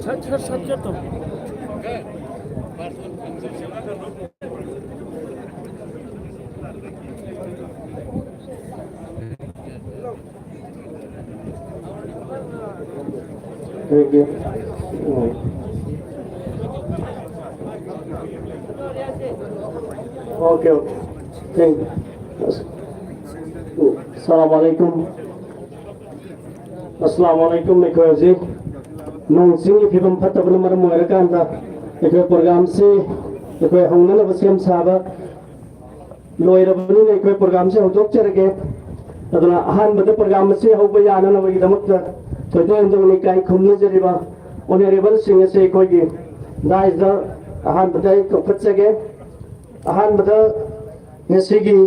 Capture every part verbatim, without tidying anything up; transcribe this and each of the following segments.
Sat, sat, sat, sat. Thank you. Okay, okay. Thank you. Assalamu alaikum. Assalamu alaikum. ꯑꯩꯈꯣꯏ ꯍꯧꯖꯤꯛ ꯅꯣꯡ ꯆꯤꯡꯒꯤ ꯐꯤꯕꯝ ꯐꯠꯇꯕꯅ ꯃꯔꯝ ꯑꯣꯏꯔꯀꯥꯟꯗ ꯑꯩꯈꯣꯏ ꯄ꯭ꯔꯣꯒ꯭ꯔꯥꯝꯁꯤ ꯑꯩꯈꯣꯏ ꯍꯧꯅꯅꯕ ꯁꯦꯝ ꯁꯥꯕ ꯂꯣꯏꯔꯕꯅꯤꯅ ꯑꯩꯈꯣꯏ ꯄ꯭ꯔꯣꯒ꯭ꯔꯥꯝꯁꯦ ꯍꯧꯗꯣꯛꯆꯔꯒꯦ꯫ ꯑꯗꯨꯅ ꯑꯍꯥꯟꯕꯗ ꯄ꯭ꯔꯣꯒ꯭ꯔꯥꯝ ꯑꯁꯤ ꯍꯧꯕ ꯌꯥꯅꯅꯕꯒꯤꯗꯃꯛꯇ ꯊꯣꯏꯗꯣꯛ ꯍꯦꯟꯗꯣꯛꯅ ꯏꯀꯥꯏ ꯈꯨꯝꯅꯖꯔꯤꯕ ꯑꯣꯅꯔꯦꯕꯜꯁꯤꯡ ꯑꯁꯤ ꯑꯩꯈꯣꯏꯒꯤ ꯗꯥꯏꯁꯇ ꯑꯍꯥꯟꯕꯗ ꯑꯩ ꯀꯧꯈꯠꯆꯒꯦ꯫ ꯑꯍꯥꯟꯕꯗ ꯉꯁꯤꯒꯤ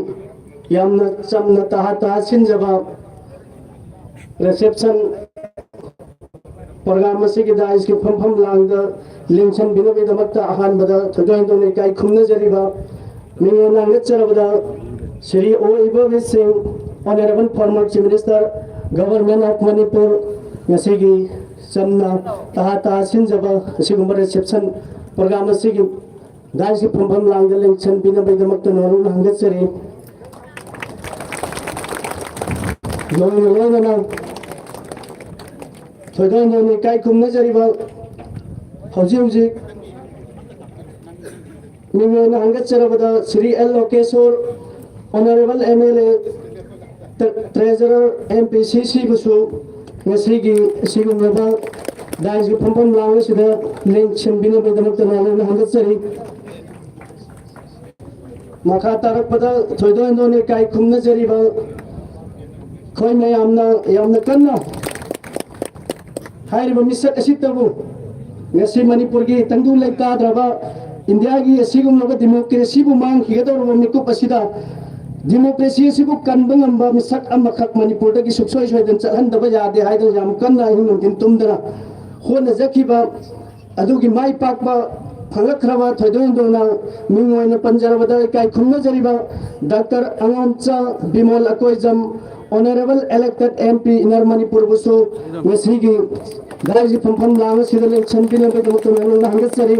ꯌꯥꯝꯅ ꯆꯝꯅ ꯇꯍꯥ ꯇꯍꯥ ꯁꯤꯟꯖꯕ ꯔꯤꯁꯦꯞꯁꯟ ꯄ꯭ꯔꯣꯒ꯭ꯔꯥꯝ ꯑꯁꯤꯒꯤ ꯗꯥꯏꯁꯀꯤ ꯐꯝꯐꯝ ꯂꯥꯡꯗ ꯂꯦꯡꯁꯤꯟꯕꯤꯅꯕꯒꯤꯗꯃꯛꯇ ꯑꯍꯥꯟꯕꯗ ꯊꯣꯏꯗꯣꯛ ꯍꯦꯟꯗꯣꯛꯅ ꯏꯀꯥꯏ ꯈꯨꯝꯅꯖꯔꯤꯕ ꯃꯤꯡ ꯑꯣꯏꯅ ꯍꯪꯒꯠꯆꯔꯕꯗ ꯁ꯭ꯔꯤ ꯑꯣ ꯏꯕꯣꯕꯤ ꯁꯤꯡ, Honorable former Chief Minister, Government of Manipur, ꯉꯁꯤꯒꯤ ꯆꯝꯅ ꯇꯍꯥ ꯇꯍꯥ ꯁꯤꯟꯖꯕ ꯑꯁꯤꯒꯨꯝꯕ ꯔꯤꯁꯦꯞꯁꯟ ꯄ꯭ꯔꯣꯒ꯭ꯔꯥꯝ ꯑꯁꯤꯒꯤ ꯗꯥꯏꯁꯀꯤ ꯐꯝꯐꯝ ꯂꯥꯡꯗ ꯂꯦꯡꯁꯤꯟꯕꯤꯅꯕꯒꯤꯗꯃꯛꯇ ꯅꯣꯂꯨꯛꯅ ꯍꯪꯒꯠꯆꯔꯤ꯫ ꯂꯣꯏꯅ ꯂꯣꯏꯅꯅ ꯊꯣꯏꯗꯣꯛ ꯍꯦꯟꯗꯣꯛꯅ ꯏꯀꯥꯏ ꯈꯨꯝꯅꯖꯔꯤꯕ ꯍꯧꯖꯤꯛ ꯍꯧꯖꯤꯛ ꯃꯤꯡ ꯑꯣꯏꯅ ꯍꯪꯒꯠꯆꯔꯕꯗ Shri L Lokeshwar, Honorable M L A, Tre-, Treasurer, M P C C ꯕꯨꯁꯨ ꯉꯁꯤꯒꯤ ꯑꯁꯤꯒꯨꯝꯂꯕ ꯗꯥꯏꯁꯀꯤ ꯐꯝꯐꯝ ꯂꯥꯡ ꯑꯁꯤꯗ ꯂꯦꯡꯁꯤꯟꯕꯤꯅꯕꯒꯤꯗꯃꯛꯇ ꯅꯣꯂꯨꯛꯅ ꯍꯪꯒꯠꯆꯔꯤ꯫ ꯃꯈꯥ ꯇꯥꯔꯛꯄꯗ ꯊꯣꯏꯗꯣꯛ ꯍꯦꯟꯗꯣꯛꯅ ꯏꯀꯥꯏ ꯈꯨꯝꯅꯖꯔꯤꯕ ꯑꯩꯈꯣꯏ ꯃꯌꯥꯝꯅ ꯌꯥꯝꯅ ꯀꯟꯅ ꯍꯥꯏꯔꯤꯕ ꯃꯤꯁꯛ ꯑꯁꯤꯇꯕꯨ ꯉꯁꯤ ꯃꯅꯤꯄꯨꯔꯒꯤ ꯇꯪꯗꯨ ꯂꯩꯇꯥꯗ꯭ꯔꯕ ꯏꯟꯗꯤꯌꯥꯒꯤ ꯑꯁꯤꯒꯨꯝꯂꯕ ꯗꯤꯃꯣꯀ꯭ꯔꯦꯁꯤꯕꯨ ꯃꯥꯡꯈꯤꯒꯗꯧꯔꯕ ꯃꯤꯀꯨꯞ ꯑꯁꯤꯗ ꯗꯤꯃꯣꯀ꯭ꯔꯦꯁꯤ ꯑꯁꯤꯕꯨ ꯀꯟꯕ ꯉꯝꯕ ꯃꯤꯁꯛ ꯑꯃꯈꯛ ꯃꯅꯤꯄꯨꯔꯗꯒꯤ ꯁꯨꯡꯁꯣꯏ ꯁꯣꯏꯗꯅ ꯆꯠꯍꯟꯗꯕ ꯌꯥꯗꯦ ꯍꯥꯏꯗꯨꯅ ꯌꯥꯝ ꯀꯟꯅ ꯑꯍꯤꯡ ꯅꯨꯡꯊꯤꯟ ꯇꯨꯝꯗꯅ ꯍꯣꯠꯅꯖꯈꯤꯕ ꯑꯗꯨꯒꯤ ꯃꯥꯏ ꯄꯥꯛꯄ ꯐꯪꯂꯛꯈ꯭ꯔꯕ ꯊꯣꯏꯗꯣꯛ ꯍꯦꯟꯗꯣꯛꯅ ꯃꯤꯡ ꯑꯣꯏꯅ ꯄꯟꯖꯔꯕꯗ ꯏꯀꯥꯏ ꯈꯨꯝꯅꯖꯔꯤꯕ doctor Angomcha Bimol Akoijam, Honorable Elected M P Inner ꯃꯅꯤꯄꯨꯔꯕꯨꯁꯨ ꯉꯁꯤꯒꯤ ꯗꯥꯏꯁꯀꯤ ꯐꯝꯐꯝ ꯂꯥꯡ ꯑꯁꯤꯗ ꯂꯦꯡꯁꯟꯕꯤꯅꯕꯒꯤꯗꯃꯛꯇ ꯃꯥꯡꯂꯣꯝꯅ ꯍꯪꯒꯠꯆꯔꯤ꯫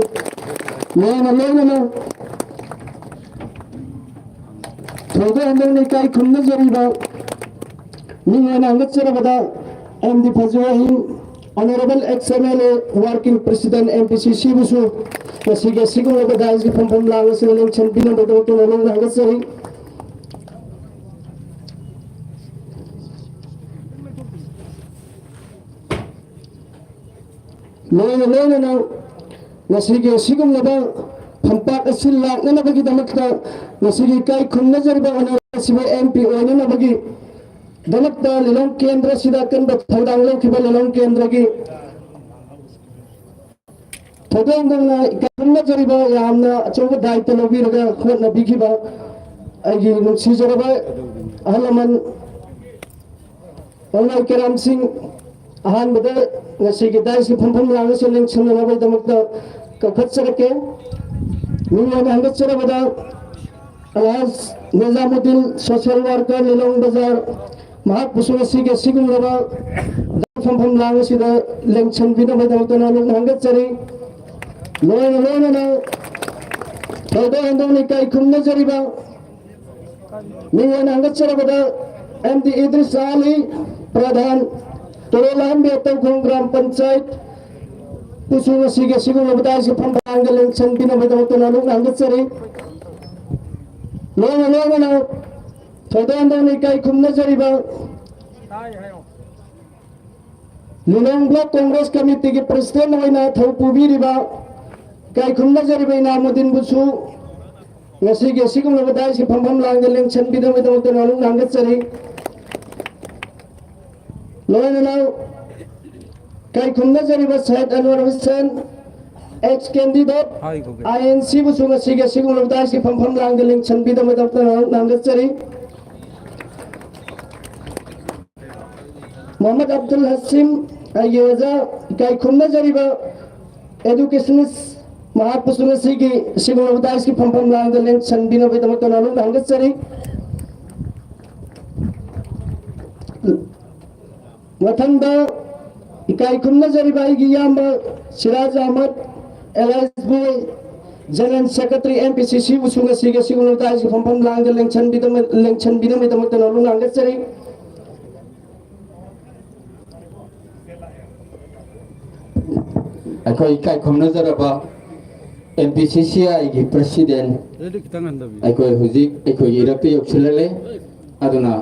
ꯂꯣꯏꯅ ꯂꯣꯏꯅꯅ ꯊꯣꯏꯗꯣꯛ ꯍꯦꯟꯗꯣꯛꯅ ꯏꯀꯥꯏ ꯈꯨꯝꯅꯖꯔꯤꯕ ꯃꯤꯡ ꯑꯣꯏꯅ ꯍꯪꯒꯠꯆꯔꯕꯗ M D ꯐꯖꯨ ꯑꯍꯤꯡ, Honorable ex M L A, Working President M P C C ꯕꯨꯁꯨ ꯉꯁꯤꯒꯤ ꯑꯁꯤꯒꯨꯝꯂꯕ ꯗꯥꯏꯁꯀꯤ ꯐꯝꯐꯝ ꯂꯥꯡ ꯑꯁꯤꯗ ꯂꯦꯡꯁꯟꯕꯤꯅꯕꯒꯤꯗꯃꯛꯇ ꯃꯥꯡꯂꯣꯝꯅ ꯍꯪꯒꯠꯆꯔꯤ꯫ ꯂꯣꯏꯅ ꯂꯣꯏꯅꯅ ꯉꯁꯤꯒꯤ ꯑꯁꯤꯒꯨꯝꯂꯕ ꯐꯝꯄꯥꯛ ꯑꯁꯤ ꯂꯥꯛꯅꯅꯕꯒꯤꯗꯃꯛꯇ ꯉꯁꯤꯒꯤ ꯏꯀꯥꯏ ꯈꯨꯝꯅꯖꯔꯤꯕ Honorable M P ꯑꯣꯏꯅꯅꯕꯒꯤꯗꯃꯛꯇ ꯂꯤꯂꯣꯡ ꯀꯦꯟꯗ꯭ꯔ ꯑꯁꯤꯗ ꯑꯀꯟꯕ ꯊꯧꯗꯥꯡ ꯂꯧꯈꯤꯕ ꯂꯤꯂꯣꯡ ꯀꯦꯟꯗ꯭ꯔꯒꯤ ꯊꯧꯗꯥꯡꯗꯧꯅ ꯏꯀꯥꯏ ꯈꯨꯝꯅꯖꯔꯤꯕ ꯌꯥꯝꯅ ꯑꯆꯧꯕ ꯗꯥꯏꯇ ꯂꯧꯕꯤꯔꯒ ꯍꯣꯠꯅꯕꯤꯈꯤꯕ ꯑꯩꯒꯤ ꯅꯨꯡꯁꯤꯖꯔꯕ ꯑꯍꯜ ꯂꯃꯟ ꯄꯥꯎꯃꯥꯏ ꯀꯦꯔꯥꯝꯁꯤꯡ, ꯑꯍꯥꯟꯕꯗ ꯉꯁꯤꯒꯤ ꯗꯥꯏꯁꯀꯤ ꯐꯝꯐꯝ ꯂꯥꯡ ꯑꯁꯤ ꯂꯦꯡꯁꯤꯟꯅꯅꯕꯒꯤꯗꯃꯛꯇ ꯀꯧꯈꯠꯆꯔꯛꯀꯦ꯫ ꯃꯤꯡ ꯑꯣꯏꯅ ꯍꯪꯒꯠꯆꯔꯕꯗ ꯑꯜꯍꯥꯖ ꯅꯤꯖꯥꯃꯨꯗꯤꯟ, social worker, ꯂꯤꯂꯣꯡ ꯕꯖꯥꯔ, ꯃꯍꯥꯛꯄꯨꯁꯨ ꯉꯁꯤꯒꯤ ꯑꯁꯤꯒꯨꯝꯂꯕ ꯗꯥꯏꯁꯀꯤ ꯐꯝꯐꯝ ꯂꯥꯡ ꯑꯁꯤꯗ ꯂꯦꯡꯁꯤꯟꯕꯤꯅꯕꯒꯤꯗꯃꯛꯇ ꯅꯧꯅ ꯍꯪꯒꯠꯆꯔꯤ꯫ ꯂꯣꯏꯅ ꯂꯣꯏꯅꯅ ꯊꯣꯏꯗꯣꯛ ꯍꯦꯟꯗꯣꯛꯅ ꯏꯀꯥꯏ ꯈꯨꯝꯅꯖꯔꯤꯕ ꯃꯤꯡ ꯑꯣꯏꯅ ꯍꯪꯒꯠꯆꯔꯕꯗ M D ꯏꯗ꯭ꯔꯤꯁ ꯑꯂꯤ, ꯄ꯭ꯔꯙꯥꯟ, ꯇꯣꯔꯣꯂꯥꯝꯕꯤ ꯇꯧꯈꯣꯡ ꯒ꯭ꯔꯥꯝ ꯄꯟꯆꯥꯌꯠ ꯄꯨꯁꯨ ꯉꯁꯤꯒꯤ ꯑꯁꯤꯒꯨꯝꯂꯕ ꯗꯥꯏꯁꯀꯤ ꯐꯝꯐꯝ ꯂꯥꯡꯗ ꯂꯦꯡꯁꯟꯕꯤꯅꯕꯒꯤꯗꯃꯛꯇ ꯅꯧꯅ ꯍꯪꯒꯠꯆꯔꯤ꯫ ꯂꯣꯏꯅ ꯂꯣꯏꯅꯅ ꯊꯣꯏꯗꯣꯛ ꯍꯦꯟꯗꯣꯛꯅ ꯏꯀꯥꯏ ꯈꯨꯝꯅꯖꯔꯤꯕ ꯂꯤꯂꯣꯡ Block Congress Committeeꯒꯤ President ꯑꯣꯏꯅ ꯊꯧ ꯄꯨꯕꯤꯔꯤꯕ ꯏꯀꯥꯏ ꯈꯨꯝꯅꯖꯔꯤꯕ ꯏꯅꯥꯃꯨꯗꯤꯟꯕꯨꯁꯨ ꯉꯁꯤꯒꯤ ꯑꯁꯤꯒꯨꯝꯂꯕ ꯗꯥꯏꯁꯀꯤ ꯐꯝꯐꯝ ꯂꯥꯡꯗ ꯂꯦꯡꯁꯟꯕꯤꯗꯕꯒꯤꯗꯃꯛꯇ ꯅꯣꯂꯨꯛ ꯅꯥꯟꯒꯠꯆꯔꯤ꯫ ꯂꯣꯏꯅꯅ ꯏꯀꯥꯏ ꯈꯨꯝꯅꯖꯔꯤꯕ ꯁꯌꯦꯗ ꯑꯟꯋꯔ ꯍꯨꯁꯦꯟ, ex candidate, INC ꯕꯨꯁꯨ ꯉꯁꯤꯒꯤ ꯑꯁꯤꯒꯨꯝꯂꯕ ꯗꯥꯏꯁꯀꯤ ꯐꯝꯐꯝ ꯂꯥꯡꯗ ꯂꯦꯡꯁꯟꯕꯤꯗꯕꯒꯤꯗꯃꯛꯇ ꯅꯣꯂꯨꯛ ꯅꯥꯟꯒꯠꯆꯔꯤ꯫ ꯃꯣꯍꯝꯃꯗ ꯑꯕꯗꯨꯜ ꯍꯁꯤꯝ, ꯑꯩꯒꯤ ꯑꯣꯖꯥ, ꯏꯀꯥꯏ ꯈꯨꯝꯅꯖꯔꯤꯕ educationist, ꯃꯍꯥꯛꯄꯨꯁꯨ ꯉꯁꯤꯒꯤ ꯑꯁꯤꯒꯨꯝꯂꯕ ꯗꯥꯏꯁꯀꯤ ꯐꯝꯐꯝ ꯂꯥꯡꯗ ꯂꯦꯡꯁꯟꯕꯤꯅꯕꯒꯤꯗꯃꯛꯇ ꯅꯣꯂꯨꯛ ꯅꯥꯟꯒꯠꯆꯔꯤ꯫ ꯃꯊꯪꯗ ꯏꯀꯥꯏ ꯈꯨꯝꯅꯖꯔꯤꯕ ꯑꯩꯒꯤ ꯏꯌꯥꯝꯕ ꯁꯤꯔꯥꯖ ꯑꯍꯃꯗ, alias ꯕꯣꯏ, General Secretary, MPCC ꯕꯨꯁꯨ ꯉꯁꯤꯒꯤ ꯑꯁꯤꯒꯨꯝꯂꯕ ꯗꯥꯏꯁꯀꯤ ꯐꯝꯐꯝ ꯂꯥꯡꯗ ꯂꯦꯡꯁꯟꯕꯤꯗꯕ-, ꯂꯦꯡꯁꯟꯕꯤꯅꯕꯒꯤꯗꯃꯛꯇ ꯅꯣꯂꯨꯛ ꯅꯥꯟꯒꯠꯆꯔꯤ꯫ ꯑꯩꯈꯣꯏ ꯏꯀꯥꯏ ꯈꯨꯝꯅꯖꯔꯕ MPCCI ꯒꯤ president, ꯑꯗꯨꯗꯤ ꯈꯤꯇꯪ ꯍꯟꯊꯕꯤꯌꯨ꯫ ꯑꯩꯈꯣꯏ ꯍꯧꯖꯤꯛ ꯑꯩꯈꯣꯏꯒꯤ ꯏꯔꯞꯇ ꯌꯧꯁꯤꯜꯂꯛꯂꯦ꯫ ꯑꯗꯨꯅ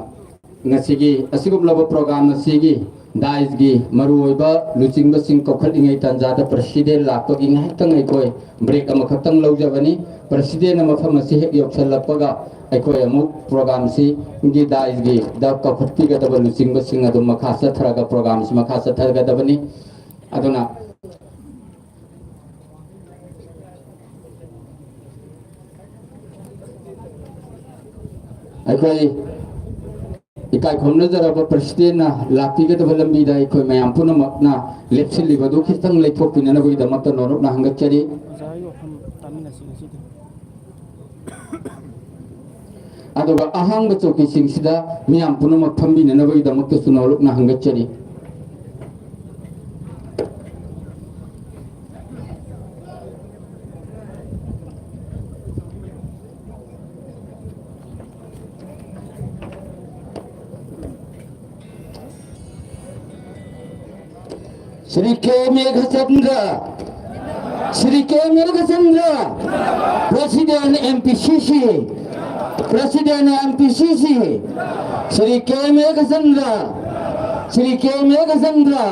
ꯉꯁꯤꯒꯤ ꯑꯁꯤꯒꯨꯝꯂꯕ program ꯑꯁꯤꯒꯤ ꯗꯥꯏꯁꯀꯤ ꯃꯔꯨꯑꯣꯏꯕ ꯂꯨꯆꯤꯡꯕꯁꯤꯡ ꯀꯧꯈꯠꯂꯤꯉꯩ ꯇꯥꯟꯖꯥꯗ president ꯂꯥꯛꯄꯒꯤ ꯉꯥꯏꯍꯥꯛꯇꯪ ꯑꯩꯈꯣꯏ break ꯑꯃꯈꯛꯇꯪ ꯂꯧꯖꯕꯅꯤ꯫ President ꯅ ꯃꯐꯝ ꯑꯁꯤ ꯍꯦꯛ ꯌꯧꯁꯤꯜꯂꯛꯄꯒ ꯑꯩꯈꯣꯏ ꯑꯃꯨꯛ program ꯁꯤꯒꯤ ꯗꯥꯏꯁꯀꯤ ꯗ ꯀꯧꯈꯠꯄꯤꯒꯗꯕ ꯂꯨꯆꯤꯡꯕꯁꯤꯡ ꯑꯗꯨ ꯃꯈꯥ ꯆꯠꯊꯔꯒ program ꯁꯤ ꯃꯈꯥ ꯆꯠꯊꯒꯗꯕꯅꯤ꯫ ꯑꯗꯨꯅ ꯑꯩꯈꯣꯏ ꯏꯀꯥꯏ ꯈꯨꯝꯅꯖꯔꯕ president ꯅ ꯂꯥꯛꯄꯤꯒꯗꯕ ꯂꯝꯕꯤꯗ ꯑꯩꯈꯣꯏ ꯃꯌꯥꯝ ꯄꯨꯝꯅꯃꯛꯅ ꯂꯦꯞꯁꯤꯜꯂꯤꯕꯗꯨ ꯈꯤꯇꯪ ꯂꯩꯊꯣꯛꯄꯤꯅꯅꯕꯒꯤꯗꯃꯛꯇ ꯅꯣꯂꯨꯛꯅ ꯍꯪꯒꯠꯆꯔꯤ꯫ ꯑꯣꯖꯥ ꯍꯣꯏꯒꯤ ꯋꯥꯐꯝ ꯇꯥꯃꯤꯟꯅꯁꯤ ꯉꯁꯤꯗꯤ꯫ ꯑꯗꯨꯒ ꯑꯍꯥꯡꯕ ꯆꯧꯀꯤꯁꯤꯡꯁꯤꯗ ꯃꯤꯌꯥꯝ ꯄꯨꯝꯅꯃꯛ ꯐꯝꯕꯤꯅꯅꯕꯒꯤꯗꯃꯛꯇꯁꯨ ꯅꯣꯂꯨꯛꯅ ꯍꯪꯒꯠꯆꯔꯤ꯫ Shri K Meghachandra, Shri K Meghachandra, President MPCC, President MPCC, Shri K Meghachandra, Shri K Meghachandra꯫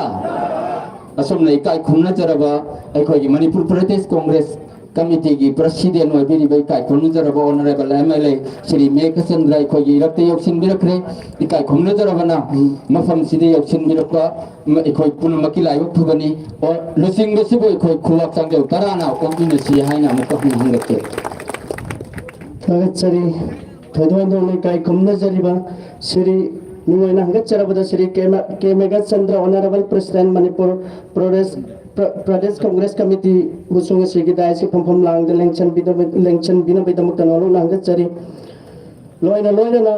ꯑꯁꯨꯝꯅ ꯏꯀꯥꯏ ꯈꯨꯝꯅꯖꯔꯕ ꯑꯩꯈꯣꯏꯒꯤ ꯃꯅꯤꯄꯨꯔ ꯄ꯭ꯔꯗꯦꯁ ꯀꯣꯡꯒ꯭ꯔꯦꯁ ꯀꯃꯤꯇꯤꯒꯤ ꯄ꯭ꯔꯁꯤꯗꯦꯟ ꯑꯣꯏꯕꯤꯔꯤꯕ ꯏꯀꯥꯏ ꯈꯨꯝꯅꯖꯔꯕ honourable M L A Shri Meghachandra ꯑꯩꯈꯣꯏꯒꯤ ꯏꯔꯛꯇ ꯌꯧꯁꯤꯟꯕꯤꯔꯛꯈ꯭ꯔꯦ꯫ ꯏꯀꯥꯏ ꯈꯨꯝꯅꯖꯔꯕꯅ ꯃꯐꯝꯁꯤꯗ ꯌꯧꯁꯤꯟꯕꯤꯔꯛꯄ ꯑꯩꯈꯣꯏ ꯄꯨꯝꯅꯃꯛꯀꯤ ꯂꯥꯏꯕꯛ ꯐꯕꯅꯤ꯫ ꯑꯣ, ꯂꯨꯆꯤꯡꯕꯁꯤꯕꯨ ꯑꯩꯈꯣꯏ ꯈꯨꯕꯥꯛ ꯆꯥꯡꯖꯧ ꯇꯔꯥꯅ ꯑꯣꯛꯃꯤꯟꯅꯁꯤ ꯍꯥꯏꯅ ꯑꯃꯨꯛꯀ ꯍꯟꯅ ꯍꯪꯒꯠꯆꯔꯤ꯫ ꯊꯥꯒꯠꯆꯔꯤ꯫ ꯊꯣꯏꯗꯣꯛ ꯍꯦꯟꯗꯣꯛꯅ ꯏꯀꯥꯏ ꯈꯨꯝꯅꯖꯔꯤꯕ ꯁ꯭ꯔꯤ, ꯃꯤꯡ ꯑꯣꯏꯅ ꯍꯪꯒꯠꯆꯔꯕꯗ ꯁ꯭ꯔꯤ ꯀꯦ ꯃ-, ꯀꯦ ꯃꯦꯘꯆꯟꯗ꯭ꯔ, ꯑꯣꯅꯔꯦꯕꯜ ꯄ꯭ꯔꯁꯤꯗꯦꯟ ꯃꯅꯤꯄꯨꯔ ꯄ꯭ꯔꯗꯦꯁ, ꯄ꯭ꯔ-, ꯄ꯭ꯔꯗꯦꯁ ꯀꯪꯒ꯭ꯔꯦꯁ ꯀꯃꯤꯇꯤꯕꯨꯁꯨ ꯉꯁꯤꯒꯤ ꯗꯥꯏꯁꯀꯤ ꯐꯝꯐꯝ ꯂꯥꯡꯗ ꯂꯦꯡꯁꯟꯕꯤꯅꯕ-, ꯂꯦꯡꯁꯟꯕꯤꯅꯕꯒꯤꯗꯃꯛꯇ ꯅꯣꯂꯨꯛꯅ ꯍꯪꯒꯠꯆꯔꯤ꯫ ꯂꯣꯏꯅ ꯂꯣꯏꯅꯅ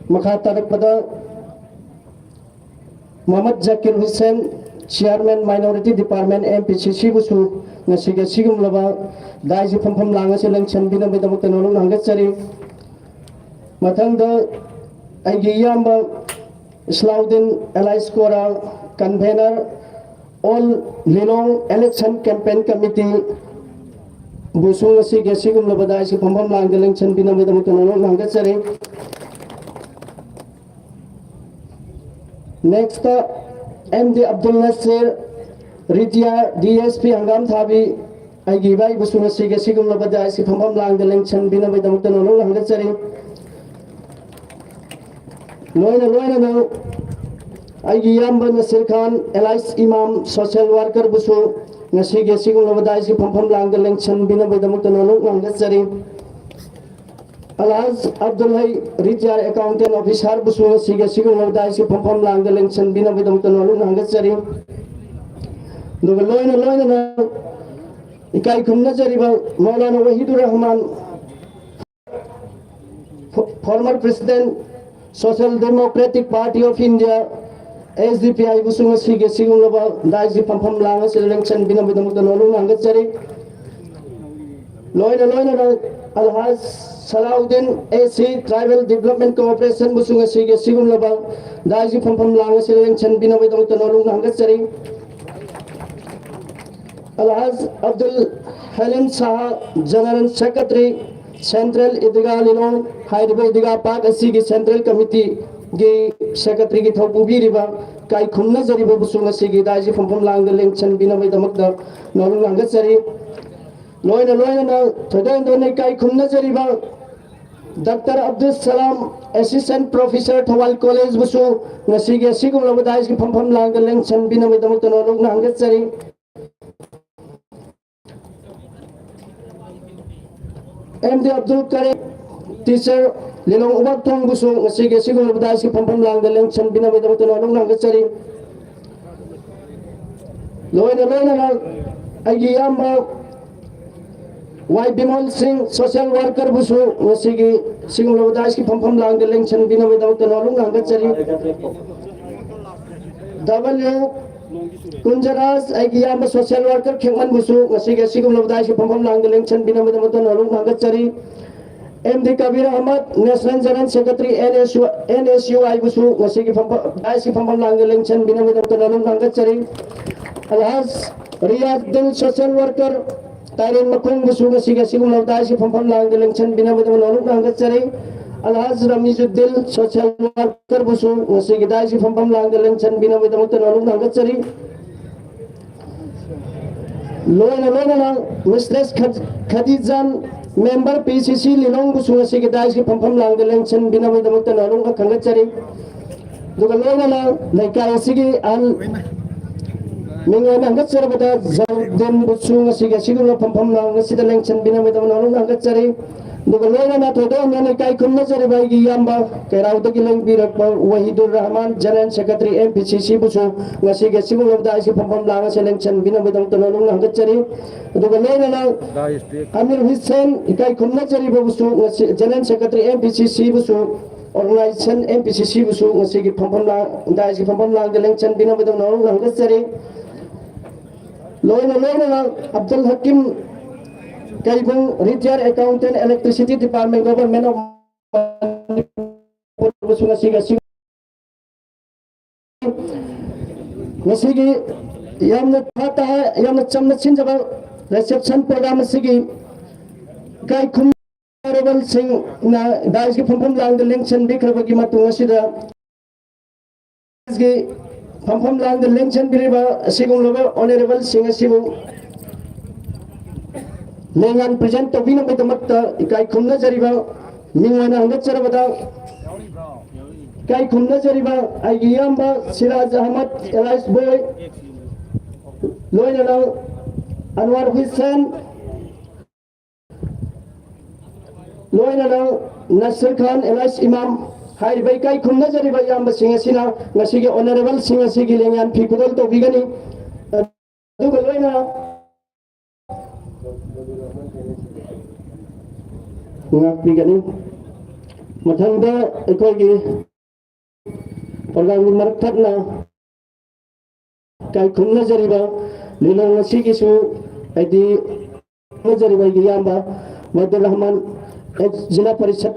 ꯃꯈꯥ ꯇꯥꯔꯛꯄꯗ Mohammad Zakir Hussain, chairman minority department M P C ꯁꯤꯕꯨꯁꯨ ꯉꯁꯤꯒꯤ ꯑꯁꯤꯒꯨꯝꯂꯕ ꯗꯥꯏꯁꯀꯤ ꯐꯝꯐꯝ ꯂꯥꯡ ꯑꯁꯤ ꯂꯦꯡꯁꯟꯕꯤꯅꯕꯒꯤꯗꯃꯛꯇ ꯅꯣꯂꯨꯛꯅ ꯍꯪꯒꯠꯆꯔꯤ꯫ ꯃꯊꯪꯗ ꯑꯩꯒꯤ ꯏꯌꯥꯝꯕ Islauddin Elias Kora, convener all Lilong election campaign committee ꯕꯨꯁꯨ ꯉꯁꯤꯒꯤ ꯑꯁꯤꯒꯨꯝꯂꯕ ꯗꯥꯏꯁꯀꯤ ꯐꯝꯐꯝ ꯂꯥꯡꯗ ꯂꯦꯡꯁꯟꯕꯤꯅꯕꯒꯤꯗꯃꯛꯇ ꯅꯣꯂꯨꯛꯅ ꯍꯪꯒꯠꯆꯔꯤ꯫ Next M D Abdul Nasir, retired D S P ꯍꯪꯒꯥꯝ ꯊꯥꯕꯤ, ꯑꯩꯒꯤ ꯏꯕꯥꯏꯕꯨꯁꯨ ꯉꯁꯤꯒꯤ ꯑꯁꯤꯒꯨꯝꯂꯕ ꯗꯥꯏꯁꯀꯤ ꯐꯝꯐꯝ ꯂꯥꯡꯗ ꯂꯦꯡꯁꯟꯕꯤꯅꯕꯒꯤꯗꯃꯛꯇ ꯅꯣꯂꯨꯛꯅ ꯍꯪꯒꯠꯆꯔꯤ꯫ ꯂꯣꯏꯅ ꯂꯣꯏꯅꯅ ꯑꯩꯒꯤ ꯏꯌꯥꯝꯕ ꯅꯁꯤꯔ ꯈꯥꯟ, ꯑꯦꯂꯥꯏꯁ ꯏꯃꯥꯝ, ꯁꯣꯁꯤꯌꯦꯜ ꯋꯥꯔꯀꯔꯕꯨꯁꯨ ꯉꯁꯤꯒꯤ ꯑꯁꯤꯒꯨꯝꯂꯕ ꯗꯥꯏꯁꯀꯤ ꯐꯝꯐꯝ ꯂꯥꯡꯗ ꯂꯦꯡꯁꯟꯕꯤꯅꯕꯒꯤꯗꯃꯛꯇ ꯅꯣꯂꯨꯛꯅ ꯍꯪꯒꯠꯆꯔꯤ꯫ ꯑꯜꯍꯥꯖ ꯑꯕꯗꯨꯜ ꯍꯩ, ꯔꯤꯇꯥꯌꯔ ꯑꯦꯀꯥꯎꯟꯇꯦꯟ ꯑꯣꯐꯤꯁꯥꯔꯕꯨꯁꯨ ꯉꯁꯤꯒꯤ ꯑꯁꯤꯒꯨꯝꯂꯕ ꯗꯥꯏꯁꯀꯤ ꯐꯝꯐꯝ ꯂꯥꯡꯗ ꯂꯦꯡꯁꯟꯕꯤꯅꯕꯒꯤꯗꯃꯛꯇ ꯅꯣꯂꯨꯛꯅ ꯍꯪꯒꯠꯆꯔꯤ꯫ ꯑꯗꯨꯒ ꯂꯣꯏꯅ ꯂꯣꯏꯅꯅ ꯏꯀꯥꯏ ꯈꯨꯝꯅꯖꯔꯤꯕ Maulana Wahidur Rahman, former president, Social Democratic Party of India, S D P I ꯕꯨꯁꯨ ꯉꯁꯤꯒꯤ ꯑꯁꯤꯒꯨꯝꯂꯕ ꯗꯥꯏꯁꯀꯤ ꯐꯝꯐꯝ ꯂꯥꯡ ꯑꯁꯤꯗ ꯂꯦꯡꯁꯟꯕꯤꯅꯕꯒꯤꯗꯃꯛꯇ ꯅꯣꯂꯨꯛꯅ ꯍꯪꯒꯠꯆꯔꯤ꯫ ꯂꯣꯏꯅ ꯂꯣꯏꯅꯅ ꯑꯜꯍꯥꯖ ꯁꯂꯥꯎꯗꯤꯟ, ꯑꯦ ꯁꯤ, Tribal Development Corporation ꯕꯨꯁꯨ ꯉꯁꯤꯒꯤ ꯑꯁꯤꯒꯨꯝꯂꯕ ꯗꯥꯏꯁꯀꯤ ꯐꯝꯐꯝ ꯂꯥꯡ ꯑꯁꯤꯗ ꯂꯦꯡꯁꯟꯕꯤꯅꯕꯒꯤꯗꯃꯛꯇ ꯅꯣꯂꯨꯛꯅ ꯍꯪꯒꯠꯆꯔꯤ꯫ ꯑꯜꯍꯥꯖ Abdul ꯍꯂꯤꯝ Shah, General Secretary, Central ꯏꯗꯤꯒꯥ ꯂꯤꯂꯣꯡ, ꯍꯥꯏꯔꯤꯕ ꯏꯗꯤꯒꯥ ꯄꯥꯛ ꯑꯁꯤꯒꯤ Central Committeeꯒꯤ Secretaryꯒꯤ ꯊꯧ ꯄꯨꯕꯤꯔꯤꯕ ꯏꯀꯥꯏ ꯈꯨꯝꯅꯖꯔꯤꯕꯕꯨꯁꯨ ꯉꯁꯤꯒꯤ ꯗꯥꯏꯁꯀꯤ ꯐꯝꯐꯝ ꯂꯥꯡꯗ ꯂꯦꯡꯁꯟꯕꯤꯅꯕꯒꯤꯗꯃꯛꯇ ꯅꯣꯂꯨꯛ ꯅꯥꯟꯒꯠꯆꯔꯤ꯫ ꯂꯣꯏꯅ ꯂꯣꯏꯅꯅ ꯊꯣꯏꯗꯣꯛ ꯍꯦꯟꯗꯣꯛꯅ ꯏꯀꯥꯏ ꯈꯨꯝꯅꯖꯔꯤꯕ ꯗꯥꯛꯇꯔ ꯑꯕꯗꯨꯜ ꯁꯂꯥꯝ, ꯑꯦꯁꯤꯁꯇꯦꯟ ꯄ꯭ꯔꯣꯐꯦꯁꯔ, ꯊꯧꯕꯥꯜ ꯀꯣꯂꯦꯖꯕꯨꯁꯨ ꯉꯁꯤꯒꯤ ꯑꯁꯤꯒꯨꯝꯂꯕ ꯗꯥꯏꯁꯀꯤ ꯐꯝꯐꯝ ꯂꯥꯡꯗ ꯂꯦꯡꯁꯟꯕꯤꯅꯕꯒꯤꯗꯃꯛꯇ ꯅꯣꯂꯨꯛ ꯅꯥꯟꯒꯠꯆꯔꯤ꯫ ꯑꯦꯝ ꯗꯤ ꯑꯕꯗꯨꯜ ꯀꯔꯤꯝ, ꯇꯤꯆꯔ, ꯂꯤꯂꯣꯡ ꯎꯕꯥꯛꯊꯣꯡꯕꯨꯁꯨ ꯉꯁꯤꯒꯤ ꯑꯁꯤꯒꯨꯝꯂꯕ ꯗꯥꯏꯁꯀꯤ ꯐꯝꯐꯝ ꯂꯥꯡꯗ ꯂꯦꯡꯁꯟꯕꯤꯅꯕꯒꯤꯗꯃꯛꯇ ꯅꯣꯂꯨꯛ ꯅꯥꯟꯒꯠꯆꯔꯤ꯫ ꯂꯣꯏꯅ ꯂꯣꯏꯅꯅ ꯑꯩꯒꯤ ꯏꯌꯥꯝꯕ ꯋꯥꯏ ꯕꯤꯃꯣꯜ ꯁꯤꯡ, ꯁꯣꯁꯤꯌꯦꯜ ꯋꯥꯔꯀꯔꯕꯨꯁꯨ ꯉꯁꯤꯒꯤ ꯁꯤꯒꯨꯝꯂꯕ ꯗꯥꯏꯁꯀꯤ ꯐꯝꯐꯝ ꯂꯥꯡꯗ ꯂꯦꯡꯁꯟꯕꯤꯅꯕꯒꯤꯗꯃꯛꯇ ꯅꯣꯂꯨꯛ ꯅꯥꯟꯒꯠꯆꯔꯤ꯫ ꯗꯕꯜꯌꯨ ꯀꯨꯟꯖꯔꯥꯖ, ꯑꯩꯒꯤ ꯏꯌꯥꯝꯕ ꯁꯣꯁꯤꯌꯦꯜ ꯋꯥꯔꯀꯔ ꯈꯦꯛꯃꯟꯕꯨꯁꯨ ꯉꯁꯤꯒꯤ ꯑꯁꯤꯒꯨꯝꯂꯕ ꯗꯥꯏꯁꯀꯤ ꯐꯝꯐꯝ ꯂꯥꯡꯗ ꯂꯦꯡꯁꯟꯕꯤꯅꯕꯒꯤꯗꯃꯛꯇ ꯅꯣꯂꯨꯛ ꯅꯥꯟꯒꯠꯆꯔꯤ꯫ M D Kabir Ahmad, national general secretary, N S U, N S U ꯑꯥꯏꯕꯨꯁꯨ ꯉꯁꯤꯒꯤ ꯐꯝꯐꯝ, ꯗꯥꯏꯁꯀꯤ ꯐꯝꯐꯝ ꯂꯥꯡꯗ ꯂꯦꯡꯁꯟꯕꯤꯅꯕꯒꯤꯗꯃꯛꯇ ꯅꯣꯂꯨꯛ ꯅꯥꯟꯒꯠꯆꯔꯤ꯫ ꯑꯜꯍꯥꯖ ꯔꯤꯌꯥꯖ ꯗꯤꯜ, ꯁꯣꯁꯤꯌꯦꯜ ꯋꯥꯔꯀꯔ, ꯇꯥꯏꯔꯦꯟ ꯃꯈꯣꯡꯕꯨꯁꯨ ꯉꯁꯤꯒꯤ ꯑꯁꯤꯒꯨꯝꯂꯕ ꯗꯥꯏꯁꯀꯤ ꯐꯝꯐꯝ ꯂꯥꯡꯗ ꯂꯦꯡꯁꯟꯕꯤꯅꯕꯒꯤꯗꯃꯛ ꯅꯣꯂꯨꯛ ꯅꯥꯟꯒꯠꯆꯔꯤ꯫ ꯑꯜꯍꯥꯖ ꯔꯃꯤꯖꯨꯗꯤꯜ, ꯁꯣꯁꯤꯌꯦꯜ ꯋꯥꯔꯀꯔꯕꯨꯁꯨ ꯉꯁꯤꯒꯤ ꯗꯥꯏꯁꯀꯤ ꯐꯝꯐꯝ ꯂꯥꯡꯗ ꯂꯦꯡꯁꯟꯕꯤꯅꯕꯒꯤꯗꯃꯛꯇ ꯅꯣꯂꯨꯛ ꯅꯥꯟꯒꯠꯆꯔꯤ꯫ ꯂꯣꯏꯅ ꯂꯣꯏꯅꯅ ꯃꯤꯁꯇ꯭ꯔꯦꯁ ꯈꯗ-, ꯈꯗꯤꯖꯥꯟ, ꯃꯦꯝꯕꯔ ꯄꯤ ꯁꯤ ꯁꯤ ꯂꯤꯂꯣꯡꯕꯨꯁꯨ ꯉꯁꯤꯒꯤ ꯗꯥꯏꯁꯀꯤ ꯐꯝꯐꯝ ꯂꯥꯡꯗ ꯂꯦꯡꯁꯟꯕꯤꯅꯕꯒꯤꯗꯃꯛꯇ ꯅꯣꯂꯨꯛꯅ ꯈꯪꯒꯠꯆꯔꯤ꯫ ꯑꯗꯨꯒ ꯂꯣꯏꯅꯅ ꯂꯩꯀꯥꯏ ꯑꯁꯤꯒꯤ ꯑꯍꯜ ꯃꯤꯡ ꯑꯣꯏꯅ ꯍꯪꯒꯠꯆꯔꯕꯗ ꯖꯥꯎꯗꯤꯟꯕꯨꯁꯨ ꯉꯁꯤꯒꯤ ꯑꯁꯤꯒꯨꯝꯕ ꯐꯝꯐꯝ ꯂꯥꯡ ꯑꯁꯤꯗ ꯂꯦꯡꯁꯟꯕꯤꯅꯕꯒꯤꯗꯃꯛ ꯅꯣꯂꯨꯛꯅ ꯍꯪꯒꯠꯆꯔꯤ꯫ ꯑꯗꯨꯒ ꯂꯣꯏꯅꯅ ꯊꯣꯏꯗꯣꯛ ꯍꯦꯟꯗꯣꯛꯅ ꯏꯀꯥꯏ ꯈꯨꯝꯅꯖꯔꯤꯕ ꯑꯩꯒꯤ ꯏꯌꯥꯝꯕ ꯀꯩꯔꯥꯎꯗꯒꯤ ꯂꯦꯡꯕꯤꯔꯛꯄ Wahidur Rahman, general secretary, M P C ꯁꯤꯕꯨꯁꯨ ꯉꯁꯤꯒꯤ ꯑꯁꯤꯒꯨꯝꯂꯕꯗ ꯑꯩꯁꯤ ꯐꯝꯐꯝ ꯂꯥꯡ ꯑꯁꯤ ꯂꯦꯡꯁꯟꯕꯤꯅꯕꯒꯤꯗꯃꯛꯇ ꯅꯣꯂꯨꯛꯅ ꯍꯪꯒꯠꯆꯔꯤ꯫ ꯑꯗꯨꯒ ꯂꯣꯏꯅꯅ ꯑꯃꯤꯔ ꯍꯨꯁꯦꯟ, ꯏꯀꯥꯏ ꯈꯨꯝꯅꯖꯔꯤꯕꯕꯨꯁꯨ ꯉꯁꯤ general secretary, M P C ꯁꯤꯕꯨꯁꯨ, organisation, M P C ꯁꯤꯕꯨꯁꯨ ꯉꯁꯤꯒꯤ ꯐꯝꯐꯝ ꯂꯥꯡ, ꯗꯥꯏꯁꯀꯤ ꯐꯝꯐꯝ ꯂꯥꯡꯗ ꯂꯦꯡꯁꯟꯕꯤꯅꯕꯒꯤꯗꯃꯛ ꯅꯣꯂꯨꯛꯅ ꯍꯪꯒꯠꯆꯔꯤ꯫ ꯂꯣꯏꯅ ꯂꯣꯏꯅꯅ ꯑꯕꯗꯨꯜ ꯍꯀꯤꯝ ꯀꯩꯕꯨꯡ, retired accountant, electricity department, government of ꯃꯅꯤꯄꯨꯔꯕꯨꯁꯨ ꯉꯁꯤꯒꯤ ꯑꯁꯤ-, ꯉꯁꯤꯒꯤ ꯌꯥꯝꯅ ꯊꯥ ꯇꯥ-, ꯌꯥꯝꯅ ꯆꯝꯅ ꯁꯤꯟꯖꯕ ꯔꯤꯁꯦꯞꯁꯟ ꯄ꯭ꯔꯣꯒ꯭ꯔꯥꯝ ꯑꯁꯤꯒꯤ ꯏꯀꯥꯏ ꯈꯨꯝꯅꯔꯕꯁꯤꯡꯅ ꯗꯥꯏꯁꯀꯤ ꯐꯝꯐꯝ ꯂꯥꯡꯗ ꯂꯦꯡꯁꯟꯕꯤꯈ꯭ꯔꯕꯒꯤ ꯃꯇꯨꯡ ꯑꯁꯤꯗ ꯒꯤ ꯐꯝꯐꯝ ꯂꯥꯡꯗ ꯂꯦꯡꯁꯤꯟꯕꯤꯔꯤꯕ ꯑꯁꯤꯒꯨꯝꯂꯕ ꯑꯣꯅꯔꯦꯕꯜꯁꯤꯡ ꯑꯁꯤꯕꯨ ꯂꯦꯡꯌꯥꯟ ꯄ꯭ꯔꯦꯖꯦꯟ ꯇꯧꯕꯤꯅꯕꯒꯤꯗꯃꯛꯇ ꯏꯀꯥꯏ ꯈꯨꯝꯅꯖꯔꯤꯕ ꯃꯤꯡ ꯑꯣꯏꯅ ꯍꯪꯒꯠꯆꯔꯕꯗ, ꯏꯀꯥꯏ ꯈꯨꯝꯅꯖꯔꯤꯕ ꯑꯩꯒꯤ ꯏꯌꯥꯝꯕ ꯁꯤꯔꯥꯖ ꯑꯍꯃꯗ ꯑꯦꯂꯥꯏꯁ ꯕꯣꯏ, ꯂꯣꯏꯅꯅ ꯑꯟꯋꯥꯔ ꯍꯨꯁꯦꯟ, ꯂꯣꯏꯅꯅ ꯅꯁꯤꯔ ꯈꯥꯟ ꯑꯦꯂꯥꯏꯁ ꯏꯃꯥꯝ ꯍꯥꯏꯔꯤꯕ ꯏꯀꯥꯏ ꯈꯨꯝꯅꯖꯔꯤꯕ ꯏꯌꯥꯝꯕꯁꯤꯡ ꯑꯁꯤꯅ ꯉꯁꯤꯒꯤ ꯑꯣꯅꯔꯦꯕꯜꯁꯤꯡ ꯑꯁꯤꯒꯤ ꯂꯦꯡꯌꯥꯟ ꯐꯤ ꯈꯨꯗꯣꯜ ꯇꯧꯕꯤꯒꯅꯤ꯫ ꯑꯗꯨꯒ ꯂꯣꯏꯅꯅ ꯉꯥꯛꯄꯤꯒꯅꯤ꯫ ꯃꯊꯪꯗ ꯑꯩꯈꯣꯏꯒꯤ ꯄ꯭ꯔꯣꯒ꯭ꯔꯥꯝꯒꯤ ꯃꯔꯛ ꯊꯠꯅ ꯏꯀꯥꯏ ꯈꯨꯝꯅꯖꯔꯤꯕ ꯂꯤꯂꯣꯡ ꯑꯁꯤꯒꯤꯁꯨ, ꯍꯥꯏꯗꯤ, ꯈꯨꯝꯅꯖꯔꯤꯕ ꯑꯩꯒꯤ ꯏꯌꯥꯝꯕ ꯃꯩꯗꯨꯔ ꯔꯍꯃꯟ, ꯑꯦꯛꯁ ꯖꯤꯂꯥ ꯄꯔꯤꯁꯠ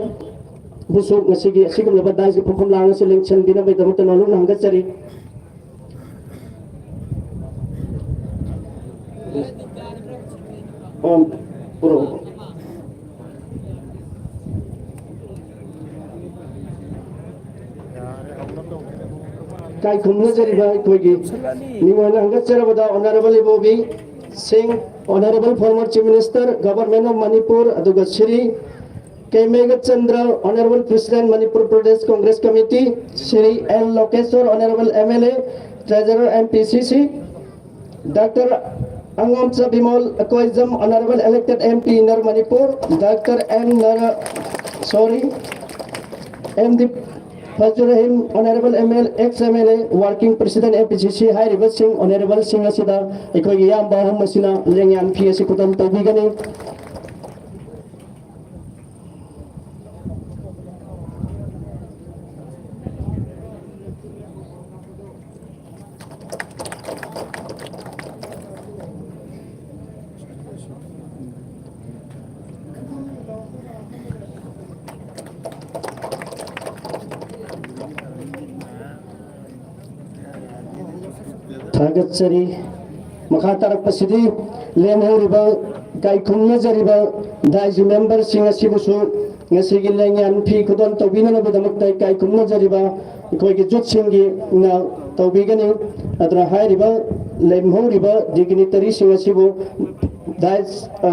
ꯕꯨꯁꯨ ꯉꯁꯤꯒꯤ ꯑꯁꯤꯒꯨꯝꯂꯕ ꯗꯥꯏꯁꯀꯤ ꯐꯝꯐꯝ ꯂꯥꯡ ꯑꯁꯤ ꯂꯦꯡꯁꯤꯟꯕꯤꯅꯕꯒꯤꯗꯃꯛꯇ ꯅꯧꯅ ꯍꯪꯒꯠꯆꯔꯤ꯫ ꯑꯣ, ꯄꯨꯔꯛꯑꯣ꯫ ꯏꯀꯥꯏ ꯈꯨꯝꯅꯖꯔꯤꯕ ꯑꯩꯈꯣꯏꯒꯤ ꯃꯤꯡ ꯑꯣꯏꯅ ꯍꯪꯒꯠꯆꯔꯕꯗ honourable Ibobi Singh, honourable former chief minister, government of Manipur, ꯑꯗꯨꯒ Shri K Meghachandra, honourable president Manipur Pradesh Congress committee, Shri L Lokeshwar, honourable M L A, treasurer M P C C, doctor Angomcha Bimol Akoijam, honourable elected M P inner Manipur, doctor M Nara, sorry, M D Fazur Rahim, honourable M L, ex M L A, working president M P C C ꯍꯥꯏꯔꯤꯕꯁꯤꯡ, ꯑꯣꯅꯔꯦꯕꯜꯁꯤꯡ ꯑꯁꯤꯗ ꯑꯩꯈꯣꯏꯒꯤ ꯏꯌꯥꯝꯕ ꯑꯍꯨꯝ ꯑꯁꯤꯅ ꯂꯦꯡꯌꯥꯟ ꯐꯤ ꯑꯁꯤ ꯈꯨꯗꯣꯜ ꯇꯧꯕꯤꯒꯅꯤ꯫ ꯊꯥꯒꯠꯆꯔꯤ꯫ ꯃꯈꯥ ꯇꯥꯔꯛꯄꯁꯤꯗꯤ ꯂꯦꯝꯍꯧꯔꯤꯕ ꯏꯀꯥꯏ ꯈꯨꯝꯅꯖꯔꯤꯕ ꯗꯥꯏꯁꯀꯤ ꯃꯦꯝꯕꯔꯁꯤꯡ ꯑꯁꯤꯕꯨꯁꯨ ꯉꯁꯤꯒꯤ ꯂꯦꯡꯌꯥꯟ ꯐꯤ ꯈꯨꯗꯣꯜ ꯇꯧꯕꯤꯅꯅꯕꯒꯤꯗꯃꯛꯇ ꯏꯀꯥꯏ ꯈꯨꯝꯅꯖꯔꯤꯕ ꯑꯩꯈꯣꯏꯒꯤ ꯌꯨꯠꯁꯤꯡꯒꯤꯅ ꯇꯧꯕꯤꯒꯅꯤ꯫ ꯑꯗꯨꯅ ꯍꯥꯏꯔꯤꯕ ꯂꯦꯝꯍꯧꯔꯤꯕ ꯗꯤꯒꯅꯤꯇꯔꯤꯁꯤꯡ ꯑꯁꯤꯕꯨ ꯗꯥꯏꯁ, ꯑ,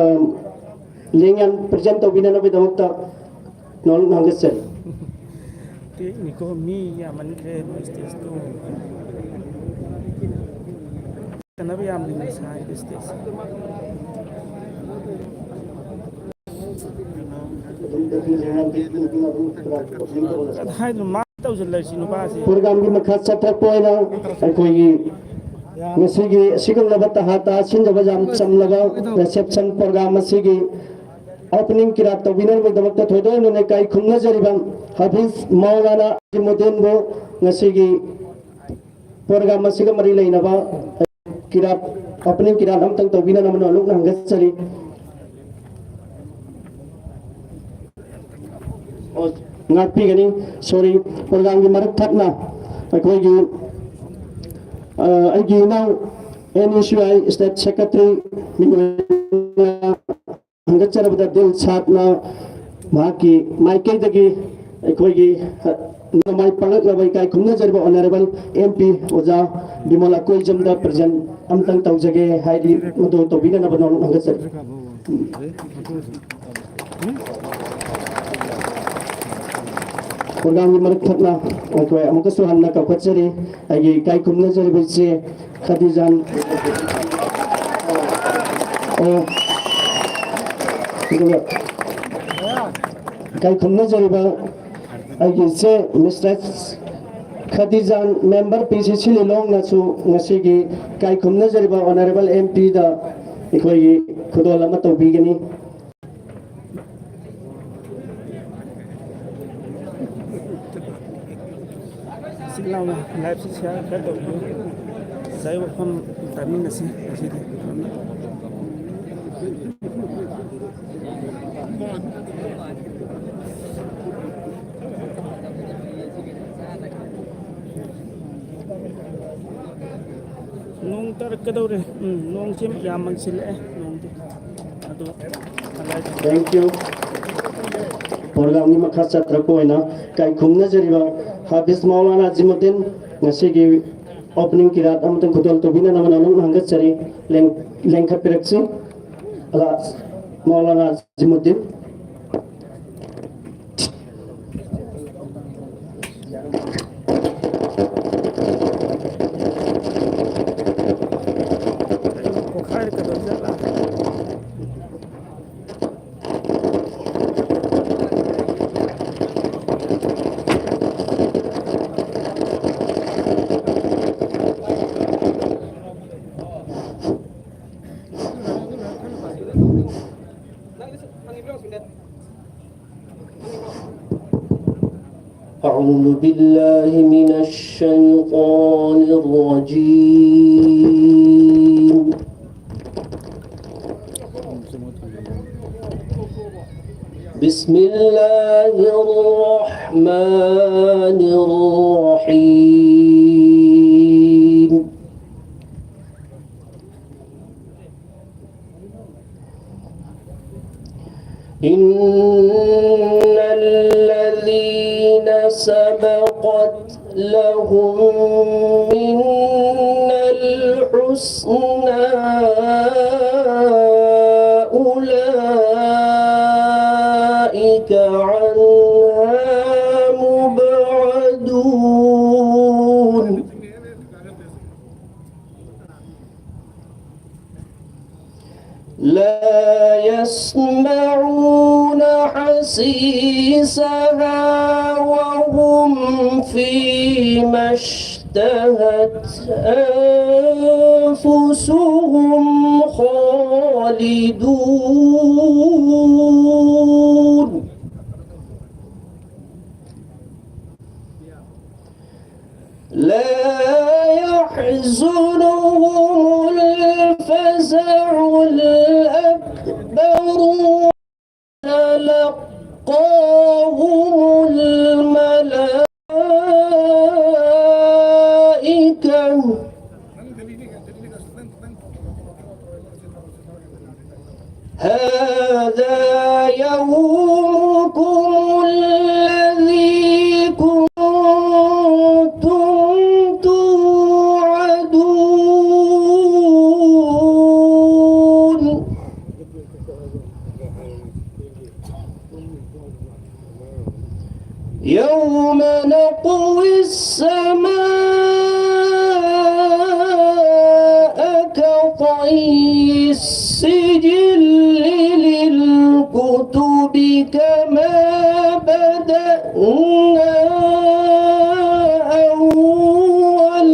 ꯂꯦꯡꯌꯥꯟ ꯄ꯭ꯔꯖꯦꯟ ꯇꯧꯕꯤꯅꯅꯕꯒꯤꯗꯃꯛꯇ ꯅꯣꯜꯂꯨꯛꯅ ꯍꯪꯒꯠꯆꯔꯤ꯫ ꯇꯦꯛꯅꯤꯀꯣ, ꯃꯤ ꯌꯥꯝꯃꯟꯈ꯭ꯔꯦ ꯅꯣꯏ ꯁ꯭ꯇꯦꯖꯇꯣ꯫ ꯆꯠꯅꯕ ꯌꯥꯝ ꯂꯤꯡꯅ ꯁꯥꯔꯤꯕ ꯁ꯭ꯇꯦꯖꯁꯦ꯫ ꯍꯥꯏꯗ꯭ꯔꯣ ꯃꯥ ꯇꯧꯁꯤꯜꯂꯛꯏꯁꯤ ꯅꯨꯄꯥꯁꯤ꯫ ꯄ꯭ꯔꯣꯒ꯭ꯔꯥꯝꯒꯤ ꯃꯈꯥ ꯆꯠꯊꯔꯛꯄ ꯑꯣꯏꯅ ꯑꯩꯈꯣꯏꯒꯤ ꯉꯁꯤꯒꯤ ꯑꯁꯤꯒꯨꯝꯂꯕ ꯇꯍꯥ ꯇꯍꯥ ꯁꯤꯟꯖꯕ ꯌꯥꯝ ꯆꯝꯂꯕ ꯔꯤꯁꯦꯞꯁꯟ ꯄ꯭ꯔꯣꯒ꯭ꯔꯥꯝ ꯑꯁꯤꯒꯤ ꯑꯣꯄꯅꯤꯡ ꯀꯤꯔꯥꯠ ꯇꯧꯕꯤꯅꯕꯒꯤꯗꯃꯛꯇ ꯊꯣꯏꯗꯣꯛ ꯍꯦꯟꯗꯨꯅ ꯏꯀꯥꯏ ꯈꯨꯝꯅꯖꯔꯤꯕ ꯍꯥꯐꯤꯖ ꯃꯧꯂꯥꯅꯥ ꯑꯖꯤꯃꯨꯗꯗꯤꯟꯕꯨ ꯉꯁꯤꯒꯤ ꯄ꯭ꯔꯣꯒ꯭ꯔꯥꯝ ꯑꯁꯤꯒ ꯃꯔꯤ ꯂꯩꯅꯕ ꯀꯤꯔꯥꯠ, ꯑꯣꯄꯅꯤꯡ ꯀꯤꯔꯥꯠ ꯑꯃꯇꯪ ꯇꯧꯕꯤꯅꯅꯕ ꯅꯣꯜꯂꯨꯛꯅ ꯍꯪꯒꯠꯆꯔꯤ꯫ ꯑꯣ, ꯉꯥꯛꯄꯤꯒꯅꯤ꯫ ꯁꯣꯔꯤ, ꯄ꯭ꯔꯣꯒ꯭ꯔꯥꯝꯒꯤ ꯃꯔꯛ ꯊꯠꯅ ꯑꯩꯈꯣꯏꯒꯤ, ꯑ, ꯑꯩꯒꯤ ꯏꯅꯥꯎ N E C I state secretary ꯃꯤꯡ ꯑꯣꯏꯅ ꯍꯪꯒꯠꯆꯔꯕꯗ ꯗꯤꯜꯁꯥꯗꯅ ꯃꯍꯥꯛꯀꯤ ꯃꯥꯏꯀꯩꯗꯒꯤ ꯑꯩꯈꯣꯏꯒꯤ, ꯑ, ꯃꯥꯏ ꯄꯥꯛꯂꯛꯂꯕ ꯏꯀꯥꯏ ꯈꯨꯝꯅꯖꯔꯤꯕ ꯑꯣꯅꯔꯦꯕꯜ ꯑꯦꯝ ꯄꯤ ꯑꯣꯖꯥ ꯕꯤꯃꯣꯜ ꯑꯀꯣꯏꯖꯝꯗ ꯄ꯭ꯔꯖꯦꯟ ꯑꯃꯇꯪ ꯇꯧꯖꯒꯦ ꯍꯥꯏꯗꯤ ꯃꯗꯨ ꯇꯧꯕꯤꯅꯅꯕ ꯅꯣꯜꯂꯨꯛꯅ ꯍꯪꯒꯠꯆꯔꯤ꯫ ꯄ꯭ꯔꯣꯒ꯭ꯔꯥꯝꯒꯤ ꯃꯔꯛ ꯊꯠꯅ ꯑꯩꯈꯣꯏ ꯑꯃꯨꯛꯀꯁꯨ ꯍꯟꯅ ꯀꯧꯈꯠꯆꯔꯤ ꯑꯩꯒꯤ ꯏꯀꯥꯏ ꯈꯨꯝꯅꯖꯔꯤꯕ ꯏꯆꯦ ꯈꯗꯤꯖꯥꯟ, ꯑꯣ, ꯑꯗꯨꯒ ꯏꯀꯥꯏ ꯈꯨꯝꯅꯖꯔꯤꯕ ꯑꯩꯒꯤ ꯏꯆꯦ ꯃꯤꯁꯇ꯭ꯔꯦꯁ ꯈꯗꯤꯖꯥꯟ, ꯃꯦꯝꯕꯔ ꯄꯤ ꯁꯤ ꯁꯤ ꯂꯤꯂꯣꯡꯅꯁꯨ ꯉꯁꯤꯒꯤ ꯏꯀꯥꯏ ꯈꯨꯝꯅꯖꯔꯤꯕ ꯑꯣꯅꯔꯦꯕꯜ ꯑꯦꯝ ꯄꯤꯗ ꯑꯩꯈꯣꯏꯒꯤ ꯈꯨꯗꯣꯜ ꯑꯃ ꯇꯧꯕꯤꯒꯅꯤ꯫ ꯁꯤ ꯂꯥꯎꯅ ꯂꯥꯏꯐꯁꯤ ꯁꯤꯌꯥꯔ ꯈꯔ ꯇꯧꯕꯤꯌꯨ꯫ ꯉꯁꯥꯏ ꯋꯥꯐꯝ ꯇꯥꯃꯤꯟꯅꯁꯤ ꯉꯁꯤꯗꯤ꯫ ꯅꯣꯡ ꯇꯥꯔꯛꯀꯗꯧꯔꯦ꯫ ꯎꯝ, ꯅꯣꯡꯁꯤ ꯌꯥꯝ ꯃꯪꯁꯤꯜꯂꯛꯑꯦ꯫ ꯅꯣꯡꯗꯤ ꯑꯗꯣ Thank you. ꯄ꯭ꯔꯣꯒ꯭ꯔꯥꯝꯒꯤ ꯃꯈꯥ ꯆꯠꯊꯔꯛꯄ ꯑꯣꯏꯅ ꯏꯀꯥꯏ ꯈꯨꯝꯅꯖꯔꯤꯕ ꯍꯥꯐꯤꯖ ꯃꯧꯂꯥꯅꯥ ꯖꯤꯃꯨꯗꯤꯟ ꯉꯁꯤꯒꯤ ꯑꯣꯄꯅꯤꯡ ꯀꯤꯔꯥꯠ ꯑꯃꯇꯪ ꯈꯨꯗꯣꯜ ꯇꯧꯕꯤꯅꯅꯕ ꯅꯧꯅ ꯍꯪꯒꯠꯆꯔꯤ꯫ ꯂꯦꯡ-, ꯂꯦꯡꯈꯠꯄꯤꯔꯛꯁꯤ꯫ ꯑꯂꯥ ꯃꯧꯂꯥꯅꯥ ꯖꯤꯃꯨꯗꯤꯟ꯫ أعوذ بالله من الشيطان الرجيم. بسم الله الرحمن الرحيم. إن الذين سبقت لهم منا الحسنى أولئك عنها مبعدون. لا يسمعون حسيسها وهم فيما اشتهت أنفسهم خالدون. لا يحزنهم الفزع الأكبر، تلقاهم الملائكة، هذا يومكم يوم نطوي السماء كطي السجل للكتب كما بدأنا أول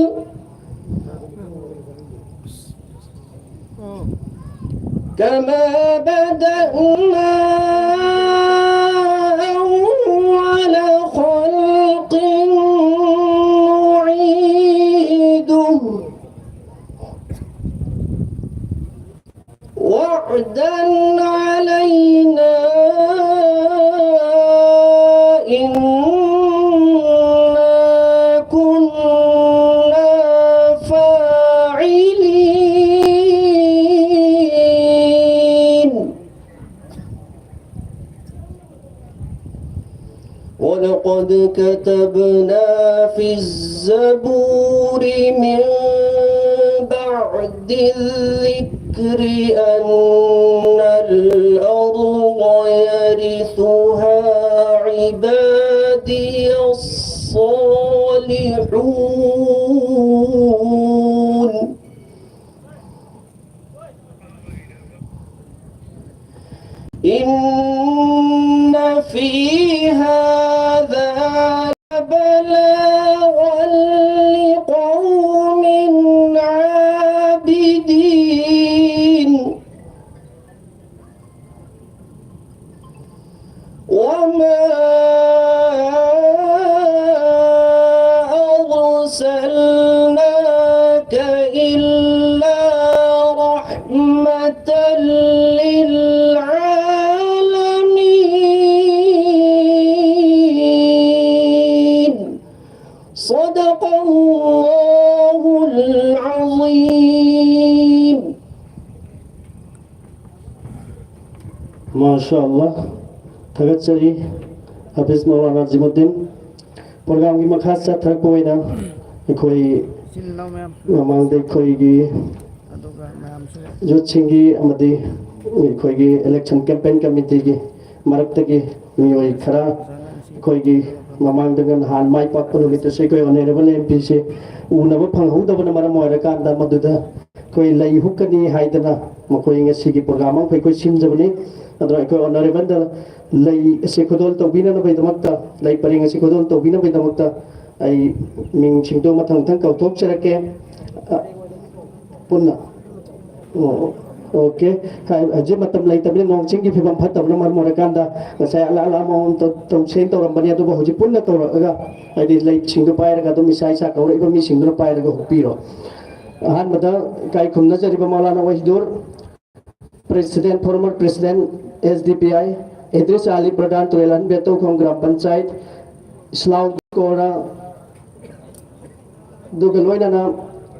كما بدأنا أول خلق نعيده وعدا علينا إنا كنا فاعلين. ولقد كتبنا في الزبور من بعد الذكر أن الأرض يرثها عبادي الصالحون. إن في هذا لبلاغا لقوم عابدين. وما أرسلناك إلا رحمة للعالمين. صدق الله العظيم. ꯃꯥꯁꯥ ꯑꯜꯂꯥꯍ꯫ ꯊꯥꯒꯠꯆꯔꯤ ꯍꯥꯐꯤꯖ ꯃꯧꯂꯥꯅꯥ ꯖꯤꯃꯨꯗꯤꯟ꯫ ꯄ꯭ꯔꯣꯒ꯭ꯔꯥꯝꯒꯤ ꯃꯈꯥ ꯆꯠꯊꯔꯛꯄ ꯑꯣꯏꯅ ꯑꯩꯈꯣꯏ ꯏꯆꯤꯟ ꯏꯅꯥꯎ ꯃꯌꯥꯝ ꯃꯃꯥꯡꯗ ꯑꯩꯈꯣꯏꯒꯤ ꯑꯗꯨꯒ ꯃꯌꯥꯝꯁꯨ ꯌꯨꯠꯁꯤꯡꯒꯤ ꯑꯃꯗꯤ ꯑꯩꯈꯣꯏꯒꯤ ꯏꯂꯦꯛꯁꯟ ꯀꯦꯝꯄꯦꯟ ꯀꯃꯤꯇꯤꯒꯤ ꯃꯔꯛꯇꯒꯤ ꯃꯤꯑꯣꯏ ꯈꯔ ꯑꯩꯈꯣꯏꯒꯤ ꯃꯃꯥꯡꯗꯒ ꯅꯍꯥꯟ ꯃꯥꯏ ꯄꯥꯛꯄ ꯅꯨꯃꯤꯠꯇꯁꯨ ꯑꯩꯈꯣꯏ ꯑꯣꯅꯔꯦꯕꯜ ꯑꯦꯝ ꯄꯤꯁꯦ ꯎꯅꯕ ꯐꯪꯍꯧꯗꯕꯅ ꯃꯔꯝ ꯑꯣꯏꯔꯀꯥꯟꯗ, ꯃꯗꯨꯗ ꯑꯩꯈꯣꯏ ꯂꯩ ꯍꯨꯛꯀꯅꯤ ꯍꯥꯏꯗꯅ ꯃꯈꯣꯏ ꯉꯁꯤꯒꯤ ꯄ꯭ꯔꯣꯒ꯭ꯔꯥꯝ ꯑꯃꯈꯣꯏ ꯑꯩꯈꯣꯏ ꯁꯤꯟꯖꯕꯅꯤ꯫ ꯑꯗꯨꯅ ꯑꯩꯈꯣꯏ ꯑꯣꯅꯔꯦꯕꯜꯗ ꯂꯩ ꯑꯁꯤ ꯈꯨꯗꯣꯜ ꯇꯧꯕꯤꯅꯅꯕꯒꯤꯗꯃꯛꯇ, ꯂꯩ ꯄꯔꯦꯡ ꯑꯁꯤ ꯈꯨꯗꯣꯜ ꯇꯧꯕꯤꯅꯕꯒꯤꯗꯃꯛꯇ ꯑꯩ ꯃꯤꯡꯁꯤꯡꯗꯣ ꯃꯊꯪ ꯃꯊꯪ ꯀꯧꯊꯣꯛꯆꯔꯛꯀꯦ꯫ ꯑ, ꯄꯨꯟꯅ꯫ ꯑꯣ, ꯑꯣꯀꯦ꯫ ꯍꯥꯏ-, ꯍꯧꯖꯤꯛ ꯃꯇꯝ ꯂꯩꯇꯕꯅꯤꯅ, ꯅꯣꯡ ꯆꯤꯡꯒꯤ ꯐꯤꯕꯝ ꯐꯠꯇꯕꯅ ꯃꯔꯝ ꯑꯣꯏꯔꯀꯥꯟꯗ ꯉꯁꯥꯏ ꯑꯂꯥ ꯑꯂꯥ ꯑꯃꯃꯝ ꯇꯧ-, ꯇꯧꯁꯦꯅ ꯇꯧꯔꯝꯕꯅꯤ, ꯑꯗꯨꯕꯨ ꯍꯧꯖꯤꯛ ꯄꯨꯟꯅ ꯇꯧꯔꯛꯑꯒ, ꯍꯥꯏꯗꯤ ꯂꯩꯁꯤꯡꯗꯣ ꯄꯥꯏꯔꯒ ꯑꯗꯨꯝ ꯏꯁꯥ ꯏꯁꯥ ꯀꯧꯔꯛꯏꯕ ꯃꯤꯁꯤꯡꯗꯨꯅ ꯄꯥꯏꯔꯒ ꯍꯨꯛꯄꯤꯔꯣ꯫ ꯑꯍꯥꯟꯕꯗ ꯏꯀꯥꯏ ꯈꯨꯝꯅꯖꯔꯤꯕ Maulana Wahidur, President, former President, S D P I, Idris ꯑꯂꯤ ꯄ꯭ꯔꯙꯥꯟ, ꯇꯨꯔꯦꯜ ꯑꯍꯟ ꯕꯦꯇꯧꯈꯣꯡ ꯒ꯭ꯔꯥꯝ ꯄꯟꯆꯥꯌꯠ, ꯏꯁꯂꯥꯎ ꯀꯣꯔꯥ, ꯑꯗꯨꯒ ꯂꯣꯏꯅꯅ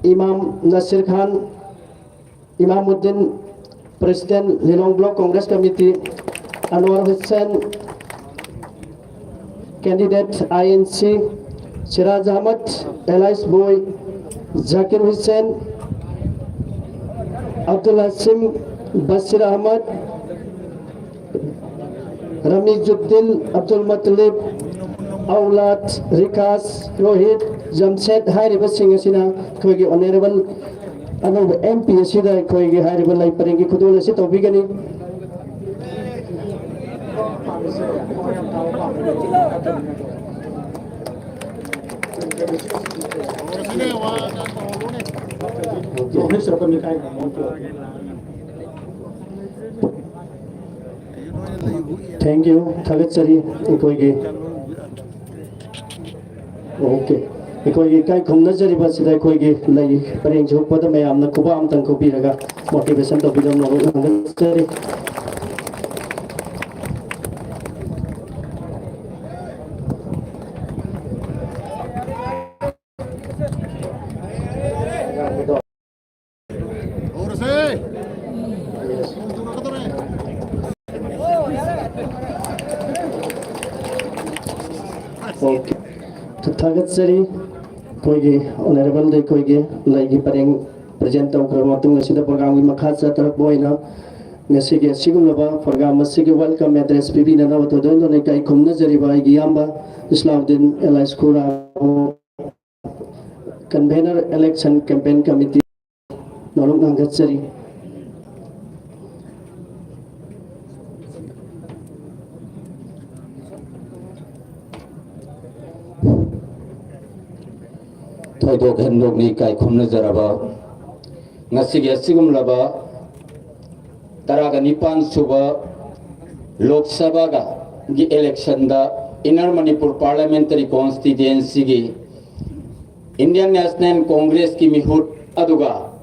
Imam Nasir Khan, Imamuddin, President, Lilong Block Congress Committee, Anwar Hussain, candidate I N C, Siraj Ahmad, Elias Boi, Zakir Hussain, Abdul Hashim, Bashir Ahmad, Ramizuddin, Abdul Mutlib, Aulad, ꯔꯤꯀꯥꯁ, ꯔꯣꯍꯤꯠ, ꯖꯝꯁꯦꯗ ꯍꯥꯏꯔꯤꯕꯁꯤꯡ ꯑꯁꯤꯅ ꯑꯩꯈꯣꯏꯒꯤ ꯑꯣꯅꯔꯦꯕꯜ ꯑꯅꯧꯕ ꯑꯦꯝ ꯄꯤ ꯑꯁꯤꯗ ꯑꯩꯈꯣꯏꯒꯤ ꯍꯥꯏꯔꯤꯕ ꯂꯩ ꯄꯔꯦꯡꯒꯤ ꯈꯨꯗꯣꯜ ꯑꯁꯤ ꯇꯧꯕꯤꯒꯅꯤ꯫ Thank you, ꯊꯥꯒꯠꯆꯔꯤ꯫ ꯑꯩꯈꯣꯏꯒꯤ, ꯑꯣꯀꯦ, ꯑꯩꯈꯣꯏꯒꯤ ꯏꯀꯥꯏ ꯈꯨꯝꯅꯖꯔꯤꯕ ꯑꯁꯤꯗ ꯑꯩꯈꯣꯏꯒꯤ ꯂꯩ ꯄꯔꯦꯡꯁꯤ ꯍꯨꯛꯄꯗ ꯃꯌꯥꯝꯅ ꯈꯨꯕꯥꯛ ꯑꯃꯇꯪ ꯈꯨꯕꯤꯔꯒ motivation ꯇꯧꯕꯤꯅꯕ ꯊꯥꯒꯠꯆꯔꯤ꯫ ꯑꯣꯀꯦ꯫ ꯊꯥꯒꯠꯆꯔꯤ꯫ ꯑꯩꯈꯣꯏꯒꯤ ꯑꯣꯅꯔꯦꯕꯜꯗ ꯑꯩꯈꯣꯏꯒꯤ ꯂꯩꯒꯤ ꯄꯔꯦꯡ present ꯇꯧꯈ꯭ꯔꯕ ꯃꯇꯨꯡ ꯑꯁꯤꯗ ꯄ꯭ꯔꯣꯒ꯭ꯔꯥꯝꯒꯤ ꯃꯈꯥ ꯆꯠꯊꯔꯛꯄ ꯑꯣꯏꯅ ꯉꯁꯤꯒꯤ ꯑꯁꯤꯒꯨꯝꯂꯕ program ꯑꯁꯤꯒꯤ welcome address ꯄꯤꯕꯤꯅꯅꯕ ꯊꯣꯏꯗꯣꯛ ꯍꯦꯟꯗꯣꯛꯅ ꯏꯀꯥꯏ ꯈꯨꯝꯅꯖꯔꯤꯕ ꯑꯩꯒꯤ ꯏꯌꯥꯝꯕ ꯏꯁꯂꯥꯎꯗꯤꯟ ꯑꯦꯂꯥꯏꯁ ꯈꯨꯔꯥꯕꯨ, convener election campaign committee ꯅꯣꯂꯨꯛ ꯉꯥꯡꯒꯠꯆꯔꯤ꯫ ꯊꯣꯏꯗꯣꯛ ꯍꯦꯟꯗꯣꯛꯅ ꯏꯀꯥꯏ ꯈꯨꯝꯅꯖꯔꯕ ꯉꯁꯤꯒꯤ ꯑꯁꯤꯒꯨꯝꯂꯕ ꯇꯔꯥꯒ ꯅꯤꯄꯥꯟ ꯁꯨꯕ ꯂꯣꯛ ꯁꯚꯥꯒꯤ electionꯗ Inner Manipur Parliamentary Constituencyꯒꯤ Indian National Congressꯀꯤ ꯃꯤꯍꯨꯠ ꯑꯗꯨꯒ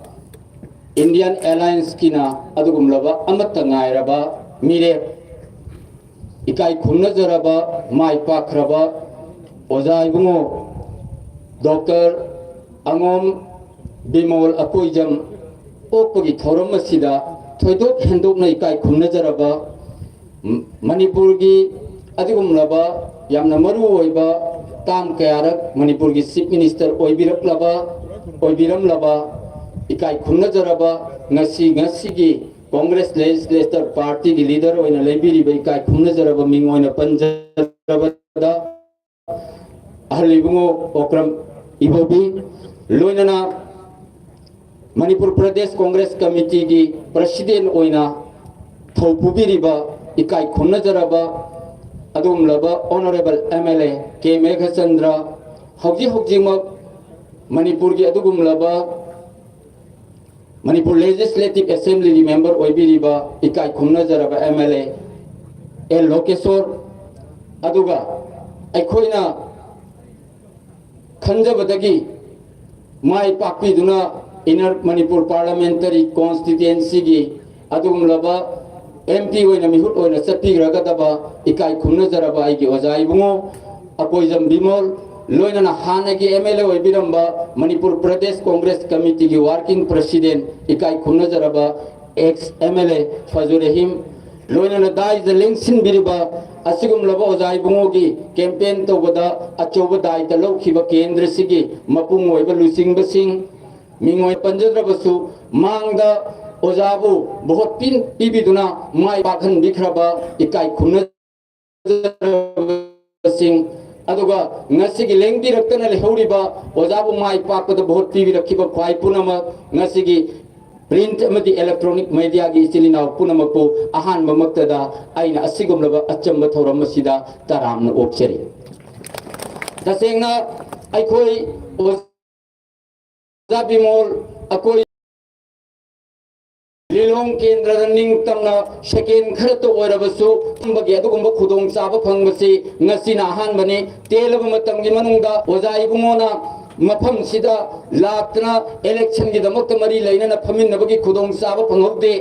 Indian Allianceꯀꯤꯅ ꯑꯗꯨꯒꯨꯝꯂꯕ ꯑꯃꯠꯇ ꯉꯥꯏꯔꯕ ꯃꯤꯔꯦꯞ, ꯏꯀꯥꯏ ꯈꯨꯝꯅꯖꯔꯕ ꯃꯥꯏ ꯄꯥꯛꯈ꯭ꯔꯕ ꯑꯣꯖꯥ ꯏꯕꯨꯡꯉꯣ ꯗꯣꯛꯇꯔ ꯑꯉꯣꯝ ꯕꯤꯃꯣꯜ ꯑꯀꯣꯏꯖꯝ ꯑꯣꯛꯄꯒꯤ ꯊꯧꯔꯝ ꯑꯁꯤꯗ ꯊꯣꯏꯗꯣꯛ ꯍꯦꯟꯗꯣꯛꯅ ꯏꯀꯥꯏ ꯈꯨꯝꯅꯖꯔꯕ ꯃꯅꯤꯄꯨꯔꯒꯤ ꯑꯗꯨꯒꯨꯝꯂꯕ ꯌꯥꯝꯅ ꯃꯔꯨ ꯑꯣꯏꯕ ꯇꯥꯝ ꯀꯌꯥꯔꯛ ꯃꯅꯤꯄꯨꯔꯒꯤ Chief Minister ꯑꯣꯏꯕꯤꯔꯛꯂꯕ, ꯑꯣꯏꯕꯤꯔꯝꯂꯕ, ꯏꯀꯥꯏ ꯈꯨꯝꯅꯖꯔꯕ ꯉꯁꯤ, ꯉꯁꯤꯒꯤ Congress Legislature Partyꯒꯤ leader ꯑꯣꯏꯅ ꯂꯩꯕꯤꯔꯤꯕ ꯏꯀꯥꯏ ꯈꯨꯝꯅꯖꯔꯕ ꯃꯤꯡ ꯑꯣꯏꯅ ꯄꯟꯖꯔꯕꯗ ꯑꯍꯜ ꯏꯕꯨꯡꯉꯣ ꯑꯣꯀ꯭ꯔꯝ ꯏꯕꯣꯕꯤ, ꯂꯣꯏꯅꯅ ꯃꯅꯤꯄꯨꯔ ꯄ꯭ꯔꯗꯦꯁ ꯀꯣꯡꯒ꯭ꯔꯦꯁ ꯀꯃꯤꯇꯤꯒꯤ president ꯑꯣꯏꯅ ꯊꯧ ꯄꯨꯕꯤꯔꯤꯕ ꯏꯀꯥꯏ ꯈꯨꯝꯅꯖꯔꯕ ꯑꯗꯨꯒꯨꯝꯂꯕ Honourable M L A ꯀꯦ ꯃꯦꯘꯆꯟꯗ꯭ꯔ, ꯍꯧꯖꯤꯛ ꯍꯧꯖꯤꯛꯃꯛ ꯃꯅꯤꯄꯨꯔꯒꯤ ꯑꯗꯨꯒꯨꯝꯂꯕ ꯃꯅꯤꯄꯨꯔ Legislative Assemblyꯒꯤ member ꯑꯣꯏꯕꯤꯔꯤꯕ ꯏꯀꯥꯏ ꯈꯨꯝꯅꯖꯔꯕ M L A ꯑꯦꯜ ꯂꯣꯀꯦꯁꯣꯔ, ꯑꯗꯨꯒ ꯑꯩꯈꯣꯏꯅ ꯈꯟꯖꯕꯗꯒꯤ ꯃꯥꯏ ꯄꯥꯛꯄꯤꯗꯨꯅ Inner Manipur Parliamentary Constituencyꯒꯤ ꯑꯗꯨꯒꯨꯝꯂꯕ M P ꯑꯣꯏꯅ ꯃꯤꯍꯨꯠ ꯑꯣꯏꯅ ꯆꯠꯄꯤꯈ꯭ꯔꯒꯗꯕ ꯏꯀꯥꯏ ꯈꯨꯝꯅꯖꯔꯕ ꯑꯩꯒꯤ ꯑꯣꯖꯥ ꯏꯕꯨꯡꯉꯣ ꯑꯀꯣꯏꯖꯝ ꯕꯤꯃꯣꯜ, ꯂꯣꯏꯅꯅ ꯍꯥꯟꯅꯒꯤ M L A ꯑꯣꯏꯕꯤꯔꯝꯕ Manipur Pradesh Congress ꯀꯃꯤꯇꯤꯒꯤ working president ꯏꯀꯥꯏ ꯈꯨꯝꯅꯖꯔꯕ ex M L A ꯐꯖꯨ Rahim, ꯂꯣꯏꯅꯅ ꯗꯥꯏꯗ ꯂꯦꯡꯁꯤꯟꯕꯤꯔꯤꯕ ꯑꯁꯤꯒꯨꯝꯂꯕ ꯑꯣꯖꯥ ꯏꯕꯨꯡꯉꯣꯒꯤ campaign ꯇꯧꯕꯗ ꯑꯆꯧꯕ ꯗꯥꯏꯇ ꯂꯧꯈꯤꯕ ꯀꯦꯟꯗ꯭ꯔꯁꯤꯒꯤ ꯃꯄꯨꯡ ꯑꯣꯏꯕ ꯂꯨꯆꯤꯡꯕꯁꯤꯡ, ꯃꯤꯡ ꯑꯣꯏꯅ ꯄꯟꯖꯗ꯭ꯔꯕꯁꯨ, ꯃꯥꯡꯗ ꯑꯣꯖꯥꯕꯨ ꯚꯣꯠ ꯄꯤ-, ꯄꯤꯕꯤꯗꯨꯅ ꯃꯥꯏ ꯄꯥꯛꯍꯟꯕꯤꯈ꯭ꯔꯕ ꯏꯀꯥꯏ ꯈꯨꯝꯅꯖꯔꯕꯁꯤꯡ, ꯑꯗꯨꯒ ꯉꯁꯤꯒꯤ ꯂꯦꯡꯕꯤꯔꯛꯇꯅ ꯂꯩꯍꯧꯔꯤꯕ ꯑꯣꯖꯥꯕꯨ ꯃꯥꯏ ꯄꯥꯛꯄꯗ ꯚꯣꯠ ꯄꯤꯕꯤꯔꯛꯈꯤꯕ ꯈ꯭ꯋꯥꯏ ꯄꯨꯝꯅꯃꯛ, ꯉꯁꯤꯒꯤ print ꯑꯃꯗꯤ electronic mediaꯒꯤ ꯏꯆꯤꯜ ꯏꯅꯥꯎ ꯄꯨꯝꯅꯃꯛꯄꯨ ꯑꯍꯥꯟꯕꯃꯛꯇꯗ ꯑꯩꯅ ꯑꯁꯤꯒꯨꯝꯂꯕ ꯑꯆꯝꯕ ꯊꯧꯔꯝ ꯑꯁꯤꯗ ꯇꯔꯥꯝꯅ ꯑꯣꯛꯆꯔꯤ꯫ ꯇꯁꯦꯡꯅ ꯑꯩꯈꯣꯏ ꯑꯣꯖꯥ ꯕꯤꯃꯣꯜ, ꯑꯩꯈꯣꯏ ꯂꯤꯂꯣꯡ ꯀꯦꯟꯗ꯭ꯔꯗ ꯅꯤꯡꯇꯝꯅ second ꯈꯔꯇ ꯑꯣꯏꯔꯕꯁꯨ ꯐꯝꯕꯒꯤ ꯑꯗꯨꯒꯨꯝꯕ ꯈꯨꯗꯣꯡꯆꯥꯕ ꯐꯪꯕꯁꯤ ꯉꯁꯤꯅ ꯑꯍꯥꯟꯕꯅꯤ꯫ ꯇꯦꯜꯂꯕ ꯃꯇꯝꯒꯤ ꯃꯅꯨꯡꯗ ꯑꯣꯖꯥ ꯏꯕꯨꯡꯉꯣꯅ ꯃꯐꯝꯁꯤꯗ ꯂꯥꯛꯇꯨꯅ electionꯒꯤꯗꯃꯛꯇ ꯃꯔꯤ ꯂꯩꯅꯅ ꯐꯝꯃꯤꯟꯅꯕꯒꯤ ꯈꯨꯗꯣꯡꯆꯥꯕ ꯐꯪꯍꯧꯗꯦ꯫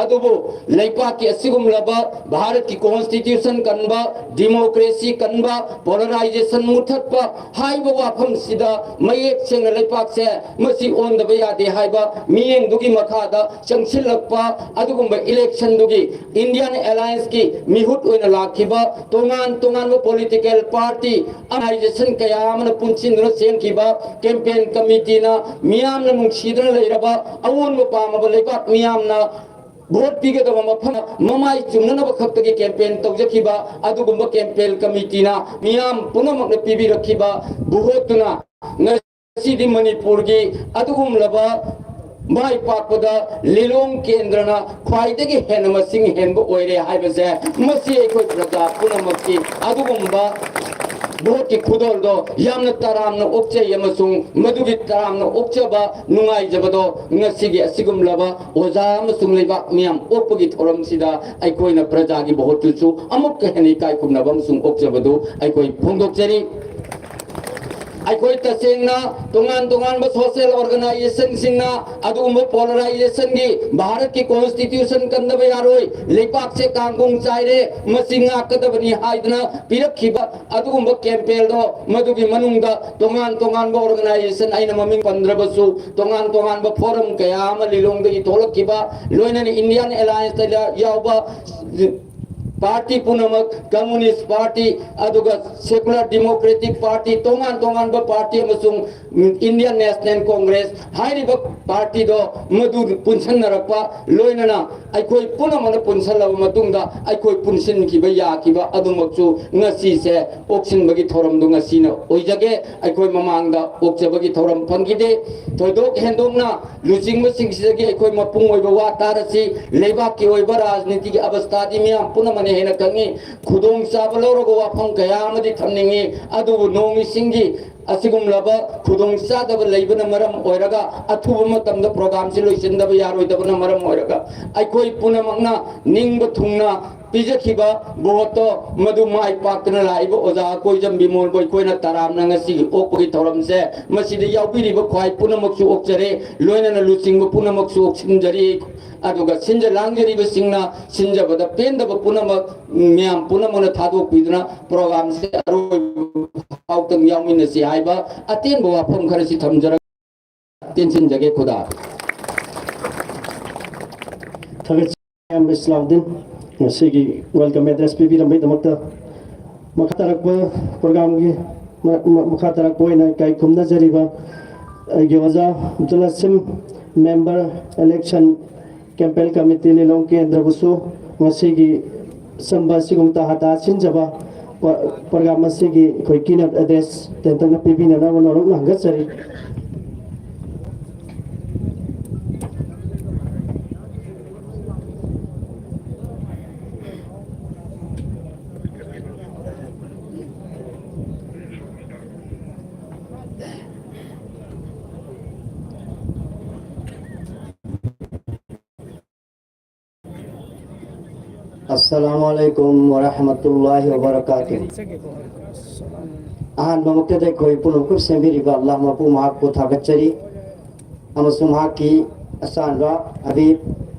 ꯑꯗꯨꯕꯨ ꯂꯩꯄꯥꯛꯀꯤ ꯑꯁꯤꯒꯨꯝꯂꯕ ꯚꯥꯔꯠꯀꯤ constitution ꯀꯟꯕ, democracy ꯀꯟꯕ, polarization ꯃꯨꯊꯠꯄ ꯍꯥꯏꯕ ꯋꯥꯐꯝꯁꯤꯗ ꯃꯌꯦꯛ ꯁꯦꯡꯅ ꯂꯩꯄꯥꯛꯁꯦ ꯃꯁꯤ ꯑꯣꯟꯗꯕ ꯌꯥꯗꯦ ꯍꯥꯏꯕ ꯃꯤꯠꯌꯦꯡꯗꯨꯒꯤ ꯃꯈꯥꯗ ꯆꯪꯁꯤꯜꯂꯛꯄ ꯑꯗꯨꯒꯨꯝꯕ electionꯗꯨꯒꯤ Indian Allianceꯀꯤ ꯃꯤꯍꯨꯠ ꯑꯣꯏꯅ ꯂꯥꯛꯈꯤꯕ ꯇꯣꯉꯥꯟ ꯇꯣꯉꯥꯟꯕ political party, organization ꯀꯌꯥ ꯑꯃꯅ ꯄꯨꯟꯁꯤꯟꯗꯨꯅ ꯁꯦꯝꯈꯤꯕ campaign committeeꯅ ꯃꯤꯌꯥꯝꯅ ꯅꯨꯡꯁꯤꯗꯨꯅ ꯂꯩꯔꯕ ꯑꯑꯣꯟꯕ ꯄꯥꯝꯃꯕ ꯂꯩꯕꯥꯛ ꯃꯤꯌꯥꯝꯅ ꯚꯣꯠ ꯄꯤꯒꯗꯕ ꯃꯐꯝ ꯃꯃꯥꯏ ꯆꯨꯝꯅꯅꯕ ꯈꯛꯇꯒꯤ campaign ꯇꯧꯖꯈꯤꯕ ꯑꯗꯨꯒꯨꯝꯕ campaign committeeꯅ ꯃꯤꯌꯥꯝ ꯄꯨꯝꯅꯃꯛꯅ ꯄꯤꯕꯤꯔꯛꯈꯤꯕ ꯚꯣꯠꯇꯨꯅ ꯉꯁꯤꯗꯤ ꯃꯅꯤꯄꯨꯔꯒꯤ ꯑꯗꯨꯒꯨꯝꯂꯕ ꯃꯥꯏ ꯄꯥꯛꯄꯗ ꯂꯤꯂꯣꯡ ꯀꯦꯟꯗ꯭ꯔꯅ ꯈ꯭ꯋꯥꯏꯗꯒꯤ ꯍꯦꯟꯅ ꯃꯁꯤꯡ ꯍꯦꯟꯕ ꯑꯣꯏꯔꯦ ꯍꯥꯏꯕꯁꯦ, ꯃꯁꯤ ꯑꯩꯈꯣꯏ ꯄ꯭ꯔꯖꯥ ꯄꯨꯝꯅꯃꯛꯀꯤ ꯑꯗꯨꯒꯨꯝꯕ ꯚꯣꯠꯀꯤ ꯈꯨꯗꯣꯜꯗꯣ ꯌꯥꯝꯅ ꯇꯔꯥꯝꯅ ꯑꯣꯛꯆꯩ ꯑꯃꯁꯨꯡ ꯃꯗꯨꯒꯤ ꯇꯔꯥꯝꯅ ꯑꯣꯛꯆꯕ, ꯅꯨꯡꯉꯥꯏꯖꯕꯗꯣ ꯉꯁꯤꯒꯤ ꯑꯁꯤꯒꯨꯝꯂꯕ ꯑꯣꯖꯥ ꯑꯃꯁꯨꯡ ꯂꯩꯕꯥꯛ ꯃꯤꯌꯥꯝ ꯑꯣꯛꯄꯒꯤ ꯊꯧꯔꯝꯁꯤꯗ ꯑꯩꯈꯣꯏꯅ ꯄ꯭ꯔꯖꯥꯒꯤ ꯚꯣꯠꯇꯨꯁꯨ ꯑꯃꯨꯛꯀ ꯍꯦꯟꯅ ꯏꯀꯥꯏ ꯈꯨꯝꯅꯕ ꯑꯃꯁꯨꯡ ꯑꯣꯛꯆꯕꯗꯨ ꯑꯩꯈꯣꯏ ꯐꯣꯡꯗꯣꯛꯆꯔꯤ꯫ ꯑꯩꯈꯣꯏ ꯇꯁꯦꯡꯅ ꯇꯣꯉꯥꯟ ꯇꯣꯉꯥꯟꯕ social organizationꯁꯤꯡꯅ ꯑꯗꯨꯒꯨꯝꯕ polarizationꯒꯤ ꯚꯥꯔꯠꯀꯤ constitution ꯀꯟꯗꯕ ꯌꯥꯔꯣꯏ, ꯂꯩꯄꯥꯛꯁꯦ ꯀꯥꯡꯒꯣꯡ ꯆꯥꯏꯔꯦ, ꯃꯁꯤ ꯉꯥꯛꯀꯗꯕꯅꯤ ꯍꯥꯏꯗꯨꯅ ꯄꯤꯔꯛꯈꯤꯕ ꯑꯗꯨꯒꯨꯝꯕ campaignꯗꯣ, ꯃꯗꯨꯒꯤ ꯃꯅꯨꯡꯗ ꯇꯣꯉꯥꯟ ꯇꯣꯉꯥꯟꯕ organization, ꯑꯩꯅ ꯃꯃꯤꯡ ꯄꯟꯗ꯭ꯔꯕꯁꯨ, ꯇꯣꯉꯥꯟ ꯇꯣꯉꯥꯟꯕ forum ꯀꯌꯥ ꯑꯃ ꯂꯤꯂꯣꯡꯗꯒꯤ ꯊꯣꯛꯂꯛꯈꯤꯕ, ꯂꯣꯏꯅꯅ Indian Allianceꯇ ꯌꯥꯎꯕ ꯄꯥꯔꯇꯤ ꯄꯨꯝꯅꯃꯛ, ꯀꯝꯃꯨꯅꯤꯁ ꯄꯥꯔꯇꯤ, ꯑꯗꯨꯒ ꯁꯦꯀꯨꯂꯔ ꯗꯦꯃꯣꯀ꯭ꯔꯦꯇꯤꯛ ꯄꯥꯔꯇꯤ, ꯇꯣꯉꯥꯟ ꯇꯣꯉꯥꯟꯕ ꯄꯥꯔꯇꯤ ꯑꯃꯁꯨꯡ ꯏꯟꯗꯤꯌꯟ ꯅꯦꯁꯅꯦꯜ ꯀꯣꯡꯒ꯭ꯔꯦꯁ ꯍꯥꯏꯔꯤꯕ ꯄꯥꯔꯇꯤꯗꯣ ꯃꯗꯨ ꯄꯨꯟꯁꯤꯟꯅꯔꯛꯄ, ꯂꯣꯏꯅꯅ ꯑꯩꯈꯣꯏ ꯄꯨꯝꯅꯃꯛꯅ ꯄꯨꯟꯁꯤꯜꯂꯕ ꯃꯇꯨꯡꯗ ꯑꯩꯈꯣꯏ ꯄꯨꯟꯁꯤꯟꯈꯤꯕ ꯌꯥꯈꯤꯕ ꯑꯗꯨꯃꯛꯁꯨ ꯉꯁꯤꯁꯦ ꯑꯣꯛꯁꯤꯟꯕꯒꯤ ꯊꯧꯔꯝꯗꯨ ꯉꯁꯤꯅ ꯑꯣꯏꯖꯒꯦ꯫ ꯑꯩꯈꯣꯏ ꯃꯃꯥꯡꯗ ꯑꯣꯛꯆꯕꯒꯤ ꯊꯧꯔꯝ ꯐꯪꯈꯤꯗꯦ꯫ ꯊꯣꯏꯗꯣꯛ ꯍꯦꯟꯗꯣꯛꯅ ꯂꯨꯆꯤꯡꯕꯁꯤꯡꯁꯤꯗꯒꯤ ꯑꯩꯈꯣꯏ ꯃꯄꯨꯡ ꯑꯣꯏꯕ ꯋꯥ ꯇꯥꯔꯁꯤ꯫ ꯂꯩꯕꯥꯛꯀꯤ ꯑꯣꯏꯕ ꯔꯥꯖꯅꯤꯇꯤꯒꯤ ꯑꯕꯁꯊꯥꯗꯤ ꯃꯤꯌꯥꯝ ꯄꯨꯝꯅꯃꯛꯅ ꯍꯦꯟꯅ ꯈꯪꯉꯤ꯫ ꯈꯨꯗꯣꯡꯆꯥꯕ ꯂꯧꯔꯒ ꯋꯥꯐꯝ ꯀꯌꯥ ꯑꯃꯗꯤ ꯊꯝꯅꯤꯡꯉꯤ, ꯑꯗꯨꯕꯨ ꯅꯣꯡ ꯏꯁꯤꯡꯒꯤ ꯑꯁꯤꯒꯨꯝꯂꯕ ꯈꯨꯗꯣꯡꯆꯥꯗꯕ ꯂꯩꯕꯅ ꯃꯔꯝ ꯑꯣꯏꯔꯒ ꯑꯊꯨꯕ ꯃꯇꯝꯗ ꯄ꯭ꯔꯣꯒꯥꯝꯁꯤ ꯂꯣꯏꯁꯤꯟꯗꯕ ꯌꯥꯔꯣꯏꯗꯕꯅ ꯃꯔꯝ ꯑꯣꯏꯔꯒ ꯑꯩꯈꯣꯏ ꯄꯨꯝꯅꯃꯛꯅ ꯅꯤꯡꯕ ꯊꯨꯡꯅ ꯄꯤꯖꯈꯤꯕ ꯚꯣꯠꯇꯣ ꯃꯗꯨ ꯃꯥꯏ ꯄꯥꯛꯇꯅ ꯂꯥꯛꯏꯕ ꯑꯣꯖꯥ ꯀꯣꯏꯖꯝ ꯕꯤꯃꯣꯜꯕꯨ ꯑꯩꯈꯣꯏꯅ ꯇꯔꯥꯝꯅ ꯉꯁꯤꯒꯤ ꯑꯣꯛꯄꯒꯤ ꯊꯧꯔꯝꯁꯦ ꯃꯁꯤꯗ ꯌꯥꯎꯕꯤꯔꯤꯕ ꯈ꯭ꯋꯥꯏ ꯄꯨꯝꯅꯃꯛꯁꯨ ꯑꯣꯛꯆꯔꯦ, ꯂꯣꯏꯅꯅ ꯂꯨꯆꯤꯡꯕ ꯄꯨꯝꯅꯃꯛꯁꯨ ꯑꯣꯛꯁꯤꯟꯖꯔꯤ꯫ ꯑꯗꯨꯒ ꯁꯤꯟꯖ ꯂꯥꯡꯖꯔꯤꯕꯁꯤꯡꯅ ꯁꯤꯟꯖꯕꯗ ꯄꯦꯟꯗꯕ ꯄꯨꯝꯅꯃꯛ ꯃꯌꯥꯝ ꯄꯨꯝꯅꯃꯛꯅ ꯊꯥꯗꯣꯛꯄꯤꯗꯨꯅ ꯄ꯭ꯔꯣꯒꯥꯝꯁꯦ ꯑꯔꯣꯏꯕ ꯐꯥꯎꯇꯪ ꯌꯥꯎꯃꯤꯟꯅꯁꯤ ꯍꯥꯏꯕ ꯑꯇꯦꯟꯕ ꯋꯥꯐꯝ ꯈꯔꯁꯤ ꯊꯝꯖꯔꯒ ꯇꯦꯟꯁꯤꯟꯖꯒꯦ꯫ ꯈꯨꯗꯥ꯫ ꯊꯥꯒꯠꯆꯔꯤ ꯏꯌꯥꯝꯕ ꯏꯁꯂꯥꯎꯗꯤꯟ, ꯉꯁꯤꯒꯤ welcome address ꯄꯤꯕꯤꯔꯝꯕꯒꯤꯗꯃꯛꯇ꯫ ꯃꯈꯥ ꯇꯥꯔꯛꯄ ꯄ꯭ꯔꯣꯒꯥꯝꯒꯤ ꯃ-, ꯃ-, ꯃꯈꯥ ꯇꯥꯔꯛꯄ ꯑꯣꯏꯅ ꯏꯀꯥꯏ ꯈꯨꯝꯅꯖꯔꯤꯕ ꯑꯩꯒꯤ ꯑꯣꯖꯥ Abdul ꯍꯥꯁꯤꯝ, member election campaign committee ꯂꯤꯂꯣꯡ ꯀꯦꯟꯗ꯭ꯔꯕꯨꯁꯨ ꯉꯁꯤꯒꯤ ꯁꯝꯕ ꯑꯁꯤꯒꯨꯝ ꯇꯍꯥ ꯇꯍꯥ ꯁꯤꯟꯖꯕ ꯄ-, ꯄ꯭ꯔꯣꯒꯥꯝ ꯑꯁꯤꯒꯤ ꯑꯩꯈꯣꯏ keynote address ꯇꯦꯟꯇꯛꯅ ꯄꯤꯕꯤꯅꯅꯕ ꯅꯧꯔꯛꯅ ꯍꯪꯒꯠꯆꯔꯤ꯫ ꯑꯁꯂꯥꯃꯨ ꯑꯂꯥꯏꯀꯨꯝ ꯋꯔꯍꯃꯇꯨꯜꯂꯥꯍꯤ ꯋꯕꯔꯀꯥꯇꯨꯍ꯫ ꯑꯍꯥꯟꯕꯃꯛꯇꯗ ꯑꯩꯈꯣꯏ ꯄꯨꯝꯅꯃꯛꯄꯨ ꯁꯦꯝꯕꯤꯔꯤꯕ ꯑꯜꯂꯥꯍ ꯃꯄꯨ ꯃꯍꯥꯛꯄꯨ ꯊꯥꯒꯠꯆꯔꯤ, ꯑꯃꯁꯨꯡ ꯃꯍꯥꯛꯀꯤ ꯑꯆꯥꯟꯕ ꯍꯕꯤꯕ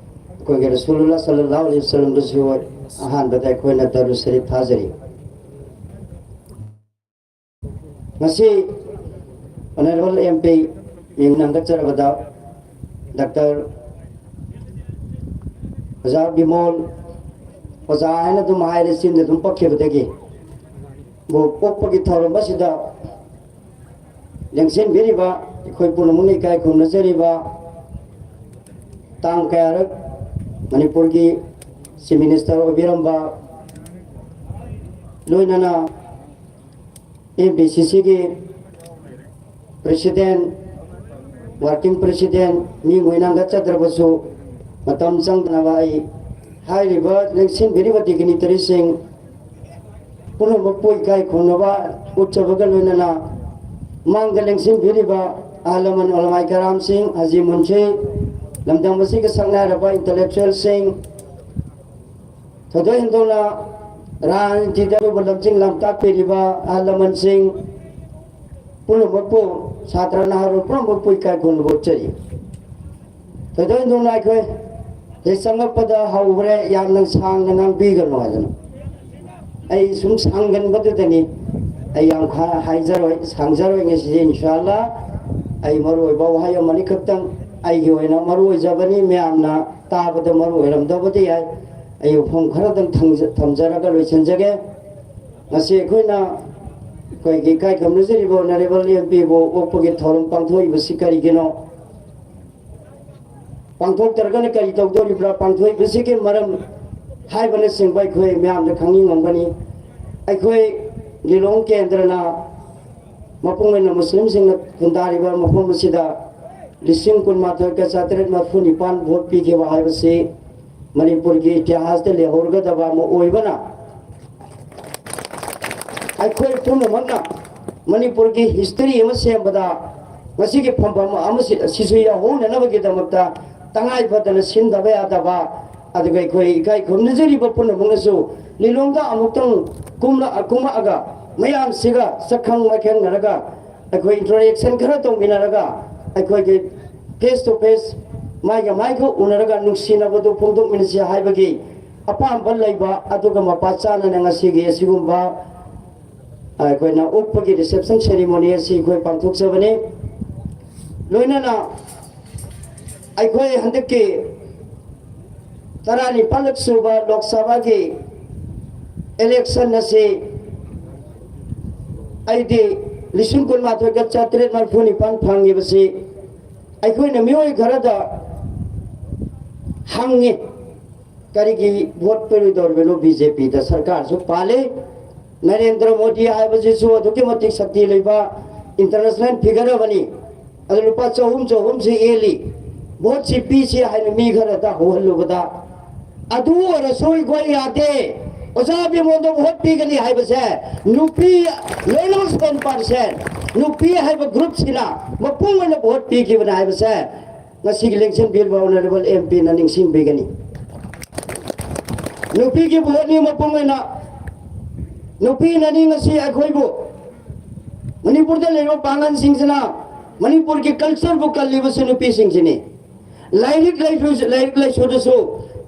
ꯑꯩꯈꯣꯏꯒꯤ ꯔꯁꯨꯂꯨꯜꯂꯥꯍ ꯁꯜꯂꯜꯂꯥꯍꯨ ꯑꯂꯥꯏꯍꯤ ꯋꯁꯜꯂꯝꯗꯁꯨ ꯑꯍꯥꯟꯕꯗ ꯑꯩꯈꯣꯏꯅ ꯗꯔꯨꯗ ꯁꯔꯤꯐ ꯊꯥꯖꯔꯤ꯫ ꯉꯁꯤ Honourable M P ꯃꯤꯡ ꯍꯪꯒꯠꯆꯔꯕꯗ Doctor ꯑꯣꯖꯥ ꯕꯤꯃꯣꯜ ꯑꯣꯖꯥ ꯍꯥꯏꯅ ꯑꯗꯨꯝ ꯍꯥꯏꯔꯦ, ꯆꯤꯟꯗ ꯑꯗꯨꯝ ꯄꯛꯈꯤꯕꯗꯒꯤ꯫ ꯕꯨ ꯑꯣꯛꯄꯒꯤ ꯊꯧꯔꯝ ꯑꯁꯤꯗ ꯂꯦꯡꯁꯤꯟꯕꯤꯔꯤꯕ ꯑꯩꯈꯣꯏ ꯄꯨꯝꯅꯃꯛꯅ ꯏꯀꯥꯏ ꯈꯨꯝꯅꯖꯔꯤꯕ ꯇꯥꯡ ꯀꯌꯥꯔꯛ ꯃꯅꯤꯄꯨꯔꯒꯤ Chief Minister ꯑꯣꯏꯕꯤꯔꯝꯕ, ꯂꯣꯏꯅꯅ M B C Cꯒꯤ President, Working President, ꯃꯤ ꯃꯣꯏꯅꯥꯡꯒ ꯆꯠꯇ꯭ꯔꯕꯁꯨ ꯃꯇꯝ ꯆꯪꯗꯅꯕ ꯑꯩ ꯍꯥꯏꯔꯤꯕ ꯂꯦꯡꯁꯤꯟꯕꯤꯔꯤꯕ dignitaryꯁꯤꯡ ꯄꯨꯝꯅꯃꯛꯄꯨ ꯏꯀꯥꯏ ꯈꯨꯝꯅꯕ ꯎꯠꯆꯕꯒ ꯂꯣꯏꯅꯅ ꯃꯥꯡꯗ ꯂꯦꯡꯁꯤꯟꯕꯤꯔꯤꯕ ꯑꯍꯜ ꯂꯃꯟ ꯑꯣꯂꯃꯥꯏ ꯀꯔꯥꯝꯁꯤꯡ, ꯍꯥꯖꯤ ꯃꯨꯟꯁꯤ, ꯂꯝꯗꯝ ꯑꯁꯤꯒꯤ ꯁꯛꯅꯥꯏꯔꯕ intellectualꯁꯤꯡ, ꯊꯣꯏꯗꯣꯛ ꯍꯦꯟꯗꯣꯛꯅ ꯔꯥꯖꯅꯤꯇꯤꯗ ꯑꯩꯈꯣꯏꯕꯨ ꯂꯝꯖꯤꯡ ꯂꯝꯇꯥꯛꯄꯤꯔꯤꯕ ꯑꯍꯜ ꯂꯃꯟꯁꯤꯡ ꯄꯨꯝꯅꯃꯛꯄꯨ, ꯁꯥꯇ꯭ꯔ ꯅꯍꯥꯔꯣꯜ ꯄꯨꯝꯅꯃꯛꯄꯨ ꯏꯀꯥꯏ ꯈꯨꯝꯅꯕ ꯎꯠꯆꯔꯤ꯫ ꯊꯣꯏꯗꯣꯛ ꯍꯦꯟꯗꯣꯛꯅ ꯑꯩꯈꯣꯏ ꯍꯦꯛ ꯆꯪꯂꯛꯄꯗ ꯍꯧꯈ꯭ꯔꯦ, ꯌꯥꯝꯅ ꯁꯥꯡꯅ ꯉꯥꯡꯕꯤꯒꯅꯨ ꯍꯥꯏꯗꯅ꯫ ꯑꯩ ꯁꯨꯝ ꯁꯥꯡꯒꯟꯕꯗꯨꯗꯅꯤ꯫ ꯑꯩ ꯌꯥꯝ ꯈ-, ꯍꯥꯏꯖꯔꯣꯏ, ꯁꯥꯡꯖꯔꯣꯏ ꯉꯁꯤꯗꯤ, ꯏꯟꯁꯥ ꯑꯜꯂꯥ꯫ ꯑꯩ ꯃꯔꯨꯑꯣꯏꯕ ꯋꯥꯍꯩ ꯑꯃꯅꯤ ꯈꯛꯇꯪ, ꯑꯩꯒꯤ ꯑꯣꯏꯅ ꯃꯔꯨ ꯑꯣꯏꯖꯕꯅꯤ, ꯃꯌꯥꯝꯅ ꯇꯥꯕꯗ ꯃꯔꯨ ꯑꯣꯏꯔꯝꯗꯕꯗꯤ ꯌꯥꯏ꯫ ꯑꯩ ꯋꯥꯐꯝ ꯈꯔꯗꯪ ꯊꯝꯖ-, ꯊꯝꯖꯔꯒ ꯂꯣꯏꯁꯤꯟꯖꯒꯦ꯫ ꯉꯁꯤ ꯑꯩꯈꯣꯏꯅ ꯑꯩꯈꯣꯏꯒꯤ ꯏꯀꯥꯏ ꯈꯨꯝꯅꯖꯔꯤꯕ Honourable M Pꯕꯨ ꯑꯣꯛꯄꯒꯤ ꯊꯧꯔꯝ ꯄꯥꯡꯊꯣꯛꯏꯕꯁꯤ ꯀꯔꯤꯒꯤꯅꯣ? ꯄꯥꯡꯊꯣꯛꯇ꯭ꯔꯒꯅ ꯀꯔꯤ ꯇꯧꯗꯧꯔꯤꯕ꯭ꯔꯥ? ꯄꯥꯡꯊꯣꯛꯏꯕꯁꯤꯒꯤ ꯃꯔꯝ ꯍꯥꯏꯕꯅꯆꯤꯡꯕ ꯑꯩꯈꯣꯏ ꯃꯌꯥꯝꯗ ꯈꯪꯅꯤꯡꯉꯝꯒꯅꯤ꯫ ꯑꯩꯈꯣꯏ ꯂꯤꯂꯣꯡ ꯀꯦꯟꯗ꯭ꯔꯅ ꯃꯄꯨꯡ ꯑꯣꯏꯅ ꯃꯨꯁꯂꯤꯝꯁꯤꯡꯅ ꯈꯨꯟꯗꯥꯔꯤꯕ ꯃꯐꯝ ꯑꯁꯤꯗ ꯂꯤꯁꯤꯡ ꯀꯨꯟꯃꯥꯊꯣꯏꯒ ꯆꯥꯇ꯭ꯔꯦꯠ ꯃꯔꯤꯐꯨ ꯅꯤꯄꯥꯟ ꯚꯣꯠ ꯄꯤꯈꯤꯕ ꯍꯥꯏꯕꯁꯤ ꯃꯅꯤꯄꯨꯔꯒꯤ ꯏꯇꯤꯍꯥꯁꯇ ꯂꯩꯍꯧꯔꯒꯗꯕ ꯑꯃ ꯑꯣꯏꯕꯅ, ꯑꯩꯈꯣꯏ ꯄꯨꯝꯅꯃꯛꯅ ꯃꯅꯤꯄꯨꯔꯒꯤ history ꯑꯃ ꯁꯦꯝꯕꯗ ꯃꯁꯤꯒꯤ ꯐꯝꯐꯝ ꯑꯃꯁꯤ, ꯑꯁꯤꯁꯨ ꯌꯥꯎꯍꯧꯅꯅꯕꯒꯤꯗꯃꯛꯇ ꯇꯉꯥꯏ ꯐꯗꯅ ꯁꯤꯟꯗꯕ ꯌꯥꯗꯕ, ꯑꯗꯨꯒ ꯑꯩꯈꯣꯏ ꯏꯀꯥꯏ ꯈꯨꯝꯅꯖꯔꯤꯕ ꯄꯨꯝꯅꯃꯛꯅꯁꯨ ꯂꯤꯂꯣꯡꯗ ꯑꯃꯨꯛꯇꯪ ꯀꯨꯝꯂ-, ꯀꯨꯝꯂꯛꯑꯒ ꯃꯌꯥꯝꯁꯤꯒ ꯁꯛꯈꯪ ꯃꯥꯏꯈꯪꯅꯔꯒ ꯑꯩꯈꯣꯏ interaction ꯈꯔ ꯇꯧꯃꯤꯟꯅꯔꯒ ꯑꯩꯈꯣꯏꯒꯤ face to face, ꯃꯥꯏꯒ ꯃꯥꯏꯒ ꯎꯅꯔꯒ ꯅꯨꯡꯁꯤꯅꯕꯗꯨ ꯐꯣꯡꯗꯣꯛꯃꯤꯟꯅꯁꯤ ꯍꯥꯏꯕꯒꯤ ꯑꯄꯥꯝꯕ ꯂꯩꯕ, ꯑꯗꯨꯒ ꯃꯄꯥ ꯆꯥꯅꯅ ꯉꯁꯤꯒꯤ ꯑꯁꯤꯒꯨꯝꯕ ꯑꯩꯈꯣꯏꯅ ꯑꯣꯛꯄꯒꯤ reception ceremony ꯑꯁꯤ ꯑꯩꯈꯣꯏ ꯄꯥꯡꯊꯣꯛꯆꯕꯅꯤ꯫ ꯂꯣꯏꯅꯅ ꯑꯩꯈꯣꯏ ꯍꯟꯗꯛꯀꯤ ꯇꯔꯥꯅꯤꯄꯥꯜꯂꯛ ꯁꯨꯕ ꯂꯣꯛ ꯁꯚꯥꯒꯤ election ꯑꯁꯤ ꯑꯩꯗꯤ ꯂꯤꯁꯤꯡ ꯀꯨꯟꯃꯥꯊꯣꯏꯒ ꯆꯥꯇ꯭ꯔꯦꯠ ꯃꯔꯤꯐꯨ ꯅꯤꯄꯥꯟ ꯐꯪꯉꯤꯕꯁꯤ ꯑꯩꯈꯣꯏꯅ ꯃꯤꯑꯣꯏ ꯈꯔꯗ ꯍꯪꯉꯤ, "ꯀꯔꯤꯒꯤ vote ꯄꯤꯔꯣꯏꯗꯧꯔꯤꯕꯅꯣ ꯕꯤ ꯖꯦ ꯄꯤꯗ?" ꯁꯔꯀꯥꯔꯁꯨ ꯄꯥꯜꯂꯤ, ꯅꯔꯦꯟꯗ꯭ꯔ ꯃꯣꯗꯤ ꯍꯥꯏꯕꯁꯤꯁꯨ ꯑꯗꯨꯛꯀꯤ ꯃꯇꯤꯛ ꯁꯛꯇꯤ ꯂꯩꯕ international figure ꯑꯃꯅꯤ꯫ ꯑꯗꯨ ꯂꯨꯄꯥ ꯆꯍꯨꯝ ꯆꯍꯨꯝꯁꯤ ꯌꯦꯜꯂꯤ꯫ Vote ꯁꯤ ꯄꯤꯁꯤ ꯍꯥꯏꯅ ꯃꯤ ꯈꯔꯗ ꯍꯧꯍꯜꯂꯨꯕꯗ, ꯑꯗꯨ ꯑꯣꯏꯔꯁꯨ ꯑꯩꯈꯣꯏ ꯌꯥꯗꯦ꯫ ꯑꯣꯖꯥ ꯕꯤꯃꯣꯟꯗ vote ꯄꯤꯒꯅꯤ ꯍꯥꯏꯕꯁꯦ ꯅꯨꯄꯤ ꯂꯣꯏꯅꯃꯛ seven percent, ꯅꯨꯄꯤ ꯍꯥꯏꯕ group ꯁꯤꯅ ꯃꯄꯨꯡ ꯑꯣꯏꯅ vote ꯄꯤꯈꯤꯕꯅꯤ ꯍꯥꯏꯕꯁꯦ ꯉꯁꯤꯒꯤ ꯂꯦꯡꯁꯤꯟꯕꯤꯔꯤꯕ honourable M P ꯅ ꯅꯤꯡꯁꯤꯡꯕꯤꯒꯅꯤ꯫ ꯅꯨꯄꯤꯒꯤ vote ꯅꯤ ꯃꯄꯨꯡ ꯑꯣꯏꯅ, ꯅꯨꯄꯤꯅꯅꯤ ꯉꯁꯤ ꯑꯩꯈꯣꯏꯕꯨ, ꯃꯅꯤꯄꯨꯔꯗ ꯂꯩꯔꯤꯕ ꯄꯥꯡꯒꯜꯁꯤꯡꯁꯤꯅ ꯃꯅꯤꯄꯨꯔꯒꯤ culture ꯕꯨ ꯀꯜꯂꯤꯕꯁꯤ ꯅꯨꯄꯤꯁꯤꯡꯁꯤꯅꯤ꯫ ꯂꯥꯏꯔꯤꯛ ꯂꯥꯏꯁꯨ, ꯂꯥꯏꯔꯤꯛ ꯂꯥꯏꯁꯨꯗꯁꯨ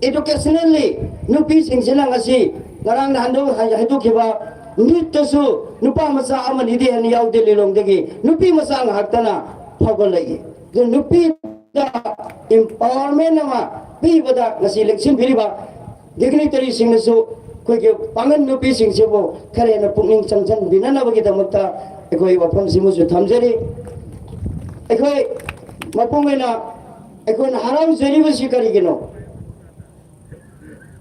educationally ꯅꯨꯄꯤꯁꯤꯡꯁꯤꯅ ꯉꯁꯤ ꯉꯔꯥꯡ ꯅꯍꯥꯟꯗꯣ ꯍꯥꯏ-, ꯍꯥꯏꯗꯣꯛꯈꯤꯕ NEET ꯇꯁꯨ ꯅꯨꯄꯥ ꯃꯆꯥ ꯑꯃꯅꯤꯗꯤ ꯍꯦꯟꯅ ꯌꯥꯎꯗꯦ ꯂꯤꯂꯣꯡꯗꯒꯤ, ꯅꯨꯄꯤ ꯃꯆꯥ ꯉꯥꯛꯇꯅ ꯐꯥꯎꯒꯠꯂꯛꯏ꯫ ꯑꯗꯨ ꯅꯨꯄꯤꯗ empowerment ꯑꯃ ꯄꯤꯕꯗ ꯉꯁꯤ ꯂꯦꯡꯁꯤꯟꯕꯤꯔꯤꯕ dignitary ꯁꯤꯡꯅꯁꯨ ꯑꯩꯈꯣꯏꯒꯤ ꯄꯥꯡꯒꯜ ꯅꯨꯄꯤꯁꯤꯡꯁꯤꯕꯨ ꯈꯔ ꯍꯦꯟꯅ ꯄꯨꯛꯅꯤꯡ ꯆꯪꯁꯤꯟꯕꯤꯅꯅꯕꯒꯤꯗꯃꯛꯇ ꯑꯩꯈꯣꯏ ꯋꯥꯐꯝꯁꯤꯃꯁꯨ ꯊꯝꯖꯔꯤ꯫ ꯑꯩꯈꯣꯏ ꯃꯄꯨꯡ ꯑꯣꯏꯅ ꯑꯩꯈꯣꯏꯅ ꯍꯔꯥꯎꯖꯔꯤꯕꯁꯤ ꯀꯔꯤꯒꯤꯅꯣ?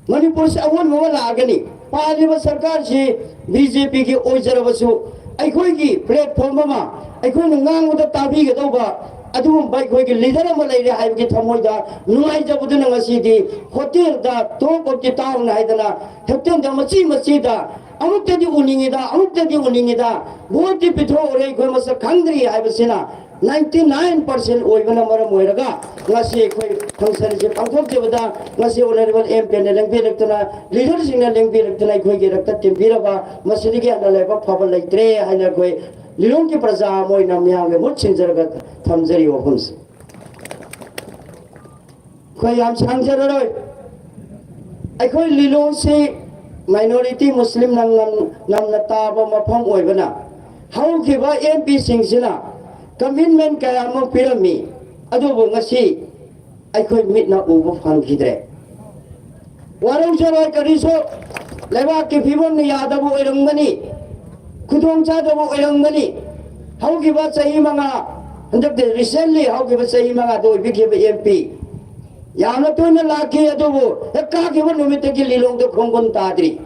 ꯃꯅꯤꯄꯨꯔꯁꯤ ꯑꯑꯣꯟꯕ ꯑꯃ ꯂꯥꯛꯑꯒꯅꯤ꯫ ꯄꯥꯜꯂꯤꯕ ꯁꯔꯀꯥꯔꯁꯤ ꯕꯤ ꯖꯦ ꯄꯤꯒꯤ ꯑꯣꯏꯖꯔꯕꯁꯨ, ꯑꯩꯈꯣꯏꯒꯤ platform ꯑꯃ, ꯑꯩꯈꯣꯏꯅ ꯉꯥꯡꯕꯗ ꯇꯥꯕꯤꯒꯗꯧꯕ ꯑꯗꯨꯒꯨꯝꯕ ꯑꯩꯈꯣꯏꯒꯤ leader ꯑꯃ ꯂꯩꯔꯦ ꯍꯥꯏꯕꯒꯤ ꯊꯃꯣꯏꯗ ꯅꯨꯡꯉꯥꯏꯖꯕꯗꯨꯅ ꯉꯁꯤꯗꯤ hotel the Talk of the Town ꯍꯥꯏꯗꯅ hotel ꯗ ꯃꯆꯤ ꯃꯆꯤꯗ ꯑꯃꯨꯛꯇꯗꯤ ꯎꯅꯤꯡꯉꯤꯗ, ꯑꯃꯨꯛꯇꯗꯤ ꯎꯅꯤꯡꯉꯤꯗ, vote ꯇꯤ ꯄꯤꯊꯣꯛꯎꯔꯦ, ꯑꯩꯈꯣꯏ ꯃꯁꯛ ꯈꯪꯗ꯭ꯔꯤ ꯍꯥꯏꯕꯁꯤꯅ ninety nine percent ꯑꯣꯏꯕꯅ ꯃꯔꯝ ꯑꯣꯏꯔꯒ ꯉꯁꯤ ꯑꯩꯈꯣꯏ function ꯁꯤ ꯄꯥꯡꯊꯣꯛꯆꯕꯗ ꯉꯁꯤ honourable M P ꯅ ꯂꯦꯡꯕꯤꯔꯛꯇꯅ, leader ꯁꯤꯡꯅ ꯂꯦꯡꯕꯤꯔꯛꯇꯅ ꯑꯩꯈꯣꯏꯒꯤ ꯔꯛꯇ ꯇꯤꯟꯕꯤꯔꯕ ꯃꯁꯤꯗꯒꯤ ꯍꯦꯟꯅ ꯂꯥꯏꯕꯛ ꯐꯕ ꯂꯩꯇ꯭ꯔꯦ ꯍꯥꯏꯅ ꯑꯩꯈꯣꯏ ꯂꯤꯂꯣꯡꯒꯤ ꯄ꯭ꯔꯖꯥ ꯑꯃ ꯑꯣꯏꯅ ꯃꯤꯌꯥꯝꯒꯤ ꯃꯍꯨꯠ ꯁꯤꯟꯖꯔꯒ ꯊꯝꯖꯔꯤ ꯋꯥꯐꯝꯁꯤ꯫ ꯑꯩꯈꯣꯏ ꯌꯥꯝ ꯁꯥꯡꯖꯔꯔꯣꯏ꯫ ꯑꯩꯈꯣꯏ ꯂꯤꯂꯣꯡꯁꯤ minority ꯃꯨꯁꯂꯤꯝꯅ ꯉꯝ-, ꯉꯝꯅ ꯇꯥꯕ ꯃꯐꯝ ꯑꯣꯏꯕꯅ ꯍꯧꯈꯤꯕ M P ꯁꯤꯡꯁꯤꯅ commitment ꯀꯌꯥ ꯑꯃ ꯄꯤꯔꯝꯃꯤ, ꯑꯗꯨꯕꯨ ꯉꯁꯤ ꯑꯩꯈꯣꯏ ꯃꯤꯠꯅ ꯎꯕ ꯐꯪꯈꯤꯗ꯭ꯔꯦ꯫ ꯋꯥꯔꯧꯖꯔꯣꯏ ꯀꯔꯤꯁꯨ꯫ ꯂꯩꯕꯥꯛꯀꯤ ꯐꯤꯕꯝꯅ ꯌꯥꯗꯕ ꯑꯣꯏꯔꯝꯒꯅꯤ, ꯈꯨꯗꯣꯡ ꯆꯥꯗꯕ ꯑꯣꯏꯔꯝꯒꯅꯤ꯫ ꯍꯧꯈꯤꯕ ꯆꯍꯤ ꯃꯉꯥ, ꯍꯟꯗꯛꯇꯤ recently ꯍꯧꯈꯤꯕ ꯆꯍꯤ ꯃꯉꯥꯗ ꯑꯣꯏꯕꯤꯈꯤꯕ M P ꯌꯥꯝꯅ ꯇꯣꯏꯅ ꯂꯥꯛꯈꯤ, ꯑꯗꯨꯕꯨ ꯍꯦꯛ ꯀꯥꯈꯤꯕ ꯅꯨꯃꯤꯠꯇꯒꯤ ꯂꯤꯂꯣꯡꯗ ꯈꯣꯡꯒꯨꯟ ꯇꯥꯗ꯭ꯔꯤ꯫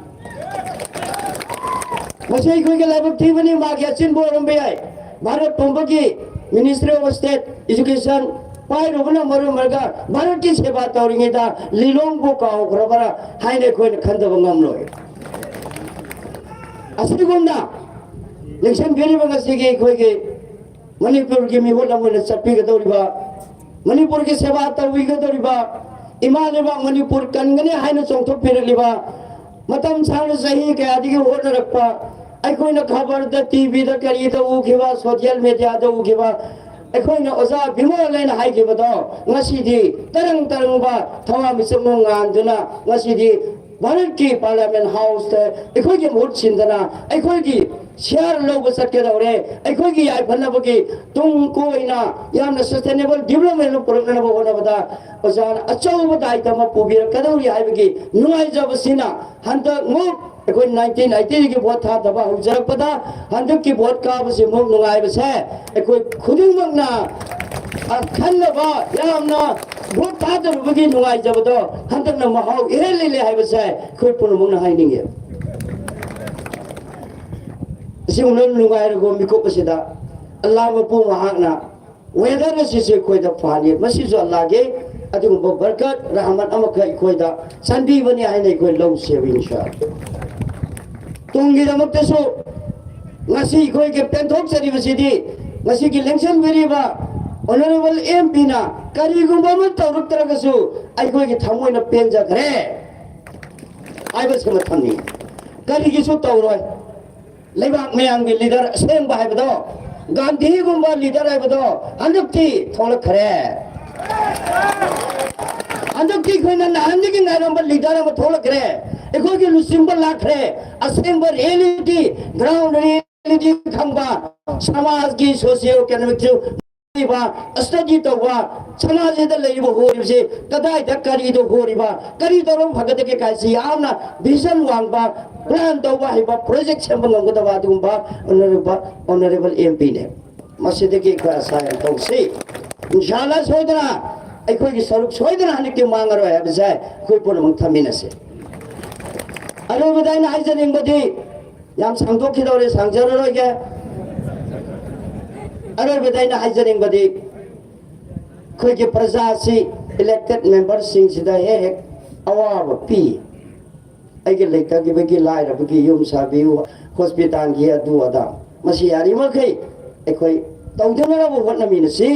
ꯃꯁꯤ ꯑꯩꯈꯣꯏꯒꯤ ꯂꯥꯏꯕꯛ ꯊꯤꯕꯅꯤ, ꯃꯥꯒꯤ ꯑꯆꯤꯟꯕ ꯑꯣꯏꯔꯝꯕ ꯌꯥꯏ꯫ ꯚꯥꯔꯠ ꯄꯨꯝꯕꯒꯤ Ministry of State Education ꯄꯥꯏꯔꯨꯕꯅ ꯃꯔꯝ ꯑꯣꯏꯔꯒ ꯚꯥꯔꯠꯀꯤ ꯁꯦꯕꯥ ꯇꯧꯔꯤꯉꯩꯗ ꯂꯤꯂꯣꯡꯕꯨ ꯀꯥꯎꯈ꯭ꯔꯕ꯭ꯔꯥ ꯍꯥꯏꯅ ꯑꯩꯈꯣꯏꯅ ꯈꯟꯊꯕ ꯉꯝꯂꯣꯏ꯫ ꯑꯁꯤꯒꯨꯝꯅ ꯂꯦꯡꯁꯤꯟꯕꯤꯔꯤꯕ ꯉꯁꯤꯒꯤ ꯑꯩꯈꯣꯏꯒꯤ ꯃꯅꯤꯄꯨꯔꯒꯤ ꯃꯤꯍꯨꯠ ꯑꯃ ꯑꯣꯏꯅ ꯆꯠꯄꯤꯒꯗꯧꯔꯤꯕ, ꯃꯅꯤꯄꯨꯔꯒꯤ ꯁꯦꯕꯥ ꯇꯧꯕꯤꯒꯗꯧꯔꯤꯕ, ꯏꯃꯥ ꯂꯩꯕꯥꯛ ꯃꯅꯤꯄꯨꯔ ꯀꯟꯒꯅꯤ ꯍꯥꯏꯅ ꯆꯣꯡꯊꯣꯛꯄꯤꯔꯛꯂꯤꯕ, ꯃꯇꯝ ꯁꯥꯡꯅ ꯆꯍꯤ ꯀꯌꯥꯗꯒꯤ ꯍꯣꯠꯅꯔꯛꯄ, ꯑꯩꯈꯣꯏꯅ ꯈꯕꯔꯗ, T V ꯗ, ꯀꯔꯤꯗ ꯎꯈꯤꯕ, social media ꯗ ꯎꯈꯤꯕ, ꯑꯩꯈꯣꯏꯅ ꯑꯣꯖꯥ ꯕꯤꯃꯣꯜ ꯍꯥꯏꯅ ꯍꯥꯏꯈꯤꯕꯗꯣ ꯉꯁꯤꯗꯤ ꯇꯔꯪ ꯇꯔꯪꯕ ꯊꯋꯥꯟꯃꯤꯆꯥꯛ ꯉꯥꯟꯗꯨꯅ ꯉꯁꯤꯗꯤ ꯚꯥꯔꯠꯀꯤ Parliament House ꯇ ꯑꯩꯈꯣꯏꯒꯤ ꯃꯍꯨꯠ ꯁꯤꯟꯗꯅ ꯑꯩꯈꯣꯏꯒꯤ share ꯂꯧꯕ ꯆꯠꯀꯗꯧꯔꯦ꯫ ꯑꯩꯈꯣꯏꯒꯤ ꯌꯥꯏꯐꯅꯕꯒꯤ ꯇꯨꯡ ꯀꯣꯏꯅ ꯌꯥꯝꯅ sustainable development ꯑꯃ ꯄꯨꯔꯛꯅꯅꯕ ꯍꯣꯠꯅꯕꯗ ꯑꯣꯖꯥꯅ ꯑꯆꯧꯕ ꯗꯥꯏꯇ ꯑꯃ ꯄꯨꯕꯤꯔꯛꯀꯗꯧꯔꯤ ꯍꯥꯏꯕꯒꯤ ꯅꯨꯡꯉꯥꯏꯖꯕꯁꯤꯅ ꯍꯟꯗꯛꯃꯨꯛ ꯑꯩꯈꯣꯏ nineteen eighty ꯗꯒꯤ ꯚꯣꯠ ꯊꯥꯗꯕ ꯍꯧꯖꯔꯛꯄꯗ ꯍꯟꯗꯛꯀꯤ ꯚꯣꯠ ꯀꯥꯕꯁꯤꯃꯨꯛ ꯅꯨꯡꯉꯥꯏꯕꯁꯦ ꯑꯩꯈꯣꯏ ꯈꯨꯗꯤꯡꯃꯛꯅ ꯑꯈꯟꯅꯕ ꯌꯥꯝꯅ ꯚꯣꯠ ꯊꯥꯗꯔꯨꯕꯒꯤ ꯅꯨꯡꯉꯥꯏꯖꯕꯗꯣ ꯍꯟꯗꯛꯅ ꯃꯍꯥꯎ ꯏꯍꯦꯜ ꯍꯦꯜꯂꯦ ꯍꯥꯏꯕꯁꯦ ꯑꯩꯈꯣꯏ ꯄꯨꯝꯅꯃꯛꯅ ꯍꯥꯏꯅꯤꯡꯉꯤ꯫ ꯑꯁꯤꯒꯨꯝꯅ ꯅꯨꯡꯉꯥꯏꯔꯕ ꯃꯤꯀꯨꯞ ꯑꯁꯤꯗ ꯑꯜꯂꯥꯍ ꯃꯄꯨ ꯃꯍꯥꯛꯅ weather ꯑꯁꯤꯁꯨ ꯑꯩꯈꯣꯏꯗ ꯐꯍꯜꯂꯤ꯫ ꯃꯁꯤꯁꯨ ꯑꯜꯂꯥꯍꯒꯤ ꯑꯗꯨꯒꯨꯝꯕ ꯕꯔꯀꯠ, ꯔꯍꯃꯠ ꯑꯃꯈꯛ ꯑꯩꯈꯣꯏꯗ ꯆꯥꯟꯕꯤꯕꯅꯤ ꯍꯥꯏꯅ ꯑꯩꯈꯣꯏ ꯂꯧꯁꯦꯕ, ꯏꯟꯁꯥ ꯑꯜꯂꯥꯍ꯫ ꯇꯨꯡꯒꯤꯗꯃꯛꯇꯁꯨ ꯉꯁꯤ ꯑꯩꯈꯣꯏꯒꯤ ꯄꯦꯟꯊꯣꯛꯆꯔꯤꯕꯁꯤꯗꯤ ꯉꯁꯤꯒꯤ ꯂꯦꯡꯁꯤꯟꯕꯤꯔꯤꯕ Honourable M P ꯅ ꯀꯔꯤꯒꯨꯝꯕ ꯑꯃ ꯇꯧꯔꯛꯇ꯭ꯔꯒꯁꯨ ꯑꯩꯈꯣꯏꯒꯤ ꯊꯃꯣꯏꯅ ꯄꯦꯟꯖꯈ꯭ꯔꯦ ꯍꯥꯏꯕꯁꯤꯃ ꯊꯝꯅꯤꯡꯉꯤ꯫ ꯀꯔꯤꯒꯤꯁꯨ ꯇꯧꯔꯣꯏ꯫ ꯂꯩꯕꯥꯛ ꯃꯌꯥꯝꯒꯤ leader ꯑꯁꯦꯡꯕ ꯍꯥꯏꯕꯗꯣ, ꯒꯥꯟꯙꯤꯒꯨꯝꯕ leader ꯍꯥꯏꯕꯗꯣ ꯍꯟꯗꯛꯇꯤ ꯊꯣꯛꯂꯛꯈ꯭ꯔꯦ꯫ ꯍꯟꯗꯛꯇꯤ ꯑꯩꯈꯣꯏꯅ ꯅꯍꯥꯟꯗꯒꯤ ꯉꯥꯏꯔꯝꯕ leader ꯑꯃ ꯊꯣꯛꯂꯛꯈ꯭ꯔꯦ꯫ ꯑꯩꯈꯣꯏꯒꯤ ꯂꯨꯆꯤꯡꯕ ꯂꯥꯛꯈ꯭ꯔꯦ꯫ ꯑꯁꯦꯡꯕ reality, ground reality ꯈꯪꯕ, ꯁꯃꯥꯖꯒꯤ socio economic ꯂꯩꯔꯤꯕ, ꯁ꯭ꯇꯗꯤ ꯇꯧꯕ, ꯁꯃꯥꯖꯁꯤꯗ ꯂꯩꯔꯤꯕ ꯍꯣꯔꯤꯕꯁꯤ ꯀꯗꯥꯏꯗ ꯀꯔꯤꯗꯣ ꯍꯣꯔꯤꯕ, ꯀꯔꯤ ꯇꯧꯔꯒ ꯐꯒꯗꯒꯦ ꯀꯥꯏꯁꯤ ꯌꯥꯝꯅ ꯚꯤꯖꯟ ꯋꯥꯡꯕ, ꯄ꯭ꯂꯥꯟ ꯇꯧꯕ ꯍꯩꯕ, ꯄ꯭ꯔꯣꯖꯦꯛ ꯁꯦꯝꯕ ꯉꯝꯒꯗꯕ ꯑꯗꯨꯒꯨꯝꯕ ꯑꯣꯅꯔꯦꯕꯜ, ꯑꯣꯅꯔꯦꯕꯜ ꯑꯦꯝ ꯄꯤꯅꯦ꯫ ꯃꯁꯤꯗꯒꯤ ꯑꯩꯈꯣꯏ ꯑꯁꯥ ꯌꯥꯝ ꯇꯧꯁꯤ꯫ ꯏꯟꯁꯥꯜꯂꯥ ꯁꯣꯏꯗꯅ ꯑꯩꯈꯣꯏꯒꯤ ꯁꯔꯨꯛ ꯁꯣꯏꯗꯅ ꯍꯟꯗꯛꯇꯤ ꯃꯥꯡꯉꯔꯣꯏ ꯍꯥꯏꯕꯁꯦ ꯑꯩꯈꯣꯏ ꯄꯨꯝꯅꯃꯛ ꯊꯝꯃꯤꯟꯅꯁꯤ꯫ ꯑꯔꯣꯏꯕꯗ ꯑꯩꯅ ꯍꯥꯏꯖꯅꯤꯡꯕꯗꯤ, ꯌꯥꯝ ꯁꯥꯡꯗꯣꯛꯈꯤꯗꯧꯔꯦ, ꯁꯥꯡꯖꯔꯔꯣꯏꯒꯦ꯫ ꯑꯔꯣꯏꯕꯗ ꯑꯩꯅ ꯍꯥꯏꯖꯅꯤꯡꯕꯗꯤ, ꯑꯩꯈꯣꯏꯒꯤ ꯄ꯭ꯔꯖꯥꯁꯤ, ꯏꯂꯦꯛꯇꯦꯠ ꯃꯦꯝꯕꯔꯁꯤꯡꯁꯤꯗ ꯍꯦꯛ ꯍꯦꯛ ꯑꯋꯥꯕ ꯄꯤ꯫ ꯑꯩꯒꯤ ꯂꯩꯇꯈꯤꯕꯒꯤ, ꯂꯥꯏꯔꯕꯒꯤ ꯌꯨꯝ ꯁꯥꯕꯤꯌꯨ, ꯍꯣꯁꯄꯤꯇꯥꯜꯒꯤ ꯑꯗꯨ ꯑꯗꯥ, ꯃꯁꯤ ꯌꯥꯔꯤꯃꯈꯩ ꯑꯩꯈꯣꯏ ꯇꯧꯗꯅꯕ ꯍꯣꯠꯅꯃꯤꯟꯅꯁꯤ꯫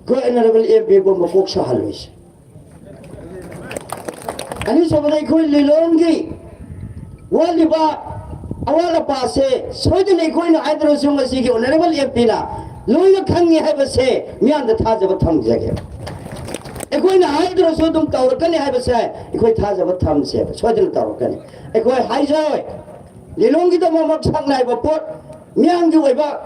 ꯑꯩꯈꯣꯏ ꯑꯣꯅꯔꯦꯕꯜ ꯑꯦꯝ ꯄꯤꯕꯨ ꯃꯀꯣꯛ ꯁꯥꯍꯜꯂꯣꯏꯁꯤ꯫ ꯑꯅꯤꯁꯨꯕꯗ, ꯑꯩꯈꯣꯏ ꯂꯤꯂꯣꯡꯒꯤ ꯋꯥꯠꯂꯤꯕ ꯑꯋꯥꯠ ꯑꯄꯥꯁꯦ ꯁꯣꯏꯗꯅ ꯑꯩꯈꯣꯏꯅ ꯍꯥꯏꯗ꯭ꯔꯁꯨ ꯉꯁꯤꯒꯤ ꯑꯣꯅꯔꯦꯕꯜ ꯑꯦꯝ ꯄꯤꯅ ꯂꯣꯏꯅ ꯈꯪꯉꯤ ꯍꯥꯏꯕꯁꯦ ꯃꯤꯌꯥꯝꯗ ꯊꯥꯖꯕ ꯊꯝꯖꯒꯦ꯫ ꯑꯩꯈꯣꯏꯅ ꯍꯥꯏꯗ꯭ꯔꯁꯨ ꯑꯗꯨꯝ ꯇꯧꯔꯛꯀꯅꯤ ꯍꯥꯏꯕꯁꯦ ꯑꯩꯈꯣꯏ ꯊꯥꯖꯕ ꯊꯝꯁꯦꯕ, ꯁꯣꯏꯗꯅ ꯇꯧꯔꯛꯀꯅꯤ꯫ ꯑꯩꯈꯣꯏ ꯍꯥꯏꯖꯔꯣꯏ, ꯂꯤꯂꯣꯡꯒꯤꯗꯃꯛꯃꯛ ꯁꯛ ꯅꯥꯏꯕ ꯄꯣꯠ, ꯃꯤꯌꯥꯝꯒꯤ ꯑꯣꯏꯕ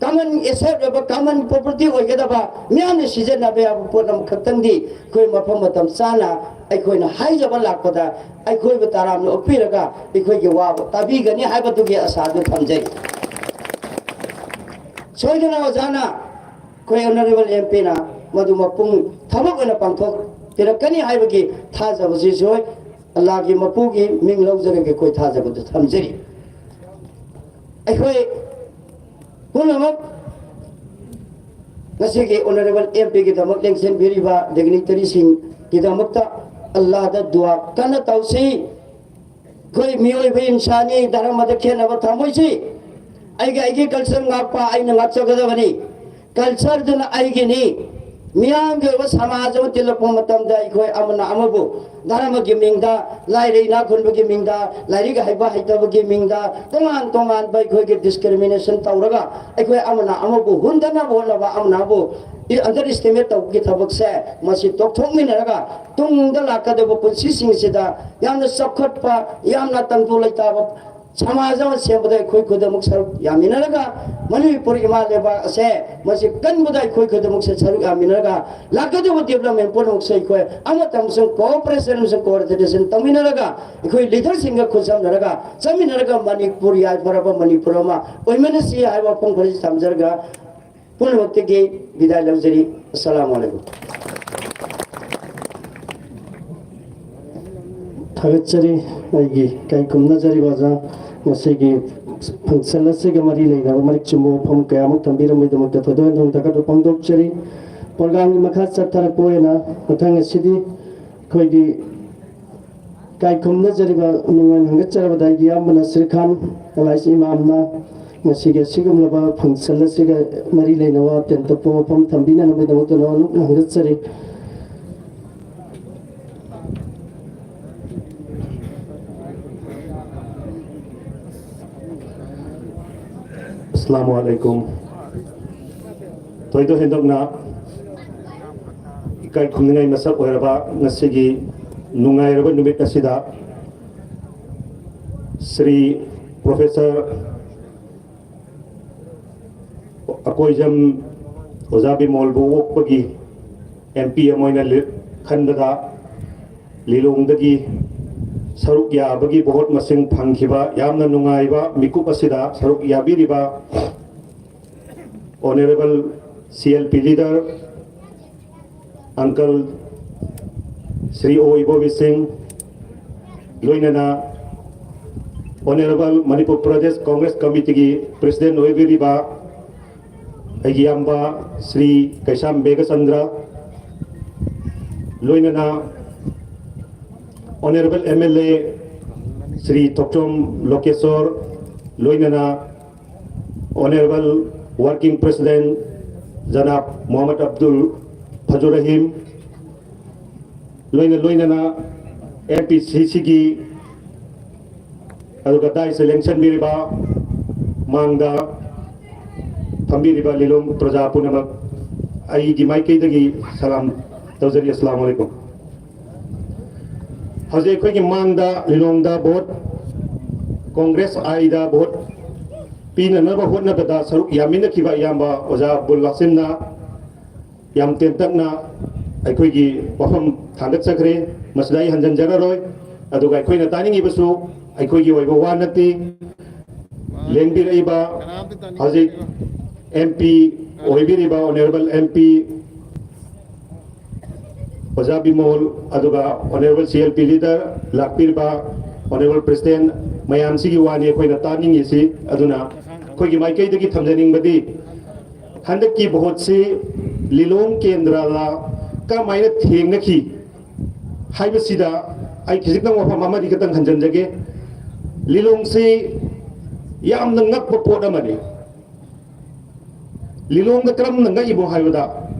ꯀꯃꯟ ꯑꯦꯁꯦꯠ ꯑꯣꯏꯕ, ꯀꯃꯟ ꯄ꯭ꯔꯣꯄꯔꯇꯤ ꯑꯣꯏꯒꯗꯕ, ꯃꯤꯌꯥꯝꯅ ꯁꯤꯖꯤꯟꯅꯕ ꯌꯥꯕ ꯄꯣꯠ ꯑꯃꯈꯛꯇꯪꯗꯤ ꯑꯩꯈꯣꯏ ꯃꯐꯝ ꯃꯇꯝ ꯆꯥꯅ ꯑꯩꯈꯣꯏꯅ ꯍꯥꯏꯖꯕ ꯂꯥꯛꯄꯗ ꯑꯩꯈꯣꯏꯕꯨ ꯇꯔꯥꯝꯅ ꯑꯣꯛꯄꯤꯔꯒ ꯑꯩꯈꯣꯏꯒꯤ ꯋꯥꯕꯨ ꯇꯥꯕꯤꯒꯅꯤ ꯍꯥꯏꯕꯗꯨꯒꯤ ꯑꯁꯥꯗꯨ ꯊꯝꯖꯩ꯫ ꯁꯣꯏꯗꯅ ꯑꯣꯖꯥꯅ, ꯑꯩꯈꯣꯏ ꯑꯣꯅꯔꯦꯕꯜ ꯑꯦꯝ ꯄꯤꯅ ꯃꯗꯨ ꯃꯄꯨꯡ ꯊꯕꯛ ꯑꯣꯏꯅ ꯄꯥꯡꯊꯣꯛꯄꯤꯔꯛꯀꯅꯤ ꯍꯥꯏꯕꯒꯤ ꯊꯥꯖꯕꯁꯤꯁꯨ ꯑꯜꯂꯥꯒꯤ ꯃꯄꯨꯒꯤ ꯃꯤꯡ ꯂꯧꯖꯔꯒ ꯑꯩꯈꯣꯏ ꯊꯥꯖꯕꯗꯨ ꯊꯝꯖꯔꯤ꯫ ꯑꯩꯈꯣꯏ ꯄꯨꯝꯅꯃꯛ ꯉꯁꯤꯒꯤ ꯑꯣꯅꯔꯦꯕꯜ ꯑꯦꯝ ꯄꯤꯒꯤꯗꯃꯛ ꯂꯦꯡꯁꯤꯟꯕꯤꯔꯤꯕ ꯗꯤꯒꯅꯤꯇꯔꯤꯁꯤꯡꯒꯤꯗꯃꯛꯇ ꯑꯜꯂꯥꯗ ꯗꯨꯋꯥ ꯀꯟꯅ ꯇꯧꯁꯤ꯫ ꯑꯩꯈꯣꯏ ꯃꯤꯑꯣꯏꯕ ꯏꯟꯁꯥꯅꯤ, ꯙꯔꯃꯗ ꯈꯦꯠꯅꯕ ꯊꯝꯃꯣꯏꯁꯤ꯫ ꯑꯩꯒꯤ, ꯑꯩꯒꯤ ꯀꯜꯆꯔ ꯉꯥꯛꯄ ꯑꯩꯅ ꯉꯥꯛꯆꯒꯗꯕꯅꯤ꯫ ꯀꯜꯆꯔꯗꯨꯅ ꯑꯩꯒꯤꯅꯤ꯫ ꯃꯤꯌꯥꯝꯒꯤ ꯑꯣꯏꯕ ꯁꯃꯥꯖ ꯑꯃ ꯇꯤꯜꯂꯛꯄ ꯃꯇꯝꯗ ꯑꯩꯈꯣꯏ ꯑꯃꯅ ꯑꯃꯕꯨ ꯙꯔꯃꯒꯤ ꯃꯤꯡꯗ, ꯂꯥꯏꯔ ꯏꯅꯥꯛ ꯈꯨꯟꯕꯒꯤ ꯃꯤꯡꯗ, ꯂꯥꯏꯔꯤꯛ ꯍꯩꯕ ꯍꯩꯇꯕꯒꯤ ꯃꯤꯡꯗ, ꯇꯣꯉꯥꯟ ꯇꯣꯉꯥꯟꯕ ꯑꯩꯈꯣꯏꯒꯤ ꯗꯤꯁꯀ꯭ꯔꯤꯃꯤꯅꯦꯁꯟ ꯇꯧꯔꯒ ꯑꯩꯈꯣꯏ ꯑꯃꯅ ꯑꯃꯕꯨ ꯍꯨꯟꯗꯅꯕ ꯍꯣꯠꯅꯕ, ꯑꯃꯅ ꯑꯃꯕꯨ ꯑꯟꯗꯔ ꯑꯦꯁꯇꯤꯃꯦꯠ ꯇꯧꯕꯒꯤ ꯊꯕꯛꯁꯦ, ꯃꯁꯤ ꯇꯣꯛꯊꯣꯛꯃꯤꯟꯅꯔꯒ ꯇꯨꯡꯗ ꯂꯥꯛꯀꯗꯕ ꯄꯨꯟꯁꯤꯁꯤꯡꯁꯤꯗ ꯌꯥꯝꯅ ꯆꯥꯎꯈꯠꯄ, ꯌꯥꯝꯅ ꯇꯪꯗꯨ ꯂꯩꯇꯥꯕ ꯁꯃꯥꯖ ꯑꯃ ꯁꯦꯝꯕꯗ ꯑꯩꯈꯣꯏ ꯈꯨꯗꯤꯡꯃꯛ ꯁꯔꯨꯛ ꯌꯥꯃꯤꯟꯅꯔꯒ, ꯃꯅꯤꯄꯨꯔ ꯏꯃꯥ ꯂꯩꯕꯥꯛ ꯑꯁꯦ ꯃꯁꯤ ꯀꯟꯕꯗ ꯑꯩꯈꯣꯏ ꯈꯨꯗꯤꯡꯃꯛꯁꯦ ꯁꯔꯨꯛ ꯌꯥꯃꯤꯟꯅꯔꯒ, ꯂꯥꯛꯀꯗꯧꯕ development ꯄꯨꯝꯅꯃꯛꯁꯦ ꯑꯩꯈꯣꯏ ꯑꯃꯇ ꯑꯃꯁꯨꯡ cooperation ꯑꯃꯁꯨꯡ coordination ꯇꯧꯃꯤꯟꯅꯔꯒ, ꯑꯩꯈꯣꯏ leaderꯁꯤꯡꯒ ꯈꯨꯠꯁꯝꯅꯔꯒ ꯆꯠꯃꯤꯟꯅꯔꯒ ꯃꯅꯤꯄꯨꯔ ꯌꯥꯏꯐꯔꯕ ꯃꯅꯤꯄꯨꯔ ꯑꯃ ꯑꯣꯏꯃꯤꯟꯅꯁꯤ ꯍꯥꯏꯕ ꯋꯥꯐꯝ ꯈꯔꯁꯤ ꯊꯝꯖꯔꯒ, ꯄꯨꯝꯅꯃꯛꯇꯒꯤ ꯕꯤꯗꯥꯏ ꯂꯧꯖꯔꯤ꯫ ꯑꯁꯂꯥꯃꯨ ꯑꯂꯥꯏꯀꯨꯝ꯫ ꯊꯥꯒꯠꯆꯔꯤ ꯑꯩꯒꯤ ꯏꯀꯥꯏ ꯈꯨꯝꯅꯖꯔꯤꯕ ꯑꯣꯖꯥ, ꯉꯁꯤꯒꯤ function ꯑꯁꯤꯒ ꯃꯔꯤ ꯂꯩꯅꯕ ꯃꯔꯤꯛ ꯆꯨꯝꯕ ꯋꯥꯐꯝ ꯀꯌꯥ ꯑꯃ ꯊꯝꯕꯤꯔꯝꯕꯒꯤꯗꯃꯛꯇ ꯊꯣꯏꯗꯣꯛ ꯍꯦꯟꯗꯣꯛꯅ ꯊꯥꯒꯠꯄ ꯐꯣꯡꯗꯣꯛꯆꯔꯤ꯫ Program ꯒꯤ ꯃꯈꯥ ꯆꯠꯊꯔꯛꯄ ꯑꯣꯏꯅ ꯃꯊꯪ ꯑꯁꯤꯗꯤ ꯑꯩꯈꯣꯏꯒꯤ ꯏꯀꯥꯏ ꯈꯨꯝꯅꯖꯔꯤꯕ ꯅꯨꯡꯉꯥꯏ ꯍꯪꯒꯠꯆꯔꯕꯗ ꯑꯩꯒꯤ ꯏꯌꯥꯝꯕꯅ ꯁ꯭ꯔꯤꯈꯥꯟ ꯑꯦꯂꯥꯏꯁ ꯏꯃꯥꯝꯅ ꯉꯁꯤꯒꯤ ꯑꯁꯤꯒꯨꯝꯂꯕ function ꯑꯁꯤꯒ ꯃꯔꯤ ꯂꯩꯅꯕ ꯇꯦꯟꯇꯞꯄ ꯋꯥꯐꯝ ꯊꯝꯕꯤꯅꯅꯕꯒꯤꯗꯃꯛꯇ ꯅꯉꯣꯟꯗ ꯍꯪꯒꯠꯆꯔꯤ꯫ ꯑꯁꯂꯥꯃꯨ ꯑꯂꯥꯏꯀꯨꯝ꯫ ꯊꯣꯏꯗꯣꯛ ꯍꯦꯟꯗꯣꯛꯅ ꯏꯀꯥꯏ ꯈꯨꯝꯅꯤꯡꯉꯥꯏ ꯃꯁꯛ ꯑꯣꯏꯔꯕ ꯉꯁꯤꯒꯤ ꯅꯨꯡꯉꯥꯏꯔꯕ ꯅꯨꯃꯤꯠ ꯑꯁꯤꯗ ꯁ꯭ꯔꯤ ꯄ꯭ꯔꯣꯐꯦꯁꯔ ꯑꯀꯣꯏꯖꯝ ꯑꯣꯖꯥ ꯕꯤꯃꯣꯜꯕꯨ ꯑꯣꯛꯄꯒꯤ M P ꯑꯃ ꯑꯣꯏꯅ ꯂꯤ-, ꯈꯟꯕꯗ ꯂꯤꯂꯣꯡꯗꯒꯤ ꯁꯔꯨꯛ ꯌꯥꯕꯒꯤ ꯚꯣꯠ ꯃꯁꯤꯡ ꯐꯪꯈꯤꯕ ꯌꯥꯝꯅ ꯅꯨꯡꯉꯥꯏꯕ ꯃꯤꯀꯨꯞ ꯑꯁꯤꯗ ꯁꯔꯨꯛ ꯌꯥꯕꯤꯔꯤꯕ Honourable C L P leader, Uncle Shri ꯑꯣ ꯏꯕꯣꯕꯤ ꯁꯤꯡ, ꯂꯣꯏꯅꯅ Honourable Manipur Pradesh Congress ꯀꯃꯤꯇꯤꯒꯤ President ꯑꯣꯏꯕꯤꯔꯤꯕ ꯑꯩꯒꯤ ꯏꯌꯥꯝꯕ ꯁ꯭ꯔꯤ ꯀꯩꯁꯥꯝ ꯃꯦꯘꯆꯟꯗ꯭ꯔ, ꯂꯣꯏꯅꯅ Honourable M L A Shri ꯊꯣꯛꯆꯣꯝ ꯂꯣꯀꯦꯁꯣꯔ, ꯂꯣꯏꯅꯅ Honourable Working President ꯖꯅꯥꯕ Mohammad Abdul ꯐꯖꯨ Rahim, ꯂꯣꯏꯅ ꯂꯣꯏꯅꯅ M P C C ꯒꯤ, ꯑꯗꯨꯒ dais ꯇ ꯂꯦꯡꯁꯟꯕꯤꯔꯤꯕ, ꯃꯥꯡꯗ ꯐꯝꯕꯤꯔꯤꯕ ꯂꯤꯂꯣꯡ ꯄ꯭ꯔꯖꯥ ꯄꯨꯝꯅꯃꯛ ꯑꯩꯒꯤ ꯃꯥꯏꯀꯩꯗꯒꯤ ꯁꯂꯥꯝ ꯇꯧꯖꯔꯤ꯫ ꯑꯁꯂꯥꯃꯨ ꯑꯂꯥꯏꯀꯨꯝ꯫ ꯍꯧꯖꯤꯛ ꯑꯩꯈꯣꯏꯒꯤ ꯃꯥꯡꯗ ꯂꯤꯂꯣꯡꯗ ꯚꯣꯠ ꯀꯣꯡꯒ꯭ꯔꯦꯁ ꯑꯥꯏꯗ ꯚꯣꯠ ꯄꯤꯅꯅꯕ ꯍꯣꯠꯅꯕꯗ ꯁꯔꯨꯛ ꯌꯥꯃꯤꯟꯅꯈꯤꯕ ꯏꯌꯥꯝꯕ ꯑꯣꯖꯥ ꯑꯕꯨꯜ ꯋꯥꯁꯤꯝꯅ ꯌꯥꯝ ꯇꯦꯟꯇꯛꯅ ꯑꯩꯈꯣꯏꯒꯤ ꯋꯥꯐꯝ ꯊꯥꯡꯒꯠꯆꯈ꯭ꯔꯦ꯫ ꯃꯁꯤꯗ ꯑꯩ ꯍꯟꯖꯤꯟꯖꯔꯔꯣꯏ꯫ ꯑꯗꯨꯒ ꯑꯩꯈꯣꯏꯅ ꯇꯥꯅꯤꯡꯉꯤꯕꯁꯨ ꯑꯩꯈꯣꯏꯒꯤ ꯑꯣꯏꯕ ꯋꯥ ꯅꯠꯇꯦ꯫ ꯂꯦꯡꯕꯤꯔꯛꯏꯕ ꯍꯧꯖꯤꯛ M P ꯑꯣꯏꯕꯤꯔꯤꯕ Honourable M P ꯑꯣꯖꯥ ꯕꯤꯃꯣꯜ, ꯑꯗꯨꯒ Honourable C L P leader, ꯂꯥꯛꯄꯤꯔꯤꯕ Honourable President ꯃꯌꯥꯝꯁꯤꯒꯤ ꯋꯥꯅꯤ ꯑꯩꯈꯣꯏꯅ ꯇꯥꯅꯤꯡꯉꯤꯁꯤ꯫ ꯑꯗꯨꯅ ꯑꯩꯈꯣꯏꯒꯤ ꯃꯥꯏꯀꯩꯗꯒꯤ ꯊꯝꯖꯅꯤꯡꯕꯗꯤ ꯍꯟꯗꯛꯀꯤ ꯚꯣꯠꯁꯤ ꯂꯤꯂꯣꯡ ꯀꯦꯟꯗ꯭ꯔꯗ ꯀꯔꯝꯍꯥꯏꯅ ꯊꯦꯡꯅꯈꯤ ꯍꯥꯏꯕꯁꯤꯗ ꯑꯩ ꯈꯤꯖꯤꯛꯇꯪ ꯋꯥꯐꯝ ꯑꯃꯗꯤ ꯈꯤꯇꯪ ꯍꯟꯖꯤꯟꯖꯒꯦ꯫ ꯂꯤꯂꯣꯡꯁꯤ ꯌꯥꯝꯅ ꯉꯛꯄ ꯄꯣꯠ ꯑꯃꯅꯤ꯫ ꯂꯤꯂꯣꯡꯗ ꯀꯔꯝꯅ ꯉꯛꯏꯕꯣ ꯍꯥꯏꯕꯗ,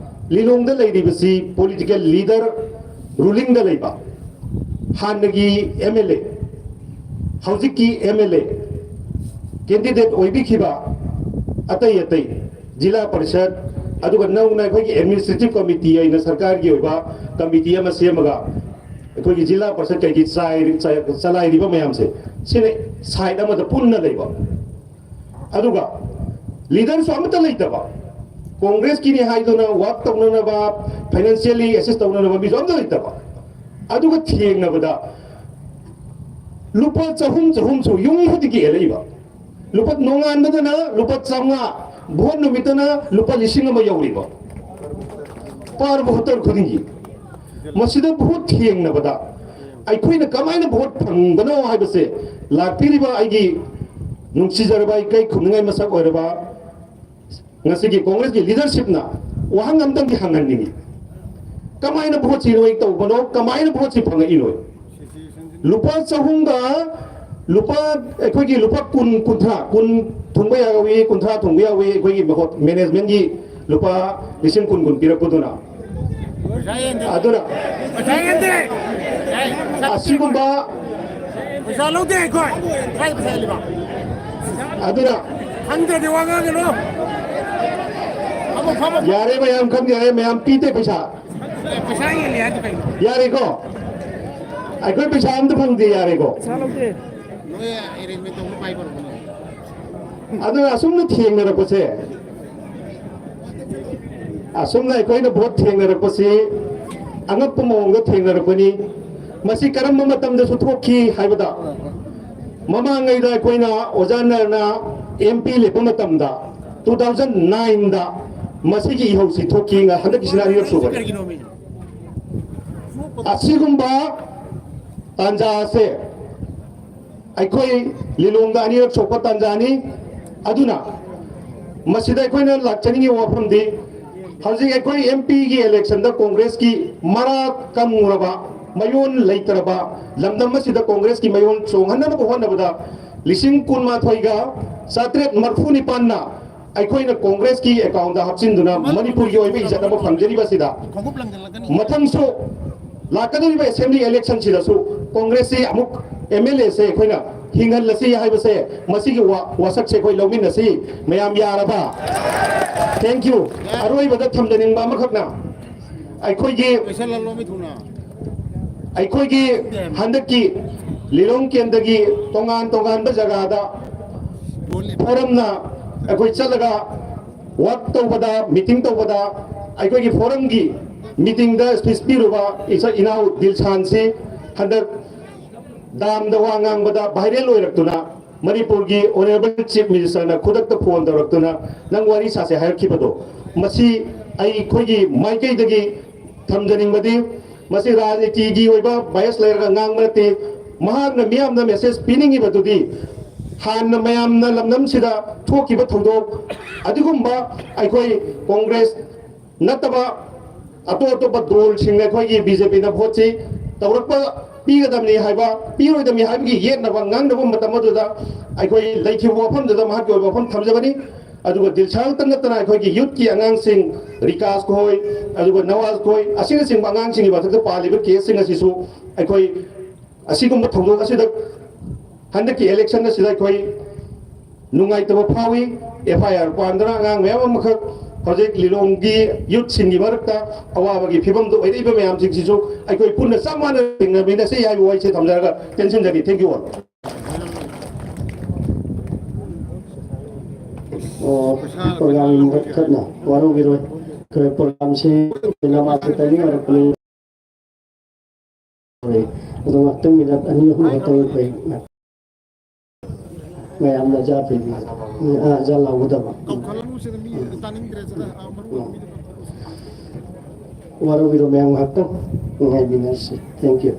ꯂꯤꯂꯣꯡꯗ ꯂꯩꯔꯤꯕꯁꯤ political leader, rulingꯗ ꯂꯩꯕ ꯍꯥꯟꯅꯒꯤ M L A, ꯍꯧꯖꯤꯛꯀꯤ M L A, candidate ꯑꯣꯏꯕꯤꯈꯤꯕ ꯑꯇꯩ ꯑꯇꯩ ꯖꯤꯂꯥ ꯄꯔꯤꯁꯠ, ꯑꯗꯨꯒ ꯅꯧꯅ ꯑꯩꯈꯣꯏꯒꯤ administrative committee ꯍꯥꯏꯅ ꯁꯔꯀꯥꯔꯒꯤ ꯑꯣꯏꯕ committee ꯑꯃ ꯁꯦꯝꯃꯒ ꯑꯩꯈꯣꯏꯒꯤ ꯖꯤꯂꯥ ꯄꯔꯤꯁꯠ ꯀꯩꯒꯤ ꯆꯥꯏ-, ꯆꯥꯏ-, ꯆꯂꯥꯏꯔꯤꯕ ꯃꯌꯥꯝꯁꯦ, ꯁꯤꯅ side ꯑꯃꯗ ꯄꯨꯟꯅ ꯂꯩꯕ꯫ ꯑꯗꯨꯒ leaderꯁꯨ ꯑꯃꯠꯇ ꯂꯩꯇꯕ꯫ ꯀꯣꯡꯒ꯭ꯔꯦꯁꯀꯤꯅꯤ ꯍꯥꯏꯗꯨꯅ work ꯇꯧꯅꯅꯕ, financially assist ꯇꯧꯅꯅꯕ ꯃꯤꯁꯨ ꯑꯃꯠꯇ ꯂꯩꯇꯕ꯫ ꯑꯗꯨꯒ ꯊꯦꯡꯅꯕꯗ ꯂꯨꯄꯥ ꯆꯍꯨꯝ, ꯆꯍꯨꯝꯁꯨ ꯌꯨꯝ ꯈꯨꯗꯤꯡꯒꯤ ꯍꯦꯜꯂꯛꯏꯕ꯫ ꯂꯨꯄꯥ, ꯅꯣꯡꯉꯥꯟꯕꯗꯅ ꯂꯨꯄꯥ ꯆꯥꯝꯃꯉꯥ, ꯚꯣꯠ ꯅꯨꯃꯤꯠꯇꯅ ꯂꯨꯄꯥ ꯂꯤꯁꯤꯡ ꯑꯃ ꯌꯧꯔꯤꯕ꯫ Per voter ꯈꯨꯗꯤꯡꯒꯤ꯫ ꯃꯁꯤꯗ ꯚꯣꯠ ꯊꯦꯡꯅꯕꯗ ꯑꯩꯈꯣꯏꯅ ꯀꯃꯥꯏꯅ ꯚꯣꯠ ꯐꯪꯕꯅꯣ ꯍꯥꯏꯕꯁꯦ, ꯂꯥꯛꯄꯤꯔꯤꯕ ꯑꯩꯒꯤ ꯅꯨꯡꯁꯤꯖꯔꯕ ꯏꯀꯥꯏ ꯈꯨꯝꯅꯉꯥꯏ ꯃꯁꯛ ꯑꯣꯏꯔꯕ ꯉꯁꯤꯒꯤ ꯀꯣꯡꯒ꯭ꯔꯦꯁꯀꯤ leadershipꯅ ꯋꯥꯍꯪ ꯑꯝꯇꯪꯗꯤ ꯍꯪꯍꯟꯅꯤꯡꯉꯤ꯫ ꯀꯃꯥꯏꯅ ꯚꯣꯠꯁꯤ ꯅꯣꯏ ꯇꯧꯕꯅꯣ? ꯀꯃꯥꯏꯅ ꯚꯣꯠꯁꯤ ꯐꯪꯉꯛꯏꯅꯣ? ꯂꯨꯄꯥ ꯆꯍꯨꯝꯒ ꯂꯨꯄꯥ, ꯑꯩꯈꯣꯏꯒꯤ ꯂꯨꯄꯥ ꯀꯨꯟ, ꯀꯨꯟꯊ꯭ꯔꯥ, ꯀꯨꯟ ꯊꯨꯡꯕ ꯌꯥꯎꯏ, ꯀꯨꯟꯊ꯭ꯔꯥ ꯊꯨꯡꯕ ꯌꯥꯎꯏ, ꯑꯩꯈꯣꯏꯒꯤ ꯃꯍꯨꯠ managementꯒꯤ ꯂꯨꯄꯥ ꯂꯤꯁꯤꯡ ꯀꯨꯟ ꯀꯨꯟ ꯄꯤꯔꯛꯄꯗꯨꯅ꯫ ꯄꯩꯁꯥ ꯌꯦꯟꯗꯦ꯫ ꯑꯗꯨꯅ ꯄꯩꯁꯥ ꯌꯦꯟꯗꯦ꯫ ꯑꯁꯤꯒꯨꯝꯕ ꯄꯩꯁꯥ ꯂꯧꯗꯦ ꯑꯩꯈꯣꯏ꯫ ꯀꯥꯏ ꯄꯩꯁꯥ ꯌꯦꯜꯂꯤꯕ? ꯑꯗꯨꯅ ꯈꯪꯗ꯭ꯔꯗꯤ ꯋꯥ ꯉꯥꯡꯒꯅꯨ꯫ ꯐꯝꯃꯣ, ꯐꯝꯃꯣ꯫ ꯌꯥꯔꯦ, ꯃꯌꯥꯝ ꯈꯪ ꯌꯥꯔꯦ, ꯃꯌꯥꯝ ꯄꯤꯗꯦ ꯄꯩꯁꯥ꯫ ꯄꯩꯁꯥ ꯌꯦꯜꯂꯤ ꯍꯥꯏꯗꯤ ꯀꯩꯅꯣ? ꯌꯥꯔꯦꯀꯣ? ꯑꯩꯈꯣꯏ ꯄꯩꯁꯥ ꯑꯝꯇ ꯐꯪꯗꯦ, ꯌꯥꯔꯦꯀꯣ? ꯄꯩꯁꯥ ꯂꯧꯗꯦ꯫ ꯑꯗꯨꯅ ꯑꯁꯨꯝꯅ ꯊꯦꯡꯅꯔꯛꯄꯁꯦ, ꯑꯁꯨꯝꯅ ꯑꯩꯈꯣꯏꯅ ꯚꯣꯠ ꯊꯦꯡꯅꯔꯛꯄꯁꯤ ꯑꯉꯛꯄ ꯃꯑꯣꯡꯗ ꯊꯦꯡꯅꯔꯛꯄꯅꯤ꯫ ꯃꯁꯤ ꯀꯔꯝꯕ ꯃꯇꯝꯗꯁꯨ ꯊꯣꯛꯈꯤ ꯍꯥꯏꯕꯗ, ꯃꯃꯥꯡꯉꯩꯗ ꯑꯩꯈꯣꯏꯅ ꯑꯣꯖꯥ ꯅꯔꯅ ꯑꯦꯝ ꯄꯤ ꯂꯦꯞꯄ ꯃꯇꯝꯗ, ꯇꯨ ꯊꯥꯎꯖꯟ ꯅꯥꯏꯟꯗ ꯃꯁꯤꯒꯤ ꯏꯍꯧꯁꯤ ꯊꯣꯛꯈꯤ꯫ ꯍꯟꯗꯛꯀꯤꯁꯤꯅ ꯑꯅꯤꯔꯛ ꯁꯨꯕꯅꯤ꯫ ꯑꯁꯤꯒꯨꯝꯕ ꯇꯥꯟꯖꯥ ꯑꯁꯦ ꯑꯩꯈꯣꯏ ꯂꯤꯂꯣꯡꯗ ꯑꯅꯤꯔꯛ ꯁꯣꯛꯄ ꯇꯥꯟꯖꯥꯅꯤ꯫ ꯑꯗꯨꯅ ꯃꯁꯤꯗ ꯑꯩꯈꯣꯏꯅ ꯂꯥꯛꯆꯅꯤꯡꯉꯤꯕ ꯋꯥꯐꯝꯗꯤ, ꯍꯧꯖꯤꯛ ꯑꯩꯈꯣꯏ ꯑꯦꯝ ꯄꯤꯒꯤ ꯏꯂꯦꯛꯁꯟꯗ ꯀꯣꯡꯒ꯭ꯔꯦꯁꯀꯤ ꯃꯔꯥ ꯀꯪꯉꯨꯔꯕ, ꯃꯌꯣꯟ ꯂꯩꯇ꯭ꯔꯕ ꯂꯝꯗꯝ ꯑꯁꯤꯗ ꯀꯣꯡꯒ꯭ꯔꯦꯁꯀꯤ ꯃꯌꯣꯟ ꯆꯣꯡꯍꯟꯅꯕ ꯍꯣꯠꯅꯕꯗ, ꯂꯤꯁꯤꯡ ꯀꯨꯟꯃꯥꯊꯣꯏꯒ ꯆꯥꯇ꯭ꯔꯦꯠ ꯃꯔꯐꯨ ꯅꯤꯄꯥꯟꯅ ꯑꯩꯈꯣꯏꯅ ꯀꯣꯡꯒ꯭ꯔꯦꯁꯀꯤ ꯑꯦꯀꯥꯎꯟꯗ ꯍꯥꯞꯆꯤꯟꯗꯨꯅ ꯃꯅꯤꯄꯨꯔꯒꯤ ꯑꯣꯏꯕ ꯏꯖꯠ ꯑꯃ ꯐꯪꯖꯔꯤꯕ ꯑꯁꯤꯗ, ꯃꯊꯪꯁꯨ ꯂꯥꯛꯀꯗꯧꯔꯤꯕ ꯑꯦꯁꯦꯝꯕ꯭ꯂꯤ ꯏꯂꯦꯛꯁꯟꯁꯤꯗꯁꯨ ꯀꯣꯡꯒ꯭ꯔꯦꯁꯁꯤ ꯑꯃꯨꯛ ꯑꯦꯝ ꯑꯦꯜ ꯑꯦꯁꯦ ꯑꯩꯈꯣꯏꯅ ꯍꯤꯡꯍꯜꯂꯁꯤ ꯍꯥꯏꯕꯁꯦ, ꯃꯁꯤꯒꯤ ꯋꯥ-, ꯋꯥꯁꯛꯁꯦ ꯑꯩꯈꯣꯏ ꯂꯧꯃꯤꯟꯅꯁꯤ꯫ ꯃꯌꯥꯝ ꯌꯥꯔꯕ? Thank you꯫ ꯑꯔꯣꯏꯕꯗ ꯊꯝꯖꯅꯤꯡꯕ ꯑꯃꯈꯛꯅ, ꯑꯩꯈꯣꯏꯒꯤ, ꯑꯩꯈꯣꯏꯒꯤ ꯍꯟꯗꯛꯀꯤ ꯂꯤꯂꯣꯡ ꯀꯦꯟꯗ꯭ꯔꯒꯤ ꯇꯣꯉꯥꯟ ꯇꯣꯉꯥꯟꯕ ꯖꯒꯥꯗ ꯐꯣꯔꯝꯅ ꯑꯩꯈꯣꯏ ꯆꯠꯂꯒ ꯋꯥꯛ ꯇꯧꯕꯗ, ꯃꯤꯇꯤꯡ ꯇꯧꯕꯗ, ꯑꯩꯈꯣꯏꯒꯤ ꯐꯣꯔꯝꯒꯤ ꯃꯤꯇꯤꯡꯗ ꯁ꯭ꯄꯤꯆ ꯄꯤꯔꯨꯕ ꯏꯆꯥ ꯏꯅꯥꯎ ꯗꯤꯜꯁꯥꯟꯁꯤ ꯍꯟꯗꯛ ꯗꯥꯝꯗ ꯋꯥ ꯉꯥꯡꯕꯗ ꯚꯥꯏꯔꯦꯜ ꯑꯣꯏꯔꯛꯇꯨꯅ, ꯃꯅꯤꯄꯨꯔꯒꯤ ꯑꯣꯅꯔꯦꯕꯜ ꯆꯤꯐ ꯃꯤꯅꯤꯁꯇꯔꯅ ꯈꯨꯗꯛꯇ ꯐꯣꯟ ꯇꯧꯔꯛꯇꯨꯅ ꯅꯪ ꯋꯥꯔꯤ ꯁꯥꯁꯦ ꯍꯥꯏꯔꯛꯈꯤꯕꯗꯣ, ꯃꯁꯤ ꯑꯩꯈꯣꯏꯒꯤ ꯃꯥꯏꯀꯩꯗꯒꯤ ꯊꯝꯖꯅꯤꯡꯕꯗꯤ, ꯃꯁꯤ ꯔꯥꯖꯅꯤꯇꯤꯒꯤ ꯑꯣꯏꯕ ꯕꯥꯏꯁ ꯂꯩꯔꯒ ꯉꯥꯡꯕ ꯅꯠꯇꯦ꯫ ꯃꯍꯥꯛꯅ ꯃꯤꯌꯥꯝꯗ ꯃꯦꯁꯦꯖ ꯄꯤꯅꯤꯡꯉꯤꯕꯗꯨꯗꯤ, ꯍꯥꯟꯅ ꯃꯌꯥꯝꯅ ꯂꯝꯗꯝꯁꯤꯗ ꯊꯣꯛꯈꯤꯕ ꯊꯧꯗꯣꯛ ꯑꯗꯨꯒꯨꯝꯕ, ꯑꯩꯈꯣꯏ ꯀꯣꯡꯒ꯭ꯔꯦꯁ ꯅꯠꯇꯕ ꯑꯇꯣꯞ ꯑꯇꯣꯞꯄ ꯗꯣꯜꯁꯤꯡꯅ ꯑꯩꯈꯣꯏꯒꯤ ꯕꯤ ꯖꯦ ꯄꯤꯗ ꯚꯣꯠꯁꯤ ꯇꯧꯔꯛꯄ ꯄꯤꯒꯗꯕꯅꯤ ꯍꯥꯏꯕ, ꯄꯤꯔꯣꯏꯗꯕꯅꯤ ꯍꯥꯏꯕꯒꯤ ꯌꯦꯠꯅꯕ ꯉꯥꯡꯅꯕ ꯃꯇꯝ ꯑꯗꯨꯗ ꯑꯩꯈꯣꯏ ꯂꯩꯈꯤꯕ ꯋꯥꯐꯝꯗꯨꯗ ꯃꯍꯥꯛꯀꯤ ꯑꯣꯏꯕ ꯋꯥꯐꯝ ꯊꯝꯖꯕꯅꯤ꯫ ꯑꯗꯨꯒ ꯗꯤꯜꯁꯥꯡꯇ ꯅꯠꯇꯅ ꯑꯩꯈꯣꯏꯒꯤ ꯌꯨꯠꯀꯤ ꯑꯉꯥꯡꯁꯤꯡ, ꯔꯤꯀꯥꯁ ꯈꯣꯏ, ꯑꯗꯨꯒ ꯅꯋꯥꯖ ꯈꯣꯏ, ꯑꯁꯤꯅꯆꯤꯡꯕ ꯑꯉꯥꯡꯁꯤꯡꯒꯤ ꯃꯊꯛꯇ ꯄꯥꯜꯂꯤꯕ ꯀꯦꯁꯁꯤꯡ ꯑꯁꯤꯁꯨ ꯑꯩꯈꯣꯏ ꯑꯁꯤꯒꯨꯝꯕ ꯊꯧꯗꯣꯛ ꯑꯁꯤꯗ, ꯍꯟꯗꯛꯀꯤ ꯏꯂꯦꯛꯁꯟ ꯑꯁꯤꯗ ꯑꯩꯈꯣꯏ ꯅꯨꯡꯉꯥꯏꯇꯕ ꯐꯥꯎꯏ꯫ ꯑꯦꯐ ꯑꯥꯏ ꯑꯥꯔ ꯄꯥꯟꯗꯨꯅ ꯑꯉꯥꯡ ꯃꯌꯥꯝ ꯑꯃꯈꯛ ꯍꯧꯖꯤꯛ ꯂꯤꯂꯣꯡꯒꯤ ꯌꯨꯠꯁꯤꯡꯒꯤ ꯃꯔꯛꯇ ꯑꯋꯥꯕꯒꯤ ꯐꯤꯕꯝꯗ ꯑꯣꯏꯔꯛꯏꯕ ꯃꯌꯥꯝꯁꯤꯡꯁꯤꯁꯨ ꯑꯩꯈꯣꯏ ꯄꯨꯟꯅ ꯆꯞ ꯃꯥꯟꯅꯅ ꯊꯦꯡꯅꯃꯤꯟꯅꯁꯤ ꯍꯥꯏꯕ ꯋꯥꯍꯩꯁꯦ ꯊꯝꯖꯔꯒ ꯇꯦꯟꯁꯤꯟꯖꯔꯤ꯫ Thank you all꯫ ꯑꯣ, ꯄ꯭ꯔꯣꯒ꯭ꯔꯥꯝ ꯈꯛꯅ ꯋꯥꯔꯧꯕꯤꯔꯣꯏ꯫ ꯑꯩꯈꯣꯏ ꯄ꯭ꯔꯣꯒ꯭ꯔꯥꯝꯁꯤ ꯅꯃꯥꯖꯁꯤ ꯇꯥꯏꯃꯤꯡ ꯑꯣꯏꯔꯛꯄꯅꯤ꯫ ꯑꯗꯣ ꯉꯥꯛꯇꯪ ꯃꯤꯅꯠ ꯑꯅꯤ ꯑꯍꯨꯝ ꯈꯛꯇꯪ ꯑꯩꯈꯣꯏ ꯃꯌꯥꯝꯅ ꯑꯖꯥ ꯄꯤꯕꯤꯌꯨ꯫ ꯑꯥ, ꯑꯖꯥ ꯂꯥꯎꯒꯗꯕ꯫ ꯀꯧꯈꯠꯂꯅꯨꯁꯤꯗ ꯃꯤ ꯇꯥꯅꯤꯡꯗ꯭ꯔꯦ ꯁꯤꯗ, ꯑꯥ, ꯃꯔꯨ ꯑꯣꯏꯕ ꯃꯤꯗꯣ ꯀꯧꯈꯠꯂꯣ꯫ ꯋꯥꯔꯧꯕꯤꯔꯣ ꯃꯌꯥꯝ, ꯉꯥꯏꯍꯥꯛꯇꯪ ꯉꯥꯏꯃꯤꯟꯅꯁꯤ꯫ Thank you꯫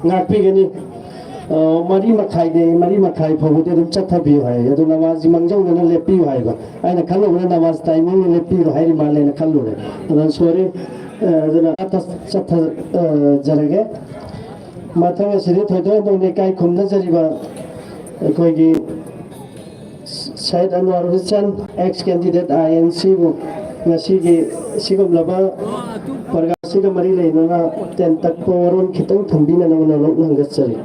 ꯉꯥꯛꯄꯤꯒꯅꯤ꯫ ꯑ, ꯃꯔꯤ ꯃꯈꯥꯏꯗꯩ ꯃꯔꯤ ꯃꯈꯥꯏ ꯐꯥꯎꯕꯗꯤ ꯑꯗꯨꯝ ꯆꯠꯊꯕꯤꯌꯨ ꯍꯥꯏ꯫ ꯑꯗꯨ ꯅꯃꯥꯖꯁꯤ ꯃꯥꯡꯖꯧꯅꯅ ꯂꯦꯞꯄꯤꯌꯨ ꯍꯥꯏꯕ꯫ ꯑꯩꯅ ꯈꯜꯂꯨꯕꯅ ꯅꯃꯥꯖ timing ꯂꯦꯞꯄꯤꯔꯣ ꯍꯥꯏꯔꯤ ꯃꯥꯜꯂꯦꯅ ꯈꯜꯂꯨꯔꯦ꯫ ꯑꯗꯨꯅ sorry꯫ ꯑ, ꯑꯗꯨꯅ ꯆꯠꯊ-, ꯆꯠꯊ-, ꯑ, ꯖꯔꯒꯦ꯫ ꯃꯊꯪ ꯑꯁꯤꯗꯤ ꯊꯣꯏꯗꯣꯛ ꯍꯦꯟꯗꯣꯛꯅ ꯏꯀꯥꯏ ꯈꯨꯝꯅꯖꯔꯤꯕ ꯑꯩꯈꯣꯏꯒꯤ Sayed ꯑꯟꯋꯥꯔ Hussain, ex candidate I N C ꯕꯨ ꯉꯁꯤꯒꯤ ꯁꯤꯒꯨꯝꯂꯕ ꯄ꯭ꯔꯣꯒ꯭ꯔꯥꯝ ꯑꯁꯤꯒ ꯃꯔꯤ ꯂꯩꯅꯅ ꯇꯦꯟꯇꯛꯄ ꯋꯥꯔꯣꯜ ꯈꯤꯇꯪ ꯊꯝꯕꯤꯅꯅꯕ ꯅꯣꯂꯨꯛꯅ ꯍꯪꯒꯠꯆꯔꯤ꯫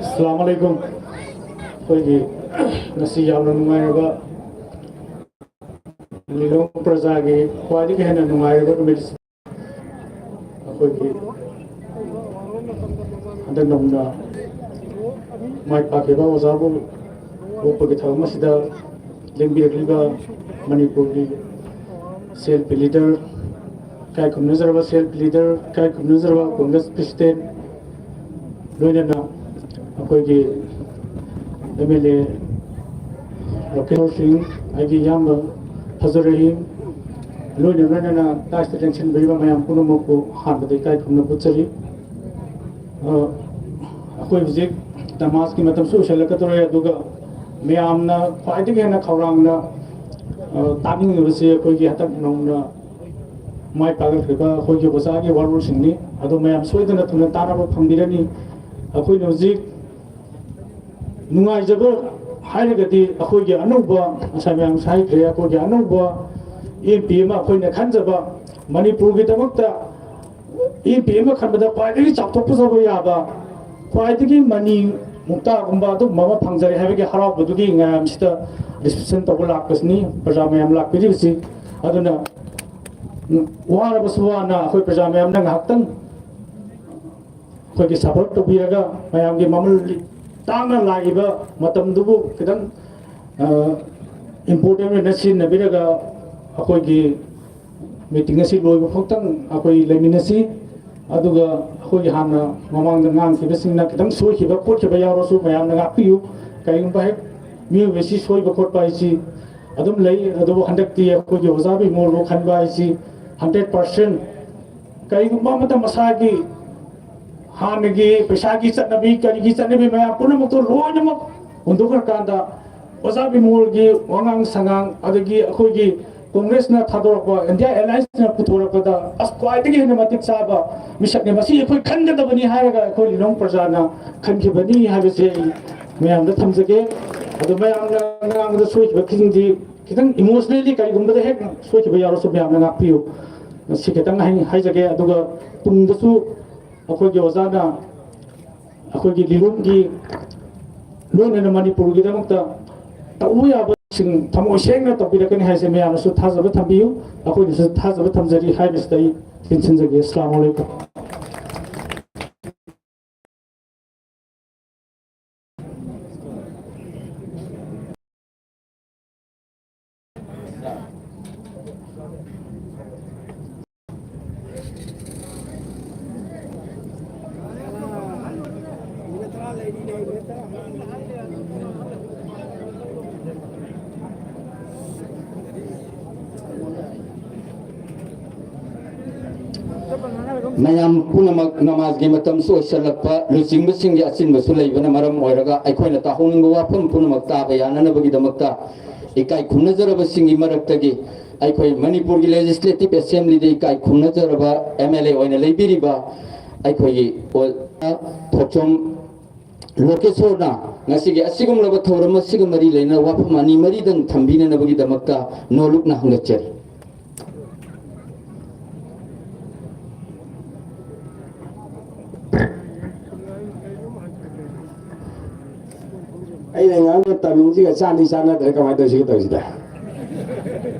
ꯑꯁꯂꯥꯃꯨ ꯑꯂꯥꯏꯀꯨꯝ꯫ ꯑꯩꯈꯣꯏꯒꯤ ꯉꯁꯤ ꯌꯥꯝꯅ ꯅꯨꯡꯉꯥꯏꯔꯕ ꯂꯤꯂꯣꯡ ꯄ꯭ꯔꯖꯥꯒꯤ ꯈ꯭ꯋꯥꯏꯗꯒꯤ ꯍꯦꯟꯅ ꯅꯨꯡꯉꯥꯏꯔꯕ ꯅꯨꯃꯤꯠ ꯑꯁꯤ ꯑꯩꯈꯣꯏꯒꯤ ꯍꯟꯗꯛ ꯅꯧꯅ ꯃꯥꯏ ꯄꯥꯛꯈꯤꯕ ꯑꯣꯖꯥꯕꯨ ꯑꯣꯛꯄꯒꯤ ꯊꯧꯔꯝ ꯑꯁꯤꯗ ꯂꯦꯡꯕꯤꯔꯛꯂꯤꯕ ꯃꯅꯤꯄꯨꯔꯒꯤ self leader, ꯏꯀꯥꯏ ꯈꯨꯝꯅꯖꯔꯕ self leader, ꯏꯀꯥꯏ ꯈꯨꯝꯅꯖꯔꯕ Congress president, ꯂꯣꯏꯅꯅ ꯑꯩꯈꯣꯏꯒꯤ M L A ꯂꯣꯀꯦꯜꯁꯤꯡ, ꯑꯩꯒꯤ ꯏꯌꯥꯝꯕ ꯐꯖꯔꯍꯤꯝ, ꯂꯣꯏꯅ ꯂꯣꯏꯅꯅ ꯇꯥꯏꯁꯇ ꯂꯦꯡꯁꯤꯟꯕꯤꯔꯤꯕ ꯃꯌꯥꯝ ꯄꯨꯝꯅꯃꯛꯄꯨ ꯑꯍꯥꯟꯕꯗ ꯏꯀꯥꯏ ꯈꯨꯝꯅꯕ ꯎꯠꯆꯔꯤ꯫ ꯑ, ꯑꯩꯈꯣꯏ ꯍꯧꯖꯤꯛ ꯅꯃꯥꯖꯀꯤ ꯃꯇꯝꯁꯨ ꯑꯣꯏꯁꯤꯜꯂꯛꯀꯗꯧꯔꯦ, ꯑꯗꯨꯒ ꯃꯌꯥꯝꯅ ꯈ꯭ꯋꯥꯏꯗꯒꯤ ꯍꯦꯟꯅ ꯈꯧꯔꯥꯡꯅ, ꯑ, ꯇꯥꯅꯤꯡꯂꯤꯕꯁꯤ ꯑꯩꯈꯣꯏꯒꯤ ꯍꯟꯗꯛ ꯅꯧꯅ ꯃꯥꯏ ꯄꯥꯛꯂꯛꯂꯤꯕ ꯑꯩꯈꯣꯏꯒꯤ ꯑꯣꯖꯥꯒꯤ ꯋꯥꯔꯣꯜꯁꯤꯡꯅꯤ꯫ ꯑꯗꯣ ꯃꯌꯥꯝ ꯁꯣꯏꯗꯅ ꯊꯨꯅ ꯇꯥꯅꯕ ꯐꯪꯕꯤꯔꯅꯤ꯫ ꯑꯩꯈꯣꯏꯅ ꯍꯧꯖꯤꯛ ꯅꯨꯡꯉꯥꯏꯖꯕ ꯍꯥꯏꯔꯒꯗꯤ ꯑꯩꯈꯣꯏꯒꯤ ꯑꯅꯧꯕ, ꯉꯁꯥꯏ ꯃꯌꯥꯝ ꯍꯥꯏꯈ꯭ꯔꯦ, ꯑꯩꯈꯣꯏꯒꯤ ꯑꯅꯧꯕ ꯑꯦꯝ ꯄꯤ ꯑꯃ ꯑꯩꯈꯣꯏꯅ ꯈꯟꯖꯕ, ꯃꯅꯤꯄꯨꯔꯒꯤꯗꯃꯛꯇ ꯑꯦꯝ ꯄꯤ ꯑꯃ ꯈꯟꯕꯗ ꯈ꯭ꯋꯥꯏꯗꯒꯤ ꯆꯥꯎꯊꯣꯛꯆꯕ ꯌꯥꯕ, ꯈ꯭ꯋꯥꯏꯗꯒꯤ ꯃꯅꯤ ꯃꯨꯛꯇꯥꯒꯨꯝꯕ ꯑꯗꯨꯒꯨꯝꯕ ꯑꯃ ꯐꯪꯖꯔꯦ ꯍꯥꯏꯕꯒꯤ ꯍꯔꯥꯎꯕꯗꯨꯒꯤ ꯃꯌꯥꯝꯁꯤꯗ ꯔꯤꯁꯤꯞꯁꯟ ꯇꯧꯕ ꯂꯥꯛꯄꯁꯤꯅꯤ, ꯄ꯭ꯔꯖꯥ ꯃꯌꯥꯝ ꯂꯥꯛꯄꯤꯔꯤꯕꯁꯤ꯫ ꯑꯗꯨꯅ ꯋꯥꯔꯕꯁꯨ ꯋꯥꯅ ꯑꯩꯈꯣꯏ ꯄ꯭ꯔꯖꯥ ꯃꯌꯥꯝꯅ ꯉꯥꯏꯍꯥꯛꯇꯪ ꯑꯩꯈꯣꯏꯒꯤ ꯁꯄꯣꯔꯠ ꯇꯧꯕꯤꯔꯒ ꯃꯌꯥꯝꯒꯤ ꯃꯃꯜ ꯇꯥꯡꯅ ꯂꯥꯛꯏꯕ ꯃꯇꯝꯗꯨꯕꯨ ꯈꯤꯇꯪ, ꯑ, ꯏꯝꯄꯣꯔꯇꯦꯟ ꯑꯣꯏꯅ ꯁꯤꯖꯤꯟꯅꯕꯤꯔꯒ ꯑꯩꯈꯣꯏꯒꯤ ꯃꯤꯇꯤꯡ ꯑꯁꯤ ꯂꯣꯏꯕ ꯐꯥꯎꯇꯪ ꯑꯩꯈꯣꯏ ꯂꯩꯃꯤꯟꯅꯁꯤ꯫ ꯑꯗꯨꯒ ꯑꯩꯈꯣꯏꯒꯤ ꯍꯥꯟꯅ ꯃꯃꯥꯡꯗ ꯉꯥꯡꯈꯤꯕꯁꯤꯡꯅ ꯈꯤꯇꯪ ꯁꯣꯏꯈꯤꯕ ꯈꯣꯠꯈꯤꯕ ꯌꯥꯎꯔꯁꯨ ꯃꯌꯥꯝꯅ ꯉꯥꯛꯄꯤꯌꯨ꯫ ꯀꯔꯤꯒꯨꯝꯕ ꯍꯦꯛ ꯃꯤꯑꯣꯏꯕꯁꯤ ꯁꯣꯏꯕ ꯈꯣꯠꯄ ꯍꯥꯏꯁꯤ ꯑꯗꯨꯝ ꯂꯩ, ꯑꯗꯨꯕꯨ ꯍꯟꯗꯛꯇꯤ ꯑꯩꯈꯣꯏꯒꯤ ꯑꯣꯖꯥ ꯕꯤꯃꯣꯜꯕꯨ ꯈꯟꯕ ꯍꯥꯏꯁꯤ ꯍꯟꯗ꯭ꯔꯦꯠ ꯄꯥꯔꯁꯦꯟ ꯀꯔꯤꯒꯨꯝꯕ ꯑꯃꯇ ꯃꯁꯥꯒꯤ ꯍꯥꯟꯅꯒꯤ ꯄꯩꯁꯥꯒꯤ ꯆꯠꯅꯕꯤ, ꯀꯔꯤꯒꯤ ꯆꯠꯅꯕꯤ ꯃꯌꯥꯝ ꯄꯨꯝꯅꯃꯛꯇꯣ ꯂꯣꯏꯅꯃꯛ ꯍꯨꯟꯗꯣꯛꯈ꯭ꯔꯀꯥꯟꯗ, ꯑꯣꯖꯥ ꯕꯤꯃꯣꯜꯒꯤ ꯋꯥꯉꯥꯡ ꯁꯉꯥꯡ, ꯑꯗꯒꯤ ꯑꯩꯈꯣꯏꯒꯤ ꯀꯣꯡꯒ꯭ꯔꯦꯁꯅ ꯊꯥꯗꯣꯔꯛꯄ, ꯏꯟꯗꯤꯌꯥ ꯑꯦꯂꯥꯏꯟꯁꯅ ꯄꯨꯊꯣꯔꯛꯄꯗ, ꯑꯁ, ꯈ꯭ꯋꯥꯏꯗꯒꯤ ꯍꯦꯟꯅ ꯃꯇꯤꯛ ꯆꯥꯕ ꯃꯤꯁꯛꯅꯤ, ꯃꯁꯤ ꯑꯩꯈꯣꯏ ꯈꯟꯒꯗꯕꯅꯤ ꯍꯥꯏꯔꯒ ꯑꯩꯈꯣꯏ ꯂꯤꯂꯣꯡ ꯄ꯭ꯔꯖꯥꯅ ꯈꯟꯈꯤꯕꯅꯤ ꯍꯥꯏꯕꯁꯦ ꯑꯩ ꯃꯌꯥꯝꯗ ꯊꯝꯖꯒꯦ꯫ ꯑꯗꯣ ꯃꯌꯥꯝꯅ ꯉꯥꯡꯕꯗ ꯁꯣꯏꯈꯤꯕꯁꯤꯡꯗꯤ ꯈꯤꯇꯪ ꯏꯃꯣꯁꯅꯦꯜꯂꯤ ꯀꯔꯤꯒꯨꯝꯕꯗ ꯍꯦꯛ ꯁꯣꯏꯈꯤꯕ ꯌꯥꯎꯔꯁꯨ ꯃꯌꯥꯝꯅ ꯉꯥꯛꯄꯤꯌꯨ꯫ ꯁꯤ ꯈꯤꯇꯪ ꯍꯥꯏ-, ꯍꯥꯏꯖꯒꯦ꯫ ꯑꯗꯨꯒ ꯇꯨꯡꯗꯁꯨ ꯑꯩꯈꯣꯏꯒꯤ ꯑꯣꯖꯥꯅ ꯑꯩꯈꯣꯏꯒꯤ ꯂꯤꯂꯣꯡꯒꯤ ꯂꯣꯏꯅꯅ ꯃꯅꯤꯄꯨꯔꯒꯤꯗꯃꯛꯇ ꯇꯧꯕ ꯌꯥꯕꯁꯤꯡ ꯊꯃꯣꯏ ꯁꯦꯡꯅ ꯇꯧꯕꯤꯔꯛꯀꯅꯤ ꯍꯥꯏꯁꯦ ꯃꯌꯥꯝꯅꯁꯨ ꯊꯥꯖꯕ ꯊꯝꯕꯤꯌꯨ, ꯑꯩꯈꯣꯏꯅꯁꯨ ꯊꯥꯖꯕ ꯊꯝꯖꯔꯤ ꯍꯥꯏꯕꯁꯤꯗ ꯑꯩ ꯇꯦꯟꯁꯤꯟꯖꯒꯦ꯫ ꯑꯁꯂꯥꯃꯨ ꯑꯂꯩꯀꯨꯝ꯫ ꯃꯌꯥꯝ ꯄꯨꯝꯅꯃꯛ ꯅꯃꯥꯖꯒꯤ ꯃꯇꯝꯁꯨ ꯑꯣꯏꯁꯤꯜꯂꯛꯄ, ꯂꯨꯆꯤꯡꯕꯁꯤꯡꯒꯤ ꯑꯆꯤꯟꯕꯁꯨ ꯂꯩꯕꯅ ꯃꯔꯝ ꯑꯣꯏꯔꯒ ꯑꯩꯈꯣꯏꯅ ꯇꯥꯍꯧꯅꯤꯡꯕ ꯋꯥꯐꯝ ꯄꯨꯝꯅꯃꯛ ꯇꯥꯕ ꯌꯥꯅꯅꯕꯒꯤꯗꯃꯛꯇ ꯏꯀꯥꯏ ꯈꯨꯝꯅꯖꯔꯕꯁꯤꯡꯒꯤ ꯃꯔꯛꯇꯒꯤ ꯑꯩꯈꯣꯏ ꯃꯅꯤꯄꯨꯔꯒꯤ ꯂꯦꯖꯤꯁꯂꯦꯇꯤꯚ ꯑꯦꯁꯦꯝꯕ꯭ꯂꯤꯗ ꯏꯀꯥꯏ ꯈꯨꯝꯅꯖꯔꯕ ꯑꯦꯝ ꯑꯦꯜ ꯑꯦ ꯑꯣꯏꯅ ꯂꯩꯕꯤꯔꯤꯕ ꯑꯩꯈꯣꯏꯒꯤ ꯑꯣꯖꯥ ꯊꯣꯛꯆꯣꯝ ꯂꯣꯀꯦꯁꯣꯔꯅ ꯉꯁꯤꯒꯤ ꯑꯁꯤꯒꯨꯝꯂꯕ ꯊꯧꯔꯝ ꯑꯁꯤꯒ ꯃꯔꯤ ꯂꯩꯅꯅ ꯋꯥꯐꯝ ꯑꯅꯤ ꯃꯔꯤꯗꯪ ꯊꯝꯕꯤꯅꯅꯕꯒꯤꯗꯃꯛꯇ ꯅꯣꯂꯨꯛꯅ ꯍꯪꯒꯠꯆꯔꯤ꯫ ꯑꯩꯅ ꯉꯥꯡꯕ ꯇꯥꯏꯃꯤꯡꯁꯤꯒ ꯆꯥꯟꯗꯤ ꯆꯥꯟꯅꯗ꯭ꯔꯦ, ꯀꯃꯥꯏꯅ ꯇꯧꯁꯤꯒꯦ ꯇꯧꯁꯤꯗ꯫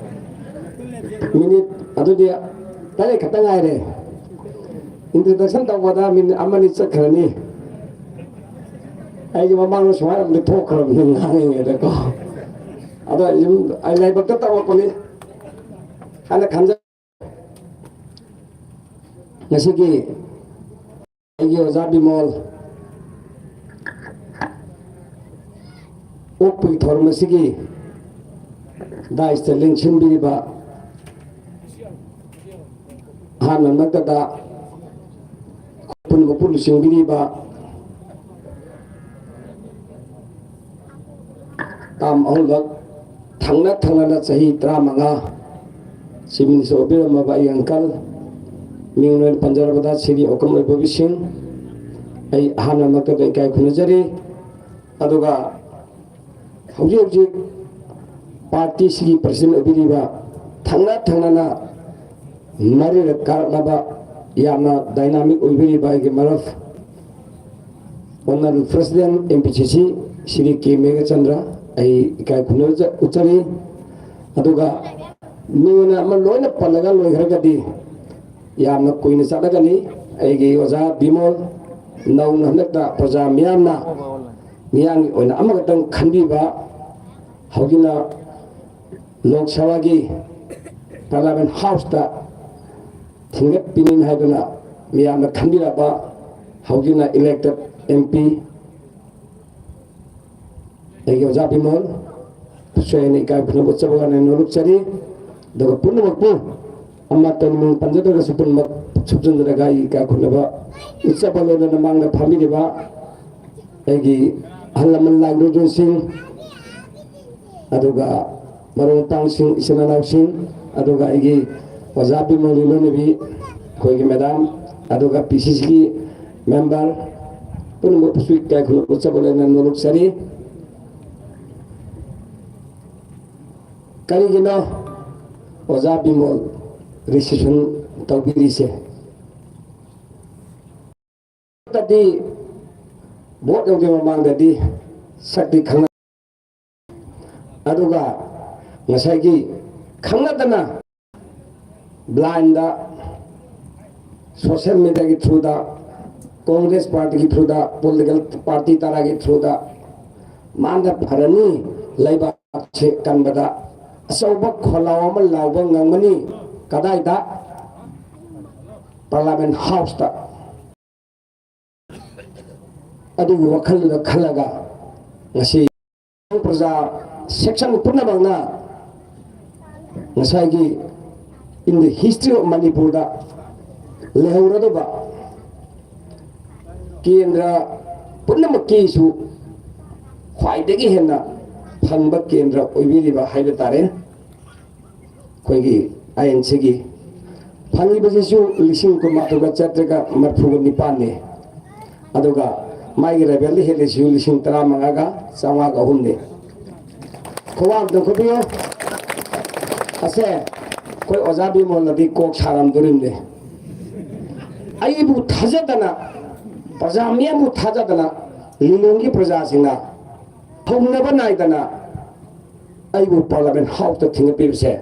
ꯃꯤꯅꯤꯠ ꯑꯗꯨꯗꯤ ꯇꯔꯦꯠ ꯈꯛꯇ ꯉꯥꯏꯔꯦ꯫ ꯏꯟꯇ꯭ꯔꯣꯗꯛꯁꯟ ꯇꯧꯕꯗ ꯃꯤꯅꯤꯠ ꯑꯃꯅꯤ ꯆꯠꯈ꯭ꯔꯅꯤ꯫ ꯑꯩꯁꯦ ꯃꯃꯥꯡꯗ ꯁꯨꯃꯥꯏꯅ ꯑꯃꯨꯛꯇ ꯊꯣꯛꯈ꯭ꯔꯕꯅꯤ ꯉꯥꯡꯉꯤꯉꯩꯗꯀꯣ꯫ ꯑꯗꯣ ꯑꯩ ꯁꯨꯝ ꯑꯩ ꯂꯥꯏꯕꯛꯇ ꯇꯧꯔꯛꯄꯅꯤ ꯍꯥꯏꯅ ꯈꯟꯖꯩ꯫ ꯉꯁꯤꯒꯤ ꯑꯩꯒꯤ ꯑꯣꯖꯥ ꯕꯤꯃꯣꯜ ꯑꯣꯛꯄꯒꯤ ꯊꯧꯔꯝ ꯑꯁꯤꯒꯤ ꯗꯥꯏꯁꯇ ꯂꯦꯡꯁꯤꯟꯕꯤꯔꯤꯕ, ꯑꯍꯥꯟꯕꯃꯛꯇꯗ ꯄꯨꯟꯕ ꯄꯨꯟꯅ ꯂꯨꯆꯤꯡꯕꯤꯔꯤꯕ ꯇꯥꯝ ꯑꯍꯨꯝꯂꯛ ꯊꯪꯅ ꯊꯪꯅꯅ ꯆꯍꯤ ꯇꯔꯥꯃꯉꯥ ꯆꯤꯞ ꯃꯤꯅꯤꯁꯇꯔ ꯑꯣꯏꯕꯤꯔꯝꯃꯕ ꯑꯩ ꯑꯪꯀꯜ, ꯃꯤꯡ ꯑꯣꯏꯅ ꯄꯟꯖꯔꯕꯗ ꯁꯤꯔꯤ ꯑꯣꯀꯝ ꯂꯣꯏꯕꯕꯤ ꯁꯤꯡ, ꯑꯩ ꯑꯍꯥꯟꯕꯃꯛꯇꯗ ꯏꯀꯥꯏ ꯈꯨꯝꯅꯖꯔꯤ꯫ ꯑꯗꯨꯒ ꯍꯧꯖꯤꯛ ꯍꯧꯖꯤꯛ ꯄꯥꯔꯇꯤꯁꯤꯒꯤ ꯄ꯭ꯔꯁꯤꯗꯦꯟ ꯑꯣꯏꯕꯤꯔꯤꯕ ꯊꯪꯅ ꯊꯪꯅꯅ ꯃꯔꯤꯔꯛ ꯀꯥꯔꯛꯂꯕ ꯌꯥꯝꯅ ꯗꯥꯏꯅꯥꯃꯤꯛ ꯑꯣꯏꯕꯤꯔꯤꯕ ꯑꯩꯒꯤ ꯃꯔꯨꯞ honourable president M P C ꯁꯤ ꯁꯤꯔꯤ ꯀꯦ ꯃꯦꯘꯆꯟꯗ꯭ꯔ, ꯑꯩ ꯏꯀꯥꯏ ꯈꯨꯝꯅꯕ ꯎꯠꯆꯔꯤ꯫ ꯑꯗꯨꯒ ꯃꯤꯡ ꯑꯣꯏꯅ ꯑꯃ ꯂꯣꯏꯅ ꯄꯜꯂꯒ ꯂꯣꯏꯈ꯭ꯔꯒꯗꯤ ꯌꯥꯝꯅ ꯀꯨꯏꯅ ꯆꯠꯂꯒꯅꯤ꯫ ꯑꯩꯒꯤ ꯑꯣꯖꯥ ꯕꯤꯃꯣꯜ ꯅꯧꯅ ꯍꯟꯗꯛꯇ ꯄ꯭ꯔꯖꯥ ꯃꯤꯌꯥꯝꯅ ꯃꯤꯌꯥꯝꯒꯤ ꯑꯣꯏꯅ ꯑꯃꯈꯛꯇꯪ ꯈꯟꯕꯤꯕ ꯍꯧꯖꯤꯛꯅ ꯂꯣꯛ ꯁꯚꯥꯒꯤ ꯄꯥꯔꯂꯤꯌꯥꯃꯦꯟ ꯍꯥꯎꯁꯇ ꯊꯤꯡꯒꯠꯄꯤꯅꯤ ꯍꯥꯏꯗꯨꯅ ꯃꯤꯌꯥꯝꯅ ꯈꯟꯕꯤꯔꯕ ꯍꯧꯖꯤꯛꯅ ꯏꯂꯦꯛꯇꯦꯠ ꯑꯦꯝ ꯄꯤ ꯑꯩꯒꯤ ꯑꯣꯖꯥ ꯕꯤꯃꯣꯜ ꯁꯣꯏꯅ ꯏꯀꯥꯏ ꯈꯨꯝꯅꯕ ꯎꯠꯆꯕ ꯋꯥꯅ ꯅꯣꯂꯨꯛꯆꯔꯤ꯫ ꯑꯗꯨꯒ ꯄꯨꯝꯅꯃꯛꯄꯨ ꯑꯃꯠꯇ ꯃꯤꯡ ꯄꯟꯖꯗ꯭ꯔꯒꯁꯨ ꯄꯨꯝꯅꯃꯛ ꯁꯨꯞꯆꯟꯖꯔꯒ ꯑꯩ ꯏꯀꯥꯏ ꯈꯨꯝꯅꯕ ꯎꯠꯆꯕ ꯂꯣꯏꯅꯅ ꯃꯥꯡꯗ ꯐꯝꯕꯤꯔꯤꯕ ꯑꯩꯒꯤ ꯑꯍꯜ ꯂꯃꯟ ꯂꯥꯏꯕ꯭ꯔꯦꯔꯤꯁꯤꯡ, ꯑꯗꯨꯒ ꯃꯔꯨꯞ ꯃꯄꯥꯡꯁꯤꯡ, ꯏꯆꯤꯟ ꯏꯅꯥꯎꯁꯤꯡ, ꯑꯗꯨꯒ ꯑꯩꯒꯤ ꯑꯣꯖꯥ ꯕꯤꯃꯣꯜ ꯂꯣꯏꯅꯕꯤ, ꯑꯩꯈꯣꯏꯒꯤ ꯃꯦꯗꯥꯝ, ꯑꯗꯨꯒ ꯄꯤ ꯁꯤ ꯁꯤꯒꯤ ꯃꯦꯝꯕꯔ ꯄꯨꯝꯅꯃꯛꯄꯨꯁꯨ ꯏꯀꯥꯏ ꯈꯨꯝꯅꯕ ꯎꯠꯆꯕ ꯂꯣꯏꯅꯅ ꯅꯣꯂꯨꯛꯆꯔꯤ꯫ ꯀꯔꯤꯒꯤꯅꯣ ꯑꯣꯖꯥ ꯕꯤꯃꯣꯜ ꯔꯤꯁꯤꯞꯁꯟ ꯇꯧꯕꯤꯔꯤꯁꯦ? ꯇꯗꯤ ꯚꯣꯠ ꯌꯧꯗ꯭ꯔꯤ ꯃꯃꯥꯡꯗꯗꯤ ꯁꯛꯇꯤ ꯈꯪꯅ-, ꯑꯗꯨꯒ ꯉꯁꯥꯏꯒꯤ ꯈꯪꯅꯗꯅ ꯕ꯭ꯂꯥꯏꯟꯗ ꯁꯣꯁꯤꯌꯦꯜ ꯃꯦꯗꯤꯌꯥꯒꯤ ꯊ꯭ꯔꯨꯗ, ꯀꯣꯡꯒ꯭ꯔꯦꯁ ꯄꯥꯔꯇꯤꯒꯤ ꯊ꯭ꯔꯨꯗ, ꯄꯣꯂꯤꯇꯤꯀꯦꯜ ꯄꯥꯔꯇꯤ ꯇꯔꯥꯒꯤ ꯊ꯭ꯔꯨꯗ ꯃꯥꯅ ꯐꯔꯅꯤ, ꯂꯩꯕꯥꯛꯁꯦ ꯀꯟꯕꯗ ꯑꯆꯧꯕ ꯈꯣꯜꯂꯥꯎ ꯑꯃ ꯂꯥꯎꯕ ꯉꯝꯒꯅꯤ꯫ ꯀꯗꯥꯏꯗ? ꯄꯥꯔꯂꯥꯃꯦꯟ ꯍꯥꯎꯁꯇ꯫ ꯑꯗꯨꯒꯤ ꯋꯥꯈꯜꯗꯨꯗ ꯈꯜꯂꯒ ꯉꯁꯤ ꯄ꯭ꯔꯖꯥ ꯁꯦꯛꯁꯟ ꯄꯨꯝꯅꯃꯛꯅ ꯉꯁꯥꯏꯒꯤ in the history of ꯃꯅꯤꯄꯨꯔꯗ ꯂꯩꯍꯧꯔꯗꯕ ꯀꯦꯟꯗ꯭ꯔ ꯄꯨꯝꯅꯃꯛꯀꯤꯁꯨ ꯈ꯭ꯋꯥꯏꯗꯒꯤ ꯍꯦꯟꯅ ꯐꯪꯕ ꯀꯦꯟꯗ꯭ꯔ ꯑꯣꯏꯕꯤꯔꯤꯕ ꯍꯥꯏꯕ ꯇꯥꯔꯦ꯫ ꯑꯩꯈꯣꯏꯒꯤ ꯑꯥꯏ ꯑꯦꯟ ꯁꯤꯒꯤ ꯐꯪꯉꯤꯕꯁꯤꯁꯨ ꯂꯤꯁꯤꯡ ꯀꯨꯟꯃꯥꯊꯣꯏꯒ ꯆꯥꯇ꯭ꯔꯦꯠꯀ ꯃꯔꯤꯐꯨꯒ ꯅꯤꯄꯥꯟꯅꯤ꯫ ꯑꯗꯨꯒ ꯃꯥꯒꯤ ꯔꯥꯏꯕꯦꯜꯗ ꯍꯦꯜꯂꯤꯁꯤꯁꯨ ꯂꯤꯁꯤꯡ ꯇꯔꯥꯃꯉꯥꯒ ꯆꯥꯝꯃꯉꯥꯒ ꯑꯍꯨꯝꯅꯤ꯫ ꯈꯨꯕꯥꯛ ꯑꯝꯇ ꯈꯨꯕꯤꯌꯨ꯫ ꯑꯁꯦ ꯑꯩꯈꯣꯏ ꯑꯣꯖꯥ ꯕꯤꯃꯣꯜꯅꯗꯤ ꯀꯣꯛ ꯁꯥꯔꯝꯗꯣꯔꯤꯕꯅꯤ꯫ ꯑꯩꯕꯨ ꯊꯥꯖꯗꯅ, ꯄ꯭ꯔꯖꯥ ꯃꯤꯌꯥꯝꯕꯨ ꯊꯥꯖꯗꯅ ꯂꯤꯂꯣꯡꯒꯤ ꯄ꯭ꯔꯖꯥꯁꯤꯡꯅ ꯍꯧꯅꯕ ꯅꯥꯏꯗꯅ ꯑꯩꯕꯨ ꯄꯥꯔꯂꯥꯃꯦꯟ ꯍꯥꯎꯁꯇ ꯊꯤꯡꯒꯠꯄꯤꯕꯁꯦ,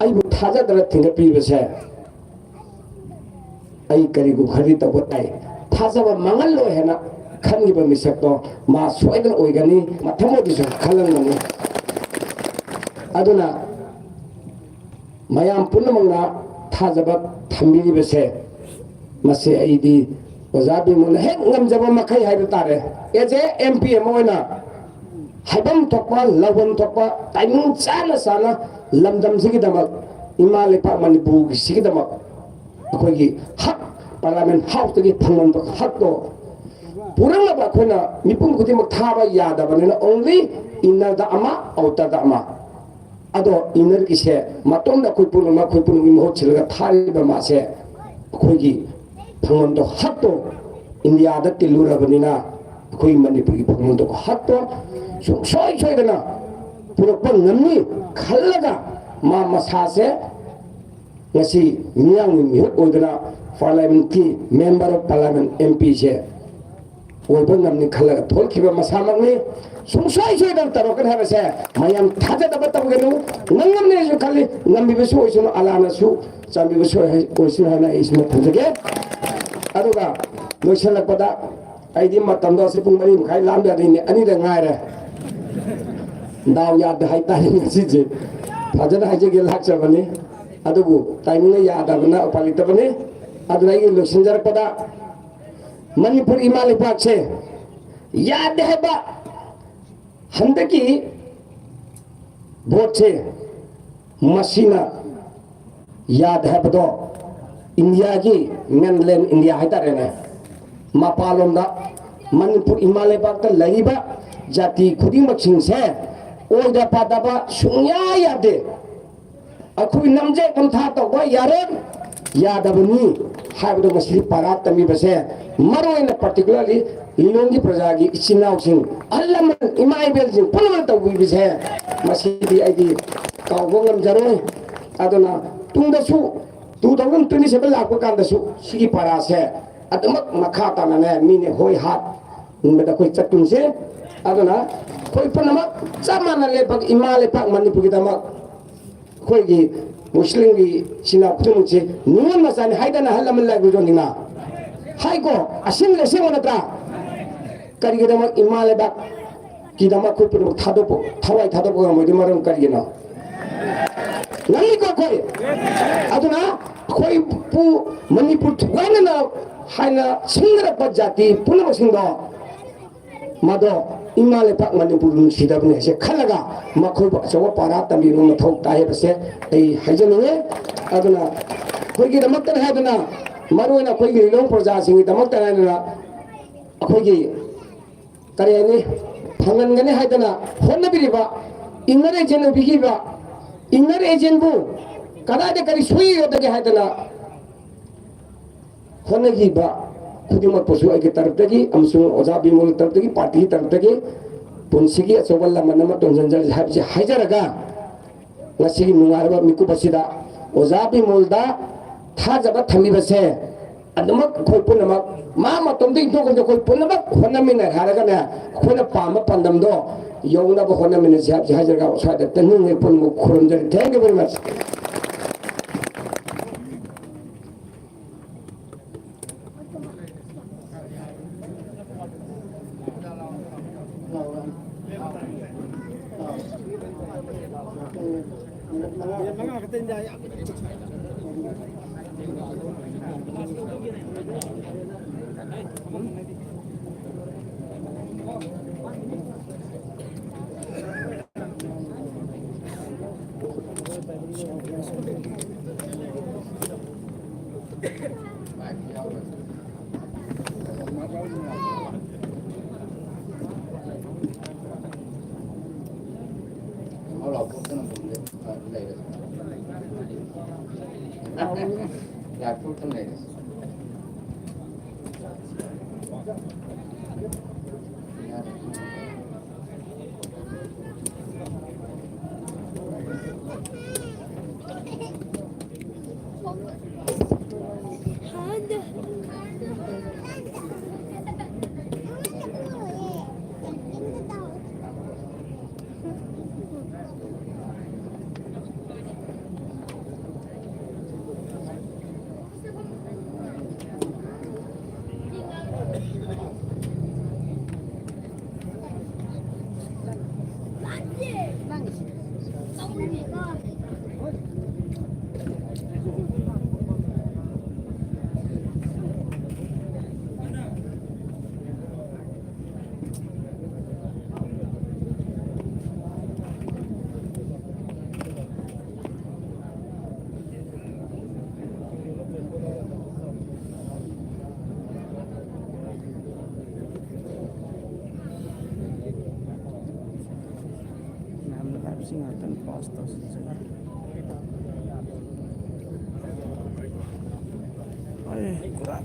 ꯑꯩꯕꯨ ꯊꯥꯖꯗꯅ ꯊꯤꯡꯒꯠꯄꯤꯕꯁꯦ, ꯑꯩ ꯀꯔꯤꯒꯨꯝꯕ ꯈꯔꯗꯤ ꯇꯧꯕ ꯇꯥꯏ꯫ ꯊꯥꯖꯕ ꯃꯥꯡꯍꯜꯂꯣꯏ ꯍꯥꯏꯅ ꯈꯟꯈꯤꯕ ꯃꯤꯁꯛꯇꯣ ꯃꯥ ꯁꯣꯏꯗꯅ ꯑꯣꯏꯒꯅꯤ, ꯃꯊꯪ ꯑꯣꯏꯗꯁꯨ ꯈꯜꯂꯝꯒꯅꯤ꯫ ꯑꯗꯨꯅ ꯃꯌꯥꯝ ꯄꯨꯝꯅꯃꯛꯅ ꯊꯥꯖꯕ ꯊꯝꯕꯤꯔꯤꯕꯁꯦ, ꯃꯁꯤ ꯑꯩꯗꯤ ꯑꯣꯖꯥ ꯕꯤꯃꯣꯜꯅ ꯍꯦꯛ ꯉꯝꯖꯕ ꯃꯈꯩ ꯍꯥꯏꯕ ꯇꯥꯔꯦ, as a M P ꯑꯃ ꯑꯣꯏꯅ ꯍꯥꯏꯐꯝ ꯊꯣꯛꯄ, ꯂꯧꯐꯝ ꯊꯣꯛꯄ, ꯇꯥꯏꯃꯤꯡ ꯆꯥꯅ ꯆꯥꯅ ꯂꯝꯗꯝꯁꯤꯒꯤꯗꯃꯛ, ꯏꯃꯥ ꯂꯩꯄꯥꯛ ꯃꯅꯤꯄꯨꯔꯒꯤꯁꯤꯒꯤꯗꯃꯛ ꯑꯩꯈꯣꯏꯒꯤ ꯍꯛ, ꯄꯥꯔꯂꯥꯃꯦꯟ ꯍꯥꯎꯁꯇꯒꯤ ꯐꯪꯂꯝꯕ ꯍꯛꯇꯣ ꯄꯨꯔꯛꯅꯕ ꯑꯩꯈꯣꯏꯅ ꯃꯤꯄꯨꯝ ꯈꯨꯗꯤꯡꯃꯛ ꯊꯥꯕ ꯌꯥꯗꯕꯅꯤꯅ, only inner ꯗ ꯑꯃ, outer ꯗ ꯑꯃ, ꯑꯗꯣ ꯏꯟꯅꯔꯒꯤꯁꯦ ꯃꯇꯣꯝꯗ ꯑꯩꯈꯣꯏ ꯄꯨꯝꯅꯃꯛ, ꯑꯩꯈꯣꯏ ꯄꯨꯝꯅꯃꯛꯀꯤ ꯃꯍꯨꯠ ꯁꯤꯜꯂꯒ ꯊꯥꯔꯤꯕ ꯃꯥꯁꯦ, ꯑꯩꯈꯣꯏꯒꯤ ꯐꯪꯐꯝꯗꯣ ꯍꯛꯇꯣ ꯏꯟꯗꯤꯌꯥꯗ ꯇꯤꯜꯂꯨꯔꯕꯅꯤꯅ, ꯑꯩꯈꯣꯏ ꯃꯅꯤꯄꯨꯔꯒꯤ ꯐꯪꯐꯝꯗꯣ ꯍꯛꯇꯣ ꯁꯨꯡꯁꯣꯏ ꯁꯣꯏꯗꯅ ꯄꯨꯔꯛꯄ ꯉꯝꯅꯤ ꯈꯜꯂꯒ, ꯃꯥ ꯃꯁꯥꯁꯦ ꯉꯁꯤ ꯃꯤꯌꯥꯝꯒꯤ ꯃꯤꯍꯨꯠ ꯑꯣꯏꯗꯨꯅ parliament ꯀꯤ member of parliament, M P ꯁꯦ ꯑꯣꯏꯕ ꯉꯝꯅꯤ ꯈꯜꯂꯒ ꯊꯣꯛꯈꯤꯕ ꯃꯁꯥꯃꯛꯅꯤ꯫ ꯁꯨꯡꯁꯣꯏ ꯁꯣꯏꯗꯅ ꯇꯧꯔꯛꯀꯅꯤ ꯍꯥꯏꯕꯁꯦ ꯃꯌꯥꯝ ꯊꯥꯖꯗꯕ ꯇꯧꯒꯅꯨ꯫ ꯉꯝꯒꯅꯤ ꯍꯥꯏꯅꯁꯨ ꯈꯜꯂꯤ꯫ ꯉꯝꯕꯤꯕꯁꯨ ꯑꯣꯏꯁꯅꯨ, ꯑꯂꯥꯅꯁꯨ ꯆꯥꯟꯕꯤꯕꯁꯨ ꯑꯣꯏ-, ꯑꯣꯏꯁꯅꯨ ꯍꯥꯏꯅ ꯑꯩ ꯁꯤꯃ ꯊꯝꯖꯒꯦ꯫ ꯑꯗꯨꯒ ꯂꯣꯏꯁꯤꯜꯂꯛꯄꯗ, ꯑꯩꯗꯤ ꯃꯇꯝꯗꯣ ꯑꯁꯤ ꯄꯨꯡ ꯃꯔꯤ ꯃꯈꯥꯏ ꯂꯥꯝꯗ ꯑꯅꯤꯅꯦ, ꯑꯅꯤꯗ ꯉꯥꯏꯔꯦ꯫ ꯗꯥꯎ ꯌꯥꯗꯦ ꯍꯥꯏꯇꯥꯔꯦ ꯉꯁꯤꯁꯦ꯫ ꯐꯖꯅ ꯍꯥꯏꯖꯒꯦ ꯂꯥꯛꯆꯕꯅꯤ꯫ ꯑꯗꯨꯕꯨ timing ꯅ ꯌꯥꯗꯕꯅ ꯎꯄꯥꯏ ꯂꯩꯇꯕꯅꯤ꯫ ꯑꯗꯨꯅ ꯑꯩꯒꯤ ꯂꯣꯏꯁꯤꯟꯖꯔꯛꯄꯗ, ꯃꯅꯤꯄꯨꯔ ꯏꯃꯥ ꯂꯩꯕꯥꯛꯁꯦ ꯌꯥꯗꯦ ꯍꯥꯏꯕ ꯍꯟꯗꯛꯀꯤ vote ꯁꯦ, ꯃꯁꯤꯅ ꯌꯥꯗꯦ ꯍꯥꯏꯕꯗꯣ, ꯏꯟꯗꯤꯌꯥꯒꯤ mainland ꯏꯟꯗꯤꯌꯥ ꯍꯥꯏꯇꯥꯔꯦꯅꯦ, ꯃꯄꯥꯟꯂꯣꯝꯗ ꯃꯅꯤꯄꯨꯔ ꯏꯃꯥ ꯂꯩꯕꯥꯛꯇ ꯂꯩꯔꯤꯕ ꯖꯥꯇꯤ ꯈꯨꯗꯤꯡꯃꯛꯁꯤꯡꯁꯦ ꯑꯣꯏꯗ ꯄꯥꯗꯕ ꯁꯨꯡꯌꯥ ꯌꯥꯗꯦ꯫ ꯑꯩꯈꯣꯏ ꯅꯝꯖꯦ ꯅꯝꯊꯥ ꯇꯧꯕ ꯌꯥꯔꯦ, ꯌꯥꯗꯕꯅꯤ ꯍꯥꯏꯕꯗꯣ ꯉꯁꯤ ꯄꯥꯔꯥ ꯇꯝꯕꯤꯕꯁꯦ, ꯃꯔꯨ ꯑꯣꯏꯅ particularly ꯂꯤꯂꯣꯡꯒꯤ ꯄ꯭ꯔꯖꯥꯒꯤ ꯏꯆꯤꯟ ꯏꯅꯥꯎꯁꯤꯡ, ꯑꯍꯜ ꯂꯃꯟ, ꯏꯃꯥ ꯏꯕꯦꯜꯁꯤꯡ ꯄꯨꯝꯅꯃꯛꯅ ꯇꯧꯕꯤꯕꯁꯦ, ꯃꯁꯤꯗꯤ ꯑꯩꯗꯤ ꯀꯥꯎꯕ ꯉꯝꯖꯔꯣꯏ꯫ ꯑꯗꯨꯅ ꯇꯨꯡꯗꯁꯨ two thousand twenty seven ꯂꯥꯛꯄ ꯀꯥꯟꯗꯁꯨ ꯁꯤꯒꯤ ꯄꯥꯔꯥꯁꯦ ꯑꯗꯨꯃꯛ ꯃꯈꯥ ꯇꯥꯅꯅꯦ, ꯃꯤꯅ ꯍꯣꯏ ꯍꯥꯠ ꯏꯟꯕꯗ ꯑꯩꯈꯣꯏ ꯆꯠꯇꯨꯝꯁꯦ꯫ ꯑꯗꯨꯅ ꯑꯩꯈꯣꯏ ꯄꯨꯝꯅꯃꯛ ꯆꯞ ꯃꯥꯟꯅ ꯂꯩꯕꯥꯛ, ꯏꯃꯥ ꯂꯩꯕꯥꯛ ꯃꯅꯤꯄꯨꯔꯒꯤꯗꯃꯛ ꯑꯩꯈꯣꯏꯒꯤ ꯃꯨꯁꯂꯤꯝꯒꯤ ꯏꯆꯤꯟ ꯏꯅꯥꯎ ꯈꯨꯗꯤꯡꯃꯛꯁꯦ ꯅꯤꯉꯣꯜ ꯃꯆꯥꯅꯤ ꯍꯥꯏꯗꯅ ꯑꯍꯜ ꯂꯃꯟ ꯂꯥꯏ ꯈꯨꯔꯨꯝꯅꯤꯡꯅ ꯍꯥꯏꯀꯣ, ꯑꯁꯦꯡꯕꯗꯤ ꯑꯁꯦꯡꯕ ꯅꯠꯇ꯭ꯔꯥ? ꯀꯔꯤꯒꯤꯗꯃꯛ ꯏꯃꯥ ꯂꯩꯕꯥꯛꯀꯤꯗꯃꯛ ꯑꯩꯈꯣꯏ ꯄꯨꯝꯅꯃꯛ ꯊꯥꯗꯣꯛꯄ, ꯊꯋꯥꯏ ꯊꯥꯗꯣꯛꯄ ꯉꯝꯃꯣꯏꯗꯣꯏ ꯃꯔꯝ ꯀꯔꯤꯒꯤꯅꯣ? ꯉꯝꯃꯤꯀꯣ ꯑꯩꯈꯣꯏ? ꯑꯗꯨꯅ ꯑꯩꯈꯣꯏꯕꯨ ꯃꯅꯤꯄꯨꯔ ꯊꯨꯒꯥꯏꯅꯅ ꯍꯥꯏꯅ ꯁꯤꯡꯅꯔꯛꯄ ꯖꯥꯇꯤ ꯄꯨꯝꯅꯃꯛꯁꯤꯡꯗꯣ, ꯃꯗꯣ ꯏꯃꯥ ꯂꯩꯄꯥꯛ ꯃꯅꯤꯄꯨꯔ ꯅꯨꯡꯁꯤꯗꯕꯅꯤ ꯍꯥꯏꯁꯦ ꯈꯜꯂꯒ ꯃꯈꯣꯏꯕꯨ ꯑꯆꯧꯕ ꯄꯥꯔꯥ ꯇꯝꯕꯤꯕ ꯃꯊꯧ ꯇꯥꯏ ꯍꯥꯏꯕꯁꯦ ꯑꯩ ꯍꯥꯏꯖꯅꯤꯡꯉꯤ꯫ ꯑꯗꯨꯅ ꯑꯩꯈꯣꯏꯒꯤꯗꯃꯛꯇꯅꯤ ꯍꯥꯏꯗꯅ, ꯃꯔꯨꯑꯣꯏꯅ ꯑꯩꯈꯣꯏꯒꯤ ꯂꯤꯂꯣꯡ ꯄ꯭ꯔꯖꯥꯁꯤꯡꯒꯤꯗꯃꯛꯇꯅꯤ ꯍꯥꯏꯗꯅ, ꯑꯩꯈꯣꯏꯒꯤ ꯀꯔꯤ ꯍꯥꯏꯅꯤ, ꯐꯪꯍꯟꯒꯅꯤ ꯍꯥꯏꯗꯅ ꯍꯣꯠꯅꯕꯤꯔꯤꯕ, ꯏꯟꯅꯔ ꯑꯦꯖꯦꯟ ꯑꯣꯏꯕꯤꯈꯤꯕ ꯏꯟꯅꯔ ꯑꯦꯖꯦꯟꯕꯨ ꯀꯗꯥꯏꯗ ꯀꯔꯤ ꯁꯣꯏꯒꯗꯒꯦ ꯍꯥꯏꯗꯅ ꯍꯣꯠꯅꯈꯤꯕ ꯈꯨꯗꯤꯡꯃꯛꯄꯨꯁꯨ ꯑꯩꯒꯤ ꯇꯔꯞꯇꯒꯤ ꯑꯃꯁꯨꯡ ꯑꯣꯖꯥ ꯕꯤꯃꯣꯜ ꯇꯔꯞꯇꯒꯤ, ꯄꯥꯔꯇꯤꯒꯤ ꯇꯔꯞꯇꯒꯤ ꯄꯨꯟꯁꯤꯒꯤ ꯑꯆꯧꯕ ꯂꯃꯟ ꯑꯃ ꯇꯣꯡꯁꯤꯟꯖꯔꯤ ꯍꯥꯏꯕꯁꯤ ꯍꯥꯏꯖꯔꯒ, ꯉꯁꯤꯒꯤ ꯅꯨꯡꯉꯥꯏꯔꯕ ꯃꯤꯀꯨꯞ ꯑꯁꯤꯗ ꯑꯣꯖꯥ ꯕꯤꯃꯣꯜꯗ ꯊꯥꯖꯕ ꯊꯝꯕꯤꯕꯁꯦ ꯑꯗꯨꯃꯛ ꯑꯩꯈꯣꯏ ꯄꯨꯝꯅꯃꯛ ꯃꯥ ꯃꯇꯣꯝꯇ ꯏꯟꯊꯣꯛꯈꯤꯕꯗ ꯑꯩꯈꯣꯏ ꯄꯨꯝꯅꯃꯛ ꯍꯣꯠꯅꯃꯤꯟꯅꯔꯦ ꯍꯥꯏꯔꯒꯅꯦ, ꯑꯩꯈꯣꯏꯅ ꯄꯥꯝꯕ ꯄꯥꯟꯗꯝꯗꯣ ꯌꯧꯅꯕ ꯍꯣꯠꯅꯃꯤꯟꯅꯁꯤ ꯍꯥꯏꯕꯁꯤ ꯍꯥꯏꯖꯔꯒ ꯁ꯭ꯋꯥꯏꯗ ꯇꯅꯤꯡꯉꯩ ꯄꯨꯝꯅꯃꯛ ꯈꯨꯔꯨꯝꯖꯔꯤ꯫ Thank you very much. ꯑꯩ ꯄꯨꯔꯥ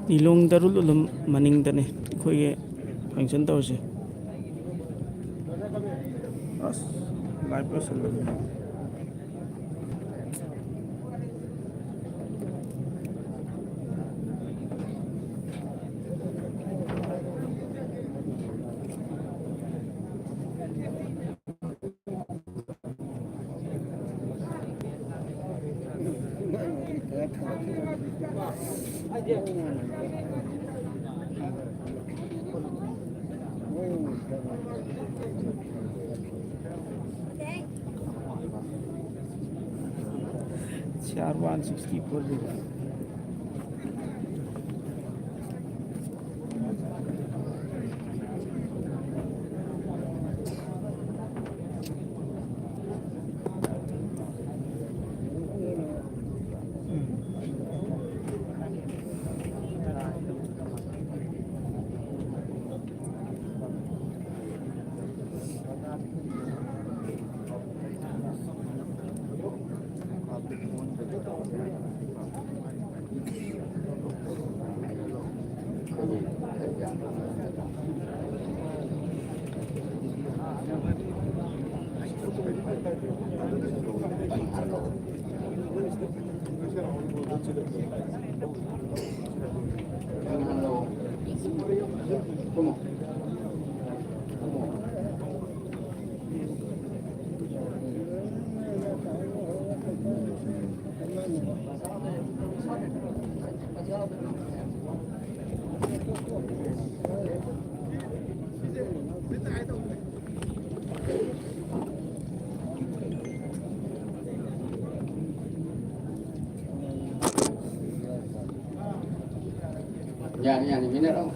ꯂꯤꯂꯣꯡ ꯗꯥꯔꯨꯜ ꯎꯂꯨꯝ ꯃꯅꯤꯡꯗꯅꯤ ꯑꯩꯈꯣꯏꯒꯤ ꯐꯪꯁꯟ ꯇꯧꯔꯁꯦ꯫ ꯑꯁ, live ꯂꯣꯏꯁꯜꯂꯕꯅꯦ꯫ CR one sixty four. ꯌꯥꯅꯤ, ꯌꯥꯅꯤ, ꯃꯤꯅꯠ ꯑꯃ꯫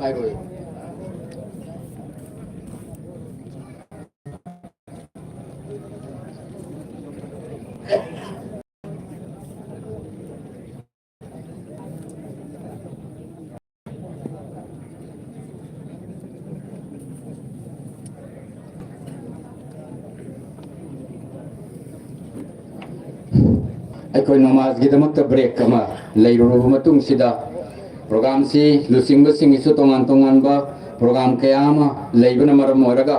ꯍꯥꯏꯔꯣꯏ꯫ ꯑꯩꯈꯣꯏ ꯅꯃꯥꯖꯒꯤꯗꯃꯛꯇ break ꯑꯃ ꯂꯩꯔꯨꯔꯕ ꯃꯇꯨꯡꯁꯤꯗ, programꯁꯤ ꯂꯨꯆꯤꯡꯕꯁꯤꯡꯒꯤꯁꯨ ꯇꯣꯉꯥꯟ ꯇꯣꯉꯥꯟꯕ program ꯀꯌꯥ ꯑꯃ ꯂꯩꯕꯅ ꯃꯔꯝ ꯑꯣꯏꯔꯒ,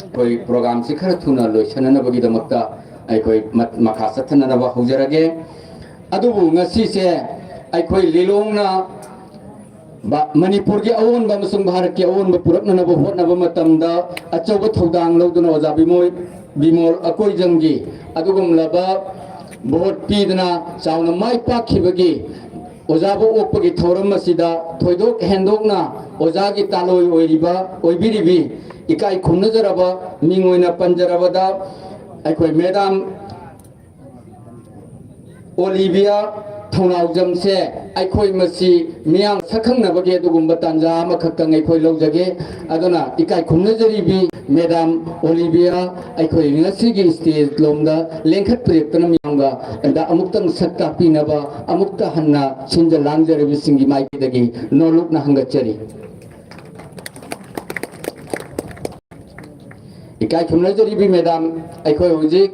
ꯑꯩꯈꯣꯏ programꯁꯤ ꯈꯔ ꯊꯨꯅ ꯂꯣꯏꯁꯤꯟꯅꯅꯕꯒꯤꯗꯃꯛꯇ ꯑꯩꯈꯣꯏ ꯃ-, ꯃꯈꯥ ꯆꯠꯊꯅꯅꯕ ꯍꯧꯖꯔꯒꯦ꯫ ꯑꯗꯨꯕꯨ ꯉꯁꯤꯁꯦ ꯑꯩꯈꯣꯏ ꯂꯤꯂꯣꯡꯅ ꯚꯥ-, ꯃꯅꯤꯄꯨꯔꯒꯤ ꯑꯑꯣꯟꯕ ꯑꯃꯁꯨꯡ ꯚꯥꯔꯠꯀꯤ ꯑꯑꯣꯟꯕ ꯄꯨꯔꯛꯅꯅꯕ ꯍꯣꯠꯅꯕ ꯃꯇꯝꯗ ꯑꯆꯧꯕ ꯊꯧꯗꯥꯡ ꯂꯧꯗꯨꯅ ꯑꯣꯖꯥ ꯕꯤꯃꯣꯏ-, ꯕꯤꯃꯣꯜ ꯑꯀꯣꯏꯖꯝꯒꯤ ꯑꯗꯨꯒꯨꯝꯂꯕ vote ꯄꯤꯗꯨꯅ ꯆꯥꯎꯅ ꯃꯥꯏ ꯄꯥꯛꯈꯤꯕꯒꯤ ꯑꯣꯖꯥꯕꯨ ꯑꯣꯛꯄꯒꯤ ꯊꯧꯔꯝ ꯑꯁꯤꯗ ꯊꯣꯏꯗꯣꯛ ꯍꯦꯟꯗꯣꯛꯅ ꯑꯣꯖꯥꯒꯤ ꯇꯥꯂꯣꯏ ꯑꯣꯏꯔꯤꯕ, ꯑꯣꯏꯕꯤꯔꯤꯕꯤ ꯏꯀꯥꯏ ꯈꯨꯝꯅꯖꯔꯕ ꯃꯤꯡ ꯑꯣꯏꯅ ꯄꯟꯖꯔꯕꯗ ꯑꯩꯈꯣꯏ madam ꯑꯣꯂꯤꯚꯤꯌꯥ ꯊꯧꯅꯥꯎꯖꯝꯁꯦ ꯑꯩꯈꯣꯏ ꯃꯁꯤ ꯃꯤꯌꯥꯝ ꯁꯛꯈꯪꯅꯕꯒꯤ ꯑꯗꯨꯒꯨꯝꯕ ꯇꯥꯟꯖꯥ ꯑꯃꯈꯛꯇꯪ ꯑꯩꯈꯣꯏ ꯂꯧꯖꯒꯦ꯫ ꯑꯗꯨꯅ ꯏꯀꯥꯏ ꯈꯨꯝꯅꯖꯔꯤꯕꯤ madam ꯑꯣꯂꯤꯚꯤꯌꯥ ꯑꯩꯈꯣꯏ ꯉꯁꯤꯒꯤ stage ꯂꯣꯝꯗ ꯂꯦꯡꯈꯠꯄꯤꯔꯛꯇꯨꯅ ꯃꯤꯌꯥꯝꯒ ꯑꯃꯨꯛꯇꯪ ꯁꯛ ꯇꯥꯛꯄꯤꯅꯕ ꯑꯃꯨꯛꯇ ꯍꯟꯅ ꯁꯤꯟꯖ ꯂꯥꯡꯖꯔꯤꯕꯁꯤꯡꯒꯤ ꯃꯥꯏꯀꯩꯗꯒꯤ ꯅꯣꯂꯨꯛꯅ ꯍꯪꯒꯠꯆꯔꯤ꯫ ꯏꯀꯥꯏ ꯈꯨꯝꯅꯖꯔꯤꯕꯤ madam, ꯑꯩꯈꯣꯏ ꯍꯧꯖꯤꯛ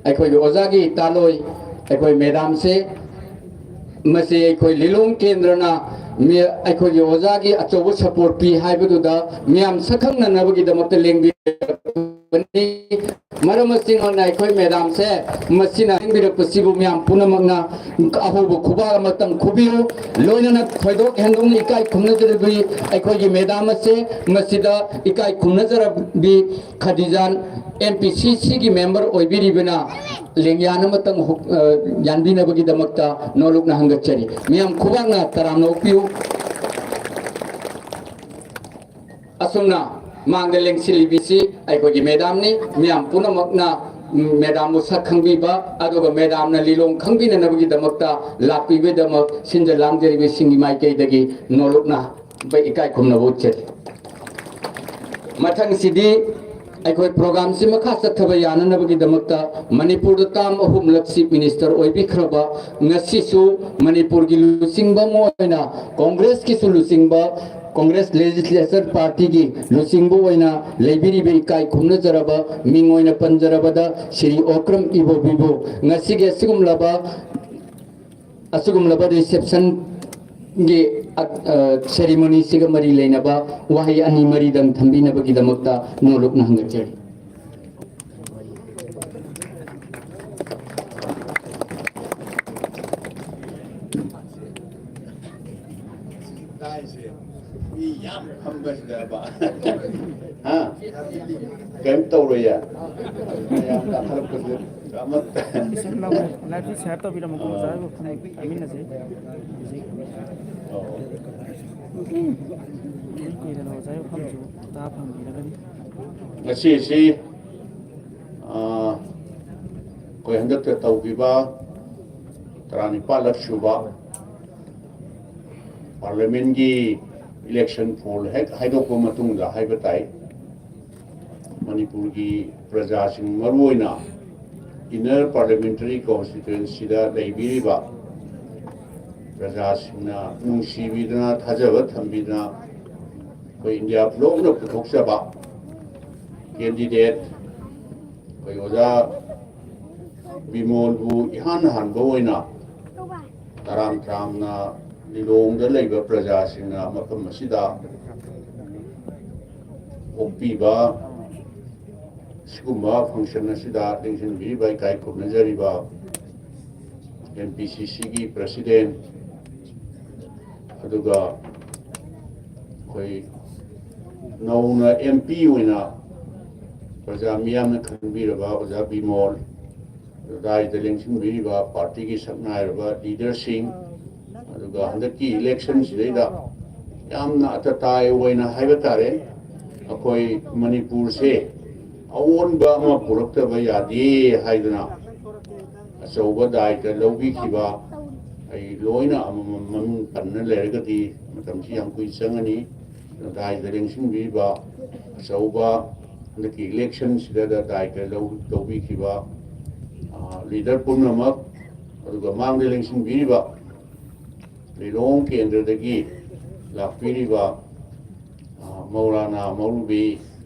ꯑꯩꯈꯣꯏꯒꯤ ꯑꯣꯖꯥꯒꯤ ꯇꯥꯂꯣꯏ, ꯑꯩꯈꯣꯏ madamꯁꯦ, ꯃꯁꯤ ꯑꯩꯈꯣꯏ ꯂꯤꯂꯣꯡ ꯀꯦꯟꯗ꯭ꯔꯅ ꯃꯤ-, ꯑꯩꯈꯣꯏꯒꯤ ꯑꯣꯖꯥꯒꯤ ꯑꯆꯧꯕ support ꯄꯤ ꯍꯥꯏꯕꯗꯨꯗ ꯃꯤꯌꯥꯝ ꯁꯛꯈꯪꯅꯅꯕꯒꯤꯗꯃꯛꯇ ꯂꯦꯡꯕꯤꯔꯛꯄꯅꯤ꯫ ꯃꯔꯝ ꯑꯁꯤꯅ ꯑꯩꯈꯣꯏ madamꯁꯦ ꯃꯁꯤꯅ ꯂꯦꯡꯕꯤꯔꯛꯄꯁꯤꯕꯨ ꯃꯤꯌꯥꯝ ꯄꯨꯝꯅꯃꯛꯅ ꯑꯍꯧꯕ ꯈꯨꯕꯥꯛ ꯑꯃꯇꯪ ꯈꯨꯕꯤꯌꯨ꯫ ꯂꯣꯏꯅꯅ ꯊꯣꯏꯗꯣꯛ ꯍꯦꯟꯗꯣꯛꯅ ꯏꯀꯥꯏ ꯈꯨꯝꯅꯖꯔꯤꯕꯤ ꯑꯩꯈꯣꯏꯒꯤ madam ꯑꯁꯦ ꯃꯁꯤꯗ ꯏꯀꯥꯏ ꯈꯨꯝꯅꯖꯔꯕꯤ ꯈꯗꯤꯖꯥꯟ MPCCꯒꯤ member ꯑꯣꯏꯕꯤꯔꯤꯕꯅ ꯂꯦꯡꯌꯥꯟ ꯑꯃꯇꯪ ꯍꯨꯛ-, ꯑ, ꯌꯥꯟꯕꯤꯅꯕꯒꯤꯗꯃꯛꯇ ꯅꯣꯂꯨꯛꯅ ꯍꯪꯒꯠꯆꯔꯤ꯫ ꯃꯤꯌꯥꯝ ꯈꯨꯕꯥꯛꯅ ꯇꯔꯥꯝꯅ ꯑꯣꯛꯄꯤꯌꯨ꯫ ꯑꯁꯨꯝꯅ ꯃꯥꯡꯗ ꯂꯦꯡꯁꯤꯜꯂꯤꯕꯤꯁꯤ ꯑꯩꯈꯣꯏꯒꯤ madamꯅꯤ꯫ ꯃꯤꯌꯥꯝ ꯄꯨꯝꯅꯃꯛꯅ, ꯎꯝ, madamꯕꯨ ꯁꯛ ꯈꯪꯕꯤꯕ, ꯑꯗꯨꯒ madamꯅ ꯂꯤꯂꯣꯡ ꯈꯪꯕꯤꯅꯅꯕꯒꯤꯗꯃꯛꯇ ꯂꯥꯛꯄꯤꯕꯒꯤꯗꯃꯛ ꯁꯤꯟꯖ ꯂꯥꯡꯖꯔꯤꯕꯁꯤꯡꯒꯤ ꯃꯥꯏꯀꯩꯗꯒꯤ ꯅꯣꯂꯨꯛꯅ ꯏꯀꯥꯏ ꯈꯨꯝꯅꯕ ꯎꯠꯆꯔꯤ꯫ ꯃꯊꯪꯁꯤꯗꯤ ꯑꯩꯈꯣꯏ ꯄ꯭ꯔꯣꯒ꯭ꯔꯥꯝꯁꯤ ꯃꯈꯥ ꯆꯠꯊꯕ ꯌꯥꯅꯅꯕꯒꯤꯗꯃꯛꯇ ꯃꯅꯤꯄꯨꯔꯗ ꯇꯥꯝ ꯑꯍꯨꯝꯂꯛ ꯆꯤꯐ ꯃꯤꯅꯤꯁꯇꯔ ꯑꯣꯏꯕꯤꯈ꯭ꯔꯕ, ꯉꯁꯤꯁꯨ ꯃꯅꯤꯄꯨꯔꯒꯤ ꯂꯨꯆꯤꯡꯕ ꯑꯃ ꯑꯣꯏꯅ ꯀꯣꯡꯒ꯭ꯔꯦꯁꯀꯤꯁꯨ ꯂꯨꯆꯤꯡꯕ, ꯀꯣꯡꯒ꯭ꯔꯦꯁ ꯂꯦꯖꯤꯁꯂꯦꯆꯔ ꯄꯥꯔꯇꯤꯒꯤ ꯂꯨꯆꯤꯡꯕ ꯑꯣꯏꯅ ꯂꯩꯕꯤꯔꯤꯕ ꯏꯀꯥꯏ ꯈꯨꯝꯅꯖꯔꯕ ꯃꯤꯡ ꯑꯣꯏꯅ ꯄꯟꯖꯔꯕꯗ ꯁ꯭ꯔꯤ ꯑꯣꯀ꯭ꯔꯝ ꯏꯕꯣꯕꯤꯕꯨ ꯉꯁꯤꯒꯤ ꯑꯁꯤꯒꯨꯝꯂꯕ ꯑꯁꯤꯒꯨꯝꯂꯕ ꯔꯤꯁꯦꯞꯁꯟꯒꯤ, ꯑ, ꯑ, ꯁꯦꯔꯤꯃꯣꯅꯤꯁꯤꯒ ꯃꯔꯤ ꯂꯩꯅꯕ ꯋꯥꯍꯩ ꯑꯅꯤ ꯃꯔꯤꯗꯪ ꯊꯝꯕꯤꯅꯕꯒꯤꯗꯃꯛꯇ ꯅꯣꯂꯨꯛꯅ ꯍꯪꯒꯠꯆꯔꯤ꯫ ꯇꯥꯏꯁꯦ꯫ ꯃꯤ ꯌꯥꯝ ꯐꯝꯕꯁꯤꯗꯕ꯫ ꯍꯥ? ꯀꯩꯝ ꯇꯧꯔꯣꯏꯌꯦ꯫ ꯃꯌꯥꯝ ꯀꯥꯈꯠꯂꯛꯄꯁꯦ ꯑꯃꯠꯇ꯫ ꯂꯥꯏꯚꯁꯦ ꯁꯤꯌꯥꯔ ꯇꯧꯕꯤꯔꯝꯃꯣꯀꯣ, ꯑꯣꯖꯥ ꯍꯣꯏꯕꯨ ꯐꯝ-, ꯐꯝꯃꯤꯟꯅꯁꯦ꯫ ꯍꯧꯖꯤꯛ꯫ ꯑꯣ꯫ ꯀꯨꯏꯔꯦ, ꯀꯨꯏꯔꯦ ꯑꯣꯖꯥ ꯍꯣꯏ ꯐꯝꯁꯨ ꯇꯥ ꯐꯪꯕꯤꯔꯒꯅꯤ꯫ ꯉꯁꯤꯁꯤ, ꯑꯥ, ꯑꯩꯈꯣꯏ ꯍꯟꯗꯛꯇ ꯇꯧꯈꯤꯕ ꯇꯔꯥꯅꯤꯄꯥꯜꯂꯛ ꯁꯨꯕ ꯄꯥꯔꯂꯤꯌꯥꯃꯦꯟꯒꯤ ꯏꯂꯦꯛꯁꯟ ꯄꯣꯜ ꯍꯦꯛ ꯍꯥꯏꯗꯣꯛꯄ ꯃꯇꯨꯡꯗ ꯍꯥꯏꯕ ꯇꯥꯏ, ꯃꯅꯤꯄꯨꯔꯒꯤ ꯄ꯭ꯔꯖꯥꯁꯤꯡ, ꯃꯔꯨꯑꯣꯏꯅ ꯏꯟꯅꯔ ꯄꯥꯔꯂꯤꯌꯥꯃꯦꯟꯇꯔꯤ ꯀꯣꯟꯁꯇꯤꯇ꯭ꯋꯦꯟꯁꯤꯗ ꯂꯩꯕꯤꯔꯤꯕ ꯄ꯭ꯔꯖꯥꯁꯤꯡꯅ ꯅꯨꯡꯁꯤꯕꯤꯗꯨꯅ, ꯊꯥꯖꯕ ꯊꯝꯕꯤꯗꯨꯅ, ꯑꯩꯈꯣꯏ ꯏꯟꯗꯤꯌꯥ ꯕ꯭ꯂꯣꯛꯅ ꯄꯨꯊꯣꯛꯆꯕ ꯀꯦꯟꯗꯤꯗꯦꯠ ꯑꯩꯈꯣꯏ ꯑꯣꯖꯥ ꯕꯤꯃꯣꯜꯕꯨ ꯏꯍꯥꯟ ꯍꯥꯟꯕ ꯑꯣꯏꯅ ꯇꯔꯥꯝ ꯇꯔꯥꯝꯅ ꯂꯤꯂꯣꯡꯗ ꯂꯩꯕ ꯄ꯭ꯔꯖꯥꯁꯤꯡꯅ ꯃꯐꯝ ꯑꯁꯤꯗ ꯑꯣꯛꯄꯤꯕ, ꯁꯤꯒꯨꯝꯕ ꯐꯪꯁꯟ ꯑꯁꯤꯗ ꯂꯦꯡꯁꯤꯟꯕꯤꯔꯤꯕ, ꯏꯀꯥꯏ ꯈꯨꯝꯅꯖꯔꯤꯕ ꯑꯦꯝ ꯄꯤ ꯁꯤ ꯁꯤꯒꯤ ꯄ꯭ꯔꯁꯤꯗꯦꯟ, ꯑꯗꯨꯒ ꯑꯩꯈꯣꯏ ꯅꯧꯅ ꯑꯦꯝ ꯄꯤ ꯑꯣꯏꯅ ꯄ꯭ꯔꯖꯥ ꯃꯤꯌꯥꯝꯅ ꯈꯟꯕꯤꯔꯕ ꯑꯣꯖꯥ ꯕꯤꯃꯣꯜ, ꯑꯗꯨꯗꯥꯏꯗ ꯂꯦꯡꯁꯤꯟꯕꯤꯔꯤꯕ ꯄꯥꯔꯇꯤꯒꯤ ꯁꯛꯅꯥꯏꯔꯕ ꯂꯤꯗꯔꯁꯤꯡ, ꯑꯗꯨꯒ ꯍꯟꯗꯛꯀꯤ ꯏꯂꯦꯛꯁꯟꯁꯤꯗꯩꯗ ꯌꯥꯝꯅ ꯑꯇꯇꯥꯏ ꯑꯣꯏꯅ ꯍꯥꯏꯕ ꯇꯥꯔꯦ, ꯑꯩꯈꯣꯏ ꯃꯅꯤꯄꯨꯔꯁꯦ ꯑꯑꯣꯟꯕ ꯑꯃ ꯄꯨꯔꯛꯇꯕ ꯌꯥꯗꯦ ꯍꯥꯏꯗꯨꯅ ꯑꯆꯧꯕ ꯗꯥꯏꯇ ꯂꯧꯕꯤꯈꯤꯕ ꯑꯩ ꯂꯣꯏꯅ ꯑꯃꯃꯝ ꯃꯃꯤꯡ ꯄꯟꯅ ꯂꯩꯔꯒꯗꯤ ꯃꯇꯝꯁꯤ ꯌꯥꯝ ꯀꯨꯏ ꯆꯪꯉꯅꯤ꯫ ꯗꯥꯏꯗ ꯂꯦꯡꯁꯤꯟꯕꯤꯔꯤꯕ ꯑꯆꯧꯕ ꯍꯟꯗꯛꯀꯤ ꯏꯂꯦꯛꯁꯟꯁꯤꯗ ꯗꯥꯏꯇ ꯂꯧ-, ꯂꯧꯕꯤꯈꯤꯕ, ꯑ, ꯂꯤꯗꯔ ꯄꯨꯝꯅꯃꯛ, ꯑꯗꯨꯒ ꯃꯥꯡꯗ ꯂꯦꯡꯁꯤꯟꯕꯤꯔꯤꯕ ꯂꯤꯂꯣꯡ ꯀꯦꯟꯗ꯭ꯔꯗꯒꯤ ꯂꯥꯛꯄꯤꯔꯤꯕ, ꯑ, ꯃꯧꯂꯥꯅꯥ ꯃꯧꯂꯨꯕꯤ,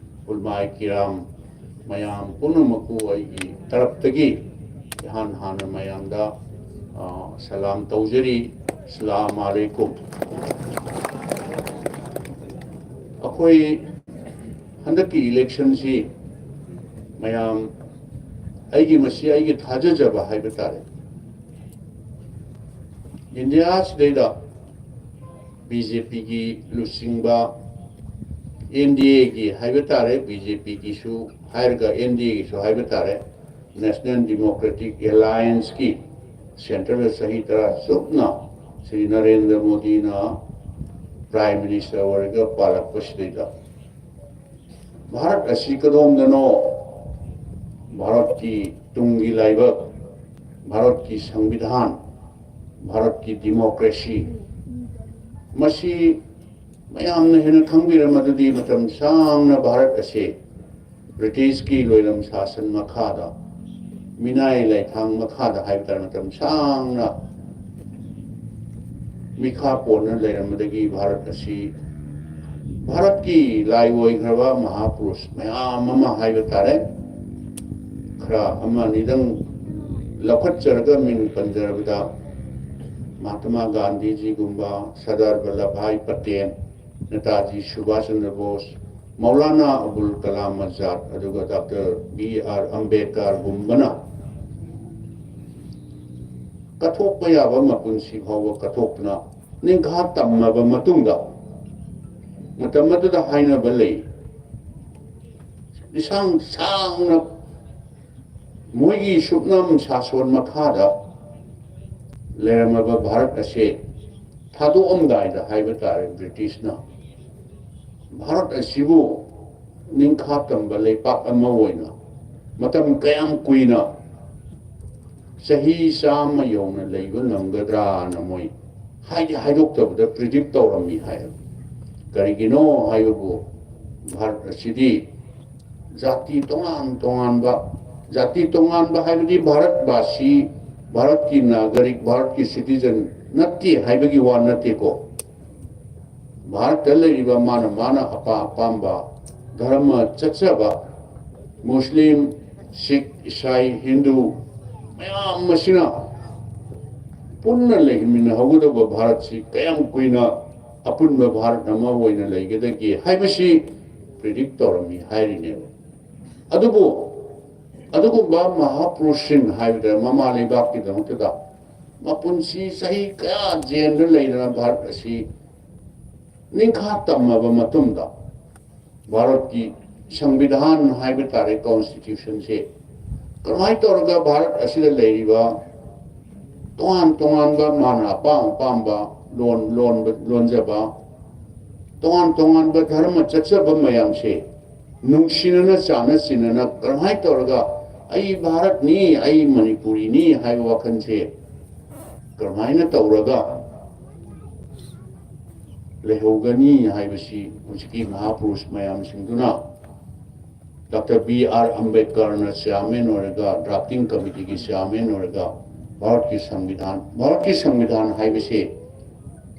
ꯎꯂꯃꯥꯏ ꯀꯤꯔꯥꯝ, ꯃꯌꯥꯝ ꯄꯨꯝꯅꯃꯛꯄꯨ ꯑꯩꯒꯤ ꯇꯔꯞꯇꯒꯤ ꯏꯍꯥꯟ ꯍꯥꯟꯅ ꯃꯌꯥꯝꯗ, ꯑ, ꯁꯂꯥꯝ ꯇꯧꯖꯔꯤ꯫ ꯑꯁꯂꯥꯃꯨ ꯑꯂꯩꯀꯨꯝ꯫ ꯑꯩꯈꯣꯏ ꯍꯟꯗꯛꯀꯤ ꯏꯂꯦꯛꯁꯟꯁꯤ ꯃꯌꯥꯝ, ꯑꯩꯒꯤ, ꯃꯁꯤ ꯑꯩꯒꯤ ꯊꯥꯖꯖꯕ ꯍꯥꯏꯕ ꯇꯥꯔꯦ, ꯏꯟꯗꯤꯌꯥꯁꯤꯗꯩꯗ ꯕꯤ ꯖꯦ ꯄꯤꯒꯤ ꯂꯨꯆꯤꯡꯕ, ꯑꯦꯟ ꯗꯤ ꯑꯦꯒꯤ ꯍꯥꯏꯕ ꯇꯥꯔꯦ, ꯕꯤ ꯖꯦ ꯄꯤꯒꯤꯁꯨ ꯍꯥꯏꯔꯒ ꯑꯦꯟ ꯗꯤ ꯑꯦꯒꯤꯁꯨ ꯍꯥꯏꯕ ꯇꯥꯔꯦ, ꯅꯦꯁꯅꯦꯜ ꯗꯤꯃꯣꯀ꯭ꯔꯦꯇꯤꯛ ꯑꯦꯂꯥꯏꯟꯁꯀꯤ ꯁꯦꯟꯇ꯭ꯔꯗ ꯆꯍꯤ ꯇꯔꯥ ꯆꯨꯞꯅ ꯁ꯭ꯔꯤ ꯅꯔꯦꯟꯗ꯭ꯔ ꯃꯣꯗꯤꯅ ꯄ꯭ꯔꯥꯏꯝ ꯃꯤꯅꯤꯁꯇꯔ ꯑꯣꯏꯔꯒ ꯄꯥꯜꯂꯛꯄꯁꯤꯗꯩꯗ, ꯚꯥꯔꯠ ꯑꯁꯤ ꯀꯗꯣꯝꯗꯅꯣ ꯚꯥꯔꯠꯀꯤ ꯇꯨꯡꯒꯤ ꯂꯥꯏꯕꯛ, ꯚꯥꯔꯠꯀꯤ ꯁꯪꯕꯤꯙꯥꯟ, ꯚꯥꯔꯠꯀꯤ ꯗꯤꯃꯣꯀ꯭ꯔꯦꯁꯤ, ꯃꯁꯤ ꯃꯌꯥꯝꯅ ꯍꯦꯟꯅ ꯈꯪꯕꯤꯔꯝꯃꯗꯨꯗꯤ, ꯃꯇꯝ ꯁꯥꯡꯅ ꯚꯥꯔꯠ ꯑꯁꯤ ꯕ꯭ꯔꯤꯇꯤꯁꯀꯤ ꯂꯣꯏꯂꯝ ꯁꯥꯁꯟ ꯃꯈꯥꯗ, ꯃꯤꯅꯥꯏ ꯂꯩꯊꯥꯡ ꯃꯈꯥꯗ ꯍꯥꯏꯕ ꯇꯥꯔꯦ, ꯃꯇꯝ ꯁꯥꯡꯅ ꯃꯤꯈꯥ ꯄꯣꯟꯅ ꯂꯩꯔꯝꯕꯗꯒꯤ ꯚꯥꯔꯠ ꯑꯁꯤ ꯚꯥꯔꯠꯀꯤ ꯂꯥꯏ ꯑꯣꯏꯈ꯭ꯔꯕ ꯃꯍꯥꯄꯨꯔꯨꯁ ꯃꯌꯥꯝ ꯑꯃ ꯍꯥꯏꯕ ꯇꯥꯔꯦ, ꯈꯔ ꯑꯃ ꯑꯅꯤꯗꯪ ꯂꯧꯈꯠꯆꯔꯒ ꯃꯤꯡ ꯄꯟꯖꯔꯕꯗ, ꯃꯍꯥꯇꯃꯥ ꯒꯥꯟꯙꯤꯖꯤꯒꯨꯝꯕ, ꯁꯔꯗꯥꯔ ꯚꯜꯂꯚꯚꯥꯏ ꯄꯇꯦꯜ, ꯅꯦꯇꯥꯖꯤ ꯁꯨꯚꯥꯁ ꯆꯟꯗ꯭ꯔ ꯕꯣꯁ, ꯃꯧꯂꯥꯅꯥ ꯑꯕꯨꯜ ꯀꯂꯥꯝ ꯑꯖꯥꯗ, ꯑꯗꯨꯒ ꯗꯥꯛꯇꯔ ꯕꯤ ꯑꯥꯔ ꯑꯝꯕꯦꯗꯀꯔꯒꯨꯝꯕꯅ ꯀꯠꯊꯣꯛꯄ ꯌꯥꯕ ꯃꯄꯨꯟꯁꯤ ꯐꯥꯎꯕ ꯀꯠꯊꯣꯛꯇꯨꯅ ꯅꯤꯡꯈꯥ ꯇꯝꯃꯕ ꯃꯇꯨꯡꯗ, ꯃꯇꯝ ꯑꯗꯨꯗ ꯍꯥꯏꯅꯕ ꯂꯩ, ꯂꯤꯁꯥꯡ ꯁꯥꯡꯅ ꯃꯣꯏꯒꯤ ꯁꯨꯞꯅꯝ ꯁꯥꯁꯣꯟ ꯃꯈꯥꯗ ꯂꯩꯔꯝꯃꯕ ꯚꯥꯔꯠ ꯑꯁꯦ ꯊꯥꯗꯣꯛꯑꯝꯗꯥꯏꯗ ꯍꯥꯏꯕ ꯇꯥꯔꯦ, ꯕ꯭ꯔꯤꯇꯤꯁꯅ ꯚꯥꯔꯠ ꯑꯁꯤꯕꯨ ꯅꯤꯡꯈꯥ ꯇꯝꯕ ꯂꯩꯄꯥꯛ ꯑꯃ ꯑꯣꯏꯅ ꯃꯇꯝ ꯀꯌꯥꯝ ꯀꯨꯏꯅ ꯆꯍꯤ ꯆꯥꯝꯃ ꯌꯧꯅ ꯂꯩꯕ ꯉꯝꯒꯗ꯭ꯔꯥꯅ ꯃꯣꯏ ꯍꯥꯏꯗꯤ ꯍꯥꯏꯗꯣꯛꯇꯕꯗ ꯄ꯭ꯔꯤꯗꯤꯛ ꯇꯧꯔꯝꯃꯤ ꯍꯥꯏ꯫ ꯀꯔꯤꯒꯤꯅꯣ ꯍꯥꯏꯕꯕꯨ, ꯚꯥꯔꯠ ꯑꯁꯤꯗꯤ ꯖꯥꯇꯤ ꯇꯣꯉꯥꯟ ꯇꯣꯉꯥꯟꯕ, ꯖꯥꯇꯤ ꯇꯣꯉꯥꯟꯕ ꯍꯥꯏꯕꯗꯤ ꯚꯥꯔꯠꯕꯥꯁꯤ, ꯚꯥꯔꯠꯀꯤ ꯅꯥꯒꯔꯤꯛ, ꯚꯥꯔꯠꯀꯤ ꯁꯤꯇꯤꯖꯟ ꯅꯠꯇꯦ ꯍꯥꯏꯕꯒꯤ ꯋꯥ ꯅꯠꯇꯦꯀꯣ꯫ ꯚꯥꯔꯠꯇ ꯂꯩꯔꯤꯕ ꯃꯥꯅ ꯃꯥꯅ ꯑꯄꯥꯝ ꯑꯄꯥꯝꯕ ꯙꯔꯃ ꯆꯠꯆꯕ, ꯃꯨꯁꯂꯤꯝ, ꯁꯤꯈ, ꯏꯁꯥꯏ, ꯍꯤꯟꯗꯨ ꯃꯌꯥꯝ ꯑꯁꯤꯅ ꯄꯨꯟꯅ ꯂꯩꯃꯤꯟꯅꯍꯧꯒꯗꯧꯕ ꯚꯥꯔꯠꯁꯤ ꯀꯌꯥꯝ ꯀꯨꯏꯅ ꯑꯄꯨꯟꯕ ꯚꯥꯔꯠ ꯑꯃ ꯑꯣꯏꯅ ꯂꯩꯒꯗꯒꯦ ꯍꯥꯏꯕꯁꯤ ꯄ꯭ꯔꯤꯗꯤꯛ ꯇꯧꯔꯝꯃꯤ ꯍꯥꯏꯔꯤꯅꯦꯕ꯫ ꯑꯗꯨꯕꯨ ꯑꯗꯨꯒꯨꯝꯕ ꯃꯍꯥꯄꯨꯔꯨꯁꯁꯤꯡ ꯍꯥꯏꯕꯗ ꯃꯃꯥ ꯂꯩꯕꯥꯛꯀꯤꯗꯃꯛꯇꯗ ꯃꯄꯨꯟꯁꯤ ꯆꯍꯤ ꯀꯌꯥ ꯖꯦꯜꯗ ꯂꯩꯗꯅ ꯚꯥꯔꯠ ꯑꯁꯤ ꯅꯤꯡꯈꯥ ꯇꯝꯃꯕ ꯃꯇꯨꯡꯗ, ꯚꯥꯔꯠꯀꯤ ꯁꯪꯕꯤꯙꯥꯟ ꯍꯥꯏꯕ ꯇꯥꯔꯦ, ꯀꯣꯟꯁꯇꯤꯇ꯭ꯌꯨꯁꯟꯁꯦ ꯀꯃꯥꯏꯅ ꯇꯧꯔꯒ ꯚꯥꯔꯠ ꯑꯁꯤꯗ ꯂꯩꯔꯤꯕ ꯇꯣꯉꯥꯟ ꯇꯣꯉꯥꯟꯕ ꯃꯥꯅ ꯑꯄꯥꯝ ꯑꯄꯥꯝꯕ ꯂꯣꯟ ꯂꯣꯟꯕ ꯂꯣꯟꯖꯕ ꯇꯣꯉꯥꯟ ꯇꯣꯉꯥꯟꯕ ꯙꯔꯃ ꯆꯠꯆꯕ ꯃꯌꯥꯝꯁꯦ ꯅꯨꯡꯁꯤꯅꯅ ꯆꯥꯟꯅ ꯆꯤꯟꯅꯅ ꯀꯔꯝꯍꯥꯏꯅ ꯇꯧꯔꯒ ꯑꯩ ꯚꯥꯔꯠꯅꯤ, ꯑꯩ ꯃꯅꯤꯄꯨꯔꯤꯅꯤ ꯍꯥꯏꯕ ꯋꯥꯈꯜꯁꯦ ꯀꯔꯝꯍꯥꯏꯅ ꯇꯧꯔꯒ ꯂꯩꯍꯧꯒꯅꯤ ꯍꯥꯏꯕꯁꯤ ꯍꯧꯖꯤꯛꯀꯤ ꯃꯍꯥꯄꯨꯔꯨꯁ ꯃꯌꯥꯝꯁꯤꯡꯗꯨꯅ, ꯗꯣꯛꯇꯔ ꯕꯤ ꯑꯥꯔ ꯑꯝꯕꯦꯗꯀꯔꯅ ꯆꯤꯌꯥꯔꯃꯦꯟ ꯑꯣꯏꯔꯒ, ꯗ꯭ꯔꯥꯐꯇꯤꯡ ꯀꯃꯤꯇꯤꯒꯤ ꯆꯤꯌꯥꯔꯃꯦꯟ ꯑꯣꯏꯔꯒ, ꯚꯥꯔꯠꯀꯤ ꯁꯪꯕꯤꯙꯥꯟ, ꯚꯥꯔꯠꯀꯤ ꯁꯪꯕꯤꯙꯥꯟ ꯍꯥꯏꯕꯁꯤ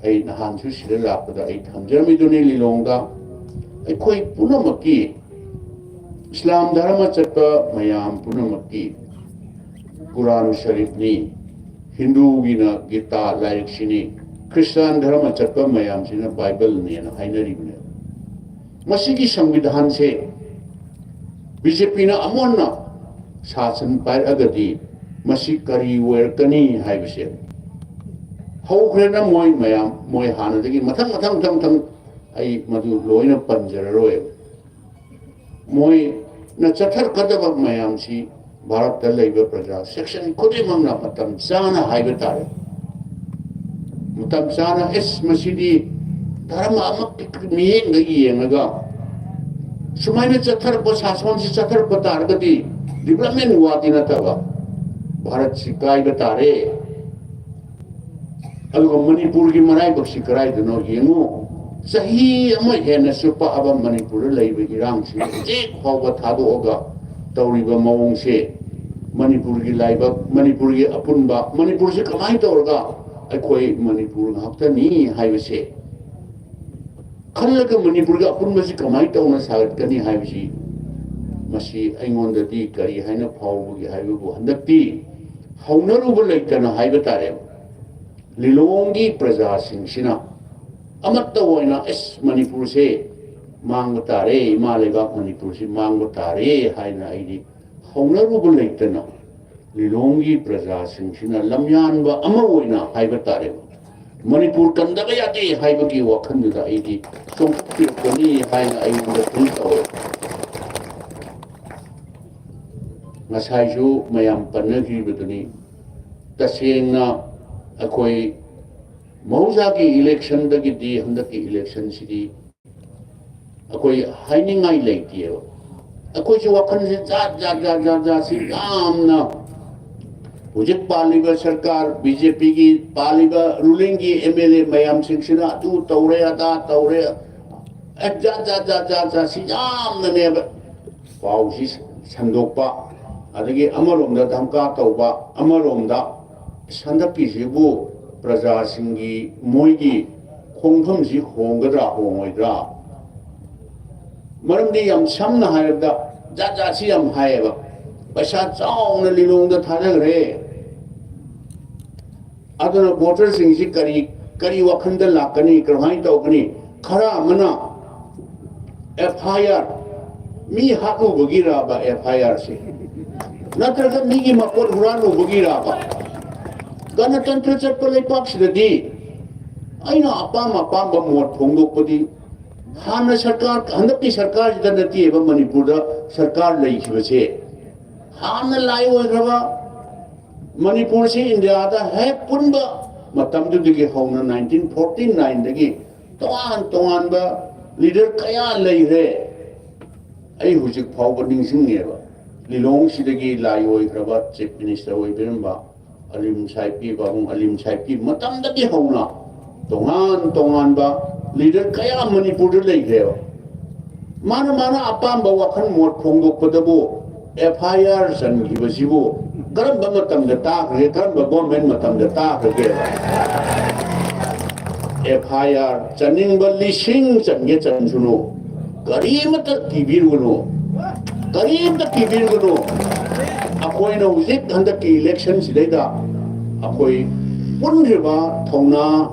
ꯑꯩ ꯅꯍꯥꯟꯁꯨ ꯁꯤꯗ ꯂꯥꯛꯄꯗ ꯑꯩ ꯊꯝꯖꯔꯝꯃꯤꯗꯨꯅꯤ ꯂꯤꯂꯣꯡꯗ, ꯑꯩꯈꯣꯏ ꯄꯨꯝꯅꯃꯛꯀꯤ, ꯏꯁꯂꯥꯝ ꯙꯔꯃ ꯆꯠꯄ ꯃꯌꯥꯝ ꯄꯨꯝꯅꯃꯛꯀꯤ ꯀꯨꯔꯥꯟ ꯁꯔꯤꯐꯅꯤ, ꯍꯤꯟꯗꯨꯒꯤꯅ ꯒꯤꯇꯥ ꯂꯥꯏꯔꯤꯛꯁꯤꯅꯤ, ꯈ꯭ꯔꯤꯁꯇꯥꯟ ꯙꯔꯃ ꯆꯠꯄ ꯃꯌꯥꯝꯁꯤꯅ ꯕꯥꯏꯕꯜꯅꯦꯅ ꯍꯥꯏꯅꯔꯤꯕꯅꯦ꯫ ꯃꯁꯤꯒꯤ ꯁꯪꯕꯤꯙꯥꯟꯁꯦ ꯕꯤ ꯖꯦ ꯄꯤꯅ ꯑꯃꯨꯛ ꯍꯟꯅ ꯁꯥꯁꯟ ꯄꯥꯏꯔꯛꯑꯒꯗꯤ ꯃꯁꯤ ꯀꯔꯤ ꯑꯣꯏꯔꯛꯀꯅꯤ ꯍꯥꯏꯕꯁꯦ ꯍꯧꯈ꯭ꯔꯦꯅ ꯃꯣꯏ ꯃꯌꯥꯝ, ꯃꯣꯏ ꯍꯥꯟꯅꯗꯒꯤ ꯃꯊꯪ ꯃꯊꯪ ꯃꯊꯪ ꯃꯊꯪ ꯑꯩ ꯃꯗꯨ ꯂꯣꯏꯅ ꯄꯟꯖꯔꯔꯣꯏ꯫ ꯃꯣꯏꯅ ꯆꯠꯊꯔꯛꯀꯗꯕ ꯃꯌꯥꯝꯁꯤ ꯚꯥꯔꯠꯇ ꯂꯩꯕ ꯄ꯭ꯔꯖꯥ ꯁꯦꯛꯁꯟ ꯈꯨꯗꯤꯡꯃꯛꯅ ꯃꯇꯝ ꯆꯥꯅ ꯍꯥꯏꯕ ꯇꯥꯔꯦ, ꯃꯇꯝ ꯆꯥꯅ, ꯑꯦꯁ, ꯃꯁꯤꯗꯤ ꯙꯔꯃ ꯑꯃꯈꯛꯀꯤ ꯃꯤꯠꯌꯦꯡꯗ ꯌꯦꯡꯉꯒ ꯁꯨꯃꯥꯏꯅ ꯆꯠꯊꯔꯛꯄ, ꯁꯥꯁꯣꯟꯁꯤ ꯆꯠꯊꯔꯛꯄ ꯇꯥꯔꯒꯗꯤ ꯗꯤꯕꯂꯞꯃꯦꯟ ꯋꯥꯗꯤ ꯅꯠꯇꯕ, ꯚꯥꯔꯠꯁꯤ ꯀꯥꯏꯕ ꯇꯥꯔꯦ꯫ ꯑꯗꯨꯒ ꯃꯅꯤꯄꯨꯔꯒꯤ ꯃꯔꯥꯏꯕꯛꯁꯤ ꯀꯗꯥꯏꯗꯅꯣ ꯌꯦꯡꯉꯨ꯫ ꯆꯍꯤ ꯑꯃ ꯍꯦꯟꯅ ꯆꯨꯞꯄꯛꯑꯕ ꯃꯅꯤꯄꯨꯔꯗ ꯂꯩꯕ ꯏꯔꯥꯡꯁꯤ ꯍꯧꯖꯤꯛ ꯐꯥꯎꯕ ꯊꯥꯗꯣꯛꯑꯒ ꯇꯧꯔꯤꯕ ꯃꯑꯣꯡꯁꯦ, ꯃꯅꯤꯄꯨꯔꯒꯤ ꯂꯥꯏꯕꯛ, ꯃꯅꯤꯄꯨꯔꯒꯤ ꯑꯄꯨꯟꯕ, ꯃꯅꯤꯄꯨꯔꯁꯤ ꯀꯃꯥꯏꯅ ꯇꯧꯔꯒ ꯑꯩꯈꯣꯏ ꯃꯅꯤꯄꯨꯔ ꯉꯥꯛꯇꯅꯤ ꯍꯥꯏꯕꯁꯦ ꯈꯜꯂꯒ ꯃꯅꯤꯄꯨꯔꯒꯤ ꯑꯄꯨꯟꯕꯁꯤ ꯀꯃꯥꯏꯅ ꯇꯧꯅ ꯁꯥꯒꯠꯀꯅꯤ ꯍꯥꯏꯕꯁꯤ, ꯃꯁꯤ ꯑꯩꯉꯣꯟꯗꯗꯤ ꯀꯔꯤ ꯍꯥꯏꯅ ꯐꯥꯎꯕꯒꯦ ꯍꯥꯏꯕꯕꯨ, ꯍꯟꯗꯛꯇꯤ ꯍꯧꯅꯔꯨꯕ ꯂꯩꯇꯅ ꯍꯥꯏꯕ ꯇꯥꯔꯦ, ꯂꯤꯂꯣꯡꯒꯤ ꯄ꯭ꯔꯖꯥꯁꯤꯡꯁꯤꯅ ꯑꯃꯠꯇ ꯑꯣꯏꯅ, "ꯑꯁ, ꯃꯅꯤꯄꯨꯔꯁꯦ ꯃꯥꯡꯕ ꯇꯥꯔꯦ, ꯏꯃꯥ ꯂꯩꯕꯥꯛ ꯃꯅꯤꯄꯨꯔꯁꯤ ꯃꯥꯡꯕ ꯇꯥꯔꯦ" ꯍꯥꯏꯅ ꯑꯩꯗꯤ ꯍꯧꯅꯔꯨꯕ ꯂꯩꯇꯅ ꯂꯤꯂꯣꯡꯒꯤ ꯄ꯭ꯔꯖꯥꯁꯤꯡꯁꯤꯅ ꯂꯝꯌꯥꯟꯕ ꯑꯃ ꯑꯣꯏꯅ ꯍꯥꯏꯕ ꯇꯥꯔꯦ, ꯃꯅꯤꯄꯨꯔ ꯀꯟꯗꯕ ꯌꯥꯗꯦ ꯍꯥꯏꯕꯒꯤ ꯋꯥꯈꯜꯗꯨꯗ ꯑꯩꯗꯤ ꯆꯣꯡꯊꯣꯛꯄꯤꯔꯛꯄꯅꯤ ꯍꯥꯏꯅ ꯑꯩꯉꯣꯟꯗ ꯐꯤꯜ ꯇꯧꯋꯦ꯫ ꯉꯁꯥꯏꯁꯨ ꯃꯌꯥꯝ ꯄꯟꯅꯈꯤꯕꯗꯨꯅꯤ꯫ ꯇꯁꯦꯡꯅ ꯑꯩꯈꯣꯏ ꯃꯍꯧꯁꯥꯒꯤ ꯏꯂꯦꯛꯁꯟꯗꯒꯤꯗꯤ ꯍꯟꯗꯛꯀꯤ ꯏꯂꯦꯛꯁꯟꯁꯤꯗꯤ ꯑꯩꯈꯣꯏ ꯍꯥꯏꯅꯤꯡꯉꯥꯏ ꯂꯩꯇꯦꯕ꯫ ꯑꯩꯈꯣꯏꯁꯨ ꯋꯥꯈꯜꯁꯦ ꯖꯥꯠ ꯖꯥꯠ ꯖꯥꯠ ꯖꯥꯠ ꯖꯥꯠꯁꯤ ꯌꯥꯝꯅ, ꯍꯧꯖꯤꯛ ꯄꯥꯜꯂꯤꯕ ꯁꯔꯀꯥꯔ, ꯕꯤ ꯖꯦ ꯄꯤꯒꯤ ꯄꯥꯜꯂꯤꯕ ꯔꯨꯂꯤꯡꯒꯤ ꯑꯦꯝ ꯑꯦꯜ ꯑꯦ ꯃꯌꯥꯝꯁꯤꯡꯁꯤꯅ ꯑꯗꯨ ꯇꯧꯔꯦ, ꯑꯗꯥ ꯇꯧꯔꯦ, ꯑꯦ, ꯖꯥꯠ ꯖꯥꯠ ꯖꯥꯠ ꯖꯥꯠ ꯖꯥꯠꯁꯤ ꯌꯥꯝꯅꯅꯦꯕ ꯄꯥꯎꯁꯤ ꯁꯟꯗꯣꯛꯄ, ꯑꯗꯒꯤ ꯑꯃꯔꯣꯝꯗ ꯙꯝꯀꯥ ꯇꯧꯕ, ꯑꯃꯔꯣꯝꯗ ꯍꯟꯗꯛꯀꯤꯁꯤꯕꯨ ꯄ꯭ꯔꯖꯥꯁꯤꯡꯒꯤ ꯃꯣꯏꯒꯤ ꯈꯣꯡꯐꯝꯁꯤ ꯍꯣꯡꯒꯗ꯭ꯔꯥ ꯍꯣꯡꯉꯣꯏꯗ꯭ꯔꯥ? ꯃꯔꯝꯗꯤ ꯌꯥꯝ ꯁꯝꯅ ꯍꯥꯏꯔꯕꯗ ꯖꯥꯠ ꯖꯥꯠꯁꯤ ꯌꯥꯝ ꯍꯥꯏꯌꯦꯕ꯫ ꯄꯩꯁꯥ ꯆꯥꯎꯅ ꯂꯤꯂꯣꯡꯗ ꯊꯥꯗꯈ꯭ꯔꯦ꯫ ꯑꯗꯨꯅ ꯚꯣꯇꯔꯁꯤꯡꯁꯤ ꯀꯔꯤ, ꯀꯔꯤ ꯋꯥꯈꯜꯗ ꯂꯥꯛꯀꯅꯤ, ꯀꯔꯝꯍꯥꯏꯅ ꯇꯧꯒꯅꯤ? ꯈꯔ ꯑꯃꯅ ꯑꯦꯐ ꯑꯥꯏ ꯑꯥꯔ, ꯃꯤ ꯍꯥꯠꯂꯨꯕꯒꯤꯔꯕ ꯑꯦꯐ ꯑꯥꯏ ꯑꯥꯔꯁꯦ? ꯅꯠꯇ꯭ꯔꯒ ꯃꯤꯒꯤ ꯃꯄꯣꯠ ꯍꯨꯔꯥꯜꯂꯨꯕꯒꯤꯔꯕ? ꯒꯅꯇꯟꯇ꯭ꯔ ꯆꯠꯄ ꯂꯩꯄꯥꯛꯁꯤꯗꯗꯤ ꯑꯩꯅ ꯑꯄꯥꯝ ꯑꯄꯥꯝꯕ ꯃꯣꯠ ꯐꯣꯡꯗꯣꯛꯄꯗꯤ ꯍꯥꯟꯅ ꯁꯔꯀꯥꯔ, ꯍꯟꯗꯛꯀꯤ ꯁꯔꯀꯥꯔꯁꯤꯗ ꯅꯠꯇꯦꯕ ꯃꯅꯤꯄꯨꯔꯗ ꯁꯔꯀꯥꯔ ꯂꯩꯈꯤꯕꯁꯦ꯫ ꯍꯥꯟꯅ ꯂꯥꯏ ꯑꯣꯏꯈ꯭ꯔꯕ ꯃꯅꯤꯄꯨꯔꯁꯤ ꯏꯟꯗꯤꯌꯥꯗ ꯍꯦꯛ ꯄꯨꯟꯕ ꯃꯇꯝꯗꯨꯗꯒꯤ ꯍꯧꯅ ꯅꯥꯏꯟꯇꯤꯟ ꯐꯣꯔꯇꯤ ꯅꯥꯏꯟꯗꯒꯤ ꯇꯣꯉꯥꯟ ꯇꯣꯉꯥꯟꯕ ꯂꯤꯗꯔ ꯀꯌꯥ ꯂꯩꯈ꯭ꯔꯦ꯫ ꯑꯩ ꯍꯧꯖꯤꯛ ꯐꯥꯎꯕ ꯅꯤꯡꯁꯤꯡꯉꯦꯕ꯫ ꯂꯤꯂꯣꯡꯁꯤꯗꯒꯤ ꯂꯥꯏ ꯑꯣꯏꯈ꯭ꯔꯕ ꯆꯤꯐ ꯃꯤꯅꯤꯁꯇꯔ ꯑꯣꯏꯕꯤꯔꯝꯕ ꯑꯂꯤꯝ ꯁꯥꯏꯄꯤ, ꯄꯥꯕꯨꯡ ꯑꯂꯤꯝ ꯁꯥꯏꯄꯤ ꯃꯇꯝꯗꯒꯤ ꯍꯧꯅ ꯇꯣꯉꯥꯟ ꯇꯣꯉꯥꯟꯕ ꯂꯤꯗꯔ ꯀꯌꯥ ꯃꯅꯤꯄꯨꯔꯗ ꯂꯩꯈ꯭ꯔꯦꯕ꯫ ꯃꯥꯅ ꯃꯥꯅ ꯑꯄꯥꯝꯕ ꯋꯥꯈꯜ ꯃꯣꯠ ꯐꯣꯡꯗꯣꯛꯄꯗꯕꯨ ꯑꯦꯐ ꯑꯥꯏ ꯑꯥꯔ ꯆꯟꯈꯤꯕꯁꯤꯕꯨ ꯀꯔꯝꯕ ꯃꯇꯝꯗ ꯇꯥꯈ꯭ꯔꯒꯦ, ꯀꯔꯝꯕ ꯒꯣꯔꯃꯦꯟ ꯃꯇꯝꯗ ꯇꯥꯈ꯭ꯔꯒꯦ? ꯑꯦꯐ ꯑꯥꯏ ꯑꯥꯔ ꯆꯟꯅꯤꯡꯕ ꯂꯤꯁꯤꯡ ꯆꯟꯒꯦ ꯆꯟꯁꯅꯨ, ꯀꯔꯤꯃꯇ ꯀꯤꯕꯤꯔꯨꯒꯅꯨ, ꯀꯔꯤꯃꯇ ꯀꯤꯕꯤꯔꯨꯒꯅꯨ꯫ ꯑꯩꯈꯣꯏꯅ ꯍꯧꯖꯤꯛ ꯍꯟꯗꯛꯀꯤ ꯏꯂꯦꯛꯁꯟꯁꯤꯗꯩꯗ ꯑꯩꯈꯣꯏ ꯄꯨꯟꯈ꯭ꯔꯤꯕ ꯊꯧꯅꯥ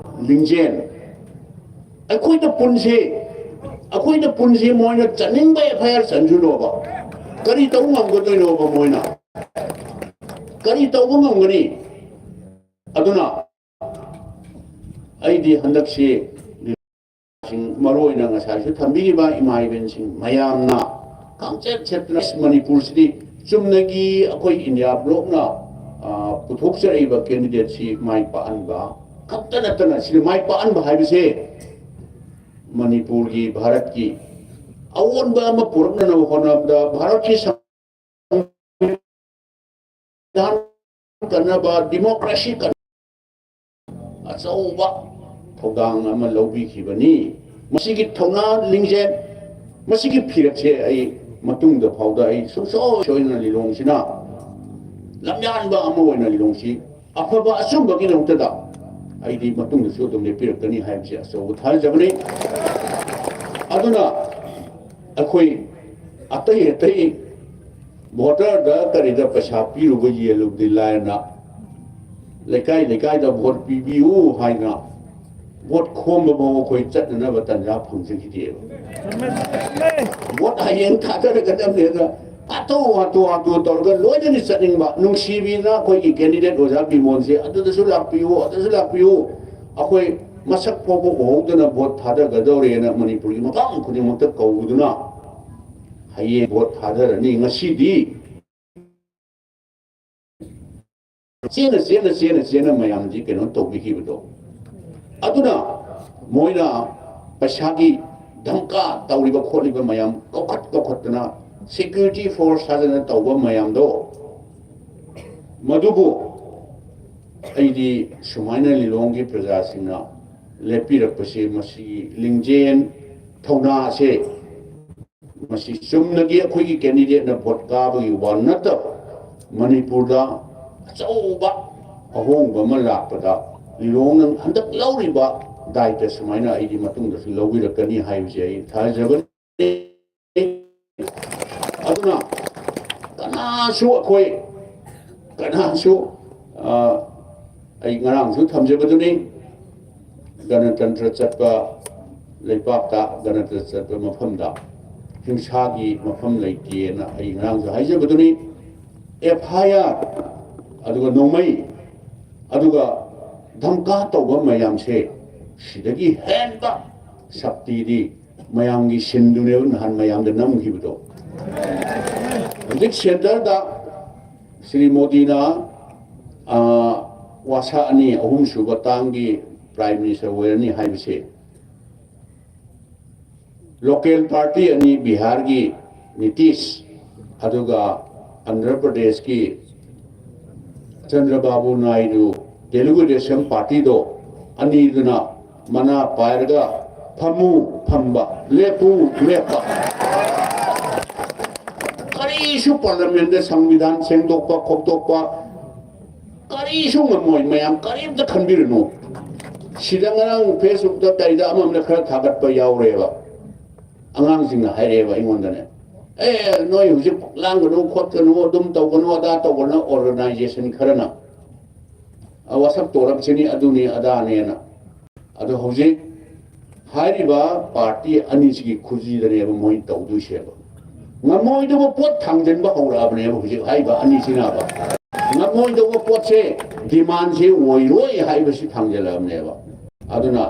ꯂꯤꯡꯖꯦꯜ, ꯑꯩꯈꯣꯏꯗ ꯄꯨꯟꯁꯤ, ꯑꯩꯈꯣꯏꯗ ꯄꯨꯟꯁꯤ꯫ ꯃꯣꯏꯅ ꯆꯟꯅꯤꯡꯕ ꯑꯦꯐ ꯑꯥꯏ ꯑꯥꯔ ꯆꯟꯁꯅꯣꯕ꯫ ꯀꯔꯤ ꯇꯧꯕ ꯉꯝꯒꯗꯣꯏꯅꯣꯕ ꯃꯣꯏꯅ? ꯀꯔꯤ ꯇꯧꯕ ꯉꯝꯒꯅꯤ? ꯑꯗꯨꯅ ꯑꯩꯗꯤ ꯍꯟꯗꯛꯁꯤ ꯃꯔꯨ ꯑꯣꯏꯅ ꯉꯁꯥꯏꯁꯨ ꯊꯝꯕꯤꯈꯤꯕ ꯏꯃꯥ ꯏꯕꯦꯟꯁꯤꯡ ꯃꯌꯥꯝꯅ ꯈꯪꯆꯦꯠ ꯆꯦꯠꯇꯅ ꯃꯅꯤꯄꯨꯔꯁꯤꯗꯤ ꯆꯨꯝꯅꯒꯤ ꯑꯩꯈꯣꯏ ꯏꯟꯗꯤꯌꯥ ꯕ꯭ꯂꯣꯛꯅ, ꯑ, ꯄꯨꯊꯣꯛꯆꯔꯛꯏꯕ ꯀꯦꯟꯗꯤꯗꯦꯠꯁꯤ ꯃꯥꯏ ꯄꯥꯛꯍꯟꯕ ꯈꯛꯇ ꯅꯠꯇꯅ, ꯁꯤꯗ ꯃꯥꯏ ꯄꯥꯛꯍꯟꯕ ꯍꯥꯏꯕꯁꯦ ꯃꯅꯤꯄꯨꯔꯒꯤ, ꯚꯥꯔꯠꯀꯤ ꯑꯑꯣꯟꯕ ꯑꯃ ꯄꯨꯔꯛꯅꯅꯕ ꯍꯣꯠꯅꯕꯗ ꯚꯥꯔꯠꯀꯤ ꯁꯪꯕꯤꯙꯥꯟ ꯀꯟꯅꯕ, ꯗꯤꯃꯣꯀ꯭ꯔꯦꯁꯤ ꯀꯟꯅꯕ ꯑꯆꯧꯕ ꯊꯧꯗꯥꯡ ꯑꯃ ꯂꯧꯕꯤꯈꯤꯕꯅꯤ꯫ ꯃꯁꯤꯒꯤ ꯊꯧꯅꯥ ꯂꯤꯡꯖꯦꯜ, ꯃꯁꯤꯒꯤ ꯐꯤꯔꯦꯞꯁꯦ ꯑꯩ ꯃꯇꯨꯡꯗ ꯐꯥꯎꯗ ꯑꯩ ꯁꯨꯡꯁꯣꯏ ꯁꯣꯏꯗꯅ ꯂꯤꯂꯣꯡꯁꯤꯅ ꯂꯝꯌꯥꯟꯕ ꯑꯃ ꯑꯣꯏꯅ ꯂꯤꯂꯣꯡꯁꯤ ꯑꯐꯕ ꯑꯆꯨꯝꯕꯒꯤꯗꯃꯛꯇꯗ ꯑꯩꯗꯤ ꯃꯇꯨꯡꯗꯁꯨ ꯑꯗꯨꯝ ꯂꯦꯞꯄꯤꯔꯛꯀꯅꯤ ꯍꯥꯏꯕꯁꯤ ꯑꯆꯧꯕ ꯊꯥꯖꯕꯅꯤ꯫ ꯑꯗꯨꯅ ꯑꯩꯈꯣꯏ ꯑꯇꯩ ꯑꯇꯩ ꯚꯣꯇꯔꯗ ꯀꯔꯤꯗ ꯄꯩꯁꯥ ꯄꯤꯔꯨꯕ ꯌꯦꯜꯂꯨꯕꯗꯤ ꯂꯥꯏꯔꯅ, ꯂꯩꯀꯥꯏ ꯂꯩꯀꯥꯏꯗ ꯚꯣꯠ ꯄꯤꯕꯤꯌꯨ ꯍꯥꯏꯅ ꯚꯣꯠ ꯈꯣꯝꯕ ꯐꯥꯎ ꯑꯩꯈꯣꯏ ꯆꯠꯅꯅꯕ ꯇꯥꯟꯖꯥ ꯐꯪꯖꯈꯤꯗꯦꯕ꯫ ꯚꯣꯠ ꯍꯌꯦꯡ ꯊꯥꯗꯔꯒꯗꯕꯅꯦ ꯑꯗ ꯍꯥꯊꯨ ꯍꯥꯊꯨ ꯍꯥꯊꯨ ꯇꯧꯔꯒ ꯂꯣꯏꯅꯗꯤ ꯆꯠꯅꯤꯡꯕ, ꯅꯨꯡꯁꯤꯕꯤꯅ ꯑꯩꯈꯣꯏꯒꯤ ꯀꯦꯟꯗꯤꯗꯦꯠ ꯑꯣꯖꯥ ꯕꯤꯃꯣꯟꯁꯦ ꯑꯗꯨꯗꯁꯨ ꯂꯥꯛꯄꯤꯌꯨ, ꯑꯗꯨꯁꯨ ꯂꯥꯛꯄꯤꯌꯨ, ꯑꯩꯈꯣꯏ ꯃꯁꯛ ꯐꯥꯎꯕ ꯎꯍꯧꯗꯅ ꯚꯣꯠ ꯊꯥꯗꯒꯗꯧꯔꯦꯅ ꯃꯅꯤꯄꯨꯔꯒꯤ ꯃꯐꯝ ꯈꯨꯗꯤꯡꯃꯛꯇ ꯀꯧꯗꯨꯅ ꯍꯌꯦꯡ ꯚꯣꯠ ꯊꯥꯗꯔꯅꯤ꯫ ꯉꯁꯤꯗꯤ ꯆꯦꯟꯅ ꯆꯦꯟꯅ ꯆꯦꯟꯅ ꯆꯦꯟꯅ ꯃꯌꯥꯝꯁꯤ ꯀꯩꯅꯣ ꯇꯧꯕꯤꯈꯤꯕꯗꯣ, ꯑꯗꯨꯅ ꯃꯣꯏꯅ ꯄꯩꯁꯥꯒꯤ ꯙꯝꯀꯥ ꯇꯧꯔꯤꯕ ꯈꯣꯠꯂꯤꯕ ꯃꯌꯥꯝ ꯀꯧꯈꯠ ꯀꯧꯈꯠꯇꯅ ꯁꯦꯀ꯭ꯌꯨꯔꯤꯇꯤ ꯐꯣꯔꯁ ꯍꯥꯏꯗꯅ ꯇꯧꯕ ꯃꯌꯥꯝꯗꯣ, ꯃꯗꯨꯕꯨ ꯑꯩꯗꯤ ꯁꯨꯃꯥꯏꯅ ꯂꯤꯂꯣꯡꯒꯤ ꯄ꯭ꯔꯖꯥꯁꯤꯡꯅ ꯂꯦꯞꯄꯤꯔꯛꯄꯁꯦ, ꯃꯁꯤꯒꯤ ꯂꯤꯡꯖꯦꯜ ꯊꯧꯅꯥꯁꯦ, ꯃꯁꯤ ꯆꯨꯝꯅꯒꯤ ꯑꯩꯈꯣꯏꯒꯤ ꯀꯦꯟꯗꯤꯗꯦꯠꯅ ꯚꯣꯠ ꯀꯥꯕꯒꯤ ꯋꯥ ꯅꯠꯇꯕ, ꯃꯅꯤꯄꯨꯔꯗ ꯑꯆꯧꯕ ꯑꯍꯣꯡꯕ ꯑꯃ ꯂꯥꯛꯄꯗ ꯂꯤꯂꯣꯡꯅ ꯍꯟꯗꯛ ꯂꯧꯔꯤꯕ ꯗꯥꯏꯇ ꯁꯨꯃꯥꯏꯅ ꯑꯩꯗꯤ ꯃꯇꯨꯡꯗꯁꯨ ꯂꯧꯕꯤꯔꯛꯀꯅꯤ ꯍꯥꯏꯕꯁꯦ ꯑꯩ ꯊꯥꯖꯕꯅꯤ꯫ ꯑꯗꯨꯅ ꯀꯅꯥꯁꯨ ꯑꯩꯈꯣꯏ, ꯀꯅꯥꯁꯨ, ꯑ, ꯑꯩ ꯉꯔꯥꯡꯁꯨ ꯊꯝꯖꯕꯗꯨꯅꯤ, ꯒꯅꯇꯟꯇ꯭ꯔ ꯆꯠꯄ ꯂꯩꯄꯥꯛꯇ, ꯒꯅꯇꯟꯇ꯭ꯔ ꯆꯠꯄ ꯃꯐꯝꯗ ꯍꯤꯡꯁꯥꯒꯤ ꯃꯐꯝ ꯂꯩꯇꯦꯅ ꯑꯩ ꯉꯔꯥꯡꯁꯨ ꯍꯥꯏꯖꯕꯗꯨꯅꯤ꯫ ꯑꯦꯐ ꯑꯥꯏ ꯑꯥꯔ, ꯑꯗꯨꯒ ꯅꯣꯡꯃꯩ, ꯑꯗꯨꯒ ꯙꯝꯀꯥ ꯇꯧꯕ ꯃꯌꯥꯝꯁꯦ, ꯁꯤꯗꯒꯤ ꯍꯦꯟꯕ ꯁꯛꯇꯤꯗꯤ ꯃꯌꯥꯝꯒꯤ ꯁꯤꯟꯗꯨꯅꯦꯕ ꯅꯍꯥꯟ ꯃꯌꯥꯝꯗ ꯅꯝꯈꯤꯕꯗꯣ꯫ ꯍꯧꯖꯤꯛ ꯁꯦꯟꯇꯔꯗ ꯁ꯭ꯔꯤ ꯃꯣꯗꯤꯅ, ꯑ, ꯋꯥꯁꯥ ꯑꯅꯤ, ꯑꯍꯨꯝ ꯁꯨꯕ ꯇꯥꯡꯒꯤ ꯄ꯭ꯔꯥꯏꯝ ꯃꯤꯅꯤꯁꯇꯔ ꯑꯣꯏꯔꯅꯤ ꯍꯥꯏꯕꯁꯦ, ꯂꯣꯀꯦꯜ ꯄꯥꯔꯇꯤ ꯑꯅꯤ, ꯕꯤꯍꯥꯔꯒꯤ ꯅꯤꯇꯤꯁ ꯑꯗꯨꯒ ꯑꯟꯙ꯭ꯔ ꯄ꯭ꯔꯗꯦꯁꯀꯤ ꯆꯟꯗ꯭ꯔꯕꯥꯕꯨ ꯅꯥꯏꯗꯨ, ꯇꯦꯂꯨꯒꯨ ꯗꯦꯁꯝ ꯄꯥꯔꯇꯤꯗꯣ, ꯑꯅꯤꯗꯨꯅ ꯃꯅꯥ ꯄꯥꯏꯔꯒ ꯐꯝꯃꯨ ꯐꯝꯕ, ꯂꯦꯞꯄꯨ ꯂꯦꯞꯄ꯫ ꯀꯔꯤꯁꯨ ꯄꯥꯔꯂꯤꯌꯥꯃꯦꯟꯗ ꯁꯪꯕꯤꯙꯥꯟ ꯁꯦꯡꯗꯣꯛꯄ ꯈꯣꯠꯇꯣꯛꯄ ꯀꯔꯤꯁꯨ ꯉꯝꯃꯣꯏ꯫ ꯃꯌꯥꯝ ꯀꯔꯤꯝꯇ ꯈꯟꯕꯤꯔꯨꯅꯨ꯫ ꯁꯤꯗ ꯉꯔꯥꯡ ꯐꯦꯁꯕꯨꯛꯇ ꯀꯩꯗ ꯑꯃ ꯑꯃꯗ ꯈꯔ ꯊꯥꯒꯠꯄ ꯌꯥꯎꯔꯦꯕ꯫ ꯑꯉꯥꯡꯁꯤꯡꯅ ꯍꯥꯏꯔꯛꯑꯦꯕ ꯑꯩꯉꯣꯟꯗꯅꯦ, "ꯑꯦ, ꯅꯣꯏ ꯍꯧꯖꯤꯛ ꯂꯥꯡꯒꯅꯨ ꯈꯣꯠꯀꯅꯨ, ꯑꯗꯨꯝ ꯇꯧꯒꯅꯨ, ꯑꯗꯥ ꯇꯧꯒꯅꯨ", ꯑꯣꯔꯒꯅꯥꯏꯖꯦꯁꯟ ꯈꯔꯅ꯫ "ꯑ, ꯋꯥꯁꯛ ꯇꯧꯔꯛꯁꯤꯅꯤ, ꯑꯗꯨꯅꯤ ꯑꯗꯥꯅꯦꯅ"꯫ ꯑꯗꯣ ꯍꯧꯖꯤꯛ ꯍꯥꯏꯔꯤꯕ ꯄꯥꯔꯇꯤ ꯑꯅꯤꯁꯤꯒꯤ ꯈꯨꯖꯤꯗꯅꯦꯕ ꯃꯣꯏ ꯇꯧꯗꯣꯏꯁꯦꯕ꯫ ꯉꯝꯃꯣꯏꯗꯕ ꯄꯣꯠ ꯊꯥꯡꯖꯟꯕ ꯍꯧꯔꯛꯑꯕꯅꯦꯕ ꯍꯧꯖꯤꯛ ꯍꯥꯏꯔꯤꯕ ꯑꯅꯤꯁꯤꯅꯕ꯫ ꯉꯝꯃꯣꯏꯗꯕ ꯄꯣꯠꯁꯦ, ꯗꯤꯃꯥꯟꯁꯦ ꯑꯣꯏꯔꯣꯏ ꯍꯥꯏꯕꯁꯤ ꯊꯥꯡꯖꯜꯂꯛꯑꯕꯅꯦꯕ꯫ ꯑꯗꯨꯅ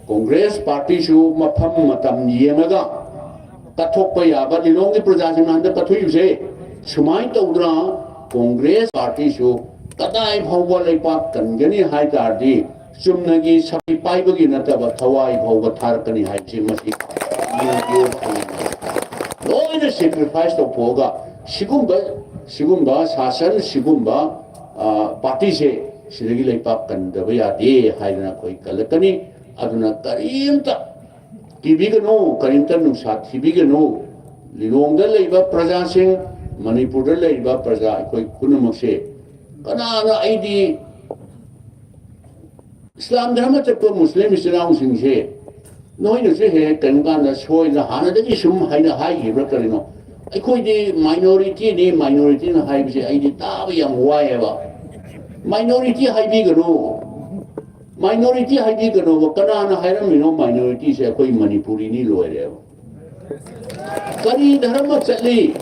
ꯀꯣꯡꯒ꯭ꯔꯦꯁ ꯄꯥꯔꯇꯤꯁꯨ ꯃꯐꯝ ꯃꯇꯝ ꯌꯦꯡꯉꯒ ꯀꯠꯊꯣꯛꯄ ꯌꯥꯕ, ꯂꯤꯂꯣꯡꯒꯤ ꯄ꯭ꯔꯖꯥꯁꯤꯡꯅ ꯍꯟꯗꯛ ꯀꯠꯊꯣꯛꯏꯕꯁꯦ ꯁꯨꯃꯥꯏꯅ ꯇꯧꯗꯅ ꯀꯣꯡꯒ꯭ꯔꯦꯁ ꯄꯥꯔꯇꯤꯁꯨ ꯀꯗꯥꯏ ꯐꯥꯎꯕ ꯂꯩꯄꯥꯛ ꯀꯟꯒꯅꯤ ꯍꯥꯏ ꯇꯥꯔꯗꯤ ꯆꯨꯝꯅꯒꯤ ꯁꯛꯇꯤ ꯄꯥꯏꯕꯒꯤ ꯅꯠꯇꯕ ꯊꯋꯥꯏ ꯐꯥꯎꯕ ꯊꯥꯔꯛꯀꯅꯤ ꯍꯥꯏꯕꯁꯤ ꯃꯁꯤ ꯂꯣꯏꯅ ꯁꯦꯀ꯭ꯔꯤꯐꯥꯏꯁ ꯇꯧꯊꯣꯛꯑꯒ ꯁꯤꯒꯨꯝꯕ, ꯁꯤꯒꯨꯝꯕ ꯁꯥꯁꯟ, ꯁꯤꯒꯨꯝꯕ, ꯑ, ꯄꯥꯔꯇꯤꯁꯦ ꯁꯤꯗꯒꯤ ꯂꯩꯄꯥꯛ ꯀꯟꯗꯕ ꯌꯥꯗꯦ ꯍꯥꯏꯗꯅ ꯑꯩꯈꯣꯏ ꯀꯜꯂꯛꯀꯅꯤ꯫ ꯑꯗꯨꯅ ꯀꯔꯤꯝꯇ ꯀꯤꯕꯤꯒꯅꯨ, ꯀꯔꯤꯝꯇ ꯅꯨꯡꯁꯥ ꯊꯤꯕꯤꯒꯅꯨ꯫ ꯂꯤꯂꯣꯡꯗ ꯂꯩꯕ ꯄ꯭ꯔꯖꯥꯁꯤꯡ, ꯃꯅꯤꯄꯨꯔꯗ ꯂꯩꯔꯤꯕ ꯄ꯭ꯔꯖꯥ ꯑꯩꯈꯣꯏ ꯄꯨꯝꯅꯃꯛꯁꯦ ꯀꯅꯥꯅ ꯑꯩꯗꯤ ꯏꯁꯂꯥꯝ ꯙꯔꯃ ꯆꯠꯄ ꯃꯨꯁꯂꯤꯝ ꯏꯆꯤꯜ ꯏꯅꯥꯎꯁꯤꯡꯁꯦ ꯅꯣꯏꯅꯁꯨ ꯍꯦꯛ ꯍꯦꯛ ꯀꯔꯤꯒꯨꯝꯕ ꯀꯥꯟꯗ ꯁꯣꯏꯗꯅ ꯍꯥꯟꯅꯗꯒꯤ ꯁꯨꯝ ꯍꯥꯏꯅ ꯍꯥꯏꯈꯤꯕ꯭ꯔꯥ ꯀꯔꯤꯅꯣ? ꯑꯩꯈꯣꯏꯗꯤ ꯃꯥꯏꯅꯣꯔꯤꯇꯤꯅꯤ, ꯃꯥꯏꯅꯣꯔꯤꯇꯤꯅ ꯍꯥꯏꯕꯁꯦ ꯑꯩꯗꯤ ꯇꯥꯕ ꯌꯥꯝ ꯋꯥꯏꯑꯦꯕ꯫ ꯃꯥꯏꯅꯣꯔꯤꯇꯤ ꯍꯥꯏꯕꯤꯒꯅꯨ, ꯃꯥꯏꯅꯣꯔꯤꯇꯤ ꯍꯥꯏꯕꯤꯒꯅꯣꯕ꯫ ꯀꯅꯥꯅ ꯍꯥꯏꯔꯝꯃꯤꯅꯣ ꯃꯥꯏꯅꯣꯔꯤꯇꯤꯁꯦ? ꯑꯩꯈꯣꯏ ꯃꯅꯤꯄꯨꯔꯤꯅꯤ, ꯂꯣꯏꯔꯦꯕ꯫ ꯀꯔꯤ ꯙꯔꯃ ꯆꯠꯂꯤ?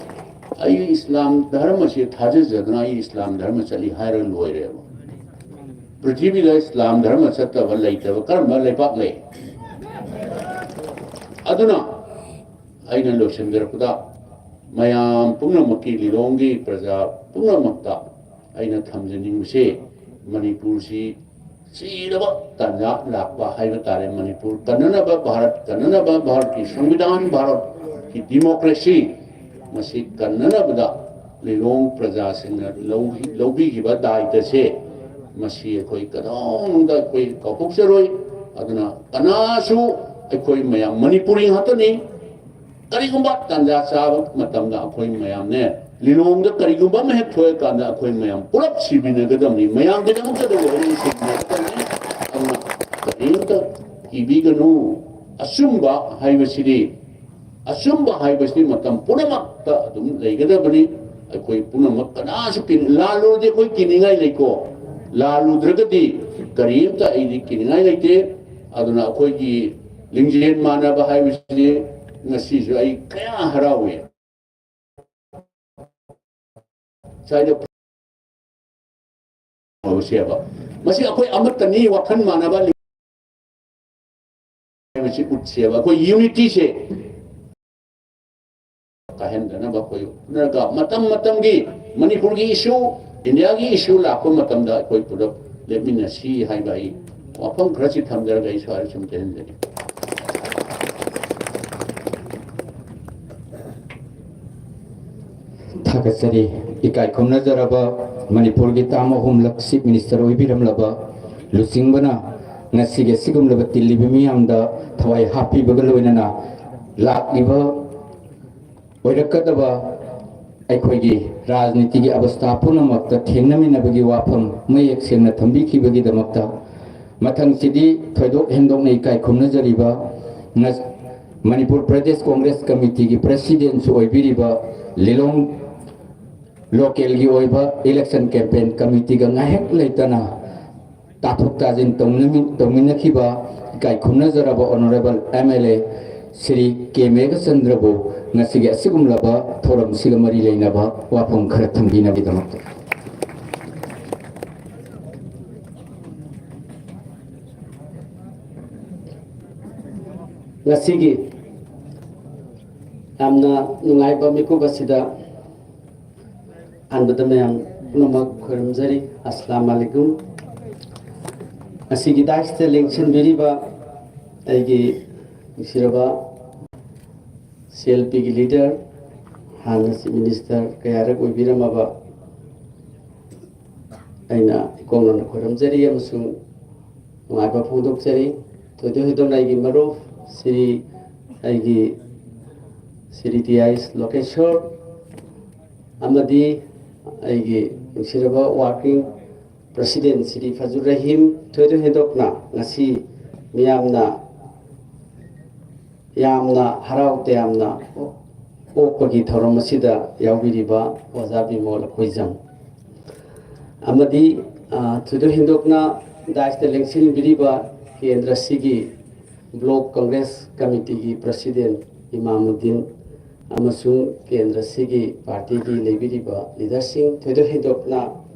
ꯑꯩ ꯏꯁꯂꯥꯝ ꯙꯔꯃꯁꯤ ꯊꯥꯖꯖꯗꯅ ꯑꯩ ꯏꯁꯂꯥꯝ ꯙꯔꯃ ꯆꯠꯂꯤ ꯍꯥꯏꯔꯒ ꯂꯣꯏꯔꯦꯕ꯫ ꯄ꯭ꯔꯤꯊꯤꯕꯤꯗ ꯏꯁꯂꯥꯝ ꯙꯔꯃ ꯆꯠꯇꯕ ꯂꯩꯇꯕ ꯀꯔꯝꯕ ꯂꯩꯄꯥꯛ ꯂꯩ? ꯑꯗꯨꯅ ꯑꯩꯅ ꯂꯣꯏꯁꯤꯟꯖꯔꯛꯄꯗ ꯃꯌꯥꯝ ꯄꯨꯝꯅꯃꯛꯀꯤ, ꯂꯤꯂꯣꯡꯒꯤ ꯄ꯭ꯔꯖꯥ ꯄꯨꯝꯅꯃꯛꯇ ꯑꯩꯅ ꯊꯝꯖꯅꯤꯡꯕꯁꯤ, ꯃꯅꯤꯄꯨꯔꯁꯤ ꯆꯤꯔꯕ ꯇꯥꯟꯖꯥ ꯂꯥꯛꯄ ꯍꯥꯏꯕ ꯇꯥꯔꯦ꯫ ꯃꯅꯤꯄꯨꯔ ꯀꯟꯅꯅꯕ, ꯚꯥꯔꯠ ꯀꯟꯅꯅꯕ, ꯚꯥꯔꯠꯀꯤ ꯁꯪꯕꯤꯙꯥꯟ, ꯚꯥꯔꯠꯀꯤ ꯗꯤꯃꯣꯀ꯭ꯔꯦꯁꯤ, ꯃꯁꯤ ꯀꯟꯅꯅꯕꯗ ꯂꯤꯂꯣꯡ ꯄ꯭ꯔꯖꯥꯁꯤꯡꯅ ꯂꯧꯈꯤ-, ꯂꯧꯕꯤꯈꯤꯕ ꯗꯥꯏꯇꯁꯦ, ꯃꯁꯤ ꯑꯩꯈꯣꯏ ꯀꯗꯥꯏꯗ ꯑꯩꯈꯣꯏ ꯀꯥꯎꯊꯣꯛꯆꯔꯣꯏ꯫ ꯑꯗꯨꯅ ꯀꯅꯥꯁꯨ, ꯑꯩꯈꯣꯏ ꯃꯌꯥꯝ ꯃꯅꯤꯄꯨꯔꯤ ꯉꯥꯛꯇꯅꯤ꯫ ꯀꯔꯤꯒꯨꯝꯕ ꯇꯥꯟꯖꯥ ꯆꯥꯕ ꯃꯇꯝꯗ ꯑꯩꯈꯣꯏ ꯃꯌꯥꯝꯅꯦ, ꯂꯤꯂꯣꯡꯗ ꯀꯔꯤꯒꯨꯝꯕ ꯑꯃ ꯍꯦꯛ ꯊꯣꯛꯑꯀꯥꯟꯗ ꯑꯩꯈꯣꯏ ꯃꯌꯥꯝ ꯄꯨꯂꯞ ꯁꯤꯕꯤꯟꯅꯒꯗꯕꯅꯤ, ꯃꯌꯥꯝꯒꯤꯗꯃꯛꯇꯗ ꯂꯣꯏꯅ ꯁꯤꯕꯤꯟꯅꯒꯗꯕꯅꯤ꯫ ꯑꯗꯨꯅ ꯀꯔꯤꯝꯇ ꯀꯤꯕꯤꯒꯅꯨ꯫ ꯑꯆꯨꯝꯕ ꯍꯥꯏꯕꯁꯤꯗꯤ, ꯑꯆꯨꯝꯕ ꯍꯥꯏꯕꯁꯤꯗꯤ ꯃꯇꯝ ꯄꯨꯝꯅꯃꯛꯇ ꯑꯗꯨꯝ ꯂꯩꯒꯗꯕꯅꯤ꯫ ꯑꯩꯈꯣꯏ ꯄꯨꯝꯅꯃꯛ ꯀꯅꯥꯁꯨ ꯀꯤ-, ꯂꯥꯜꯂꯨꯔꯗꯤ ꯑꯩꯈꯣꯏ ꯀꯤꯅꯤꯡꯉꯥꯏ ꯂꯩꯀꯣ, ꯂꯥꯜꯂꯨꯗ꯭ꯔꯒꯗꯤ ꯀꯔꯤꯝꯇ ꯑꯩꯗꯤ ꯀꯤꯅꯤꯡꯉꯥꯏ ꯂꯩꯇꯦ꯫ ꯑꯗꯨꯅ ꯑꯩꯈꯣꯏꯒꯤ ꯂꯤꯡꯖꯦꯜ ꯃꯥꯟꯅꯕ ꯍꯥꯏꯕꯁꯤꯗꯤ ꯉꯁꯤꯁꯨ ꯑꯩ ꯀꯌꯥ ꯍꯔꯥꯎꯏ꯫ ꯁ꯭ꯋꯥꯏꯗ ꯇꯧꯁꯦꯕ꯫ ꯃꯁꯤ ꯑꯩꯈꯣꯏ ꯑꯃꯠꯇꯅꯤ, ꯋꯥꯈꯜ ꯃꯥꯟꯅꯕ ꯍꯥꯏꯕꯁꯤ ꯎꯠꯁꯦꯕ꯫ ꯑꯩꯈꯣꯏ ꯌꯨꯅꯤꯇꯤꯁꯦ ꯀꯥꯏꯍꯟꯗꯅꯕ ꯑꯩꯈꯣꯏ ꯍꯣꯠꯅꯔꯒ ꯃꯇꯝ ꯃꯇꯝꯒꯤ ꯃꯅꯤꯄꯨꯔꯒꯤ ꯏꯁꯨ, ꯏꯟꯗꯤꯌꯥꯒꯤ ꯏꯁꯨ ꯂꯥꯛꯄ ꯃꯇꯝꯗ ꯑꯩꯈꯣꯏ ꯄꯨꯂꯞ ꯂꯦꯞꯃꯤꯟꯅꯁꯤ ꯍꯥꯏꯕ ꯑꯩ ꯋꯥꯐꯝ ꯈꯔꯁꯤ ꯊꯝꯖꯔꯒ ꯑꯩ ꯁ꯭ꯋꯥꯏꯗ ꯁꯨꯝ ꯇꯦꯟꯍꯟꯖꯒꯦ꯫ ꯊꯥꯒꯠꯆꯔꯤ꯫ ꯏꯀꯥꯏ ꯈꯨꯝꯅꯖꯔꯕ ꯃꯅꯤꯄꯨꯔꯒꯤ ꯇꯥꯝ ꯑꯍꯨꯝꯂꯛ Chief Minister ꯑꯣꯏꯕꯤꯔꯝꯂꯕ ꯂꯨꯆꯤꯡꯕꯅ ꯉꯁꯤꯒꯤ ꯑꯁꯤꯒꯨꯝꯂꯕ ꯇꯤꯜꯂꯤꯕ ꯃꯤꯌꯥꯝꯗ ꯊꯋꯥꯏ ꯍꯥꯞꯄꯤꯕꯒ ꯂꯣꯏꯅꯅ ꯂꯥꯛꯂꯤꯕ ꯑꯣꯏꯔꯛꯀꯗꯕ ꯑꯩꯈꯣꯏꯒꯤ ꯔꯥꯖꯅꯤꯇꯤꯒꯤ ꯑꯕꯁꯊꯥ ꯄꯨꯝꯅꯃꯛꯇ ꯊꯦꯡꯅꯃꯤꯟꯅꯕꯒꯤ ꯋꯥꯐꯝ ꯃꯌꯦꯛ ꯁꯦꯡꯅ ꯊꯝꯕꯤꯈꯤꯕꯒꯤꯗꯃꯛꯇ ꯃꯊꯪꯁꯤꯗꯤ ꯊꯣꯏꯗꯣꯛ ꯍꯦꯟꯗꯣꯛꯅ ꯏꯀꯥꯏ ꯈꯨꯝꯅꯖꯔꯤꯕ ꯉ-, ꯃꯅꯤꯄꯨꯔ ꯄ꯭ꯔꯗꯦꯁ ꯀꯣꯡꯒ꯭ꯔꯦꯁ ꯀꯃꯤꯇꯤꯒꯤ ꯄ꯭ꯔꯦꯁꯤꯗꯦꯟꯁꯨ ꯑꯣꯏꯕꯤꯔꯤꯕ ꯂꯤꯂꯣꯡ ꯂꯣꯀꯦꯜꯒꯤ ꯑꯣꯏꯕ ꯏꯂꯦꯛꯁꯟ ꯀꯦꯝꯄꯦꯟ ꯀꯃꯤꯇꯤꯒ ꯉꯥꯏꯍꯥꯛ ꯂꯩꯇꯅ ꯇꯥꯊꯣꯛ ꯇꯥꯁꯤꯟ ꯇꯧꯅꯃꯤ-, ꯇꯧꯃꯤꯟꯅꯈꯤꯕ ꯏꯀꯥꯏ ꯈꯨꯝꯅꯖꯔꯕ honourable M L A Shri K ꯃꯦꯘꯆꯟꯗ꯭ꯔꯕꯨ ꯉꯁꯤꯒꯤ ꯑꯁꯤꯒꯨꯝꯂꯕ ꯊꯧꯔꯝꯁꯤꯒ ꯃꯔꯤ ꯂꯩꯅꯕ ꯋꯥꯐꯝ ꯈꯔ ꯊꯝꯕꯤꯅꯕꯒꯤꯗꯃꯛꯇ꯫ ꯉꯁꯤꯒꯤ ꯌꯥꯝꯅ ꯅꯨꯡꯉꯥꯏꯕ ꯃꯤꯀꯨꯞ ꯑꯁꯤꯗ ꯑꯍꯥꯟꯕꯗ ꯃꯌꯥꯝ ꯄꯨꯝꯅꯃꯛ ꯈꯣꯏꯔꯨꯝꯖꯔꯤ꯫ ꯑꯁꯂꯥꯝ ꯑꯂꯩꯀꯨꯝ꯫ ꯉꯁꯤꯒꯤ ꯗꯥꯏꯁꯇ ꯂꯦꯡꯁꯤꯟꯕꯤꯔꯤꯕ ꯑꯩꯒꯤ ꯅꯨꯡꯁꯤꯔꯕ ꯁꯤ ꯑꯦꯜ ꯄꯤꯒꯤ ꯂꯤꯗꯔ, ꯍꯥꯟꯅ ꯆꯤꯐ ꯃꯤꯅꯤꯁꯇꯔ ꯀꯌꯥꯔꯛ ꯑꯣꯏꯕꯤꯔꯝꯃꯕ ꯑꯩꯅ ꯏꯀꯣꯡꯅꯅ ꯈꯣꯏꯔꯝꯖꯔꯤ ꯑꯃꯁꯨꯡ ꯅꯨꯡꯉꯥꯏꯕ ꯐꯣꯡꯗꯣꯛꯆꯔꯤ꯫ ꯊꯣꯏꯗꯣꯛ ꯍꯦꯟꯗꯣꯛꯅ ꯑꯩꯒꯤ ꯃꯔꯨꯞ ꯁ꯭ꯔꯤ, ꯑꯩꯒꯤ ꯁ꯭ꯔꯤ ꯇꯤ ꯑꯥꯏ ꯑꯦꯁ ꯂꯣꯀꯦꯁꯣꯔ ꯑꯃꯗꯤ ꯑꯩꯒꯤ ꯅꯨꯡꯁꯤꯔꯕ ꯋꯥꯔꯀꯤꯡ ꯄ꯭ꯔꯁꯤꯗꯦꯟ ꯁ꯭ꯔꯤ ꯐꯖꯨꯔ ꯔꯍꯤꯝ, ꯊꯣꯏꯗꯣꯛ ꯍꯦꯟꯗꯣꯛꯅ ꯉꯁꯤ ꯃꯤꯌꯥꯝꯅ ꯌꯥꯝꯅ ꯍꯔꯥꯎ ꯇꯌꯥꯝꯅ ꯑꯣꯛꯄꯒꯤ ꯊꯧꯔꯝ ꯑꯁꯤꯗ ꯌꯥꯎꯕꯤꯔꯤꯕ ꯑꯣꯖꯥ ꯕꯤꯃꯣꯜ ꯑꯩꯈꯣꯏꯖꯝ ꯑꯃꯗꯤ, ꯑ, ꯊꯣꯏꯗꯣꯛ ꯍꯦꯟꯗꯣꯛꯅ ꯗꯥꯏꯁꯇ ꯂꯦꯡꯁꯤꯟꯕꯤꯔꯤꯕ ꯀꯦꯟꯗ꯭ꯔ ꯑꯁꯤꯒꯤ ꯕ꯭ꯂꯣꯛ ꯀꯪꯒ꯭ꯔꯦꯁ ꯀꯃꯤꯇꯤꯒꯤ ꯄ꯭ꯔꯁꯤꯗꯦꯟ ꯏꯃꯥꯃꯨꯗꯤꯟ ꯑꯃꯁꯨꯡ ꯀꯦꯟꯗ꯭ꯔ ꯑꯁꯤꯒꯤ ꯄꯥꯔꯇꯤꯒꯤ ꯂꯩꯕꯤꯔꯤꯕ ꯂꯤꯗꯔꯁꯤꯡ, ꯊꯣꯏꯗꯣꯛ ꯍꯦꯟꯗꯣꯛꯅ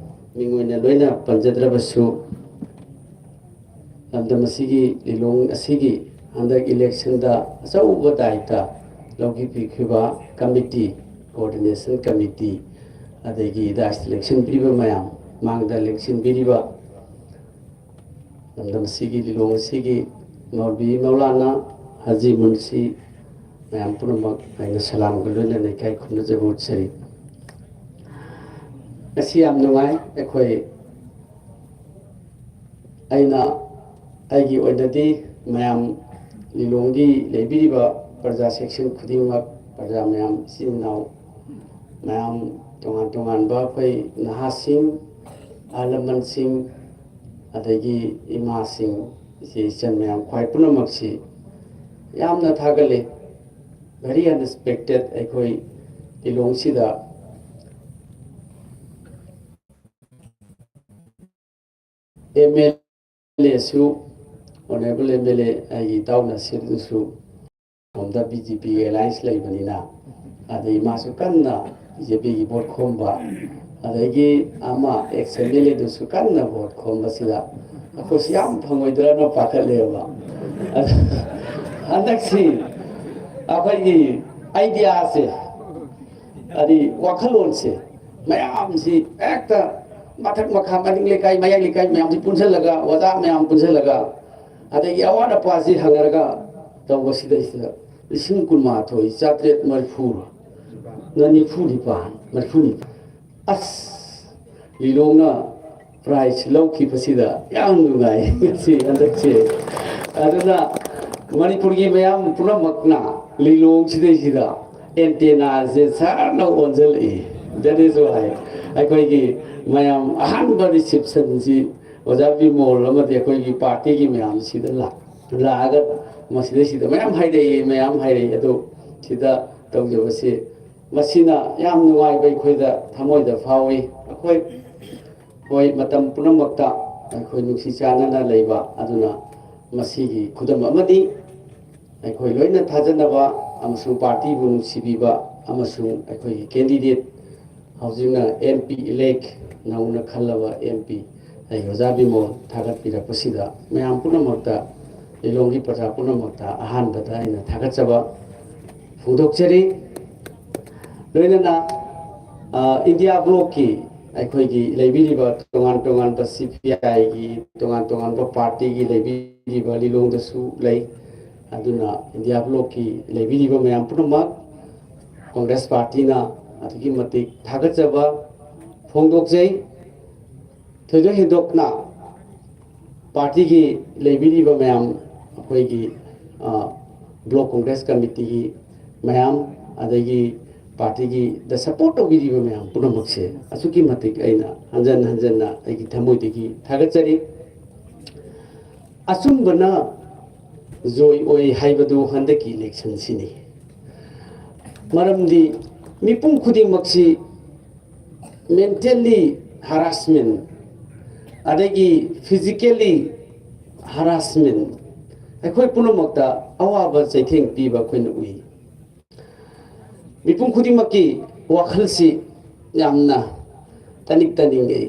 ꯃꯤꯡ ꯑꯣꯏꯅ ꯂꯣꯏꯅ ꯄꯟꯖꯗ꯭ꯔꯕꯁꯨ, ꯂꯝꯗꯝ ꯑꯁꯤꯒꯤ ꯂꯤꯂꯣꯡ ꯑꯁꯤꯒꯤ ꯍꯟꯗꯛ ꯏꯂꯦꯛꯁꯟꯗ ꯑꯆꯧꯕ ꯗꯥꯏꯇ ꯂꯧꯈꯤꯕꯤꯈꯤꯕ ꯀꯃꯤꯇꯤ, ꯀꯣꯑꯣꯔꯗꯤꯅꯦꯁꯟ ꯀꯃꯤꯇꯤ, ꯑꯗꯒꯤ ꯗꯥꯏꯁ ꯂꯦꯡꯁꯤꯟꯕꯤꯔꯤꯕ ꯃꯌꯥꯝ, ꯃꯥꯡꯗ ꯂꯦꯡꯁꯤꯟꯕꯤꯔꯤꯕ ꯂꯝꯗꯝ ꯑꯁꯤꯒꯤ, ꯂꯤꯂꯣꯡ ꯑꯁꯤꯒꯤ ꯃꯧꯂꯕꯤ ꯃꯧꯂꯥꯅꯥ, ꯍꯥꯖꯤ ꯃꯨꯟꯁꯤ, ꯃꯌꯥꯝ ꯄꯨꯝꯅꯃꯛ ꯑꯩꯅ ꯁꯂꯥꯝꯒ ꯂꯣꯏꯅꯅ ꯏꯀꯥꯏ ꯈꯨꯝꯅꯖꯕ ꯎꯠꯆꯔꯤ꯫ ꯉꯁꯤ ꯌꯥꯝ ꯅꯨꯡꯉꯥꯏ꯫ ꯑꯩꯈꯣꯏ, ꯑꯩꯅ, ꯑꯩꯒꯤ ꯑꯣꯏꯅꯗꯤ ꯃꯌꯥꯝ, ꯂꯤꯂꯣꯡꯒꯤ ꯂꯩꯕꯤꯔꯤꯕ ꯄ꯭ꯔꯖꯥ section ꯈꯨꯗꯤꯡꯃꯛ, ꯄ꯭ꯔꯖꯥ ꯃꯌꯥꯝ, ꯏꯆꯤꯟ ꯏꯅꯥꯎ ꯃꯌꯥꯝ, ꯇꯣꯉꯥꯟ ꯇꯣꯉꯥꯟꯕ ꯑꯩꯈꯣꯏ ꯅꯍꯥꯁꯤꯡ, ꯑꯍꯜ ꯂꯃꯟꯁꯤꯡ, ꯑꯗꯒꯤ ꯏꯃꯥꯁꯤꯡ, ꯏꯆꯦ ꯏꯆꯟ ꯃꯌꯥꯝ, ꯈ꯭ꯋꯥꯏ ꯄꯨꯝꯅꯃꯛꯁꯤ ꯌꯥꯝꯅ ꯊꯥꯒꯠꯂꯤ꯫ Very unexpected ꯑꯩꯈꯣꯏ ꯂꯤꯂꯣꯡꯁꯤꯗ M L A ꯁꯨ, Honourable M L A ꯑꯩꯒꯤ ꯏꯇꯥꯎ ꯅꯁꯤꯔꯗꯨꯁꯨ ꯁꯣꯝꯗ B J P alliance ꯂꯩꯕꯅꯤꯅ, ꯑꯗꯩ ꯃꯥꯁꯨ ꯀꯟꯅ B J P ꯒꯤ vote ꯈꯣꯝꯕ, ꯑꯗꯒꯤ ꯑꯃ ex M L A ꯗꯨꯁꯨ ꯀꯟꯅ vote ꯈꯣꯝꯕꯁꯤꯗ ꯑꯩꯈꯣꯏꯁꯨ ꯌꯥꯝ ꯐꯪꯉꯣꯏꯗ꯭ꯔꯅ ꯄꯥꯈꯠꯂꯦꯕ꯫ ꯑꯗꯨ ꯍꯟꯗꯛꯁꯤ ꯑꯩꯈꯣꯏꯒꯤ idea ꯁꯦ, ꯍꯥꯏꯗꯤ ꯋꯥꯈꯜꯂꯣꯟꯁꯦ, ꯃꯌꯥꯝꯁꯤ ꯍꯦꯛꯇ ꯃꯊꯛ ꯃꯈꯥ, ꯃꯅꯤꯡ ꯂꯩꯀꯥꯏ, ꯃꯌꯥꯏ ꯂꯩꯀꯥꯏ ꯃꯌꯥꯝꯁꯤ ꯄꯨꯟꯁꯤꯜꯂꯒ, ꯑꯣꯖꯥ ꯃꯌꯥꯝ ꯄꯨꯟꯁꯤꯜꯂꯒ, ꯑꯗꯒꯤ ꯑꯋꯥꯠ ꯑꯄꯥꯁꯤ ꯍꯪꯅꯔꯒ ꯇꯧꯕꯁꯤꯗꯩꯁꯤꯗ ꯂꯤꯁꯤꯡ ꯀꯨꯟꯃꯥꯊꯣꯏ ꯆꯥꯇ꯭ꯔꯦꯠ ꯃꯔꯤꯐꯨ ꯅ ꯅꯤꯐꯨ ꯅꯤꯄꯥꯟ, ꯃꯔꯤꯐꯨ ꯅꯤꯄꯥꯟ꯫ ꯑꯁ, ꯂꯤꯂꯣꯡꯅ prize ꯂꯧꯈꯤꯕꯁꯤꯗ ꯌꯥꯝ ꯅꯨꯡꯉꯥꯏ ꯉꯁꯤ ꯍꯟꯗꯛꯁꯦ꯫ ꯑꯗꯨꯅ ꯃꯅꯤꯄꯨꯔꯒꯤ ꯃꯌꯥꯝ ꯄꯨꯝꯅꯃꯛꯅ ꯂꯤꯂꯣꯡꯁꯤꯗꯩꯁꯤꯗ antenna ꯁꯦ ꯁꯥꯔꯅ ꯑꯣꯟꯁꯤꯜꯂꯛꯏ꯫ That is why ꯑꯩꯈꯣꯏꯒꯤ ꯃꯌꯥꯝ ꯑꯍꯥꯟꯕ reception ꯁꯤ ꯑꯣꯖꯥ ꯕꯤꯃꯣꯜ ꯑꯃꯗꯤ ꯑꯩꯈꯣꯏꯒꯤ party ꯒꯤ ꯃꯌꯥꯝꯁꯤꯗ ꯂꯥꯛ-, ꯂꯥꯛꯑꯒ ꯃꯁꯤꯗꯩꯁꯤꯗ ꯃꯌꯥꯝ ꯍꯥꯏꯔꯛꯏ, ꯃꯌꯥꯝ ꯍꯥꯏꯔꯛꯏ꯫ ꯑꯗꯨ ꯁꯤꯗ ꯇꯧꯖꯕꯁꯤ, ꯃꯁꯤꯅ ꯌꯥꯝ ꯅꯨꯡꯉꯥꯏꯕ ꯑꯩꯈꯣꯏꯗ ꯊꯃꯣꯏꯗ ꯐꯥꯎꯏ꯫ ꯑꯩꯈꯣꯏ, ꯍꯣꯏ, ꯃꯇꯝ ꯄꯨꯝꯅꯃꯛꯇ ꯑꯩꯈꯣꯏ ꯅꯨꯡꯁꯤ ꯆꯥꯟꯅꯅ ꯂꯩꯕ ꯑꯗꯨꯅ ꯃꯁꯤꯒꯤ ꯈꯨꯗꯝ ꯑꯃꯅꯤ꯫ ꯑꯩꯈꯣꯏ ꯂꯣꯏꯅ ꯊꯥꯖꯅꯕ ꯑꯃꯁꯨꯡ party ꯕꯨ ꯅꯨꯡꯁꯤꯕꯤꯕ ꯑꯃꯁꯨꯡ ꯑꯩꯈꯣꯏꯒꯤ candidate, ꯍꯧꯖꯤꯛꯅ M P elect, ꯅꯧꯅ ꯈꯜꯂꯕ M P ꯑꯩ ꯑꯣꯖꯥ ꯕꯤꯃꯣꯜ ꯊꯥꯒꯠꯄꯤꯔꯛꯄꯁꯤꯗ ꯃꯌꯥꯝ ꯄꯨꯝꯅꯃꯛꯇ, ꯂꯤꯂꯣꯡꯒꯤ ꯄ꯭ꯔꯖꯥ ꯄꯨꯝꯅꯃꯛꯇ ꯑꯍꯥꯟꯕꯗ ꯑꯩꯅ ꯊꯥꯒꯠꯆꯕ ꯐꯣꯡꯗꯣꯛꯆꯔꯤ꯫ ꯂꯣꯏꯅꯅ, ꯑ, India bloc ꯀꯤ ꯑꯩꯈꯣꯏꯒꯤ ꯂꯩꯕꯤꯔꯤꯕ ꯇꯣꯉꯥꯟ ꯇꯣꯉꯥꯟꯕ C P I ꯒꯤ, ꯇꯣꯉꯥꯟ ꯇꯣꯉꯥꯟꯕ party ꯒꯤ ꯂꯩꯕꯤꯔꯤꯕ, ꯂꯤꯂꯣꯡꯗꯁꯨ ꯂꯩ꯫ ꯑꯗꯨꯅ India bloc ꯀꯤ ꯂꯩꯕꯤꯔꯤꯕ ꯃꯌꯥꯝ ꯄꯨꯝꯅꯃꯛ, Congress party ꯅ ꯑꯗꯨꯛꯀꯤ ꯃꯇꯤꯛ ꯊꯥꯒꯠꯆꯕ ꯐꯣꯡꯗꯣꯛꯆꯩ꯫ ꯊꯣꯏꯗꯣꯛ ꯍꯦꯟꯗꯣꯛꯅ ꯄꯥꯔꯇꯤꯒꯤ ꯂꯩꯕꯤꯔꯤꯕ ꯃꯌꯥꯝ, ꯑꯩꯈꯣꯏꯒꯤ, ꯑ, ꯕ꯭ꯂꯣꯛ ꯀꯣꯡꯒ꯭ꯔꯦꯁ ꯀꯃꯤꯇꯤꯒꯤ ꯃꯌꯥꯝ, ꯑꯗꯒꯤ ꯄꯥꯔꯇꯤꯒꯤꯗ ꯁꯄꯣꯔꯠ ꯇꯧꯕꯤꯔꯤꯕ ꯃꯌꯥꯝ ꯄꯨꯝꯅꯃꯛꯁꯦ ꯑꯁꯨꯛꯀꯤ ꯃꯇꯤꯛ ꯑꯩꯅ ꯍꯟꯖꯟ ꯍꯟꯖꯟꯅ ꯑꯩꯒꯤ ꯊꯃꯣꯏꯗꯒꯤ ꯊꯥꯒꯠꯆꯔꯤ꯫ ꯑꯆꯨꯝꯕꯅ ꯖꯣꯏ ꯑꯣꯏ ꯍꯥꯏꯕꯗꯨ ꯍꯟꯗꯛꯀꯤ ꯏꯂꯦꯛꯁꯟꯁꯤꯅꯤ꯫ ꯃꯔꯝꯗꯤ ꯃꯤꯄꯨꯝ ꯈꯨꯗꯤꯡꯃꯛꯁꯤ mentally harassment, ꯑꯗꯒꯤ physically harassment, ꯑꯩꯈꯣꯏ ꯄꯨꯝꯅꯃꯛꯇ ꯑꯋꯥꯕ ꯆꯩꯊꯦꯡ ꯄꯤꯕ ꯑꯩꯈꯣꯏꯅ ꯎꯏ꯫ ꯃꯤꯄꯨꯝ ꯈꯨꯗꯤꯡꯃꯛꯀꯤ ꯋꯥꯈꯜꯁꯤ ꯌꯥꯝꯅ ꯇꯅꯤꯛ ꯇꯅꯤꯡꯉꯩ,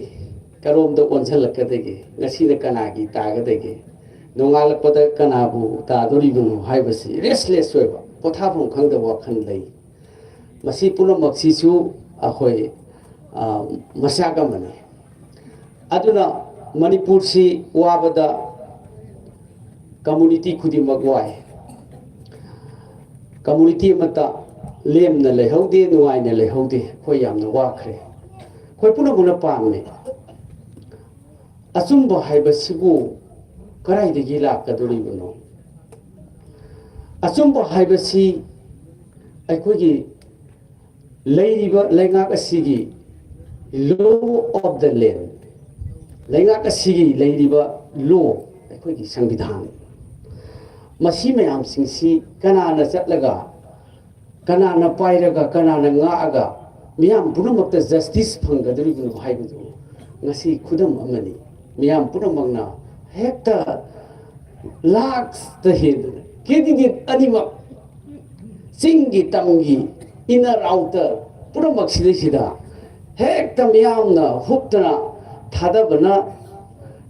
ꯀꯔꯣꯝꯗ ꯑꯣꯟꯁꯤꯜꯂꯛꯀꯗꯒꯦ, ꯉꯁꯤꯅ ꯀꯅꯥꯒꯤ ꯇꯥꯒꯗꯒꯦ, ꯅꯣꯡꯉꯥꯜꯂꯛꯄꯗ ꯀꯅꯥꯕꯨ ꯇꯥꯗꯣꯔꯤꯕꯅꯣ ꯍꯥꯏꯕꯁꯤ restless ꯑꯣꯏꯕ, ꯄꯣꯊꯥꯐꯝ ꯈꯪꯗꯕ ꯋꯥꯈꯜ ꯂꯩ꯫ ꯃꯁꯤ ꯄꯨꯝꯅꯃꯛꯁꯤꯁꯨ ꯑꯩꯈꯣꯏ, ꯑ, ꯃꯆꯥꯛ ꯑꯃꯅꯤ꯫ ꯑꯗꯨꯅ ꯃꯅꯤꯄꯨꯔꯁꯤ ꯋꯥꯕꯗ community ꯈꯨꯗꯤꯡꯃꯛ ꯋꯥꯏ꯫ Community ꯑꯃꯠꯇ ꯂꯦꯝꯅ ꯂꯩꯍꯧꯗꯦ, ꯅꯨꯡꯉꯥꯏꯅ ꯂꯩꯍꯧꯗꯦ꯫ ꯑꯩꯈꯣꯏ ꯌꯥꯝꯅ ꯋꯥꯈ꯭ꯔꯦ꯫ ꯑꯩꯈꯣꯏ ꯄꯨꯝꯅꯃꯛꯅ ꯄꯥꯝꯃꯤ꯫ ꯑꯆꯨꯝꯕ ꯍꯥꯏꯕꯁꯤꯕꯨ ꯀꯗꯥꯏꯗꯒꯤ ꯂꯥꯛꯀꯗꯧꯔꯤꯕꯅꯣ? ꯑꯆꯨꯝꯕ ꯍꯥꯏꯕꯁꯤ ꯑꯩꯈꯣꯏꯒꯤ ꯂꯩꯔꯤꯕ ꯂꯩꯉꯥꯛ ꯑꯁꯤꯒꯤ law of the land, ꯂꯩꯉꯥꯛ ꯑꯁꯤꯒꯤ ꯂꯩꯔꯤꯕ law, ꯑꯩꯈꯣꯏꯒꯤ ꯁꯪꯕꯤꯙꯥꯟ, ꯃꯁꯤ ꯃꯌꯥꯝꯁꯤꯡꯁꯤ ꯀꯅꯥꯅ ꯆꯠꯂꯒ, ꯀꯅꯥꯅ ꯄꯥꯏꯔꯒ, ꯀꯅꯥꯅ ꯉꯥꯛꯑꯒ ꯃꯤꯌꯥꯝ ꯄꯨꯝꯅꯃꯛꯇ justice ꯐꯪꯒꯗꯧꯔꯤꯕꯅꯣ ꯍꯥꯏꯕꯗꯨ ꯉꯁꯤ ꯈꯨꯗꯝ ꯑꯃꯅꯤ꯫ ꯃꯤꯌꯥꯝ ꯄꯨꯝꯅꯃꯛꯅ ꯍꯦꯛꯇ ꯂꯥꯛꯇ ꯍꯦꯟꯗꯅ candidate ꯑꯅꯤꯃꯛ, ꯆꯤꯡꯒꯤ ꯇꯝꯒꯤ, inner outer ꯄꯨꯝꯅꯃꯛꯁꯤꯗꯩꯁꯤꯗ ꯍꯦꯛꯇ ꯃꯤꯌꯥꯝꯅ ꯍꯨꯞꯇꯅ ꯊꯥꯗꯕꯅ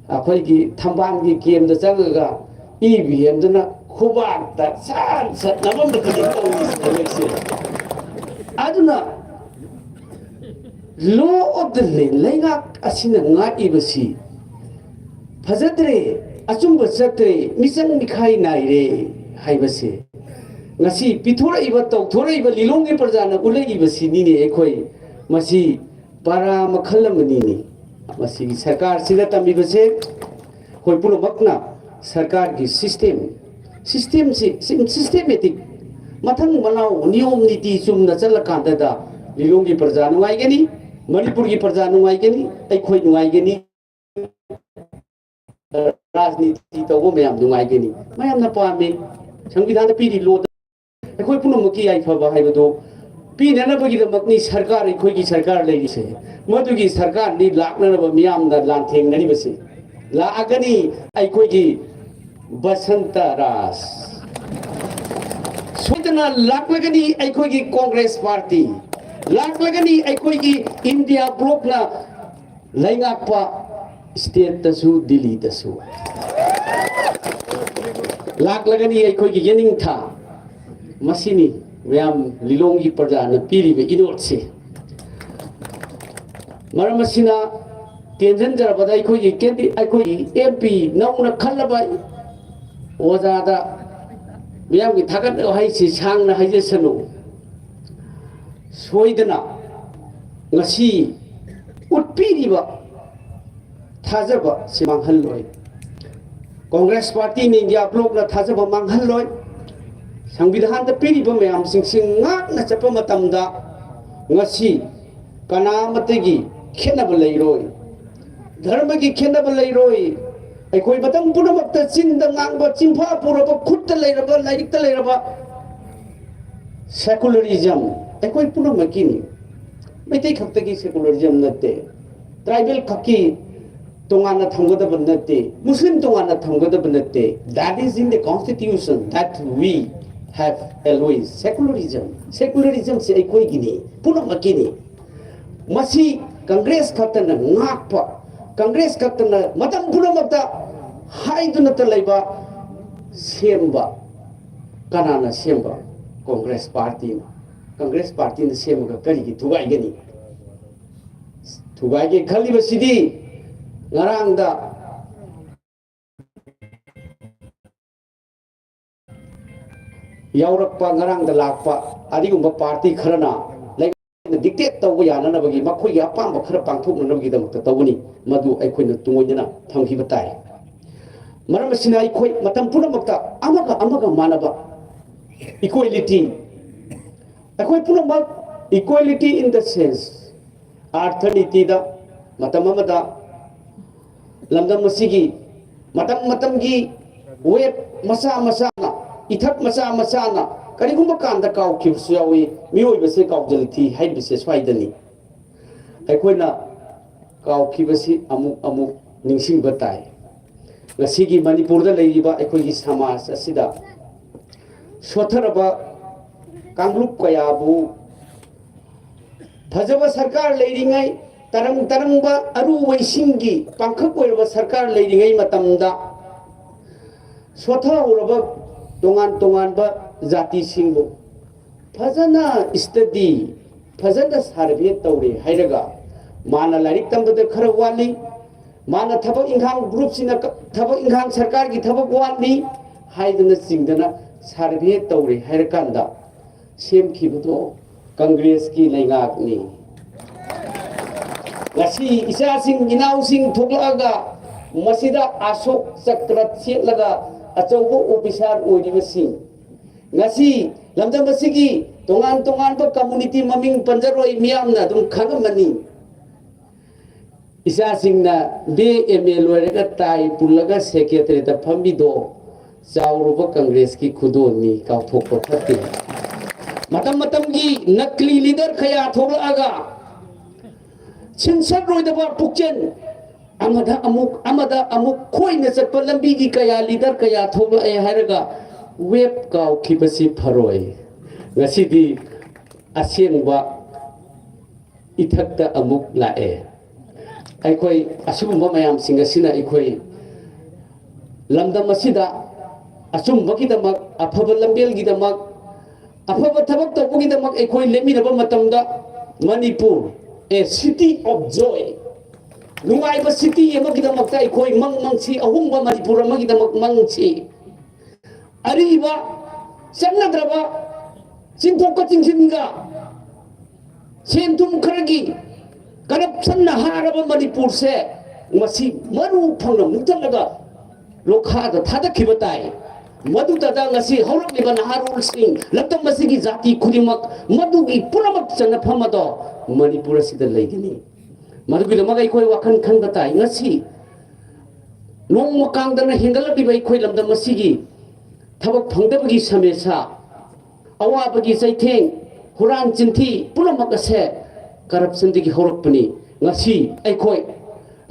ꯑꯩꯈꯣꯏꯒꯤ ꯊꯝꯕꯥꯜꯒꯤ ꯀꯦꯝꯗ ꯆꯪꯉꯒ ꯏ ꯕꯤ ꯑꯦꯝꯗꯨꯅ ꯈꯨꯕꯥꯛꯇ ꯁꯠ ꯁꯠ ꯅꯝꯃꯝꯕꯗꯨꯅꯤ ꯇꯧꯔꯤꯁꯦ ꯍꯧꯖꯤꯛꯁꯦ꯫ ꯑꯗꯨꯅ law of the land, ꯂꯩꯉꯥꯛ ꯑꯁꯤꯅ ꯉꯥꯛꯏꯕꯁꯤ ꯐꯖꯗ꯭ꯔꯦ, ꯑꯆꯨꯝꯕ ꯆꯠꯇ꯭ꯔꯦ, ꯃꯤꯆꯪ ꯃꯤꯈꯥꯏ ꯅꯥꯏꯔꯦ ꯍꯥꯏꯕꯁꯦ ꯉꯁꯤ ꯄꯤꯊꯣꯔꯛꯏꯕ, ꯇꯧꯊꯣꯔꯛꯏꯕ ꯂꯤꯂꯣꯡꯒꯤ ꯄ꯭ꯔꯖꯥꯅ ꯎꯠꯂꯛꯏꯕꯁꯤꯅꯤꯅꯦ꯫ ꯑꯩꯈꯣꯏ ꯃꯁꯤ ꯄꯔꯥ ꯃꯈꯜ ꯑꯃꯅꯤꯅꯤ꯫ ꯃꯁꯤꯒꯤ ꯁꯔꯀꯥꯔꯁꯤꯗ ꯇꯝꯃꯤꯕꯁꯦ ꯑꯩꯈꯣꯏ ꯄꯨꯝꯅꯃꯛꯅ ꯁꯔꯀꯥꯔꯒꯤ system, systemꯁꯤ ꯁꯤꯝ-, systematic, ꯃꯊꯪ ꯃꯅꯥꯎ ꯅꯤꯌꯣꯝ ꯅꯤꯇꯤ ꯆꯨꯝꯅ ꯆꯠꯂꯀꯥꯟꯗꯗ ꯂꯤꯂꯣꯡꯒꯤ ꯄ꯭ꯔꯖꯥ ꯅꯨꯡꯉꯥꯏꯒꯅꯤ, ꯃꯅꯤꯄꯨꯔꯒꯤ ꯄ꯭ꯔꯖꯥ ꯅꯨꯡꯉꯥꯏꯒꯅꯤ, ꯑꯩꯈꯣꯏ ꯅꯨꯡꯉꯥꯏꯒꯅꯤ꯫ ꯔꯥꯖꯅꯤꯇꯤ ꯇꯧꯕ ꯃꯌꯥꯝ ꯅꯨꯡꯉꯥꯏꯒꯅꯤ꯫ ꯃꯌꯥꯝꯅ ꯄꯥꯝꯃꯤ꯫ ꯁꯪꯕꯤꯙꯥꯟꯗ ꯄꯤꯔꯤ ꯂꯣꯗ ꯑꯩꯈꯣꯏ ꯄꯨꯝꯅꯃꯛꯀꯤ ꯌꯥꯏꯐꯕ ꯍꯥꯏꯕꯗꯨ ꯄꯤꯅꯅꯕꯒꯤꯗꯃꯛꯅꯤ ꯁꯔꯀꯥꯔ, ꯑꯩꯈꯣꯏꯒꯤ ꯁꯔꯀꯥꯔ ꯂꯩꯔꯤꯁꯦ꯫ ꯃꯗꯨꯒꯤ ꯁꯔꯀꯥꯔꯅꯤ ꯂꯥꯛꯅꯅꯕ ꯃꯤꯌꯥꯝꯅ ꯂꯥꯟꯊꯦꯡꯅꯔꯤꯕꯁꯤ꯫ ꯂꯥꯛꯑꯒꯅꯤ ꯑꯩꯈꯣꯏꯒꯤ ꯕꯁꯟꯇ ꯔꯥꯖ꯫ ꯁꯣꯏꯗꯅ ꯂꯥꯛꯂꯒꯅꯤ ꯑꯩꯈꯣꯏꯒꯤ ꯀꯣꯡꯒ꯭ꯔꯦꯁ ꯄꯥꯔꯇꯤ꯫ ꯂꯥꯛꯂꯒꯅꯤ ꯑꯩꯈꯣꯏꯒꯤ ꯏꯟꯗꯤꯌꯥ ꯕ꯭ꯂꯣꯛꯅ ꯂꯩꯉꯥꯛꯄ stateꯇꯁꯨ, ꯗꯤꯜꯂꯤꯗꯁꯨ꯫ ꯂꯥꯛꯂꯒꯅꯤ ꯑꯩꯈꯣꯏꯒꯤ ꯌꯦꯅꯤꯡꯊꯥ꯫ ꯃꯁꯤꯅꯤ ꯃꯌꯥꯝ ꯂꯤꯂꯣꯡꯒꯤ ꯄ꯭ꯔꯖꯥꯅ ꯄꯤꯔꯤꯕ ꯏꯅꯣꯠꯁꯤ꯫ ꯃꯔꯝ ꯑꯁꯤꯅ ꯇꯦꯟꯖꯟꯖꯔꯕꯗ ꯑꯩꯈꯣꯏꯒꯤ candidate, ꯑꯩꯈꯣꯏꯒꯤ M P ꯅꯧꯅ ꯈꯜꯂꯕ ꯑꯣꯖꯥꯗ ꯃꯤꯌꯥꯝꯒꯤ ꯊꯥꯒꯠ ꯋꯥꯍꯩꯁꯤ ꯁꯥꯡꯅ ꯍꯥꯏꯖꯁꯅꯨ꯫ ꯁꯣꯏꯗꯅ ꯉꯁꯤ ꯎꯠꯄꯤꯔꯤꯕ ꯊꯥꯖꯕ ꯁꯤ ꯃꯥꯡꯍꯜꯂꯣꯏ꯫ ꯀꯣꯡꯒ꯭ꯔꯦꯁ ꯄꯥꯔꯇꯤꯅ, ꯏꯟꯗꯤꯌꯥ ꯕ꯭ꯂꯣꯛꯅ ꯊꯥꯖꯕ ꯃꯥꯡꯍꯜꯂꯣꯏ꯫ ꯁꯪꯕꯤꯙꯥꯟꯗ ꯄꯤꯔꯤꯕ ꯃꯌꯥꯝꯁꯤꯡꯁꯤ ꯉꯥꯛꯅ ꯆꯠꯄ ꯃꯇꯝꯗ ꯉꯁꯤ ꯀꯅꯥ ꯑꯃꯠꯇꯒꯤ ꯈꯦꯠꯅꯕ ꯂꯩꯔꯣꯏ꯫ ꯙꯔꯃꯒꯤ ꯈꯦꯠꯅꯕ ꯂꯩꯔꯣꯏ꯫ ꯑꯩꯈꯣꯏ ꯃꯇꯝ ꯄꯨꯝꯅꯃꯛꯇ ꯆꯤꯟꯗ ꯉꯥꯡꯕ, ꯆꯤꯟꯐꯥ ꯄꯨꯔꯕ, ꯈꯨꯠꯇ ꯂꯩꯔꯕ, ꯂꯥꯏꯔꯤꯛꯇ ꯂꯩꯔꯕ secularism ꯑꯩꯈꯣꯏ ꯄꯨꯝꯅꯃꯛꯀꯤꯅꯤ꯫ ꯃꯩꯇꯩ ꯈꯛꯇꯒꯤ secularism ꯅꯠꯇꯦ, tribal ꯈꯛꯀꯤ ꯇꯣꯉꯥꯟꯅ ꯊꯝꯒꯗꯕ ꯅꯠꯇꯦ, ꯃꯨꯁꯂꯤꯝ ꯇꯣꯉꯥꯟꯅ ꯊꯝꯒꯗꯕ ꯅꯠꯇꯦ꯫ That is in the constitution that we have always secularism꯫ Secularism ꯁꯤ ꯑꯩꯈꯣꯏꯒꯤꯅꯤ, ꯄꯨꯝꯅꯃꯛꯀꯤꯅꯤ꯫ ꯃꯁꯤ ꯀꯪꯒ꯭ꯔꯦꯁ ꯈꯛꯇꯅ ꯉꯥꯛꯄ, ꯀꯪꯒ꯭ꯔꯦꯁ ꯈꯛꯇꯅ ꯃꯇꯝ ꯄꯨꯝꯅꯃꯛꯇ ꯍꯥꯏꯗꯨꯅꯇ ꯂꯩꯕ, ꯁꯦꯝꯕ ꯀꯅꯥꯅ ꯁꯦꯝꯕ? ꯀꯣꯡꯒ꯭ꯔꯦꯁ ꯄꯥꯔꯇꯤꯅ꯫ ꯀꯪꯒ꯭ꯔꯦꯁ ꯄꯥꯔꯇꯤꯅ ꯁꯦꯝꯃꯒ ꯀꯔꯤꯒꯤ ꯊꯨꯒꯥꯏꯒꯅꯤ? ꯊꯨꯒꯥꯏꯒꯦ ꯈꯜꯂꯤꯕꯁꯤꯗꯤ ꯉꯔꯥꯡꯗ ꯌꯥꯎꯔꯛꯄ, ꯉꯔꯥꯡꯗ ꯂꯥꯛꯄ ꯑꯗꯨꯒꯨꯝꯕ ꯄꯥꯔꯇꯤ ꯈꯔꯅ ꯂꯩ-, ꯃꯈꯣꯏꯅ dictate ꯇꯧꯕ ꯌꯥꯅꯅꯕꯒꯤ, ꯃꯈꯣꯏꯒꯤ ꯑꯄꯥꯝꯕ ꯈꯔ ꯄꯥꯡꯊꯣꯛꯅꯅꯕꯒꯤꯗꯃꯛꯇ ꯇꯧꯕꯅꯤ꯫ ꯃꯗꯨ ꯑꯩꯈꯣꯏꯅ ꯇꯨꯡꯑꯣꯏꯅꯅ ꯊꯝꯈꯤꯕ ꯇꯥꯏ꯫ ꯃꯔꯝ ꯑꯁꯤꯅ ꯑꯩꯈꯣꯏ ꯃꯇꯝ ꯄꯨꯝꯅꯃꯛꯇ ꯑꯃꯒ ꯑꯃꯒ ꯃꯥꯟꯅꯕ equality, ꯑꯩꯈꯣꯏ ꯄꯨꯝꯅꯃꯛ equality in the sense, ꯑꯥꯔꯊ ꯅꯤꯇꯤꯗ ꯃꯇꯝ ꯑꯃꯗ ꯂꯝꯗꯝ ꯑꯁꯤꯒꯤ ꯃꯇꯝ ꯃꯇꯝꯒꯤ wave ꯃꯆꯥ ꯃꯆꯥꯅ, ꯏꯊꯛ ꯃꯆꯥ ꯃꯆꯥꯅ ꯀꯔꯤꯒꯨꯝꯕ ꯀꯥꯟꯗ ꯀꯥꯎꯈꯤꯕꯁꯨ ꯌꯥꯎꯏ꯫ ꯃꯤꯑꯣꯏꯕꯁꯦ ꯀꯥꯎꯖꯜ ꯊꯤ ꯍꯥꯏꯔꯤꯕꯁꯦ ꯁ꯭ꯋꯥꯏꯗꯅꯤ꯫ ꯑꯩꯈꯣꯏꯅ ꯀꯥꯎꯈꯤꯕꯁꯤ ꯑꯃꯨꯛ ꯑꯃꯨꯛ ꯅꯤꯡꯁꯤꯡꯕ ꯇꯥꯏ꯫ ꯉꯁꯤꯒꯤ ꯃꯅꯤꯄꯨꯔꯗ ꯂꯩꯔꯤꯕ ꯑꯩꯈꯣꯏꯒꯤ ꯁꯃꯥꯖ ꯑꯁꯤꯗ ꯁꯣꯠꯊꯔꯕ ꯀꯥꯡꯂꯨꯞ ꯀꯌꯥꯕꯨ ꯐꯖꯕ ꯁꯔꯀꯥꯔ ꯂꯩꯔꯤꯉꯩ, ꯇꯔꯪ ꯇꯔꯪꯕ ꯑꯔꯨꯕꯁꯤꯡꯒꯤ ꯄꯥꯡꯈꯛ ꯑꯣꯏꯔꯕ ꯁꯔꯀꯥꯔ ꯂꯩꯔꯤꯉꯩ ꯃꯇꯝꯗ ꯁꯣꯠꯊꯍꯧꯔꯕ ꯇꯣꯉꯥꯟ ꯇꯣꯉꯥꯟꯕ ꯖꯥꯇꯤꯁꯤꯡꯕꯨ ꯐꯖꯅ study, ꯐꯖꯅ survey ꯇꯧꯔꯦ ꯍꯥꯏꯔꯒ, ꯃꯥꯅ ꯂꯥꯏꯔꯤꯛ ꯇꯝꯕꯗ ꯈꯔ ꯋꯥꯠꯂꯤ, ꯃꯥꯅ ꯊꯕꯛ ꯏꯪꯈꯥꯡ group ꯁꯤꯅ ꯀ-, ꯊꯕꯛ ꯏꯪꯈꯥꯡ ꯁꯔꯀꯥꯔꯒꯤ ꯊꯕꯛ ꯋꯥꯠꯂꯤ ꯍꯥꯏꯗꯅ ꯆꯤꯡꯗꯅ survey ꯇꯧꯔꯦ ꯍꯥꯏꯔꯀꯥꯟꯗ, ꯁꯦꯝꯈꯤꯕꯗꯣ ꯀꯪꯒ꯭ꯔꯦꯁꯀꯤ ꯂꯩꯉꯥꯛꯅꯤ꯫ ꯉꯁꯤ ꯏꯆꯥꯁꯤꯡ ꯏꯅꯥꯎꯁꯤꯡ ꯊꯣꯛꯂꯛꯑꯒ ꯃꯁꯤꯗ ꯑꯁꯣꯛ ꯆꯀ꯭ꯔ ꯁꯦꯠꯂꯒ ꯑꯆꯧꯕ officer ꯑꯣꯏꯔꯤꯕꯁꯤꯡ, ꯉꯁꯤ ꯂꯝꯗꯝ ꯑꯁꯤꯒꯤ ꯇꯣꯉꯥꯟ ꯇꯣꯉꯥꯟꯕ community ꯃꯃꯤꯡ ꯄꯟꯖꯔꯣꯏ, ꯃꯤꯌꯥꯝꯅ ꯑꯗꯨꯝ ꯈꯪꯉꯝꯃꯅꯤ꯫ ꯏꯆꯥꯁꯤꯡꯅ B A M A ꯂꯣꯏꯔꯒ tie ꯄꯨꯜꯂꯒ secretariat ꯇ ꯐꯝꯃꯤꯗꯣ ꯆꯥꯎꯔꯕ ꯀꯪꯒ꯭ꯔꯦꯁꯀꯤ ꯈꯨꯗꯣꯜꯅꯤ, ꯀꯥꯎꯊꯣꯛꯄ ꯐꯠꯇꯦ꯫ ꯃꯇꯝ ꯃꯇꯝꯒꯤ ꯅꯀꯂꯤ leader ꯀꯌꯥ ꯊꯣꯛꯂꯛꯑꯒ ꯁꯤꯟꯁꯠꯂꯣꯏꯗꯕ ꯄꯨꯛꯆꯦꯜ ꯑꯃꯗ ꯑꯃꯨꯛ, ꯑꯃꯗ ꯑꯃꯨꯛ ꯈꯣꯏꯅ ꯆꯠꯄ ꯂꯝꯕꯤꯒꯤ ꯀꯌꯥ leader ꯀꯌꯥ ꯊꯣꯛꯂꯛꯑꯦ ꯍꯥꯏꯔꯒ wave ꯀꯥꯎꯈꯤꯕꯁꯤ ꯐꯔꯣꯏ꯫ ꯉꯁꯤꯗꯤ ꯑꯁꯦꯡꯕ ꯏꯊꯛꯇ ꯑꯃꯨꯛ ꯂꯥꯛꯑꯦ꯫ ꯑꯩꯈꯣꯏ ꯑꯁꯤꯒꯨꯝꯕ ꯃꯌꯥꯝꯁꯤꯡ ꯑꯁꯤꯅ ꯑꯩꯈꯣꯏ ꯂꯝꯗꯝ ꯑꯁꯤꯗ ꯑꯆꯨꯝꯕꯒꯤꯗꯃꯛ, ꯑꯐꯕ ꯂꯝꯕꯦꯜꯒꯤꯗꯃꯛ, ꯑꯐꯕ ꯊꯕꯛ ꯇꯧꯕꯒꯤꯗꯃꯛ ꯑꯩꯈꯣꯏ ꯂꯦꯞꯃꯤꯟꯅꯕ ꯃꯇꯝꯗ, Manipur, a city of joy, ꯅꯨꯡꯉꯥꯏꯕ city ꯑꯃꯒꯤꯗꯃꯛꯇ ꯑꯩꯈꯣꯏ ꯃꯪ ꯃꯪꯁꯤ, ꯑꯍꯣꯡꯕ ꯃꯅꯤꯄꯨꯔ ꯑꯃꯒꯤꯗꯃꯛ ꯃꯪꯁꯤ꯫ ꯑꯔꯤꯕ, ꯆꯠꯅꯗ꯭ꯔꯕ, ꯆꯤꯡꯊꯣꯛꯀ ꯆꯤꯡꯁꯤꯟꯒ ꯁꯦꯟ ꯊꯨꯝ ꯈꯔꯒꯤ ꯀꯔꯞꯁꯟꯅ ꯍꯥꯔꯕ ꯃꯅꯤꯄꯨꯔꯁꯦ ꯉꯁꯤ ꯃꯔꯨ ꯐꯪꯅ ꯃꯨꯊꯠꯂꯒ ꯂꯣꯈꯥꯗ ꯊꯥꯗꯈꯤꯕ ꯇꯥꯏ꯫ ꯃꯗꯨꯗꯇ ꯉꯁꯤ ꯍꯧꯔꯛꯂꯤꯕ ꯅꯍꯥꯔꯣꯜꯁꯤꯡ, ꯂꯝꯗꯝ ꯑꯁꯤꯒꯤ ꯖꯥꯇꯤ ꯈꯨꯗꯤꯡꯃꯛ ꯃꯗꯨꯒꯤ ꯄꯨꯝꯅꯃꯛ ꯆꯟꯅꯐꯝ ꯑꯗꯣ ꯃꯅꯤꯄꯨꯔ ꯑꯁꯤꯗ ꯂꯩꯒꯅꯤ꯫ ꯃꯗꯨꯒꯤꯗꯃꯛ ꯑꯩꯈꯣꯏ ꯋꯥꯈꯜ ꯈꯟꯕ ꯇꯥꯏ꯫ ꯉꯁꯤ ꯅꯣꯡꯃ ꯀꯥꯡꯗꯅ ꯍꯦꯟꯒꯠꯂꯛꯂꯤꯕ ꯑꯩꯈꯣꯏ ꯂꯝꯗꯝ ꯑꯁꯤꯒꯤ ꯊꯕꯛ ꯐꯪꯗꯕꯒꯤ ꯁꯃꯁ꯭ꯌꯥ, ꯑꯋꯥꯕꯒꯤ ꯆꯩꯊꯦꯡ, ꯍꯨꯔꯥꯟ ꯆꯤꯟꯊꯤ ꯄꯨꯝꯅꯃꯛ ꯑꯁꯦ ꯀꯔꯞꯁꯟꯗꯒꯤ ꯍꯧꯔꯛꯄꯅꯤ꯫ ꯉꯁꯤ ꯑꯩꯈꯣꯏ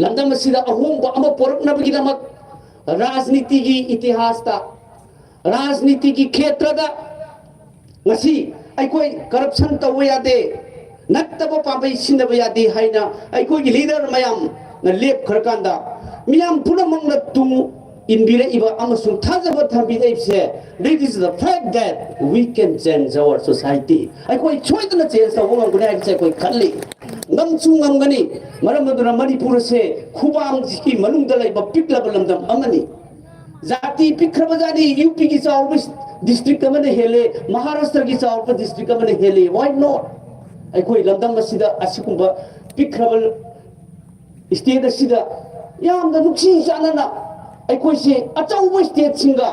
ꯂꯝꯗꯝ ꯑꯁꯤꯗ ꯑꯍꯣꯡꯕ ꯑꯃ ꯄꯨꯔꯛꯅꯕꯒꯤꯗꯃꯛ ꯔꯥꯖꯅꯤꯇꯤꯒꯤ ꯏꯇꯤꯍꯥꯁꯇ, ꯔꯥꯖꯅꯤꯇꯤꯒꯤ ꯈꯦꯇ꯭ꯔꯗ ꯉꯁꯤ ꯑꯩꯈꯣꯏ ꯀꯔꯞꯁꯟ ꯇꯧꯕ ꯌꯥꯗꯦ, ꯅꯠꯇꯕ ꯄꯥꯝꯕꯩ ꯁꯤꯖꯤꯟꯅꯕ ꯌꯥꯗꯦ ꯍꯥꯏꯅ ꯑꯩꯈꯣꯏꯒꯤ ꯂꯤꯗꯔ ꯃꯌꯥꯝꯅ ꯂꯦꯞꯈ꯭ꯔꯀꯥꯟꯗ ꯃꯤꯌꯥꯝ ꯄꯨꯝꯅꯃꯛꯅ ꯇꯨꯡ ꯏꯟꯕꯤꯔꯛꯏꯕ ꯑꯃꯁꯨꯡ ꯊꯥꯖꯕ ꯊꯝꯕꯤꯔꯛꯏꯕꯁꯦ, this is the fact that we can change our society. ꯑꯩꯈꯣꯏ ꯁꯣꯏꯗꯅ ꯆꯦꯟꯖ ꯇꯧꯕ ꯉꯝꯒꯅꯤ ꯍꯥꯏꯕꯁꯦ ꯑꯩꯈꯣꯏ ꯈꯜꯂꯤ꯫ ꯉꯝꯁꯨ ꯉꯝꯒꯅꯤ꯫ ꯃꯔꯝ ꯑꯗꯨꯅ ꯃꯅꯤꯄꯨꯔ ꯑꯁꯦ ꯈꯨꯕꯥꯡꯒꯤ ꯃꯅꯨꯡꯗ ꯂꯩꯕ ꯄꯤꯛꯂꯕ ꯂꯝꯗꯝ ꯑꯃꯅꯤ꯫ ꯖꯥꯇꯤ ꯄꯤꯛꯈ꯭ꯔꯕ ꯖꯥꯠꯅꯤ꯫ ꯌꯨ ꯄꯤꯒꯤ ꯆꯥꯎꯕ ꯗꯤꯁꯇ꯭ꯔꯤꯛ ꯑꯃꯅ ꯍꯦꯜꯂꯦ, ꯃꯍꯥꯔꯥꯁꯇ꯭ꯔꯒꯤ ꯆꯥꯎꯕ ꯗꯤꯁꯇ꯭ꯔꯤꯛ ꯑꯃꯅ ꯍꯦꯜꯂꯦ꯫ Why not? ꯑꯩꯈꯣꯏ ꯂꯝꯗꯝ ꯑꯁꯤꯗ ꯑꯁꯤꯒꯨꯝꯕ ꯄꯤꯛꯈ꯭ꯔꯕ ꯁ꯭ꯇꯦꯠ ꯑꯁꯤꯗ ꯌꯥꯝꯅ ꯅꯨꯡꯁꯤ ꯆꯥꯟꯅꯅ ꯑꯩꯈꯣꯏꯁꯦ ꯑꯆꯧꯕ ꯁ꯭ꯇꯦꯠꯁꯤꯡꯒ,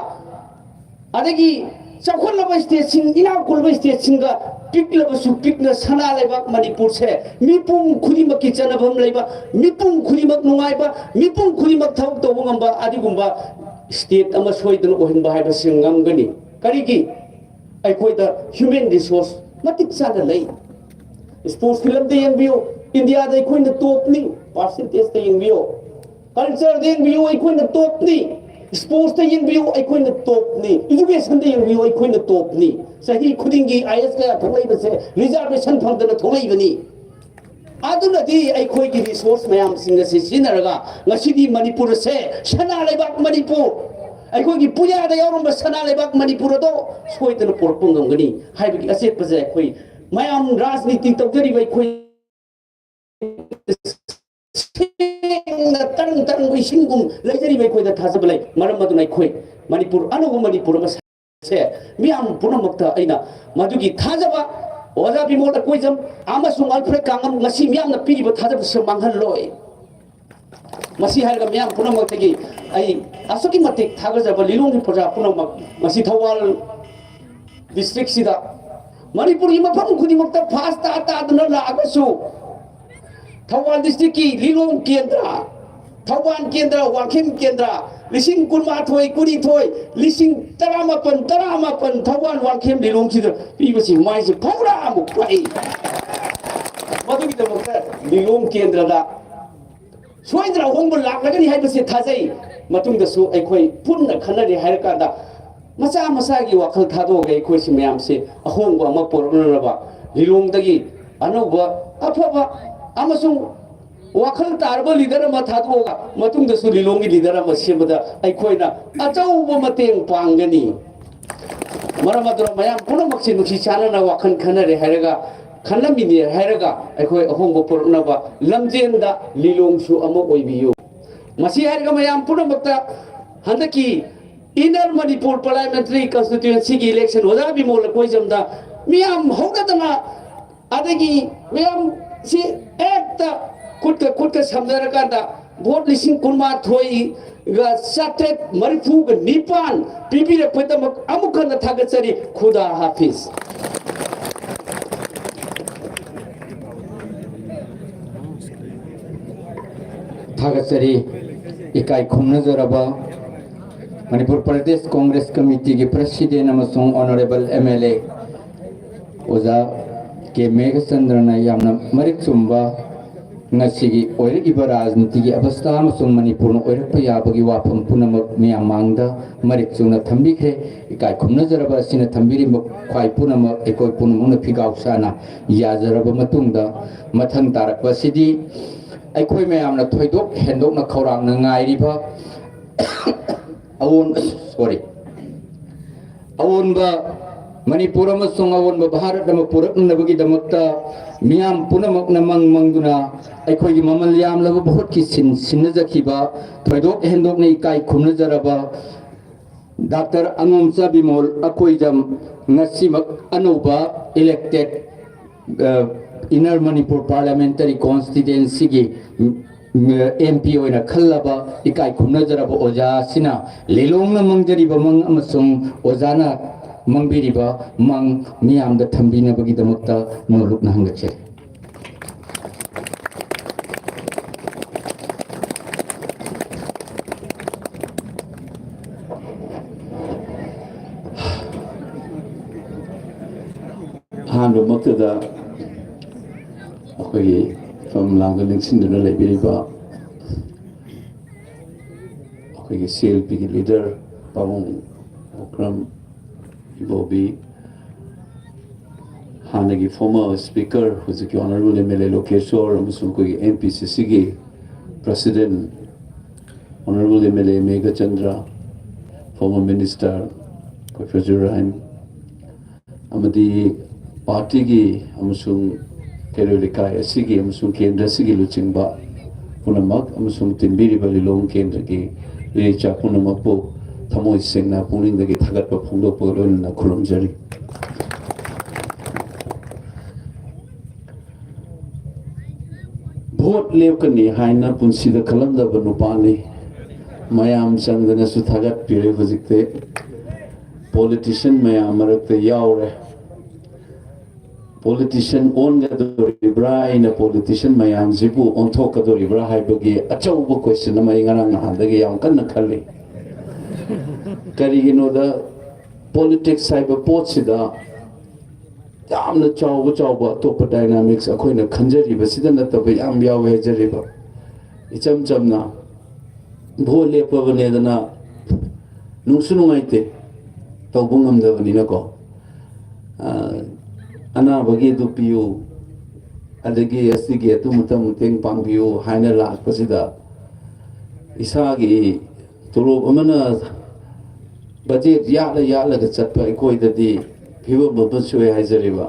ꯑꯗꯒꯤ ꯆꯥꯎꯈꯠꯂꯕ ꯁ꯭ꯇꯦꯠꯁꯤꯡ, ꯏꯅꯥꯛ ꯈꯨꯜꯂꯕ ꯁ꯭ꯇꯦꯠꯁꯤꯡꯒ ꯄꯤꯛꯂꯕꯁꯨ ꯄꯤꯛꯅ ꯁꯅꯥ ꯂꯩꯕꯥꯛ ꯃꯅꯤꯄꯨꯔꯁꯦ ꯃꯤꯄꯨꯝ ꯈꯨꯗꯤꯡꯃꯛꯀꯤ ꯆꯠꯅꯐꯝ ꯂꯩꯕ, ꯃꯤꯄꯨꯝ ꯈꯨꯗꯤꯡꯃꯛ ꯅꯨꯡꯉꯥꯏꯕ, ꯃꯤꯄꯨꯝ ꯈꯨꯗꯤꯡꯃꯛ ꯊꯕꯛ ꯇꯧꯕ ꯉꯝꯕ ꯑꯗꯨꯒꯨꯝꯕ ꯁ꯭ꯇꯦꯠ ꯑꯃ ꯁꯣꯏꯗꯅ ꯑꯣꯏꯍꯟꯕ ꯍꯥꯏꯕꯁꯤ ꯉꯝꯒꯅꯤ꯫ ꯀꯔꯤꯒꯤ? ꯑꯩꯈꯣꯏꯗ ꯍ꯭ꯌꯨꯃꯦꯟ ꯔꯤꯁꯣꯔꯁ ꯃꯇꯤꯛ ꯆꯥꯅ ꯂꯩ꯫ ꯁ꯭ꯄꯣꯔꯠꯁꯀꯤ ꯂꯝꯗ ꯌꯦꯡꯕꯤꯌꯨ, ꯏꯟꯗꯤꯌꯥꯗ ꯑꯩꯈꯣꯏꯅ ꯇꯣꯞꯅꯤ꯫ ꯄꯥꯔꯁꯦꯟꯇꯦꯖꯇ ꯌꯦꯡꯕꯤꯌꯨ, ꯀꯜꯆꯔꯗ ꯌꯦꯡꯕꯤꯌꯨ, ꯑꯩꯈꯣꯏꯅ ꯇꯣꯞꯅꯤ꯫ ꯁ꯭ꯄꯣꯔꯠꯁꯇ ꯌꯦꯡꯕꯤꯌꯨ, ꯑꯩꯈꯣꯏꯅ ꯇꯣꯞꯅꯤ꯫ ꯏꯗꯨꯀꯦꯁꯟꯗ ꯌꯦꯡꯕꯤꯌꯨ, ꯑꯩꯈꯣꯏꯅ ꯇꯣꯞꯅꯤ꯫ ꯆꯍꯤ ꯈꯨꯗꯤꯡꯒꯤ ꯑꯥꯏ ꯑꯦꯁ ꯀꯌꯥ ꯊꯣꯛꯂꯛꯏꯕꯁꯦ ꯔꯤꯖꯥꯔꯕꯦꯁꯟ ꯐꯪꯗꯅ ꯊꯣꯛꯂꯛꯏꯕꯅꯤ꯫ ꯑꯗꯨꯅꯗꯤ ꯑꯩꯈꯣꯏꯒꯤ ꯔꯤꯁꯣꯔꯁ ꯃꯌꯥꯝꯁꯤꯡ ꯑꯁꯤ ꯁꯤꯖꯤꯟꯅꯔꯒ ꯉꯁꯤꯗꯤ ꯃꯅꯤꯄꯨꯔ ꯑꯁꯦ ꯁꯅꯥ ꯂꯩꯕꯥꯛ ꯃꯅꯤꯄꯨꯔ, ꯑꯩꯈꯣꯏꯒꯤ ꯄꯨꯌꯥꯗ ꯌꯥꯎꯔꯝꯕ ꯁꯅꯥ ꯂꯩꯕꯥꯛ ꯃꯅꯤꯄꯨꯔ ꯑꯗꯣ ꯁꯣꯏꯗꯅ ꯄꯨꯔꯛꯄ ꯉꯝꯒꯅꯤ ꯍꯥꯏꯕꯒꯤ ꯑꯆꯦꯠꯄꯁꯦ ꯑꯩꯈꯣꯏ ꯃꯌꯥꯝ ꯔꯥꯖꯅꯤꯇꯤ ꯇꯧꯖꯔꯤꯕ ꯑꯩꯈꯣꯏ ꯁꯦꯡꯅ ꯇꯔꯪ ꯇꯔꯪꯕ ꯏꯁꯤꯡꯒꯨꯝ ꯂꯩꯖꯔꯤꯕ ꯑꯩꯈꯣꯏꯗ ꯊꯥꯖꯕ ꯂꯩ꯫ ꯃꯔꯝ ꯑꯗꯨꯅ ꯑꯩꯈꯣꯏ ꯃꯅꯤꯄꯨꯔ, ꯑꯅꯧꯕ ꯃꯅꯤꯄꯨꯔ ꯑꯃ ꯁꯦ ꯃꯤꯌꯥꯝ ꯄꯨꯝꯅꯃꯛꯇ ꯑꯩꯅ ꯃꯗꯨꯒꯤ ꯊꯥꯖꯕ ꯑꯣꯖꯥ ꯕꯤꯃꯣꯜ ꯑꯀꯣꯏꯖꯝ ꯑꯃꯁꯨꯡ ꯑꯜꯐ꯭ꯔꯦꯗ ꯀꯥꯡꯉꯝ ꯉꯁꯤ ꯃꯤꯌꯥꯝꯅ ꯄꯤꯔꯤꯕ ꯊꯥꯖꯕꯁꯨ ꯃꯥꯡꯍꯜꯂꯣꯏ꯫ ꯃꯁꯤ ꯍꯥꯏꯔꯒ ꯃꯤꯌꯥꯝ ꯄꯨꯝꯅꯃꯛꯇꯒꯤ ꯑꯩ ꯑꯁꯨꯛꯀꯤ ꯃꯇꯤꯛ ꯊꯥꯒꯠꯆꯕ ꯂꯤꯂꯣꯡꯒꯤ ꯄ꯭ꯔꯖꯥ ꯄꯨꯝꯅꯃꯛ, ꯉꯁꯤ ꯊꯧꯕꯥꯜ ꯗꯤꯁꯇ꯭ꯔꯤꯛꯁꯤꯗ ꯃꯅꯤꯄꯨꯔꯒꯤ ꯃꯐꯝ ꯈꯨꯗꯤꯡꯃꯛꯇ ꯐꯥꯁ ꯇꯥ ꯇꯥꯗꯨꯅ ꯂꯥꯛꯑꯒꯁꯨ, ꯊꯧꯕꯥꯜ ꯗꯤꯁꯇ꯭ꯔꯤꯛꯀꯤ ꯂꯤꯂꯣꯡ ꯀꯦꯟꯗ꯭ꯔ, ꯊꯧꯕꯥꯜ ꯀꯦꯟꯗ꯭ꯔ, ꯋꯥꯡꯈꯦꯝ ꯀꯦꯟꯗ꯭ꯔ, ꯂꯤꯁꯤꯡ ꯀꯨꯟꯃꯥꯊꯣꯏ, ꯀꯨꯟꯅꯤꯊꯣꯏ, ꯂꯤꯁꯤꯡ ꯇꯔꯥꯃꯥꯄꯟ, ꯇꯔꯥꯃꯥꯄꯟ ꯊꯧꯕꯥꯜ ꯋꯥꯡꯈꯦꯝ ꯂꯤꯂꯣꯡꯁꯤꯗ ꯄꯤꯕꯁꯤ ꯃꯥꯏꯁꯦ ꯐꯧꯔꯥ ꯑꯃꯨꯛ ꯄꯥꯛꯏ꯫ ꯃꯗꯨꯒꯤꯗꯃꯛꯇ ꯂꯤꯂꯣꯡ ꯀꯦꯟꯗ꯭ꯔꯗ ꯁꯣꯏꯗꯅ ꯑꯍꯣꯡꯕ ꯂꯥꯛꯂꯒꯅꯤ ꯍꯥꯏꯕꯁꯤ ꯊꯥꯖꯩ꯫ ꯃꯇꯨꯡꯗꯁꯨ ꯑꯩꯈꯣꯏ ꯄꯨꯟꯅ ꯈꯟꯅꯔꯦ ꯍꯥꯏꯔꯀꯥꯟꯗ, ꯃꯆꯥ ꯃꯆꯥꯒꯤ ꯋꯥꯈꯜ ꯊꯥꯗꯣꯛꯑꯒ ꯑꯩꯈꯣꯏꯁꯤ ꯃꯌꯥꯝꯁꯦ ꯑꯍꯣꯡꯕ ꯑꯃ ꯄꯨꯔꯛꯅꯅꯕ, ꯂꯤꯂꯣꯡꯗꯒꯤ ꯑꯅꯧꯕ, ꯑꯐꯕ ꯑꯃꯁꯨꯡ ꯋꯥꯈꯜ ꯇꯥꯔꯕ ꯂꯤꯗꯔ ꯑꯃ ꯊꯥꯗꯣꯛꯑꯒ ꯃꯇꯨꯡꯗꯁꯨ ꯂꯤꯂꯣꯡꯒꯤ ꯂꯤꯗꯔ ꯑꯃ ꯁꯦꯝꯕꯗ ꯑꯩꯈꯣꯏꯅ ꯑꯆꯧꯕ ꯃꯇꯦꯡ ꯄꯥꯡꯒꯅꯤ꯫ ꯃꯔꯝ ꯑꯗꯨꯅ ꯃꯌꯥꯝ ꯄꯨꯝꯅꯃꯛꯁꯦ ꯅꯨꯡꯁꯤ ꯆꯥꯟꯅꯅ ꯋꯥꯈꯜ ꯈꯟꯅꯔꯦ ꯍꯥꯏꯔꯒ, ꯈꯟꯅꯃꯤꯟꯅꯔꯦ ꯍꯥꯏꯔꯒ ꯑꯩꯈꯣꯏ ꯑꯍꯣꯡꯕ ꯄꯨꯔꯛꯅꯕ ꯂꯝꯖꯦꯟꯗ ꯂꯤꯂꯣꯡꯁꯨ ꯑꯃ ꯑꯣꯏꯕꯤꯌꯨ꯫ ꯃꯁꯤ ꯍꯥꯏꯔꯒ ꯃꯌꯥꯝ ꯄꯨꯝꯅꯃꯛꯇ ꯍꯟꯗꯛꯀꯤ Inner Manipur Parliamentary Constituencyꯒꯤ election ꯑꯣꯖꯥ ꯕꯤꯃꯣꯜ ꯑꯀꯣꯏꯖꯝꯗ ꯃꯤꯌꯥꯝ ꯍꯧꯅꯗꯅ, ꯑꯗꯒꯤ ꯃꯌꯥꯝ ꯁꯤ ꯍꯦꯛꯇ ꯈꯨꯠꯀ ꯈꯨꯠꯀ ꯁꯝꯅꯔꯀꯥꯟꯗ ꯚꯣꯠ ꯂꯤꯁꯤꯡ ꯀꯨꯟꯃꯥꯊꯣꯏꯒ ꯆꯥꯇ꯭ꯔꯦꯠ ꯃꯔꯤꯐꯨꯒ ꯅꯤꯄꯥꯟ ꯄꯤꯕꯤꯔꯛꯄꯒꯤꯗꯃꯛ ꯑꯃꯨꯛ ꯍꯟꯅ ꯊꯥꯒꯠꯆꯔꯤ꯫ ꯈꯨꯗꯥ ꯍꯥꯐꯤꯖ꯫ ꯊꯥꯒꯠꯆꯔꯤ꯫ ꯏꯀꯥꯏ ꯈꯨꯝꯅꯖꯔꯕ ꯃꯅꯤꯄꯨꯔ ꯄ꯭ꯔꯗꯦꯁ ꯀꯣꯡꯒ꯭ꯔꯦꯁ ꯀꯃꯤꯇꯤꯒꯤ president ꯑꯃꯁꯨꯡ honourable M L A ꯑꯣꯖꯥ ꯀꯦ ꯃꯦꯘꯆꯟꯗ꯭ꯔꯅ ꯌꯥꯝꯅ ꯃꯔꯤꯛ ꯆꯨꯝꯕ ꯉꯁꯤꯒꯤ ꯑꯣꯏꯔꯛꯏꯕ ꯔꯥꯖꯅꯤꯇꯤꯒꯤ ꯑꯕꯁꯊꯥ ꯑꯃꯁꯨꯡ ꯃꯅꯤꯄꯨꯔꯅ ꯑꯣꯏꯔꯛꯄ ꯌꯥꯕꯒꯤ ꯋꯥꯐꯝ ꯄꯨꯝꯅꯃꯛ ꯃꯤꯌꯥꯝ ꯃꯥꯡꯗ ꯃꯔꯤꯛ ꯆꯨꯝꯅ ꯊꯝꯕꯤꯈ꯭ꯔꯦ꯫ ꯏꯀꯥꯏ ꯈꯨꯝꯅꯖꯔꯕ ꯑꯁꯤꯅ ꯊꯝꯕꯤꯔꯤꯕ ꯈ꯭ꯋꯥꯏ ꯄꯨꯝꯅꯃꯛ ꯑꯩꯈꯣꯏ ꯄꯨꯝꯅꯃꯛꯅ ꯐꯤꯒꯥꯎ ꯁꯥꯅ ꯌꯥꯖꯔꯕ ꯃꯇꯨꯡꯗ, ꯃꯊꯪ ꯇꯥꯔꯛꯄ ꯑꯁꯤꯗꯤ ꯑꯩꯈꯣꯏ ꯃꯌꯥꯝꯅ ꯊꯣꯏꯗꯣꯛ ꯍꯦꯟꯗꯣꯛꯅ ꯈꯧꯔꯥꯡꯅ ꯉꯥꯏꯔꯤꯕ ꯑꯑꯣꯟ-, sorry, ꯑꯑꯣꯟꯕ ꯃꯅꯤꯄꯨꯔ ꯑꯃꯁꯨꯡ ꯑꯑꯣꯟꯕ ꯚꯥꯔꯠ ꯑꯃ ꯄꯨꯔꯛꯅꯅꯕꯒꯤꯗꯃꯛꯇ ꯃꯤꯌꯥꯝ ꯄꯨꯝꯅꯃꯛꯅ ꯃꯪ ꯃꯪꯗꯨꯅ ꯑꯩꯈꯣꯏꯒꯤ ꯃꯃꯜ ꯌꯥꯝꯂꯕ ꯚꯣꯠꯀꯤ ꯁꯤꯟ ꯁꯤꯟꯅꯖꯈꯤꯕ ꯊꯣꯏꯗꯣꯛ ꯍꯦꯟꯗꯣꯛꯅ ꯏꯀꯥꯏ ꯈꯨꯝꯅꯖꯔꯕ ꯗꯥꯛꯇꯔ ꯑꯉꯣꯝꯆꯥ ꯕꯤꯃꯣꯜ ꯑꯀꯣꯏꯖꯝ ꯉꯁꯤꯃꯛ ꯑꯅꯧꯕ elected, ꯑ, Inner Manipur Parliamentary Constituencyꯒꯤ ꯃ-, MP ꯑꯣꯏꯅ ꯈꯜꯂꯕ ꯏꯀꯥꯏ ꯈꯨꯝꯅꯖꯔꯕ ꯑꯣꯖꯥ ꯑꯁꯤꯅ ꯂꯤꯂꯣꯡꯅ ꯃꯪꯖꯔꯤꯕ ꯃꯪ ꯑꯃꯁꯨꯡ ꯑꯣꯖꯥꯅ ꯃꯪꯕꯤꯔꯤꯕ ꯃꯪ ꯃꯤꯌꯥꯝꯗ ꯊꯝꯕꯤꯅꯕꯒꯤꯗꯃꯛꯇ ꯅꯣꯂꯨꯛꯅ ꯍꯪꯒꯠꯆꯔꯤ꯫ ꯑꯍꯥꯟꯕꯃꯛꯇꯗ ꯑꯩꯈꯣꯏꯒꯤ ꯏꯐꯝ ꯂꯥꯡꯗ ꯂꯦꯡꯁꯤꯟꯗꯨꯅ ꯂꯩꯕꯤꯔꯤꯕ ꯑꯩꯈꯣꯏꯒꯤ CLPꯒꯤ leader ꯄꯥꯕꯨꯡ ꯑꯣꯀ꯭ꯔꯝ ꯏꯕꯣꯕꯤ, ꯍꯥꯟꯅꯒꯤ former speaker, ꯍꯧꯖꯤꯛꯀꯤ Honourable MLA ꯂꯣꯀꯦꯁꯣꯔ, ꯑꯃꯁꯨꯡ ꯑꯩꯈꯣꯏꯒꯤ MPCCꯒꯤ president Honourable MLA Meghachandra, former minister ꯑꯩꯈꯣꯏ ꯐꯖꯨꯔ ꯔꯍꯤꯝ, ꯑꯃꯗꯤ partyꯒꯤ ꯑꯃꯁꯨꯡ ꯀꯩꯔꯣꯏ ꯂꯩꯀꯥꯏ ꯑꯁꯤꯒꯤ ꯑꯃꯁꯨꯡ ꯀꯦꯟꯗ꯭ꯔ ꯑꯁꯤꯒꯤ ꯂꯨꯆꯤꯡꯕ ꯄꯨꯝꯅꯃꯛ ꯑꯃꯁꯨꯡ ꯇꯤꯟꯕꯤꯔꯤꯕ ꯂꯤꯂꯣꯡ ꯀꯦꯟꯗ꯭ꯔꯒꯤ ꯏꯔꯩꯆꯥ ꯄꯨꯝꯅꯃꯛꯄꯨ ꯊꯃꯣꯏ ꯁꯦꯡꯅ ꯄꯨꯛꯅꯤꯡꯗꯒꯤ ꯊꯥꯒꯠꯄ ꯐꯣꯡꯗꯣꯛꯄꯒ ꯂꯣꯏꯅꯅ ꯈꯨꯔꯨꯝꯖꯔꯤ꯫ Vote ꯂꯦꯞꯀꯅꯤ ꯍꯥꯏꯅ ꯄꯨꯟꯁꯤꯗ ꯈꯜꯂꯝꯗꯕ ꯅꯨꯄꯥꯅꯤ꯫ ꯃꯌꯥꯝ ꯆꯪꯗꯅꯁꯨ ꯊꯥꯒꯠꯄꯤꯔꯦ꯫ ꯍꯧꯖꯤꯛꯇꯤ politician ꯃꯌꯥꯝ ꯃꯔꯛꯇ ꯌꯥꯎꯔꯦ꯫ Politician ꯑꯣꯟꯒꯗꯧꯔꯤꯕ꯭ꯔꯥ, ꯑꯩꯅ politician ꯃꯌꯥꯝꯁꯤꯕꯨ ꯑꯣꯟꯊꯣꯛꯀꯗꯧꯔꯤꯕ꯭ꯔꯥ ꯍꯥꯏꯕꯒꯤ ꯑꯆꯧꯕ question ꯑꯃ ꯑꯩ ꯉꯔꯥꯡ ꯅꯍꯥꯟꯗꯒꯤ ꯌꯥꯝ ꯀꯟꯅ ꯈꯜꯂꯤ꯫ ꯀꯔꯤꯒꯤꯅꯣꯗ, politics ꯍꯥꯏꯕ ꯄꯣꯠꯁꯤꯗ ꯌꯥꯝꯅ ꯆꯥꯎꯕ ꯆꯥꯎꯕ ꯑꯇꯣꯞꯄ dynamics ꯑꯩꯈꯣꯏꯅ ꯈꯟꯖꯔꯤꯕꯁꯤꯗ ꯅꯠꯇꯕ ꯌꯥꯝ ꯌꯥꯎꯋꯦ ꯍꯥꯏꯖꯔꯤꯕ꯫ ꯏꯆꯝ ꯆꯝꯅ vote ꯂꯦꯞꯄꯕꯅꯦꯗꯅ ꯅꯨꯡꯁꯨ ꯅꯨꯡꯉꯥꯏꯇꯦ, ꯇꯧꯕ ꯉꯝꯗꯕꯅꯤꯅꯀꯣ꯫ ꯑ, ꯑꯅꯥꯕꯒꯤ ꯑꯗꯨ ꯄꯤꯌꯨ, ꯑꯗꯒꯤ ꯑꯁꯤꯒꯤ ꯑꯗꯨ ꯃꯇꯝ ꯃꯇꯦꯡ ꯄꯥꯡꯕꯤꯌꯨ ꯍꯥꯏꯅ ꯂꯥꯛꯄꯁꯤꯗ ꯏꯁꯥꯒꯤ ꯇꯣꯂꯣꯞ ꯑꯃꯅ budget ꯌꯥꯠꯂ ꯌꯥꯠꯂꯒ ꯆꯠꯄ ꯑꯩꯈꯣꯏꯗꯗꯤ ꯐꯤꯕꯝ ꯑꯃ ꯁꯣꯛꯑꯦ ꯍꯥꯏꯖꯔꯤꯕ꯫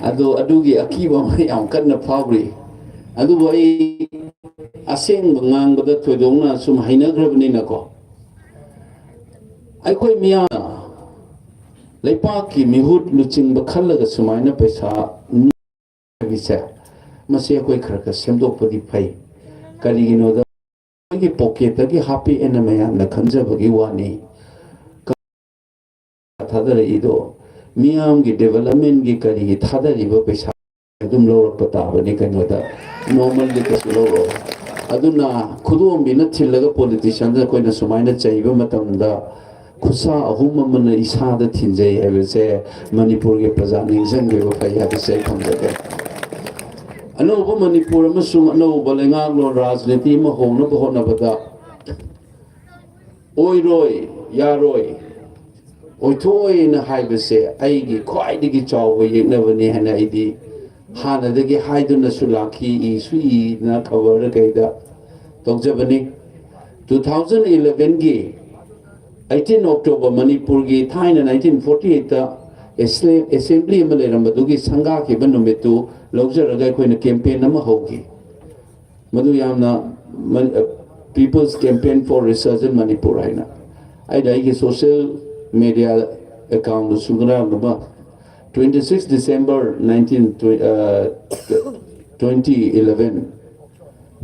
ꯑꯗꯣ ꯑꯗꯨꯒꯤ ꯑꯀꯤꯕ ꯑꯃ ꯌꯥꯝ ꯀꯟꯅ ꯐꯥꯎꯔꯤ꯫ ꯑꯗꯨꯕꯨ ꯑꯩ ꯑꯁꯦꯡꯕ ꯉꯥꯡꯕꯗ ꯊꯣꯏꯗꯣꯛꯅ ꯁꯨꯝ ꯍꯩꯅꯈ꯭ꯔꯕꯅꯤꯅꯀꯣ, ꯑꯩꯈꯣꯏ ꯃꯤꯌꯥꯝꯅ ꯂꯩꯄꯥꯛꯀꯤ ꯃꯤꯍꯨꯠ ꯂꯨꯆꯤꯡꯕ ꯈꯜꯂꯒ ꯁꯨꯃꯥꯏꯅ ꯄꯩꯁꯥ ꯅꯤꯕꯁꯦ, ꯃꯁꯤ ꯑꯩꯈꯣꯏ ꯈꯔ ꯈꯔ ꯁꯦꯝꯗꯣꯛꯄꯗꯤ ꯐꯩ꯫ ꯀꯔꯤꯒꯤꯅꯣꯗ ꯑꯩꯈꯣꯏꯒꯤ ꯄꯣꯀꯦꯠꯇꯒꯤ ꯍꯥꯞꯄꯛꯑꯦꯅ ꯃꯌꯥꯝꯅ ꯈꯟꯖꯕꯒꯤ ꯋꯥꯅꯤ꯫ ꯊꯥꯗꯔꯛꯏꯗꯣ ꯃꯤꯌꯥꯝꯒꯤ ꯗꯤꯕꯦꯂꯞꯃꯦꯟꯒꯤ ꯀꯔꯤꯒꯤ ꯊꯥꯗꯔꯤꯕ ꯄꯩꯁꯥ ꯑꯗꯨꯝ ꯂꯧꯔꯛꯄ ꯇꯥꯕꯅꯤ꯫ ꯀꯩꯅꯣꯗ ꯅꯣꯔꯃꯦꯜꯗꯤ ꯀꯩꯁꯨ ꯂꯧꯔꯣꯏ꯫ ꯑꯗꯨꯅ ꯈꯨꯗꯣꯝꯕꯤꯅ ꯊꯤꯜꯂꯒ ꯄꯣꯂꯤꯇꯤꯁꯤꯌꯥꯟꯗ ꯑꯩꯈꯣꯏꯅ ꯁꯨꯃꯥꯏꯅ ꯆꯩꯕ ꯃꯇꯝꯗ ꯈꯨꯠꯁꯥ ꯑꯍꯨꯝ ꯑꯃꯅ ꯏꯁꯥꯗ ꯊꯤꯟꯖꯩ ꯍꯥꯏꯕꯁꯦ ꯃꯅꯤꯄꯨꯔꯒꯤ ꯄ꯭ꯔꯖꯥ ꯅꯤꯡꯁꯤꯡꯕꯤꯕ ꯐꯩ ꯍꯥꯏꯕꯁꯦ ꯑꯩ ꯊꯝꯖꯒꯦ꯫ ꯑꯅꯧꯕ ꯃꯅꯤꯄꯨꯔ ꯑꯃꯁꯨꯡ ꯑꯅꯧꯕ ꯂꯩꯉꯥꯛꯂꯣꯟ ꯔꯥꯖꯅꯤꯇꯤ ꯑꯃ ꯍꯣꯡꯅꯕ ꯍꯣꯠꯅꯕꯗ ꯑꯣꯏꯔꯣꯏ, ꯌꯥꯔꯣꯏ, ꯑꯣꯏꯊꯣꯛꯑꯣꯏꯅ ꯍꯥꯏꯕꯁꯦ ꯑꯩꯒꯤ ꯈ꯭ꯋꯥꯏꯗꯒꯤ ꯆꯥꯎꯕ ꯌꯦꯛꯅꯕꯅꯤ ꯍꯥꯏꯅ ꯑꯩꯗꯤ ꯍꯥꯟꯅꯗꯒꯤ ꯍꯥꯏꯗꯨꯅꯁꯨ ꯂꯥꯛꯈꯤ, ꯏꯁꯨ ꯏꯅ ꯈꯕꯔꯗ ꯀꯩꯗ ꯇꯧꯖꯕꯅꯤ꯫ Two thousand elevenꯒꯤ eighteen October, ꯃꯅꯤꯄꯨꯔꯒꯤ ꯊꯥꯏꯅ nineteen forty eightꯇ ꯑꯦꯁꯦꯝꯕ꯭ꯂꯤ ꯑꯃ ꯂꯩꯔꯝꯕꯗꯨꯒꯤ ꯁꯪꯒꯥꯈꯤꯕ ꯅꯨꯃꯤꯠꯇꯨ ꯂꯧꯖꯔꯒ ꯑꯩꯈꯣꯏꯅ ꯀꯦꯝꯄꯦꯟ ꯑꯃ ꯍꯧꯈꯤ꯫ ꯃꯗꯨ ꯌꯥꯝꯅ People's Campaign for Resurgent Manipur ꯍꯥꯏꯅ ꯑꯩꯅ ꯑꯩꯒꯤ ꯁꯣꯁꯤꯌꯦꯜ ꯃꯦꯗꯤꯌꯥ ꯑꯦꯀꯥꯎꯟꯗꯁꯨ ꯉꯔꯥꯡ ꯑꯃ, twenty six December nineteen, twenty eleven,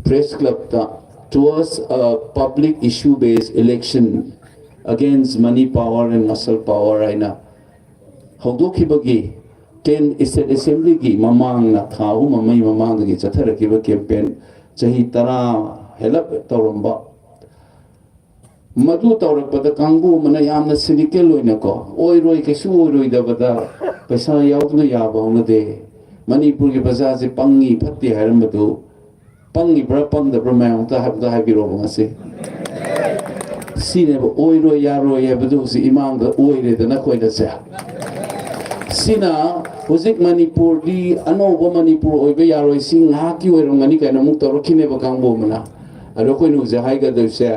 Press Clubꯇ, "Towards a public issue based election against money power and muscle power" ꯍꯥꯏꯅ ꯍꯧꯗꯣꯛꯈꯤꯕꯒꯤ, ten State Assemblyꯒꯤ ꯃꯃꯥꯡꯅ, ꯊꯥ ꯑꯍꯨꯝ ꯑꯃꯒꯤ ꯃꯃꯥꯡꯗꯒꯤ ꯆꯠꯊꯔꯛꯈꯤꯕ ꯀꯦꯝꯄꯦꯟ, ꯆꯍꯤ ꯇꯔꯥ ꯍꯦꯜꯂꯞ ꯇꯧꯔꯝꯕ, ꯃꯗꯨ ꯇꯧꯔꯛꯄꯗ ꯀꯥꯡꯕꯨ ꯑꯃꯅ ꯌꯥꯝꯅ ꯁꯤꯅꯤꯀꯦꯜ ꯑꯣꯏꯅꯀꯣ, "ꯑꯣꯏꯔꯣꯏ, ꯀꯩꯁꯨ ꯑꯣꯏꯔꯣꯏꯗꯕꯗ, ꯄꯩꯁꯥ ꯌꯥꯎꯗꯅ ꯌꯥꯕ ꯍꯧꯅꯗꯦ, ꯃꯅꯤꯄꯨꯔꯒꯤ ꯄ꯭ꯔꯖꯥꯁꯦ ꯄꯪꯉꯤ ꯐꯠꯇꯦ" ꯍꯥꯏꯔꯝꯕꯗꯨ ꯄꯪꯉꯤꯕ꯭ꯔꯥ ꯄꯪꯗꯕ꯭ꯔꯥ ꯃꯌꯥꯝ ꯑꯝꯇ ꯍꯥꯏꯕꯗ ꯍꯥꯏꯕꯤꯔꯛꯑꯣꯕ ꯉꯁꯤ꯫ ꯁꯤꯅꯦꯕ ꯑꯣꯏꯔꯣꯏ ꯌꯥꯔꯣꯏ ꯍꯥꯏꯕꯗꯨ ꯍꯧꯖꯤꯛ ꯏꯃꯥꯡꯗ ꯑꯣꯏꯔꯦꯗꯅ ꯑꯩꯈꯣꯏꯅꯁꯦ꯫ ꯁꯤꯅ ꯍꯧꯖꯤꯛ ꯃꯅꯤꯄꯨꯔꯗꯤ ꯑꯅꯧꯕ ꯃꯅꯤꯄꯨꯔ ꯑꯣꯏꯕ ꯌꯥꯔꯣꯏ, ꯁꯤ ꯉꯥꯏꯍꯥꯛꯀꯤ ꯑꯣꯏꯔꯝꯒꯅꯤ ꯀꯥꯏꯅ ꯑꯃꯨꯛ ꯇꯧꯔꯛꯈꯤꯅꯦꯕ ꯀꯥꯡꯕꯨ ꯑꯃꯅ꯫ ꯑꯗꯣ ꯑꯩꯈꯣꯏꯅ ꯍꯧꯖꯤꯛ ꯍꯥꯏꯒꯗꯣꯏꯁꯦ,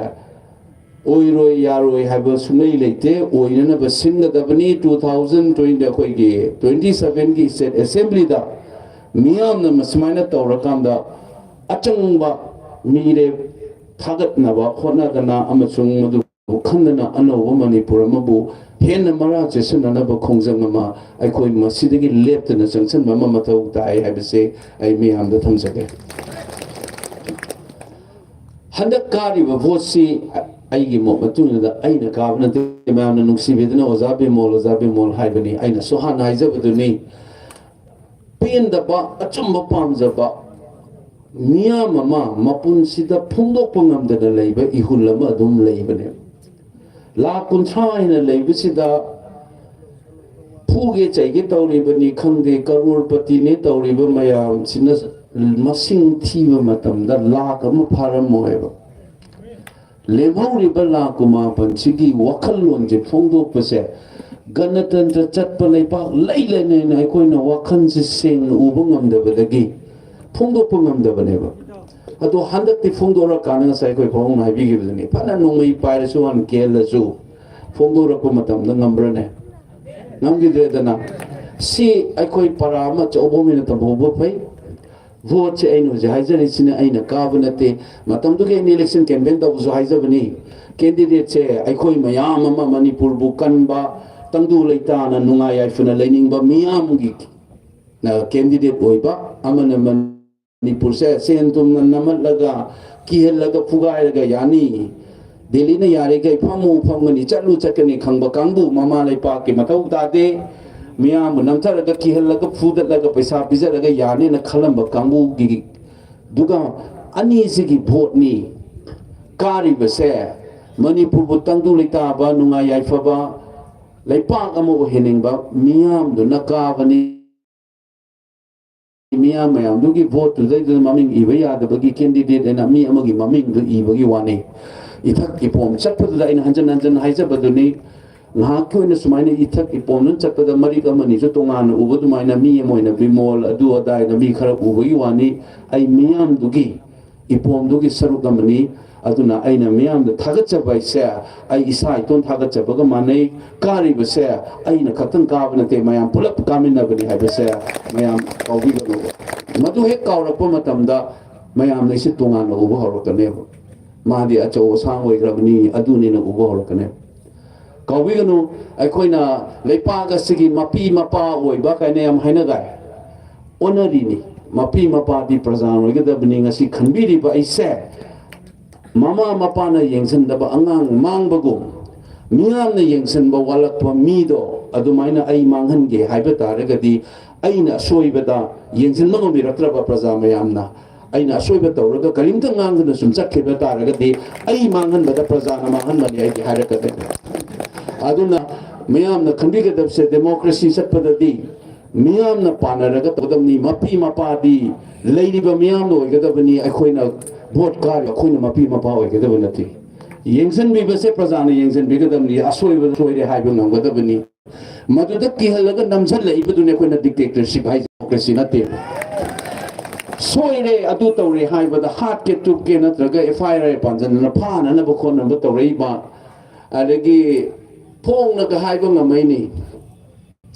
ꯑꯣꯏꯔꯣꯏ ꯌꯥꯔꯣꯏ ꯍꯥꯏꯕ ꯁꯨꯡꯂꯩ ꯂꯩꯇꯦ꯫ ꯑꯣꯏꯅꯅꯕ ꯁꯤꯟꯒꯗꯕꯅꯤ꯫ Two thousand twenty, ꯑꯩꯈꯣꯏꯒꯤ twenty sevenꯒꯤ State Assemblyꯗ ꯃꯤꯌꯥꯝꯅ ꯃꯁꯨꯃꯥꯏꯅ ꯇꯧꯔꯀꯥꯟꯗ ꯑꯆꯪꯕ ꯃꯤꯔꯦꯞ ꯊꯥꯒꯠꯅꯕ ꯍꯣꯠꯅꯗꯅ ꯑꯃꯁꯨꯡ ꯃꯗꯨ ꯈꯪꯗꯅ ꯑꯅꯧꯕ ꯃꯅꯤꯄꯨꯔ ꯑꯃꯕꯨ ꯍꯦꯟꯅ ꯃꯔꯥ ꯆꯦꯠꯁꯤꯟꯅꯅꯕ ꯈꯣꯡꯖꯪ ꯑꯃ ꯑꯩꯈꯣꯏ ꯃꯁꯤꯗꯒꯤ ꯂꯦꯞꯇꯅ ꯆꯪꯁꯤꯟꯕ ꯑꯃ ꯃꯊꯧ ꯇꯥꯏ ꯍꯥꯏꯕꯁꯦ ꯑꯩ ꯃꯤꯌꯥꯝꯗ ꯊꯝꯖꯒꯦ꯫ ꯍꯟꯗꯛ ꯀꯥꯔꯤꯕ ꯚꯣꯠꯁꯤ ꯑꯩꯒꯤ ꯃꯣꯠ ꯃꯇꯨꯡ ꯏꯟꯅ ꯑꯩꯅ ꯀꯥꯕ ꯅꯠꯇꯦ, ꯃꯌꯥꯝꯅ ꯅꯨꯡꯁꯤꯕꯤꯗꯨꯅ "ꯑꯣꯖꯥ ꯕꯤꯃꯣꯜ, ꯑꯣꯖꯥ ꯕꯤꯃꯣꯜ" ꯍꯥꯏꯕꯅꯤ꯫ ꯑꯩꯅꯁꯨ ꯍꯥꯟꯅ ꯍꯥꯏꯖꯕꯗꯨꯅꯤ, ꯄꯦꯟꯗꯕ, ꯑꯆꯨꯝꯕ ꯄꯥꯝꯖꯕ ꯃꯤꯌꯥꯝ ꯑꯃ ꯃꯄꯨꯟꯁꯤꯗ ꯐꯣꯡꯗꯣꯛꯄ ꯉꯝꯗꯅ ꯂꯩꯕ ꯏꯍꯨꯜ ꯑꯃ ꯑꯗꯨꯝ ꯂꯩꯕꯅꯦ꯫ ꯂꯥꯈ ꯀꯨꯟꯊ꯭ꯔꯥ ꯍꯦꯟꯅ ꯂꯩꯕꯁꯤꯗ ꯐꯨꯒꯦ ꯆꯩꯒꯦ ꯇꯧꯔꯤꯕꯅꯤ ꯈꯪꯗꯦ, ꯀꯔꯣꯔꯄꯇꯤꯅꯦ ꯇꯧꯔꯤꯕ ꯃꯌꯥꯝꯁꯤꯅ ꯃꯁꯤꯡ ꯊꯤꯕ ꯃꯇꯝꯗ ꯂꯥꯈ ꯑꯃ ꯐꯥꯔꯝꯃꯣꯏꯕ꯫ ꯂꯦꯝꯍꯧꯔꯤꯕ ꯂꯥꯈ ꯀꯨꯟꯃꯥꯄꯟꯁꯤꯒꯤ ꯋꯥꯈꯜꯂꯣꯟꯁꯦ ꯐꯣꯡꯗꯣꯛꯄꯁꯦ, ꯒꯅꯇꯟꯇ꯭ꯔ ꯆꯠꯄ ꯂꯩꯕꯥꯛ ꯂꯩ ꯂꯩꯅ ꯑꯩꯈꯣꯏꯅ ꯋꯥꯈꯜꯁꯦ ꯁꯦꯡꯅ ꯎꯕ ꯉꯝꯗꯕꯗꯒꯤ ꯐꯣꯡꯗꯣꯛꯄ ꯉꯝꯗꯕꯅꯦꯕ꯫ ꯑꯗꯣ ꯍꯟꯗꯛꯇꯤ ꯐꯣꯡꯗꯣꯛꯂꯀꯥꯟꯗ ꯉꯁꯥꯏ ꯑꯩꯈꯣꯏ ꯄꯥꯕꯨꯡꯅ ꯍꯥꯏꯕꯤꯈꯤꯕꯗꯨꯅꯤ, "ꯐꯅ ꯅꯣꯡꯃꯩ ꯄꯥꯏꯔꯁꯨ ꯍꯥꯟꯅ ꯀꯦꯜꯂꯁꯨ ꯐꯣꯡꯗꯣꯔꯛꯄ ꯃꯇꯝꯗ ꯉꯝꯕ꯭ꯔꯅꯦ?" ꯉꯝꯈꯤꯗ꯭ꯔꯦꯗꯅ꯫ ꯁꯤ ꯑꯩꯈꯣꯏ ꯄꯔꯥ ꯑꯃ ꯑꯆꯧꯕ ꯑꯃ ꯑꯣꯏꯅ ꯇꯝꯍꯧꯕ ꯐꯩ꯫ ꯚꯣꯠꯁꯦ ꯑꯩꯅ ꯍꯧꯖꯤꯛ ꯍꯥꯏꯖꯔꯤꯁꯤꯅ ꯑꯩꯅ ꯀꯥꯕ ꯅꯠꯇꯦ꯫ ꯃꯇꯝꯗꯨꯒꯤ ꯑꯩꯅ ꯏꯂꯦꯛꯁꯟ ꯀꯦꯝꯄꯦꯟ ꯇꯧꯕꯁꯨ ꯍꯥꯏꯖꯕꯅꯤ꯫ ꯀꯦꯟꯗꯤꯗꯦꯠꯁꯦ ꯑꯩꯈꯣꯏ ꯃꯌꯥꯝ ꯑꯃ ꯃꯅꯤꯄꯨꯔꯕꯨ ꯀꯟꯕ, ꯇꯪꯗꯨ ꯂꯩꯇꯥꯅ ꯅꯨꯡꯉꯥꯏ ꯌꯥꯏꯐꯅ ꯂꯩꯅꯤꯡꯕ ꯃꯤꯌꯥꯝꯒꯤ, ꯑ, ꯀꯦꯟꯗꯤꯗꯦꯠ ꯑꯣꯏꯕ ꯑꯃꯅ ꯃꯅꯤꯄꯨꯔꯁꯦ ꯁꯦꯟ ꯊꯨꯝꯅ ꯅꯝꯍꯠꯂꯒ, ꯀꯤꯍꯜꯂꯒ, ꯐꯨꯒꯥꯏꯔꯒ ꯌꯥꯅꯤ, ꯗꯦꯜꯂꯤꯅ ꯌꯥꯔꯤꯈꯩ ꯐꯝꯃꯨ ꯐꯝꯒꯅꯤ, ꯆꯠꯂꯨ ꯆꯠꯀꯅꯤ ꯈꯪꯕ ꯀꯥꯡꯕꯨ, ꯃꯃꯥ ꯂꯩꯄꯥꯛꯀꯤ ꯃꯊꯧ ꯇꯥꯗꯦ꯫ ꯃꯤꯌꯥꯝꯕꯨ ꯅꯝꯊꯔꯒ, ꯀꯤꯍꯜꯂꯒ, ꯐꯨꯗꯠꯂꯒ, ꯄꯩꯁꯥ ꯄꯤꯖꯔꯒ ꯌꯥꯅꯦꯅ ꯈꯜꯂꯝꯕ ꯀꯥꯡꯕꯨꯒꯤ ꯑꯗꯨꯒ ꯑꯅꯤꯁꯤꯒꯤ ꯚꯣꯠꯅꯤ꯫ ꯀꯥꯔꯤꯕꯁꯦ ꯃꯅꯤꯄꯨꯔꯕꯨ ꯇꯪꯗꯨ ꯂꯩꯇꯥꯕ, ꯅꯨꯡꯉꯥꯏ ꯌꯥꯏꯐꯕ ꯂꯩꯄꯥꯛ ꯑꯃ ꯑꯣꯏꯍꯟꯅꯤꯡꯕ ꯃꯤꯌꯥꯝꯗꯨꯅ ꯀꯥꯕꯅꯤ꯫ ꯃꯤꯌꯥꯝ ꯃꯌꯥꯝꯗꯨꯒꯤ ꯚꯣꯠꯇꯨꯗꯩꯗꯨꯗ ꯃꯃꯤꯡ ꯏꯕ ꯌꯥꯗꯕꯒꯤ ꯀꯦꯟꯗꯤꯗꯦꯠ ꯑꯅ ꯃꯤ ꯑꯃꯒꯤ ꯃꯃꯤꯡꯗꯨ ꯏꯕꯒꯤ ꯋꯥꯅꯤ꯫ ꯏꯊꯛ ꯏꯄꯣꯝ ꯆꯠꯄꯗꯨꯗ ꯑꯩꯅ ꯍꯟꯖꯟ ꯍꯟꯖꯟ ꯍꯥꯏꯖꯕꯗꯨꯅꯤ꯫ ꯉꯥꯏꯍꯥꯛꯀꯤ ꯑꯣꯏꯅ ꯁꯨꯃꯥꯏꯅ ꯏꯊꯛ ꯏꯄꯣꯝꯗꯨꯅ ꯆꯠꯄꯗ ꯃꯔꯤꯛ ꯑꯃꯅꯤꯁꯨ ꯇꯣꯉꯥꯟꯅ ꯎꯕ ꯑꯗꯨꯃꯥꯏꯅ ꯃꯤ ꯑꯃ ꯑꯣꯏꯅ ꯕꯤꯃꯣꯜ ꯑꯗꯨ ꯑꯗꯥꯏꯅ ꯃꯤ ꯈꯔ ꯎꯕꯒꯤ ꯋꯥꯅꯤ꯫ ꯑꯩ ꯃꯤꯌꯥꯝꯗꯨꯒꯤ ꯏꯄꯣꯝꯗꯨꯒꯤ ꯁꯔꯨꯛ ꯑꯃꯅꯤ꯫ ꯑꯗꯨꯅ ꯑꯩꯅ ꯃꯤꯌꯥꯝꯗ ꯊꯥꯒꯠꯆꯕ ꯍꯥꯏꯁꯦ ꯑꯩ ꯏꯁꯥ ꯏꯇꯣꯟ ꯊꯥꯒꯠꯆꯕꯒ ꯃꯥꯟꯅꯩ꯫ ꯀꯥꯔꯤꯕꯁꯦ ꯑꯩꯅ ꯈꯛꯇꯪ ꯀꯥꯕ ꯅꯠꯇꯦ, ꯃꯌꯥꯝ ꯄꯨꯂꯞ ꯀꯥꯃꯤꯟꯅꯕꯅꯤ ꯍꯥꯏꯕꯁꯦ ꯃꯌꯥꯝ ꯀꯥꯎꯕꯤꯒꯅꯨ꯫ ꯃꯗꯨ ꯍꯦꯛ ꯀꯥꯎꯔꯛꯄ ꯃꯇꯝꯗ ꯃꯌꯥꯝꯅ ꯑꯩꯁꯦ ꯇꯣꯉꯥꯟꯅ ꯎꯕ ꯍꯧꯔꯛꯀꯅꯦꯕ꯫ ꯃꯥꯗꯤ ꯑꯆꯧ ꯑꯁꯥꯡ ꯑꯣꯏꯈ꯭ꯔꯕꯅꯤ, ꯑꯗꯨꯅꯤꯅ ꯎꯕ ꯍꯧꯔꯛꯀꯅꯤ꯫ ꯀꯥꯎꯕꯤꯒꯅꯨ, ꯑꯩꯈꯣꯏꯅ ꯂꯩꯄꯥꯛ ꯑꯁꯤꯒꯤ ꯃꯄꯤ ꯃꯄꯥ ꯑꯣꯏꯕ ꯀꯥꯏꯅ ꯌꯥꯝ ꯍꯥꯏꯅꯗꯥꯏ꯫ ꯑꯣꯟꯅꯔꯤꯅꯤ꯫ ꯃꯄꯤ ꯃꯄꯥꯗꯤ ꯄ꯭ꯔꯖꯥ ꯑꯣꯏꯒꯗꯕꯅꯤ꯫ ꯉꯁꯤ ꯈꯟꯕꯤꯔꯤꯕ ꯑꯩꯁꯦ ꯃꯃꯥ ꯃꯄꯥꯅ ꯌꯦꯡꯁꯤꯟꯗꯕ ꯑꯉꯥꯡ ꯃꯥꯡꯕꯒꯨꯝ, ꯃꯤꯌꯥꯝꯅ ꯌꯦꯡꯁꯤꯟꯕ ꯋꯥꯠꯂꯛꯄ ꯃꯤꯗꯣ ꯑꯗꯨꯃꯥꯏꯅ ꯑꯩ ꯃꯥꯡꯍꯟꯒꯦ ꯍꯥꯏꯕ ꯇꯥꯔꯒꯗꯤ, ꯑꯩꯅ ꯑꯁꯣꯏꯕꯗ ꯌꯦꯡꯁꯤꯟꯕ ꯉꯝꯕꯤꯔꯛꯇ꯭ꯔꯕ ꯄ꯭ꯔꯖꯥ ꯃꯌꯥꯝꯅ, ꯑꯩꯅ ꯑꯁꯣꯏꯕ ꯇꯧꯔꯒ ꯀꯔꯤꯝꯇ ꯉꯥꯡꯗꯅ ꯁꯨꯝ ꯆꯠꯈꯤꯕ ꯇꯥꯔꯒꯗꯤ, ꯑꯩ ꯃꯥꯡꯍꯟꯕꯗ ꯄ꯭ꯔꯖꯥꯅ ꯃꯥꯡꯍꯟꯕꯅꯤ ꯑꯩꯗꯤ ꯍꯥꯏꯔꯛꯀꯗꯕꯅꯤ꯫ ꯑꯗꯨꯅ ꯃꯌꯥꯝꯅ ꯈꯟꯕꯤꯒꯗꯕꯁꯦ, ꯗꯦꯃꯣꯀ꯭ꯔꯦꯁꯤ ꯆꯠꯄꯗꯗꯤ ꯃꯤꯌꯥꯝꯅ ꯄꯥꯟꯅꯔꯒ ꯇꯧꯒꯗꯕꯅꯤ꯫ ꯃꯄꯤ ꯃꯄꯥꯗꯤ ꯂꯩꯔꯤꯕ ꯃꯤꯌꯥꯝꯅ ꯑꯣꯏꯒꯗꯕꯅꯤ꯫ ꯑꯩꯈꯣꯏꯅ ꯚꯣꯠ ꯀꯥꯔꯤ, ꯑꯩꯈꯣꯏꯅ ꯃꯄꯤ ꯃꯄꯥ ꯑꯣꯏꯒꯗꯕ ꯅꯠꯇꯦ꯫ ꯌꯦꯡꯁꯤꯟꯕꯤꯕꯁꯦ ꯄ꯭ꯔꯖꯥꯅ ꯌꯦꯡꯁꯤꯟꯕꯤꯒꯗꯕꯅꯤ꯫ ꯑꯁꯣꯏꯕ ꯁꯣꯏꯔꯦ ꯍꯥꯏꯕ ꯉꯝꯒꯗꯕꯅꯤ꯫ ꯃꯗꯨꯗ ꯀꯤꯍꯜꯂꯒ ꯅꯝꯁꯤꯜꯂꯛꯏꯕꯗꯨꯅꯤ ꯑꯩꯈꯣꯏꯅ ꯗꯤꯛꯇꯦꯇꯔꯁꯤꯞ ꯍꯥꯏꯁꯦ, ꯗꯦꯃꯣꯀ꯭ꯔꯦꯁꯤ ꯅꯠꯇꯦ꯫ ꯁꯣꯏꯔꯦ, ꯑꯗꯨ ꯇꯧꯔꯦ ꯍꯥꯏꯕꯗ ꯍꯥꯠꯀꯦ ꯇꯨꯞꯀꯦ ꯅꯠꯇ꯭ꯔꯒ ꯑꯦꯐ ꯑꯥꯏ ꯑꯥꯔ ꯄꯥꯟꯁꯤꯟꯗꯅ ꯐꯥꯅꯅꯕ ꯈꯣꯠꯅꯕ ꯇꯧꯔꯛꯏꯕ, ꯑꯗꯒꯤ ꯐꯣꯡꯅꯒ ꯍꯥꯏꯕ ꯉꯝꯃꯛꯏꯅꯤ,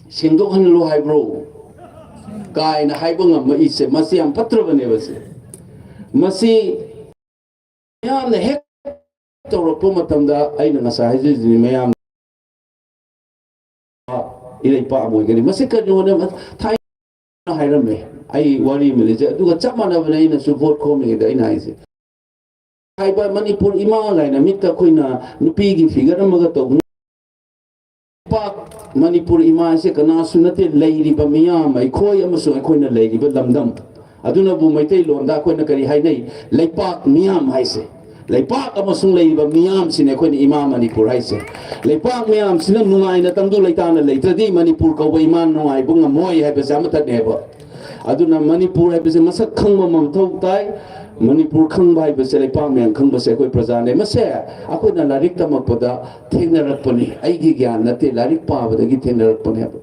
"ꯁꯦꯡꯗꯣꯛꯍꯜꯂꯨ ꯍꯥꯏꯕ꯭ꯔꯣ?" ꯀꯥꯏꯅ ꯍꯥꯏꯕ ꯉꯝꯃꯛꯏꯁꯦ, ꯃꯁꯤ ꯌꯥꯝ ꯐꯠꯇ꯭ꯔꯕꯅꯦꯕ꯫ ꯁꯦ ꯃꯁꯤ ꯃꯌꯥꯝꯅ ꯍꯦꯛ ꯇꯧꯔꯛꯄ ꯃꯇꯝꯗ, ꯑꯩꯅ ꯉꯁꯥꯏ ꯍꯥꯏꯖꯔꯤꯗꯨꯅꯤ, ꯃꯌꯥꯝ ꯏꯔꯩꯄꯥꯛ ꯑꯃ ꯑꯣꯏꯒꯅꯤ꯫ ꯃꯁꯤ ꯀꯔꯤꯅꯣꯅ ꯊꯥꯏꯅ ꯍꯥꯏꯔꯝꯃꯦ꯫ ꯑꯩ ꯋꯥꯔꯤ ꯑꯃ ꯂꯩꯖꯩ꯫ ꯑꯗꯨꯒ ꯆꯞ ꯃꯥꯟꯅꯕꯅꯦ ꯑꯩꯅꯁꯨ ꯚꯣꯠ ꯈꯣꯝꯃꯤꯉꯩꯗ ꯑꯩꯅ ꯍꯥꯏꯁꯦ꯫ ꯍꯥꯏꯕ ꯃꯅꯤꯄꯨꯔ ꯏꯃꯥ ꯀꯥꯏꯅ ꯃꯤꯠꯇ ꯑꯩꯈꯣꯏꯅ ꯅꯨꯄꯤꯒꯤ ꯐꯤꯒꯔ ꯑꯃꯒ ꯇꯧꯕꯅ ꯂꯩꯄꯥꯛ ꯃꯅꯤꯄꯨꯔ ꯏꯃꯥꯁꯦ ꯀꯅꯥꯁꯨ ꯅꯠꯇꯦ, ꯂꯩꯔꯤꯕ ꯃꯤꯌꯥꯝ, ꯑꯩꯈꯣꯏ ꯑꯃꯁꯨꯡ ꯑꯩꯈꯣꯏꯅ ꯂꯩꯔꯤꯕ ꯂꯝꯗꯝ꯫ ꯑꯗꯨꯅꯕꯨ ꯃꯩꯇꯩꯂꯣꯟꯗ ꯑꯩꯈꯣꯏꯅ ꯀꯔꯤ ꯍꯥꯏꯅꯩ? ꯂꯩꯄꯥꯛ ꯃꯤꯌꯥꯝ ꯍꯥꯏꯁꯦ꯫ ꯂꯩꯄꯥꯛ ꯑꯃꯁꯨꯡ ꯂꯩꯔꯤꯕ ꯃꯤꯌꯥꯝꯁꯤꯅꯦ ꯑꯩꯈꯣꯏꯅ ꯏꯃꯥ ꯃꯅꯤꯄꯨꯔ ꯍꯥꯏꯁꯦ꯫ ꯂꯩꯄꯥꯛ ꯃꯌꯥꯝꯁꯤꯅ ꯅꯨꯡꯉꯥꯏꯅ ꯇꯪꯗꯨ ꯂꯩꯇꯥꯅ ꯂꯩꯇ꯭ꯔꯗꯤ ꯃꯅꯤꯄꯨꯔ ꯀꯧꯕ ꯏꯃꯥ ꯅꯨꯡꯉꯥꯏꯕ ꯉꯝꯃꯣꯏ ꯍꯥꯏꯕꯁꯦ ꯑꯃꯠꯇꯅꯦꯕ꯫ ꯑꯗꯨꯅ ꯃꯅꯤꯄꯨꯔ ꯍꯥꯏꯕꯁꯦ ꯃꯁꯛ ꯈꯪꯕ ꯑꯃ ꯃꯊꯧ ꯇꯥꯏ꯫ ꯃꯅꯤꯄꯨꯔ ꯈꯪꯕ ꯍꯥꯏꯕꯁꯦ, ꯂꯩꯄꯥꯛ ꯃꯌꯥꯝ ꯈꯪꯕꯁꯦ ꯑꯩꯈꯣꯏ ꯄ꯭ꯔꯖꯥꯅꯦ꯫ ꯃꯁꯦ ꯑꯩꯈꯣꯏꯅ ꯂꯥꯏꯔꯤꯛ ꯇꯝꯃꯛꯄꯗ ꯊꯦꯡꯅꯔꯛꯄꯅꯤ꯫ ꯑꯩꯒꯤ ꯒ꯭ꯌꯥꯟ ꯅꯠꯇꯦ, ꯂꯥꯏꯔꯤꯛ ꯄꯥꯕꯗꯒꯤ ꯊꯦꯡꯅꯔꯛꯄꯅꯦꯕ꯫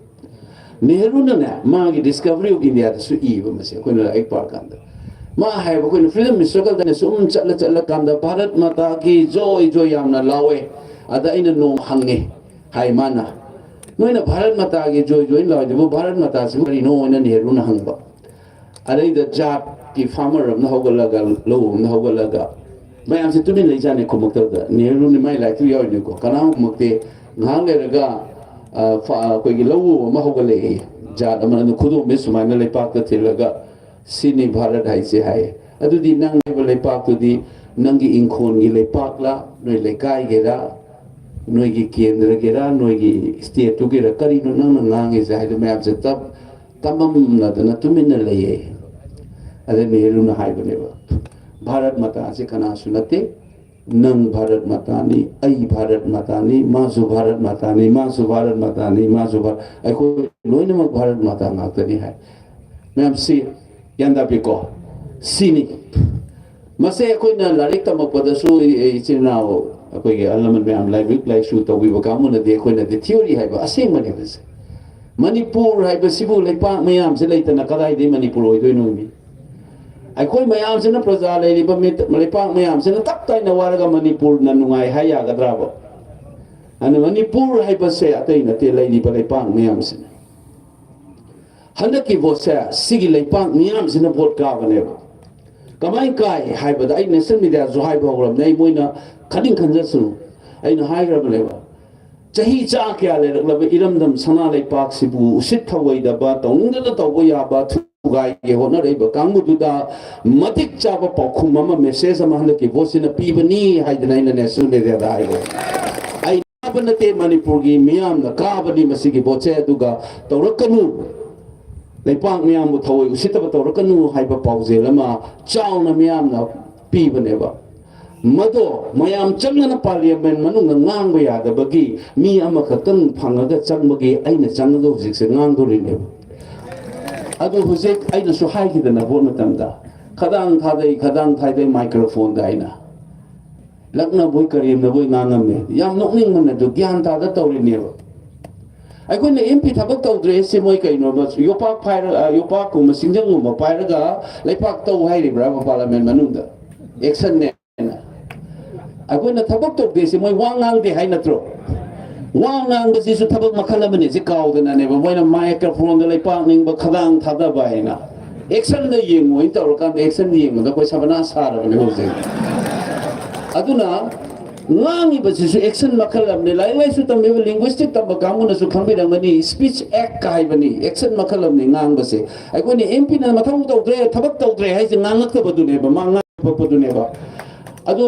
ꯅꯦꯍꯔꯨꯅꯅꯦ, ꯃꯥꯒꯤ Discovery of Indiaꯗꯁꯨ ꯏꯕ ꯃꯁꯦ ꯑꯩꯈꯣꯏꯅ ꯂꯥꯏꯔꯤꯛ ꯄꯥꯔꯀꯥꯟꯗ꯫ ꯃꯥ ꯍꯥꯏꯌꯦꯕ, ꯑꯩꯈꯣꯏꯅ freedom struggleꯗꯅꯦ ꯁꯨꯝ ꯆꯠꯂ ꯆꯠꯂꯀꯥꯟꯗ "ꯚꯥꯔꯠ ꯃꯥꯇꯥ ꯀꯤ ꯖꯣꯏ ꯖꯣꯏ" ꯌꯥꯝꯅ ꯂꯥꯎꯋꯦ꯫ ꯑꯗ ꯑꯩꯅ ꯅꯣꯡꯃ ꯍꯪꯉꯦ, ꯍꯥꯏ ꯃꯥꯅ, "ꯅꯣꯏꯅ ꯚꯥꯔꯠ ꯃꯥꯇꯥꯒꯤ ꯖꯣꯏ ꯖꯣꯏ ꯂꯥꯎꯔꯤꯗꯨꯕꯨ ꯚꯥꯔꯠ ꯃꯥꯇꯥꯁꯤꯕꯨ ꯀꯔꯤꯅꯣ?" ꯍꯥꯏꯅ ꯅꯦꯍꯔꯨꯅ ꯍꯪꯕ꯫ ꯑꯗꯩꯗ ꯖꯥꯠꯀꯤ farmer ꯑꯃꯅ ꯍꯧꯒꯠꯂꯒ, ꯂꯧ ꯑꯃꯅ ꯍꯧꯒꯠꯂꯒ, ꯃꯌꯥꯝꯁꯦ ꯇꯨꯃꯤꯟ ꯂꯩꯖꯥꯠꯅꯤ ꯈꯨꯝꯃꯛꯇꯕꯗ꯫ ꯅꯦꯍꯔꯨꯅꯤ ꯃꯥꯏ ꯂꯥꯏꯔꯤꯛꯇꯨ ꯌꯥꯎꯔꯤꯅꯤꯀꯣ꯫ ꯀꯅꯥ ꯈꯨꯝꯃꯛꯇꯦ? ꯉꯥꯏꯍꯥꯛ ꯂꯩꯔꯒ, ꯑ, ꯐ-, ꯑꯩꯈꯣꯏꯒꯤ ꯂꯧꯎ ꯑꯃ ꯍꯧꯒꯠꯂꯛꯑꯦ꯫ ꯖꯥꯠ ꯑꯃꯅ ꯑꯗꯨ ꯈꯨꯗꯣꯝꯕꯤ ꯁꯨꯃꯥꯏꯅ ꯂꯩꯄꯥꯛꯇ ꯊꯤꯜꯂꯒ, "ꯁꯤꯅꯤ ꯚꯥꯔꯠ ꯍꯥꯏꯁꯦ" ꯍꯥꯏ꯫ ꯑꯗꯨꯗꯤ ꯅꯪ ꯍꯥꯏꯕ ꯂꯩꯄꯥꯛꯇꯨꯗꯤ ꯅꯪꯒꯤ ꯏꯪꯈꯣꯜꯒꯤ ꯂꯩꯄꯥꯛꯂ, ꯅꯣꯏ ꯂꯩꯀꯥꯏꯒꯤꯔ, ꯅꯣꯏꯒꯤ ꯀꯦꯟꯗ꯭ꯔꯒꯤꯔ, ꯅꯣꯏꯒꯤ ꯁ꯭ꯇꯦꯠꯇꯨꯒꯤꯔ, ꯀꯔꯤꯅꯣ ꯅꯪꯅ ꯉꯥꯡꯉꯤꯁꯦ ꯍꯥꯏꯗꯣ ꯃꯌꯥꯝꯁꯦ ꯇꯞ-, ꯇꯝꯃꯝꯅꯗꯅ ꯇꯨꯃꯤꯟꯅ ꯂꯩꯌꯦ꯫ ꯑꯗ ꯅꯦꯍꯔꯨꯅ ꯍꯥꯏꯕꯅꯦꯕ, "ꯚꯥꯔꯠ ꯃꯇꯥꯁꯦ ꯀꯅꯥꯁꯨ ꯅꯠꯇꯦ, ꯅꯪ ꯚꯥꯔꯠ ꯃꯇꯥꯅꯤ, ꯑꯩ ꯚꯥꯔꯠ ꯃꯇꯥꯅꯤ, ꯃꯥꯁꯨ ꯚꯥꯔꯠ ꯃꯇꯥꯅꯤ, ꯃꯥꯁꯨ ꯚꯥꯔꯠ ꯃꯇꯥꯅꯤ, ꯃꯥꯁꯨ ꯚꯥꯔꯠ, ꯑꯩꯈꯣꯏ ꯂꯣꯏꯅꯃꯛ ꯚꯥꯔꯠ ꯃꯇꯥ ꯉꯥꯛꯇꯅꯤ" ꯍꯥꯏ꯫ ꯃꯌꯥꯝꯁꯤ ꯒ꯭ꯌꯥꯟ ꯇꯥꯕꯤꯀꯣ? ꯁꯤꯅꯤ꯫ ꯃꯁꯦ ꯑꯩꯈꯣꯏꯅ ꯂꯥꯏꯔꯤꯛ ꯇꯝꯃꯛꯄꯗꯁꯨ, ꯏ-, ꯏꯆꯤꯟ ꯏꯅꯥꯎ, ꯑꯩꯈꯣꯏꯒꯤ ꯑꯍꯜ ꯂꯃꯟ ꯃꯌꯥꯝ, ꯂꯥꯏꯔꯤꯛ ꯂꯥꯏꯁꯨ ꯇꯧꯕꯤꯕ ꯀꯥꯡꯕꯨꯅꯗꯤ ꯑꯩꯈꯣꯏꯅꯗꯤ ꯊꯤꯑꯣꯔꯤ ꯍꯥꯏꯕ ꯑꯁꯦꯡꯕꯅꯦ ꯃꯁꯦ꯫ ꯃꯅꯤꯄꯨꯔ ꯍꯥꯏꯕꯁꯤꯕꯨ ꯂꯩꯄꯥꯛ ꯃꯌꯥꯝꯁꯦ ꯂꯩꯇꯅ ꯀꯗꯥꯏꯗꯒꯤ ꯃꯅꯤꯄꯨꯔ ꯑꯣꯏꯗꯣꯏꯅꯣ ꯃꯤ? ꯑꯩꯈꯣꯏ ꯃꯌꯥꯝꯁꯤꯅ, ꯄ꯭ꯔꯖꯥ ꯂꯩꯔꯤꯕ ꯃꯤꯠ-, ꯂꯩꯄꯥꯛ ꯃꯌꯥꯝꯁꯤꯅ ꯇꯞ ꯇꯥꯏꯅ ꯋꯥꯔꯒ ꯃꯅꯤꯄꯨꯔꯅ ꯅꯨꯡꯉꯥꯏ ꯍꯥꯏ ꯌꯥꯒꯗ꯭ꯔꯥꯕ? ꯑꯗꯨꯅ ꯃꯅꯤꯄꯨꯔ ꯍꯥꯏꯕꯁꯦ ꯑꯇꯩ ꯅꯠꯇꯦ, ꯂꯩꯔꯤꯕ ꯂꯩꯄꯥꯛ ꯃꯌꯥꯝꯁꯤꯅ꯫ ꯍꯟꯗꯛꯀꯤ ꯚꯣꯠꯁꯦ ꯁꯤꯒꯤ ꯂꯩꯄꯥꯛ ꯃꯤꯌꯥꯝꯁꯤꯅ ꯚꯣꯠ ꯀꯥꯕꯅꯦꯕ꯫ ꯀꯃꯥꯏꯅ ꯀꯥꯏ ꯍꯥꯏꯕꯗ, ꯑꯩ ꯅꯦꯁꯅꯦꯜ ꯃꯤꯗꯤꯌꯥꯁꯨ ꯍꯥꯏꯕ ꯍꯧꯔꯕꯅꯦ, ꯑꯩ ꯃꯣꯏꯅ ꯈꯟꯅꯤꯡ ꯈꯟꯖꯁꯅꯨ꯫ ꯑꯩꯅ ꯍꯥꯏꯈ꯭ꯔꯕꯅꯦꯕ, ꯆꯍꯤ ꯆꯥ ꯀꯌꯥ ꯂꯩꯔꯛꯂꯕ ꯏꯔꯝꯗꯝ ꯁꯅꯥ ꯂꯩꯄꯥꯛꯁꯤꯕꯨ ꯎꯁꯤꯠ ꯊꯧꯑꯣꯏꯗꯕ, ꯇꯧꯅꯤꯡꯗꯅ ꯇꯧꯕ ꯌꯥꯕ, ꯊꯨꯒꯥꯏꯒꯦ ꯍꯣꯠꯅꯔꯛꯏꯕ ꯀꯥꯡꯕꯨꯗꯨꯗ ꯃꯇꯤꯛ ꯆꯥꯕ ꯄꯥꯎꯈꯨꯝ ꯑꯃ, ꯃꯦꯁꯦꯖ ꯑꯃ ꯍꯟꯗꯛꯀꯤ ꯚꯣꯠꯁꯤꯅ ꯄꯤꯕꯅꯤ ꯍꯥꯏꯗꯅ ꯑꯩꯅ ꯅꯦꯁꯅꯦꯜ ꯃꯤꯗꯤꯌꯥꯗ ꯍꯥꯏꯈ꯭ꯔꯦ꯫ ꯑꯩ ꯀꯥꯕ ꯅꯠꯇꯦ, ꯃꯅꯤꯄꯨꯔꯒꯤ ꯃꯤꯌꯥꯝꯅ ꯀꯥꯕꯅꯤ ꯃꯁꯤꯒꯤ ꯚꯣꯠꯁꯦ꯫ ꯑꯗꯨꯒ ꯇꯧꯔꯛꯀꯅꯨ, ꯂꯩꯄꯥꯛ ꯃꯤꯌꯥꯝꯕꯨ ꯊꯑꯣꯏ ꯎꯁꯤꯠꯇꯕ ꯇꯧꯔꯛꯀꯅꯨ ꯍꯥꯏꯕ ꯄꯥꯎꯖꯦꯜ ꯑꯃ ꯆꯥꯎꯅ ꯃꯤꯌꯥꯝꯅ ꯄꯤꯕꯅꯦꯕ꯫ ꯃꯗꯣ ꯃꯌꯥꯝ ꯆꯪꯗꯅ ꯄꯥꯔꯂꯤꯌꯥꯃꯦꯟ ꯃꯅꯨꯡꯗ ꯉꯥꯡꯕ ꯌꯥꯗꯕꯒꯤ ꯃꯤ ꯑꯃꯈꯛꯇꯪ ꯐꯪꯉꯒ ꯆꯪꯕꯒꯤ ꯑꯩꯅ ꯆꯪꯉꯒ ꯍꯧꯖꯤꯛꯁꯦ ꯉꯥꯡꯗꯣꯔꯤꯅꯦꯕ꯫ ꯑꯗꯨ ꯍꯧꯖꯤꯛ ꯑꯩꯅꯁꯨ ꯍꯥꯏꯈꯤꯗꯅ ꯚꯣꯠ ꯃꯇꯝꯗ, "ꯈꯗꯥꯡ ꯊꯥꯗꯩ, ꯈꯗꯥꯡ ꯊꯥꯗꯩ" ꯃꯥꯏꯀ꯭ꯔꯣꯐꯣꯟꯗ ꯑꯩꯅ ꯂꯛꯅꯕꯣꯏ ꯀꯔꯦꯝꯅꯕꯣꯏ ꯉꯥꯡꯉꯝꯃꯦ꯫ ꯌꯥꯝ ꯅꯣꯛꯅꯤꯡꯕꯅꯦ, ꯑꯗꯨ ꯒ꯭ꯌꯥꯟ ꯇꯥꯗ ꯇꯧꯔꯤꯅꯦꯕ꯫ ꯑꯩꯈꯣꯏꯅ ꯑꯦꯝ ꯄꯤ ꯊꯕꯛ ꯇꯧꯗ꯭ꯔꯦ ꯁꯤ ꯃꯣꯏ ꯀꯩꯅꯣꯕ, ꯌꯣꯄꯥꯛ ꯐꯥꯏꯔ-, ꯑ, ꯌꯣꯄꯥꯛꯀꯨꯝꯕ, ꯁꯤꯡꯖꯪꯒꯨꯝꯕ ꯄꯥꯏꯔꯒ ꯂꯩꯄꯥꯛ ꯇꯧ ꯍꯥꯏꯔꯤꯕ꯭ꯔꯥꯕ ꯄꯥꯔꯂꯤꯌꯥꯃꯦꯟ ꯃꯅꯨꯡꯗ? ꯑꯦꯛꯁꯟꯅꯦꯅ꯫ ꯑꯩꯈꯣꯏꯅ ꯊꯕꯛ ꯇꯧꯗꯦ ꯁꯤ ꯃꯣꯏ ꯋꯥ ꯉꯥꯡꯗꯦ ꯍꯥꯏ ꯅꯠꯇ꯭ꯔꯣ? ꯋꯥ ꯉꯥꯡꯕꯁꯤꯁꯨ ꯊꯕꯛ ꯃꯈꯜ ꯑꯃꯅꯤ꯫ ꯁꯤ ꯀꯥꯎꯗꯅꯅꯦꯕ ꯃꯣꯏꯅ ꯃꯥꯏꯀ꯭ꯔꯣꯐꯣꯟꯗ ꯂꯩꯄꯥꯛ ꯅꯤꯡꯕ, ꯈꯗꯥꯡ ꯊꯥꯗꯕ ꯍꯥꯏꯅ꯫ ꯑꯦꯛꯁꯟꯗ ꯌꯦꯡꯉꯨ ꯍꯥꯏꯅ ꯇꯧꯔꯀꯥꯟꯗ ꯑꯦꯛꯁꯟ ꯌꯦꯡꯕꯗ ꯑꯩꯈꯣꯏ ꯁꯕꯅꯥꯁ ꯁꯥꯔꯕꯅꯦ ꯍꯧꯖꯤꯛ꯫ ꯑꯗꯨꯅ ꯉꯥꯡꯉꯤꯕꯁꯤꯁꯨ action ꯃꯈꯜ ꯑꯃꯅꯤ꯫ ꯂꯥꯏꯔꯤꯛ ꯂꯥꯏꯁꯨ ꯇꯝꯕꯤꯕ linguistic ꯇꯝꯕ ꯀꯥꯡꯕꯨꯅꯁꯨ ꯈꯪꯕꯤꯔꯝꯒꯅꯤ, speech act ꯀ ꯍꯥꯏꯕꯅꯤ, action ꯃꯈꯜ ꯑꯃꯅꯤ ꯉꯥꯡꯕꯁꯦ꯫ ꯑꯩꯈꯣꯏꯅ M P ꯅ ꯃꯊꯧ ꯇꯧꯗ꯭ꯔꯦ, ꯊꯕꯛ ꯇꯧꯗ꯭ꯔꯦ ꯍꯥꯏꯁꯦ ꯉꯥꯡꯉꯛꯇꯕꯗꯨꯅꯦꯕ, ꯃꯥ ꯉꯥꯡꯉꯛꯄꯗꯨꯅꯦꯕ꯫ ꯑꯗꯣ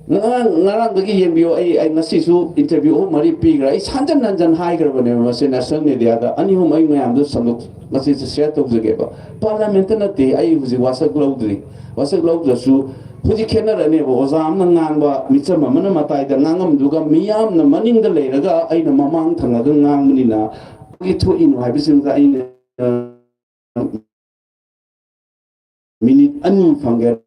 ꯉꯔꯥꯡ, ꯉꯔꯥꯡꯗꯒꯤ ꯌꯦꯡꯕꯤꯌꯣ, ꯑꯩ, ꯑꯩ ꯉꯁꯤꯁꯨ interview ꯑꯍꯨꯝ ꯃꯔꯤ ꯄꯤꯈ꯭ꯔꯦ꯫ ꯑꯩ ꯍꯟꯖꯟ ꯍꯟꯖꯟ ꯍꯥꯏꯈ꯭ꯔꯕꯅꯦꯕ ꯃꯁꯤ national media ꯗ꯫ ꯑꯅꯤ ꯑꯍꯨꯝ ꯑꯩ ꯃꯌꯥꯝꯗꯣ ꯁꯟꯗꯣꯛ-, ꯃꯁꯤꯁꯦ share ꯇꯧꯖꯒꯦꯕ꯫ Parliament ꯇ ꯅꯠꯇꯦ, ꯑꯩ ꯍꯧꯖꯤꯛ ꯋꯥꯁꯛ ꯂꯧꯗ꯭ꯔꯤ꯫ ꯋꯥꯁꯛ ꯂꯧꯗ꯭ꯔꯁꯨ ꯍꯧꯖꯤꯛ ꯈꯦꯠꯅꯔꯅꯦꯕ꯫ ꯑꯣꯖꯥ ꯑꯃꯅ ꯉꯥꯡꯕ, ꯃꯤꯆꯝ ꯑꯃꯅ ꯃꯇꯥꯏꯗ ꯉꯥꯡꯉꯝꯗꯨꯒ ꯃꯤꯌꯥꯝꯅ ꯃꯅꯤꯡꯗ ꯂꯩꯔꯒ ꯑꯩꯅ ꯃꯃꯥꯡ ꯊꯪꯉꯒ ꯉꯥꯡꯕꯅꯤꯅ, ꯀꯔꯤ ꯊꯣꯛꯏꯅꯣ ꯍꯥꯏꯕꯁꯤꯃꯗ ꯑꯩꯅ ꯃꯤꯅꯤꯠ ꯑꯅꯤ ꯐꯪꯒꯦꯔꯥ,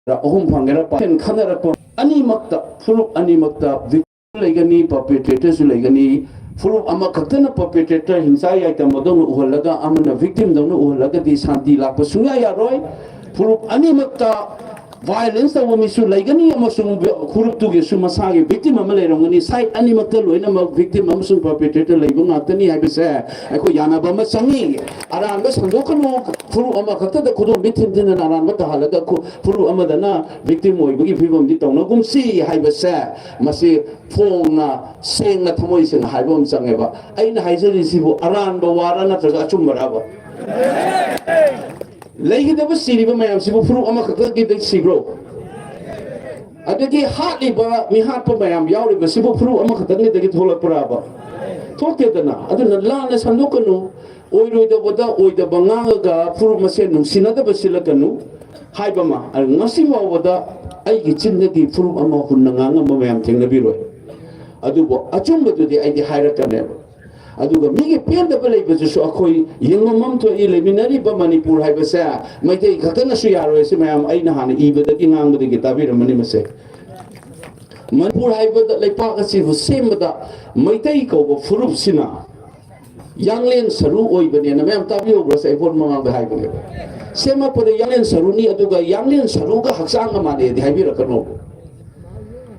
ꯑꯍꯨꯝ ꯐꯪꯒꯦꯔꯥ, ꯄꯥꯎꯈꯦꯟ ꯈꯟꯅꯔꯛꯄ ꯑꯅꯤꯃꯛꯇ, ꯐꯨꯔꯨꯞ ꯑꯅꯤꯃꯛꯇ victim ꯂꯩꯒꯅꯤ, perpetrator ꯁꯨ ꯂꯩꯒꯅꯤ꯫ ꯐꯨꯔꯨꯞ ꯑꯃꯈꯛꯇꯅ perpetrator ꯍꯤꯡꯆꯥ ꯌꯥꯏꯇꯝꯕꯗꯧꯅ ꯎꯍꯜꯂꯒ, ꯑꯃꯅ victim ꯗꯧꯅ ꯎꯍꯜꯂꯒꯗꯤ ꯁꯥꯟꯇꯤ ꯂꯥꯛꯄ ꯁꯨꯡꯌꯥ ꯌꯥꯔꯣꯏ꯫ ꯐꯨꯔꯨꯞ ꯑꯅꯤꯃꯛꯇ violence ꯇꯧꯕ ꯃꯤꯁꯨ ꯂꯩꯒꯅꯤ ꯑꯃꯁꯨꯡ ꯐꯨꯔꯨꯞꯇꯨꯒꯤꯁꯨ ꯃꯁꯥꯒꯤ victim ꯑꯃ ꯂꯩꯔꯝꯒꯅꯤ꯫ Side ꯑꯅꯤꯃꯛꯇ ꯂꯣꯏꯅꯃꯛ victim ꯑꯃꯁꯨꯡ perpetrator ꯂꯩꯕ ꯉꯥꯛꯇꯅꯤ ꯍꯥꯏꯕꯁꯦ ꯑꯩꯈꯣꯏ ꯌꯥꯅꯕ ꯑꯃ ꯆꯪꯉꯤ꯫ ꯑꯔꯥꯟꯕ ꯁꯟꯗꯣꯛꯀꯅꯨ꯫ ꯐꯨꯔꯨꯞ ꯑꯃꯈꯛꯇꯗ ꯈꯨꯗꯣꯝꯕꯤ ꯊꯤꯟ ꯊꯤꯟꯗꯅ ꯑꯔꯥꯟꯕ ꯇꯥꯍꯜꯂꯒ ꯈꯨ-, ꯐꯨꯔꯨꯞ ꯑꯃꯗꯅ victim ꯑꯣꯏꯕꯒꯤ ꯐꯤꯕꯝꯗꯤ ꯇꯧꯅꯒꯨꯝꯁꯤ ꯍꯥꯏꯕꯁꯦ, ꯃꯁꯤ ꯐꯣꯡꯅ, ꯁꯦꯡꯅ, ꯊꯃꯣꯏ ꯁꯦꯡꯅ ꯍꯥꯏꯕ ꯑꯃ ꯆꯪꯉꯦꯕ꯫ ꯑꯩꯅ ꯍꯥꯏꯖꯔꯤꯁꯤꯕꯨ ꯑꯔꯥꯟꯕ ꯋꯥꯔ ꯅꯠꯇ꯭ꯔꯒ ꯑꯆꯨꯝꯕꯔꯕ? ꯂꯩꯈꯤꯗꯕ ꯁꯤꯔꯤꯕ ꯃꯌꯥꯝꯁꯤꯕꯨ ꯐꯨꯔꯨꯞ ꯑꯃꯈꯛꯇꯒꯤꯗ ꯁꯤꯕ꯭ꯔꯣ? ꯑꯗꯒꯤ ꯍꯥꯠꯂꯤꯕ, ꯃꯤꯍꯥꯠꯄ ꯃꯌꯥꯝ ꯌꯥꯎꯔꯤꯕꯁꯤꯕꯨ ꯐꯨꯔꯨꯞ ꯑꯃꯈꯛꯇꯪꯒꯤꯗꯒꯤ ꯊꯣꯛꯂꯛꯄ꯭ꯔꯕ? ꯊꯣꯛꯇꯦꯗꯅ꯫ ꯑꯗꯨꯅ ꯂꯥꯟꯅ ꯁꯟꯗꯣꯛꯀꯅꯨ꯫ ꯑꯣꯏꯔꯣꯏꯗꯕꯗ ꯑꯣꯏꯗꯕ ꯉꯥꯡꯉꯒ ꯐꯨꯔꯨꯞ ꯃꯁꯦꯟ ꯅꯨꯡꯁꯤꯅꯗꯕ ꯁꯤꯜꯂꯛꯀꯅꯨ ꯍꯥꯏꯕ ꯑꯃ꯫ ꯑꯗꯨ ꯉꯁꯤ ꯐꯥꯎꯕꯗ ꯑꯩꯒꯤ ꯆꯤꯟꯗꯒꯤ ꯐꯨꯔꯨꯞ ꯑꯃ ꯍꯨꯟꯅ ꯉꯥꯡꯉꯝꯕ ꯃꯌꯥꯝ ꯊꯦꯡꯅꯕꯤꯔꯣꯏ꯫ ꯑꯗꯨꯕꯨ ꯑꯆꯨꯝꯕꯗꯨꯗꯤ ꯑꯩꯗꯤ ꯍꯥꯏꯔꯛꯀꯅꯦꯕ꯫ ꯑꯗꯨꯒ ꯃꯤꯒꯤ ꯄꯦꯟꯗꯕ ꯂꯩꯕꯗꯨꯁꯨ ꯑꯩꯈꯣꯏ ꯌꯦꯡꯐꯝ ꯑꯃ ꯊꯣꯛꯏ꯫ ꯂꯩꯃꯤꯟꯅꯔꯤꯕ ꯃꯅꯤꯄꯨꯔ ꯍꯥꯏꯕꯁꯦ ꯃꯩꯇꯩ ꯈꯛꯇꯅꯁꯨ ꯌꯥꯔꯣꯏ꯫ ꯑꯁꯤ ꯃꯌꯥꯝ ꯑꯩꯅ ꯍꯥꯟꯅ ꯏꯕꯗꯒꯤ ꯉꯥꯡꯕꯗꯒꯤ ꯇꯥꯕꯤꯔꯝꯃꯅꯤ ꯃꯁꯦ꯫ ꯃꯅꯤꯄꯨꯔ ꯍꯥꯏꯕꯗ ꯂꯩꯄꯥꯛ ꯑꯁꯤꯕꯨ ꯁꯦꯝꯕꯗ ꯃꯩꯇꯩ ꯀꯧꯕ ꯐꯨꯔꯨꯞꯁꯤꯅ ꯌꯥꯡꯂꯦꯟ ꯁꯔꯨ ꯑꯣꯏꯕꯅꯦꯅ ꯃꯌꯥꯝ ꯇꯥꯕꯤꯍꯧꯕ꯭ꯔꯥ? ꯑꯩ ꯚꯣꯠ ꯃꯃꯥꯡꯗ ꯍꯥꯏꯕꯅꯦꯕ꯫ ꯁꯦꯝꯃꯛꯄꯗ ꯌꯥꯡꯂꯦꯟ ꯁꯔꯨꯅꯤ, ꯑꯗꯨꯒ ꯌꯥꯡꯂꯦꯟ ꯁꯔꯨꯒ ꯍꯛꯆꯥꯡꯒ ꯃꯥꯟꯅꯩꯗꯤ ꯍꯥꯏꯕꯤꯔꯛꯀꯅꯣ꯫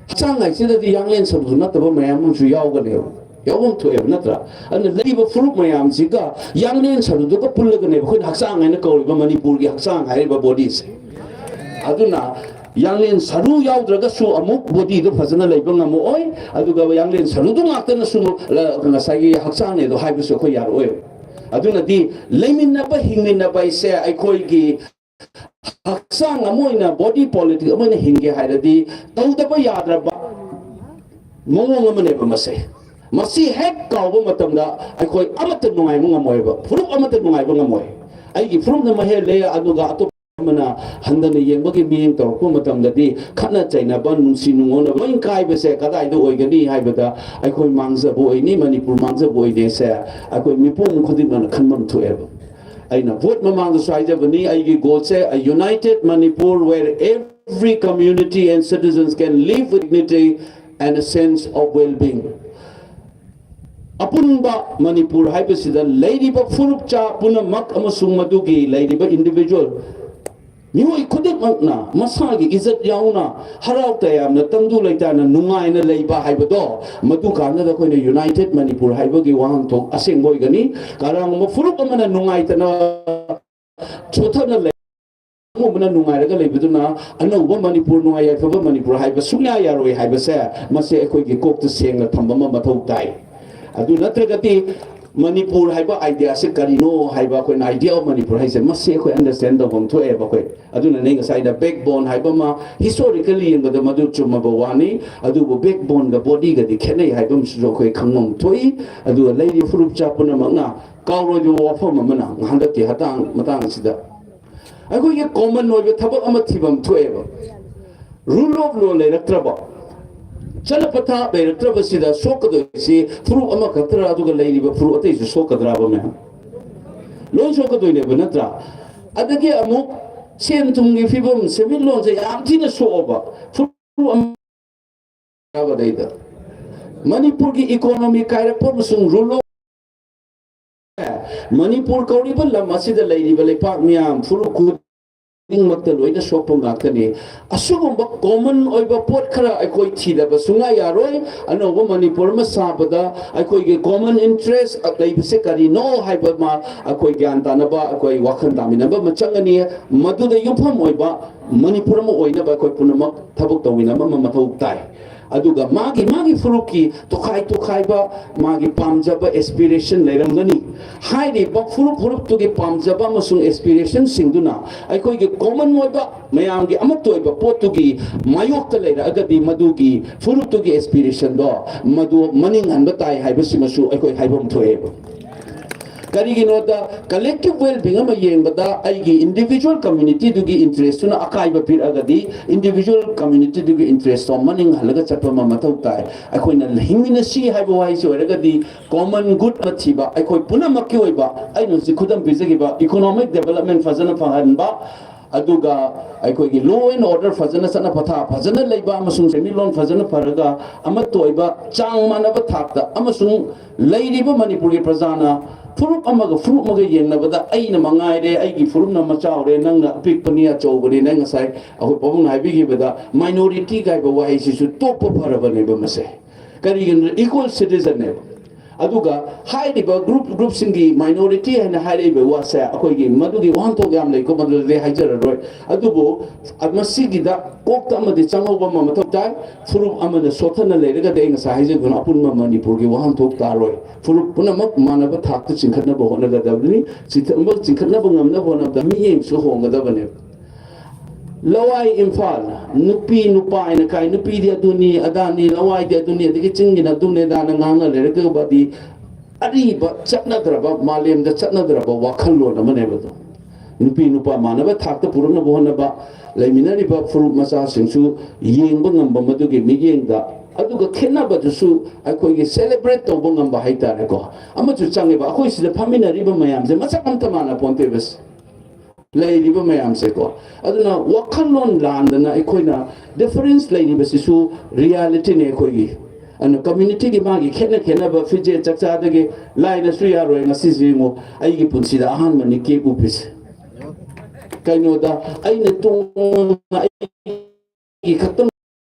ꯍꯛꯆꯥꯡ ꯍꯥꯏꯁꯤꯗꯗꯤ ꯌꯥꯡꯂꯦꯟ ꯁꯔꯨ ꯅꯠꯇꯕ ꯃꯌꯥꯝ ꯑꯃꯁꯨ ꯌꯥꯎꯒꯅꯦꯕ, ꯌꯥꯎꯐꯝ ꯊꯣꯛꯑꯦꯕ, ꯅꯠꯇ꯭ꯔꯥ? ꯑꯗꯨꯅ ꯂꯩꯔꯤꯕ ꯐꯨꯔꯨꯞ ꯃꯌꯥꯝꯁꯤꯒ ꯌꯥꯡꯂꯦꯟ ꯁꯔꯨꯗꯨꯒ ꯄꯨꯜꯂꯒꯅꯦꯕ ꯑꯩꯈꯣꯏꯅ ꯍꯛꯆꯥꯡ ꯍꯥꯏꯅ ꯀꯧꯔꯤꯕ, ꯃꯅꯤꯄꯨꯔꯒꯤ ꯍꯛꯆꯥꯡ ꯍꯥꯏꯔꯤꯕ body ꯁꯦ꯫ ꯑꯗꯨꯅ ꯌꯥꯡꯂꯦꯟ ꯁꯔꯨ ꯌꯥꯎꯗ꯭ꯔꯒꯁꯨ ꯑꯃꯨꯛ ꯕꯣꯗꯤꯗꯣ ꯐꯖꯅ ꯂꯩꯕ ꯉꯝꯃꯛꯑꯣꯏ, ꯑꯗꯨꯒ ꯌꯥꯡꯂꯦꯟ ꯁꯔꯨꯗꯣ ꯉꯥꯛꯇꯅꯁꯨ ꯉꯁꯥꯏꯒꯤ ꯍꯛꯆꯥꯡꯅꯦꯗꯣ ꯍꯥꯏꯕꯁꯨ ꯑꯩꯈꯣꯏ ꯌꯥꯔꯛꯑꯣꯏ꯫ ꯑꯗꯨꯅꯗꯤ ꯂꯩꯃꯤꯟꯅꯕ ꯍꯤꯡꯃꯤꯟꯅꯕ ꯍꯥꯏꯁꯦ ꯑꯩꯈꯣꯏꯒꯤ ꯍꯛꯆꯥꯡ ꯑꯃ ꯑꯣꯏꯅ, ꯕꯣꯗꯤ ꯄꯣꯂꯤꯇꯤꯛ ꯑꯃ ꯑꯣꯏꯅ ꯍꯤꯡꯒꯦ ꯍꯥꯏꯔꯗꯤ ꯇꯧꯗꯕ ꯌꯥꯗ꯭ꯔꯕ ꯃꯑꯣꯡ ꯑꯃꯅꯦꯕ ꯃꯁꯦ꯫ ꯃꯁꯤ ꯍꯦꯛ ꯀꯥꯎꯕ ꯃꯇꯝꯗ ꯑꯩꯈꯣꯏ ꯑꯃꯠꯇ ꯅꯨꯡꯉꯥꯏꯕ ꯉꯝꯃꯣꯏꯕ, ꯐꯨꯔꯨꯞ ꯑꯃꯠꯇ ꯅꯨꯡꯉꯥꯏꯕ ꯉꯝꯃꯣꯏ꯫ ꯑꯩꯒꯤ ꯐꯨꯔꯨꯞꯅ ꯑꯃ ꯍꯦꯜꯂꯦ, ꯑꯗꯨꯒ ꯑꯇꯣꯞꯄ ꯑꯃꯅ ꯍꯟꯊꯅ ꯌꯦꯡꯕꯒꯤ ꯃꯤꯠꯌꯦꯡ ꯇꯧꯔꯛꯄ ꯃꯇꯝꯗꯗꯤ ꯈꯠꯅ ꯆꯩꯅꯕ, ꯅꯨꯡꯁꯤ ꯅꯨꯡꯉꯣꯟꯅꯕ ꯂꯣꯏ ꯀꯥꯏꯕꯁꯦ ꯀꯗꯥꯏꯗ ꯑꯣꯏꯒꯅꯤ ꯍꯥꯏꯕꯗ, ꯑꯩꯈꯣꯏ ꯃꯥꯡꯖꯕ ꯑꯣꯏꯅꯤ, ꯃꯅꯤꯄꯨꯔ ꯃꯥꯡꯖꯕ ꯑꯣꯏꯅꯤꯁꯦ ꯑꯩꯈꯣꯏ ꯃꯤꯄꯨꯝ ꯈꯨꯗꯤꯡꯃꯛꯅ ꯈꯟꯐꯝ ꯊꯣꯛꯑꯦꯕ꯫ ꯑꯩꯅ ꯚꯣꯠ ꯃꯃꯥꯡꯗꯁꯨ ꯍꯥꯏꯖꯕꯅꯤ, ꯑꯩꯒꯤ ꯒꯣꯜꯁꯦ a united Manipur where every community and citizens can live with dignity and a sense of well-being꯫ ꯑꯄꯨꯟꯕ ꯃꯅꯤꯄꯨꯔ ꯍꯥꯏꯕꯁꯤꯗ ꯂꯩꯔꯤꯕ ꯐꯨꯔꯨꯞꯆꯥ ꯄꯨꯝꯅꯃꯛ ꯑꯃꯁꯨꯡ ꯃꯗꯨꯒꯤ ꯂꯩꯔꯤꯕ ꯏꯟꯗꯤꯚꯤꯖꯨꯋꯦꯜ ꯃꯤꯑꯣꯏ ꯈꯨꯗꯤꯡꯃꯛꯅ ꯃꯁꯥꯒꯤ ꯏꯖꯠ ꯌꯥꯎꯅ ꯍꯔꯥꯎ ꯇꯌꯥꯝꯅ ꯇꯪꯗꯨ ꯂꯩꯇꯥꯅ ꯅꯨꯡꯉꯥꯏꯅ ꯂꯩꯕ ꯍꯥꯏꯕꯗꯣ, ꯃꯗꯨ ꯀꯥꯟꯗꯗ ꯑꯩꯈꯣꯏꯅ ꯌꯨꯅꯥꯏꯇꯦꯠ ꯃꯅꯤꯄꯨꯔ ꯍꯥꯏꯕꯒꯤ ꯋꯥꯍꯟꯊꯣꯛ ꯑꯁꯦꯡꯕ ꯑꯣꯏꯒꯅꯤ꯫ ꯀꯅꯥꯒꯨꯝꯕ ꯐꯨꯔꯨꯞ ꯑꯃꯅ ꯅꯨꯡꯉꯥꯏꯇꯅ ꯁꯣꯊꯅ ꯂꯩ, ꯑꯃꯅ ꯅꯨꯡꯉꯥꯏꯔꯒ ꯂꯩꯕꯗꯨꯅ ꯑꯅꯧꯕ ꯃꯅꯤꯄꯨꯔ, ꯅꯨꯡꯉꯥꯏ ꯌꯥꯏꯐꯕ ꯃꯅꯤꯄꯨꯔ ꯍꯥꯏꯕ ꯁꯨꯡꯌꯥ ꯌꯥꯔꯣꯏ ꯍꯥꯏꯕꯁꯦ, ꯃꯁꯤ ꯑꯩꯈꯣꯏꯒꯤ ꯀꯣꯛꯇ ꯁꯦꯡꯅ ꯊꯝꯕ ꯑꯃ ꯃꯊꯧ ꯇꯥꯏ꯫ ꯑꯗꯨ ꯅꯠꯇ꯭ꯔꯒꯗꯤ ꯃꯅꯤꯄꯨꯔ ꯍꯥꯏꯕ ꯑꯥꯏꯗꯤꯌꯥꯁꯦ ꯀꯔꯤꯅꯣ ꯍꯥꯏꯕ, ꯑꯩꯈꯣꯏꯅ idea of ꯃꯅꯤꯄꯨꯔ ꯍꯥꯏꯁꯦ, ꯃꯁꯤ ꯑꯩꯈꯣꯏ ꯑꯟꯗꯔꯁꯇꯦꯟ ꯇꯧꯐꯝ ꯊꯣꯛꯑꯦꯕ ꯑꯩꯈꯣꯏ꯫ ꯑꯗꯨꯅꯅꯦ ꯉꯁꯥꯏꯗ ꯕꯦꯛꯕꯣꯟ ꯍꯥꯏꯕ ꯑꯃ ꯍꯤꯁꯇꯣꯔꯤꯀꯦꯜꯂꯤ ꯌꯦꯡꯕꯗ ꯃꯗꯨ ꯆꯨꯝꯃꯕ ꯋꯥꯅꯤ, ꯑꯗꯨꯕꯨ ꯕꯦꯛꯕꯣꯟꯒ ꯕꯣꯗꯤꯒꯗꯤ ꯈꯦꯠꯅꯩ ꯍꯥꯏꯕ ꯑꯃꯁꯨ ꯑꯩꯈꯣꯏ ꯈꯪꯐꯝ ꯊꯣꯛꯏ꯫ ꯑꯗꯨꯒ ꯂꯩꯔꯤꯕ ꯐꯨꯔꯨꯞꯆꯥ ꯄꯨꯝꯅꯃꯛꯅ ꯀꯥꯎꯔꯣꯏꯗꯕ ꯋꯥꯐꯝ ꯑꯃꯅ ꯍꯟꯗꯛꯀꯤ ꯍꯇꯥꯡ-, ꯃꯇꯥꯡ ꯑꯁꯤꯗ ꯑꯩꯈꯣꯏꯒꯤ ꯀꯣꯃꯟ ꯑꯣꯏꯕ ꯊꯕꯛ ꯑꯃ ꯊꯤꯐꯝ ꯊꯣꯛꯑꯦꯕ꯫ ꯔꯨꯜ ꯑꯣꯐ ꯂꯣ ꯂꯩꯔꯛꯇ꯭ꯔꯕ, ꯆꯠꯅ ꯄꯊꯥꯞ ꯂꯩꯔꯛꯇ꯭ꯔꯕꯁꯤꯗ ꯁꯣꯛꯀꯗꯣꯏꯁꯤ ꯐꯨꯔꯨꯞ ꯑꯃꯈꯛꯇꯔꯥ, ꯑꯗꯨꯒ ꯂꯩꯔꯤꯕ ꯐꯨꯔꯨꯞ ꯑꯇꯩꯁꯨ ꯁꯣꯛꯀꯗ꯭ꯔꯥꯕ ꯃꯌꯥꯝ? ꯂꯣꯏ ꯁꯣꯛꯀꯗꯣꯏꯅꯦꯕ, ꯅꯠꯇ꯭ꯔꯥ? ꯑꯗꯒꯤ ꯑꯃꯨꯛ ꯁꯦꯟ ꯊꯨꯝꯒꯤ ꯐꯤꯕꯝ, ꯁꯦꯟꯃꯤꯠꯂꯣꯟꯁꯦ ꯌꯥꯝ ꯊꯤꯅ ꯁꯣꯛꯑꯕ꯫ ꯐꯨꯔꯨꯞ ꯑꯃ ꯌꯥꯕꯗꯩꯗ ꯃꯅꯤꯄꯨꯔꯒꯤ ꯏꯀꯣꯅꯣꯃꯤ ꯀꯥꯏꯔꯛꯄ ꯑꯃꯁꯨꯡ ꯔꯨꯜ ꯑꯣꯐ ꯃꯅꯤꯄꯨꯔ ꯀꯧꯔꯤꯕ ꯂꯝ ꯑꯁꯤꯗ ꯂꯩꯔꯤꯕ ꯂꯩꯄꯥꯛ ꯃꯤꯌꯥꯝ ꯐꯨꯔꯨꯞ ꯈꯨ-, ꯈꯨꯗꯤꯡꯃꯛꯇ ꯂꯣꯏꯅ ꯁꯣꯛꯄ ꯉꯥꯛꯇꯅꯤ꯫ ꯑꯁꯤꯒꯨꯝꯕ ꯀꯣꯃꯟ ꯑꯣꯏꯕ ꯄꯣꯠ ꯈꯔ ꯑꯩꯈꯣꯏ ꯊꯤꯗꯕ ꯁꯨꯡꯌꯥ ꯌꯥꯔꯣꯏ꯫ ꯑꯅꯧꯕ ꯃꯅꯤꯄꯨꯔ ꯑꯃ ꯁꯥꯕꯗ ꯑꯩꯈꯣꯏꯒꯤ ꯀꯣꯃꯟ ꯏꯟꯇꯔꯦꯁ ꯂꯩꯕꯁꯦ ꯀꯔꯤꯅꯣ ꯍꯥꯏꯕ ꯑꯃ ꯑꯩꯈꯣꯏ ꯒ꯭ꯌꯥꯟ ꯇꯥꯅꯕ, ꯑꯩꯈꯣꯏ ꯋꯥꯈꯜ ꯇꯥꯃꯤꯟꯅꯕ ꯑꯃ ꯆꯪꯒꯅꯤ꯫ ꯃꯗꯨꯗ ꯌꯨꯝꯐꯝ ꯑꯣꯏꯕ ꯃꯅꯤꯄꯨꯔ ꯑꯃ ꯑꯣꯏꯅꯕ ꯑꯩꯈꯣꯏ ꯄꯨꯝꯅꯃꯛ ꯊꯕꯛ ꯇꯧꯃꯤꯟꯅꯕ ꯑꯃ ꯃꯊꯧ ꯇꯥꯏ꯫ ꯑꯗꯨꯒ ꯃꯥꯒꯤ ꯃꯥꯒꯤ ꯐꯨꯔꯨꯞꯀꯤ ꯇꯣꯈꯥꯏ ꯇꯣꯈꯥꯏꯕ ꯃꯥꯒꯤ ꯄꯥꯝꯖꯕ ꯑꯦꯁꯄꯤꯔꯦꯁꯟ ꯂꯩꯔꯝꯒꯅꯤ꯫ ꯍꯥꯏꯔꯤꯕ ꯐꯨꯔꯨꯞ ꯐꯨꯔꯨꯞꯇꯨꯒꯤ ꯄꯥꯝꯖꯕ ꯑꯃꯁꯨꯡ ꯑꯦꯁꯄꯤꯔꯦꯁꯟꯁꯤꯡꯗꯨꯅ ꯑꯩꯈꯣꯏꯒꯤ ꯀꯣꯃꯟ ꯑꯣꯏꯕ ꯃꯌꯥꯝꯒꯤ ꯑꯃꯠꯇ ꯑꯣꯏꯕ ꯄꯣꯠꯇꯨꯒꯤ ꯃꯥꯌꯣꯛꯇ ꯂꯩꯔꯛꯑꯒꯗꯤ ꯃꯗꯨꯒꯤ ꯐꯨꯔꯨꯞꯇꯨꯒꯤ ꯑꯦꯁꯄꯤꯔꯦꯁꯟꯗꯣ ꯃꯗꯨ ꯃꯅꯤꯡ ꯍꯟꯕ ꯇꯥꯏ ꯍꯥꯏꯕꯁꯤꯃꯁꯨ ꯑꯩꯈꯣꯏ ꯍꯥꯏꯐꯝ ꯊꯣꯛꯑꯦꯕ꯫ ꯀꯔꯤꯒꯤꯅꯣꯗ ꯀꯂꯦꯛꯇꯤꯚ ꯋꯦꯜꯕꯤꯡ ꯑꯃ ꯌꯦꯡꯕꯗ ꯑꯩꯒꯤ ꯏꯟꯗꯤꯚꯤꯖꯨꯋꯦꯜ ꯀꯝꯃ꯭ꯌꯨꯅꯤꯇꯤꯗꯨꯒꯤ ꯏꯟꯇꯔꯦꯁꯇꯨꯅ ꯑꯀꯥꯏꯕ ꯄꯤꯔꯛꯑꯒꯗꯤ ꯏꯟꯗꯤꯚꯤꯖꯨꯋꯦꯜ ꯀꯝꯃ꯭ꯌꯨꯅꯤꯇꯤꯗꯨꯒꯤ ꯏꯟꯇꯔꯦꯁꯇꯣ ꯃꯅꯤꯡ ꯍꯜꯂꯒ ꯆꯠꯄ ꯑꯃ ꯃꯊꯧ ꯇꯥꯏ꯫ ꯑꯩꯈꯣꯏꯅ ꯍꯤꯡꯃꯤꯟꯅꯁꯤ ꯍꯥꯏꯕ ꯋꯥꯍꯩꯁꯤ ꯑꯣꯏꯔꯒꯗꯤ ꯀꯣꯃꯟ ꯒꯨꯗ ꯑꯃ ꯊꯤꯕ, ꯑꯩꯈꯣꯏ ꯄꯨꯝꯅꯃꯛꯀꯤ ꯑꯣꯏꯕ, ꯑꯩꯅ ꯍꯧꯖꯤꯛ ꯈꯨꯗꯝ ꯄꯤꯖꯈꯤꯕ ꯏꯀꯣꯅꯣꯃꯤꯛ ꯗꯦꯕꯂꯞꯃꯦꯟ ꯐꯖꯅ ꯐꯪꯍꯟꯕ, ꯑꯗꯨꯒ ꯑꯩꯈꯣꯏꯒꯤ ꯂꯣ ꯑꯦꯟ ꯑꯣꯔꯗꯔ ꯐꯖꯅ ꯆꯠꯅ ꯄꯊꯥ ꯐꯖꯅ ꯂꯩꯕ ꯑꯃꯁꯨꯡ ꯁꯦꯟꯃꯤꯠꯂꯣꯟ ꯐꯖꯅ ꯐꯔꯒ ꯑꯃꯠꯇ ꯑꯣꯏꯕ ꯆꯥꯡ ꯃꯥꯟꯅꯕ ꯊꯥꯛꯇ ꯑꯃꯁꯨꯡ ꯂꯩꯔꯤꯕ ꯃꯅꯤꯄꯨꯔꯒꯤ ꯄ꯭ꯔꯖꯥꯅ ꯐꯨꯔꯨꯞ ꯑꯃꯒ ꯐꯨꯔꯨꯞ ꯑꯃꯒ ꯌꯦꯡꯅꯕꯗ ꯑꯩꯅ ꯃꯉꯥꯏꯔꯦ, ꯑꯩꯒꯤ ꯐꯨꯔꯨꯞꯅ ꯃꯆꯥ ꯑꯣꯏꯔꯦ, ꯅꯪꯅ ꯑꯄꯤꯛꯄꯅꯤ, ꯑꯆꯧꯕꯅꯤ, ꯅꯪ ꯉꯁꯥꯏ ꯑꯩꯈꯣꯏ ꯄꯥꯕꯨꯡꯅ ꯍꯥꯏꯕꯤꯈꯤꯕꯗ ꯃꯥꯏꯅꯣꯔꯤꯇꯤ ꯍꯥꯏꯕ ꯋꯥꯍꯩꯁꯤꯁꯨ ꯇꯣꯛꯄ ꯐꯔꯕꯅꯦꯕ ꯃꯁꯦ꯫ ꯀꯔꯤꯒꯤꯅꯣ? ꯏꯀ꯭ꯋꯦꯜ ꯁꯤꯇꯤꯖꯟꯅꯦꯕ꯫ ꯑꯗꯨꯒ ꯍꯥꯏꯔꯤꯕ ꯒ꯭ꯔꯨꯞ ꯒ꯭ꯔꯨꯞꯁꯤꯡꯒꯤ ꯃꯥꯏꯅꯣꯔꯤꯇꯤ ꯍꯥꯏꯅ ꯍꯥꯏꯔꯛꯏꯕ ꯋꯥꯁꯦ ꯑꯩꯈꯣꯏꯒꯤ ꯃꯗꯨꯒꯤ ꯋꯥꯍꯟꯊꯣꯛ ꯌꯥꯝ ꯂꯩꯀꯣ, ꯃꯗꯨꯗꯗꯤ ꯍꯥꯏꯖꯔꯔꯣꯏ꯫ ꯑꯗꯨꯕꯨ ꯃꯁꯤꯒꯤꯗ ꯀꯣꯛꯇ ꯑꯃꯗꯤ ꯆꯪꯍꯧꯕ ꯑꯃ ꯃꯊꯧ ꯇꯥꯏ꯫ ꯐꯨꯔꯨꯞ ꯑꯃꯅ ꯁꯣꯠꯊꯅ ꯂꯩꯔꯒꯗꯤ ꯑꯩ ꯉꯁꯥꯏ ꯍꯥꯏꯖꯈꯤꯕ ꯑꯄꯨꯟꯕ ꯃꯅꯤꯄꯨꯔꯒꯤ ꯋꯥꯍꯟꯊꯣꯛ ꯇꯥꯔꯣꯏ꯫ ꯐꯨꯔꯨꯞ ꯄꯨꯝꯅꯃꯛ ꯃꯥꯟꯅꯕ ꯊꯥꯛꯇ ꯆꯤꯡꯈꯠꯅꯕ ꯍꯣꯠꯅꯒꯗꯕꯅꯤ꯫ ꯆꯤꯡꯈꯠꯅꯕ ꯆꯤꯡꯈꯠꯅꯕ ꯉꯝꯅꯕ ꯍꯣꯠꯅꯕꯗ ꯃꯤꯠꯌꯦꯡꯁꯨ ꯍꯣꯡꯒꯗꯕꯅꯦꯕ꯫ ꯂꯋꯥꯏ ꯏꯝꯐꯥꯜ, ꯅꯨꯄꯤ ꯅꯨꯄꯥ ꯍꯥꯏꯅ ꯀꯥꯏ, ꯅꯨꯄꯤꯗꯤ ꯑꯗꯨꯅꯤ ꯑꯗꯥꯅꯤ, ꯂꯋꯥꯏꯗꯤ ꯑꯗꯨꯅꯤ, ꯑꯗꯒꯤ ꯆꯤꯡꯒꯤꯅ ꯑꯗꯨꯅꯤ ꯑꯗꯥꯅ ꯉꯥꯡꯅ ꯂꯩꯔꯒꯕꯗꯤ ꯑꯔꯤꯕ ꯆꯠꯅꯗ꯭ꯔꯕ, ꯃꯥꯂꯦꯝꯗ ꯆꯠꯅꯗ꯭ꯔꯕ ꯋꯥꯈꯜꯂꯣꯟ ꯑꯃꯅꯦꯕ ꯑꯗꯣ꯫ ꯅꯨꯄꯤ ꯅꯨꯄꯥ ꯃꯥꯟꯅꯕ ꯊꯥꯛꯇ ꯄꯨꯔꯛꯅꯕ ꯍꯣꯠꯅꯕ, ꯂꯩꯃꯤꯟꯅꯔꯤꯕ ꯐꯨꯔꯨꯞ ꯃꯆꯥꯁꯤꯡꯁꯨ ꯌꯦꯡꯕ ꯉꯝꯕ ꯃꯗꯨꯒꯤ ꯃꯤꯠꯌꯦꯡꯗ, ꯑꯗꯨꯒ ꯈꯦꯠꯅꯕꯗꯨꯁꯨ ꯑꯩꯈꯣꯏꯒꯤ ꯁꯦꯂꯦꯕ꯭ꯔꯦꯠ ꯇꯧꯕ ꯉꯝꯕ ꯍꯥꯏꯇꯥꯔꯦꯀꯣ, ꯑꯃꯁꯨ ꯆꯪꯉꯦꯕ꯫ ꯑꯩꯈꯣꯏ ꯁꯤꯗ ꯐꯝꯃꯤꯟꯅꯔꯤꯕ ꯃꯌꯥꯝꯁꯦ ꯃꯁꯛ ꯑꯝꯇ ꯃꯥꯟꯅ ꯄꯣꯟꯇꯦꯕ꯫ ꯂꯩꯔꯤꯕ ꯃꯌꯥꯝꯁꯦꯀꯣ꯫ ꯑꯗꯨꯅ ꯋꯥꯈꯜꯂꯣꯟ ꯂꯥꯟꯗꯅ ꯑꯩꯈꯣꯏꯅ ꯗꯤꯐꯔꯦꯟꯁ ꯂꯩꯔꯤꯕꯁꯤꯁꯨ ꯔꯤꯌꯦꯂꯤꯇꯤꯅꯦ ꯑꯩꯈꯣꯏꯒꯤ꯫ ꯑꯗꯨꯅ ꯀꯝꯃ꯭ꯌꯨꯅꯤꯇꯤꯒꯤ ꯃꯥꯒꯤ ꯈꯦꯠꯅ ꯈꯦꯠꯅꯕ ꯐꯤꯖꯦꯠ ꯆꯥꯛꯆꯥꯗꯒꯤ ꯂꯥꯏꯅꯁꯨ ꯌꯥꯔꯣꯏ꯫ ꯉꯁꯤꯁꯦ ꯌꯦꯡꯉꯨ, ꯑꯩꯒꯤ ꯄꯨꯟꯁꯤꯗ ꯑꯍꯥꯟꯕꯅꯤ ꯀꯦꯛ ꯎꯞꯄꯤꯁꯦ꯫ ꯀꯩꯅꯣꯗ ꯑꯩꯅ ꯇꯣꯡ ꯑꯩꯒꯤ ꯈꯛꯇꯪ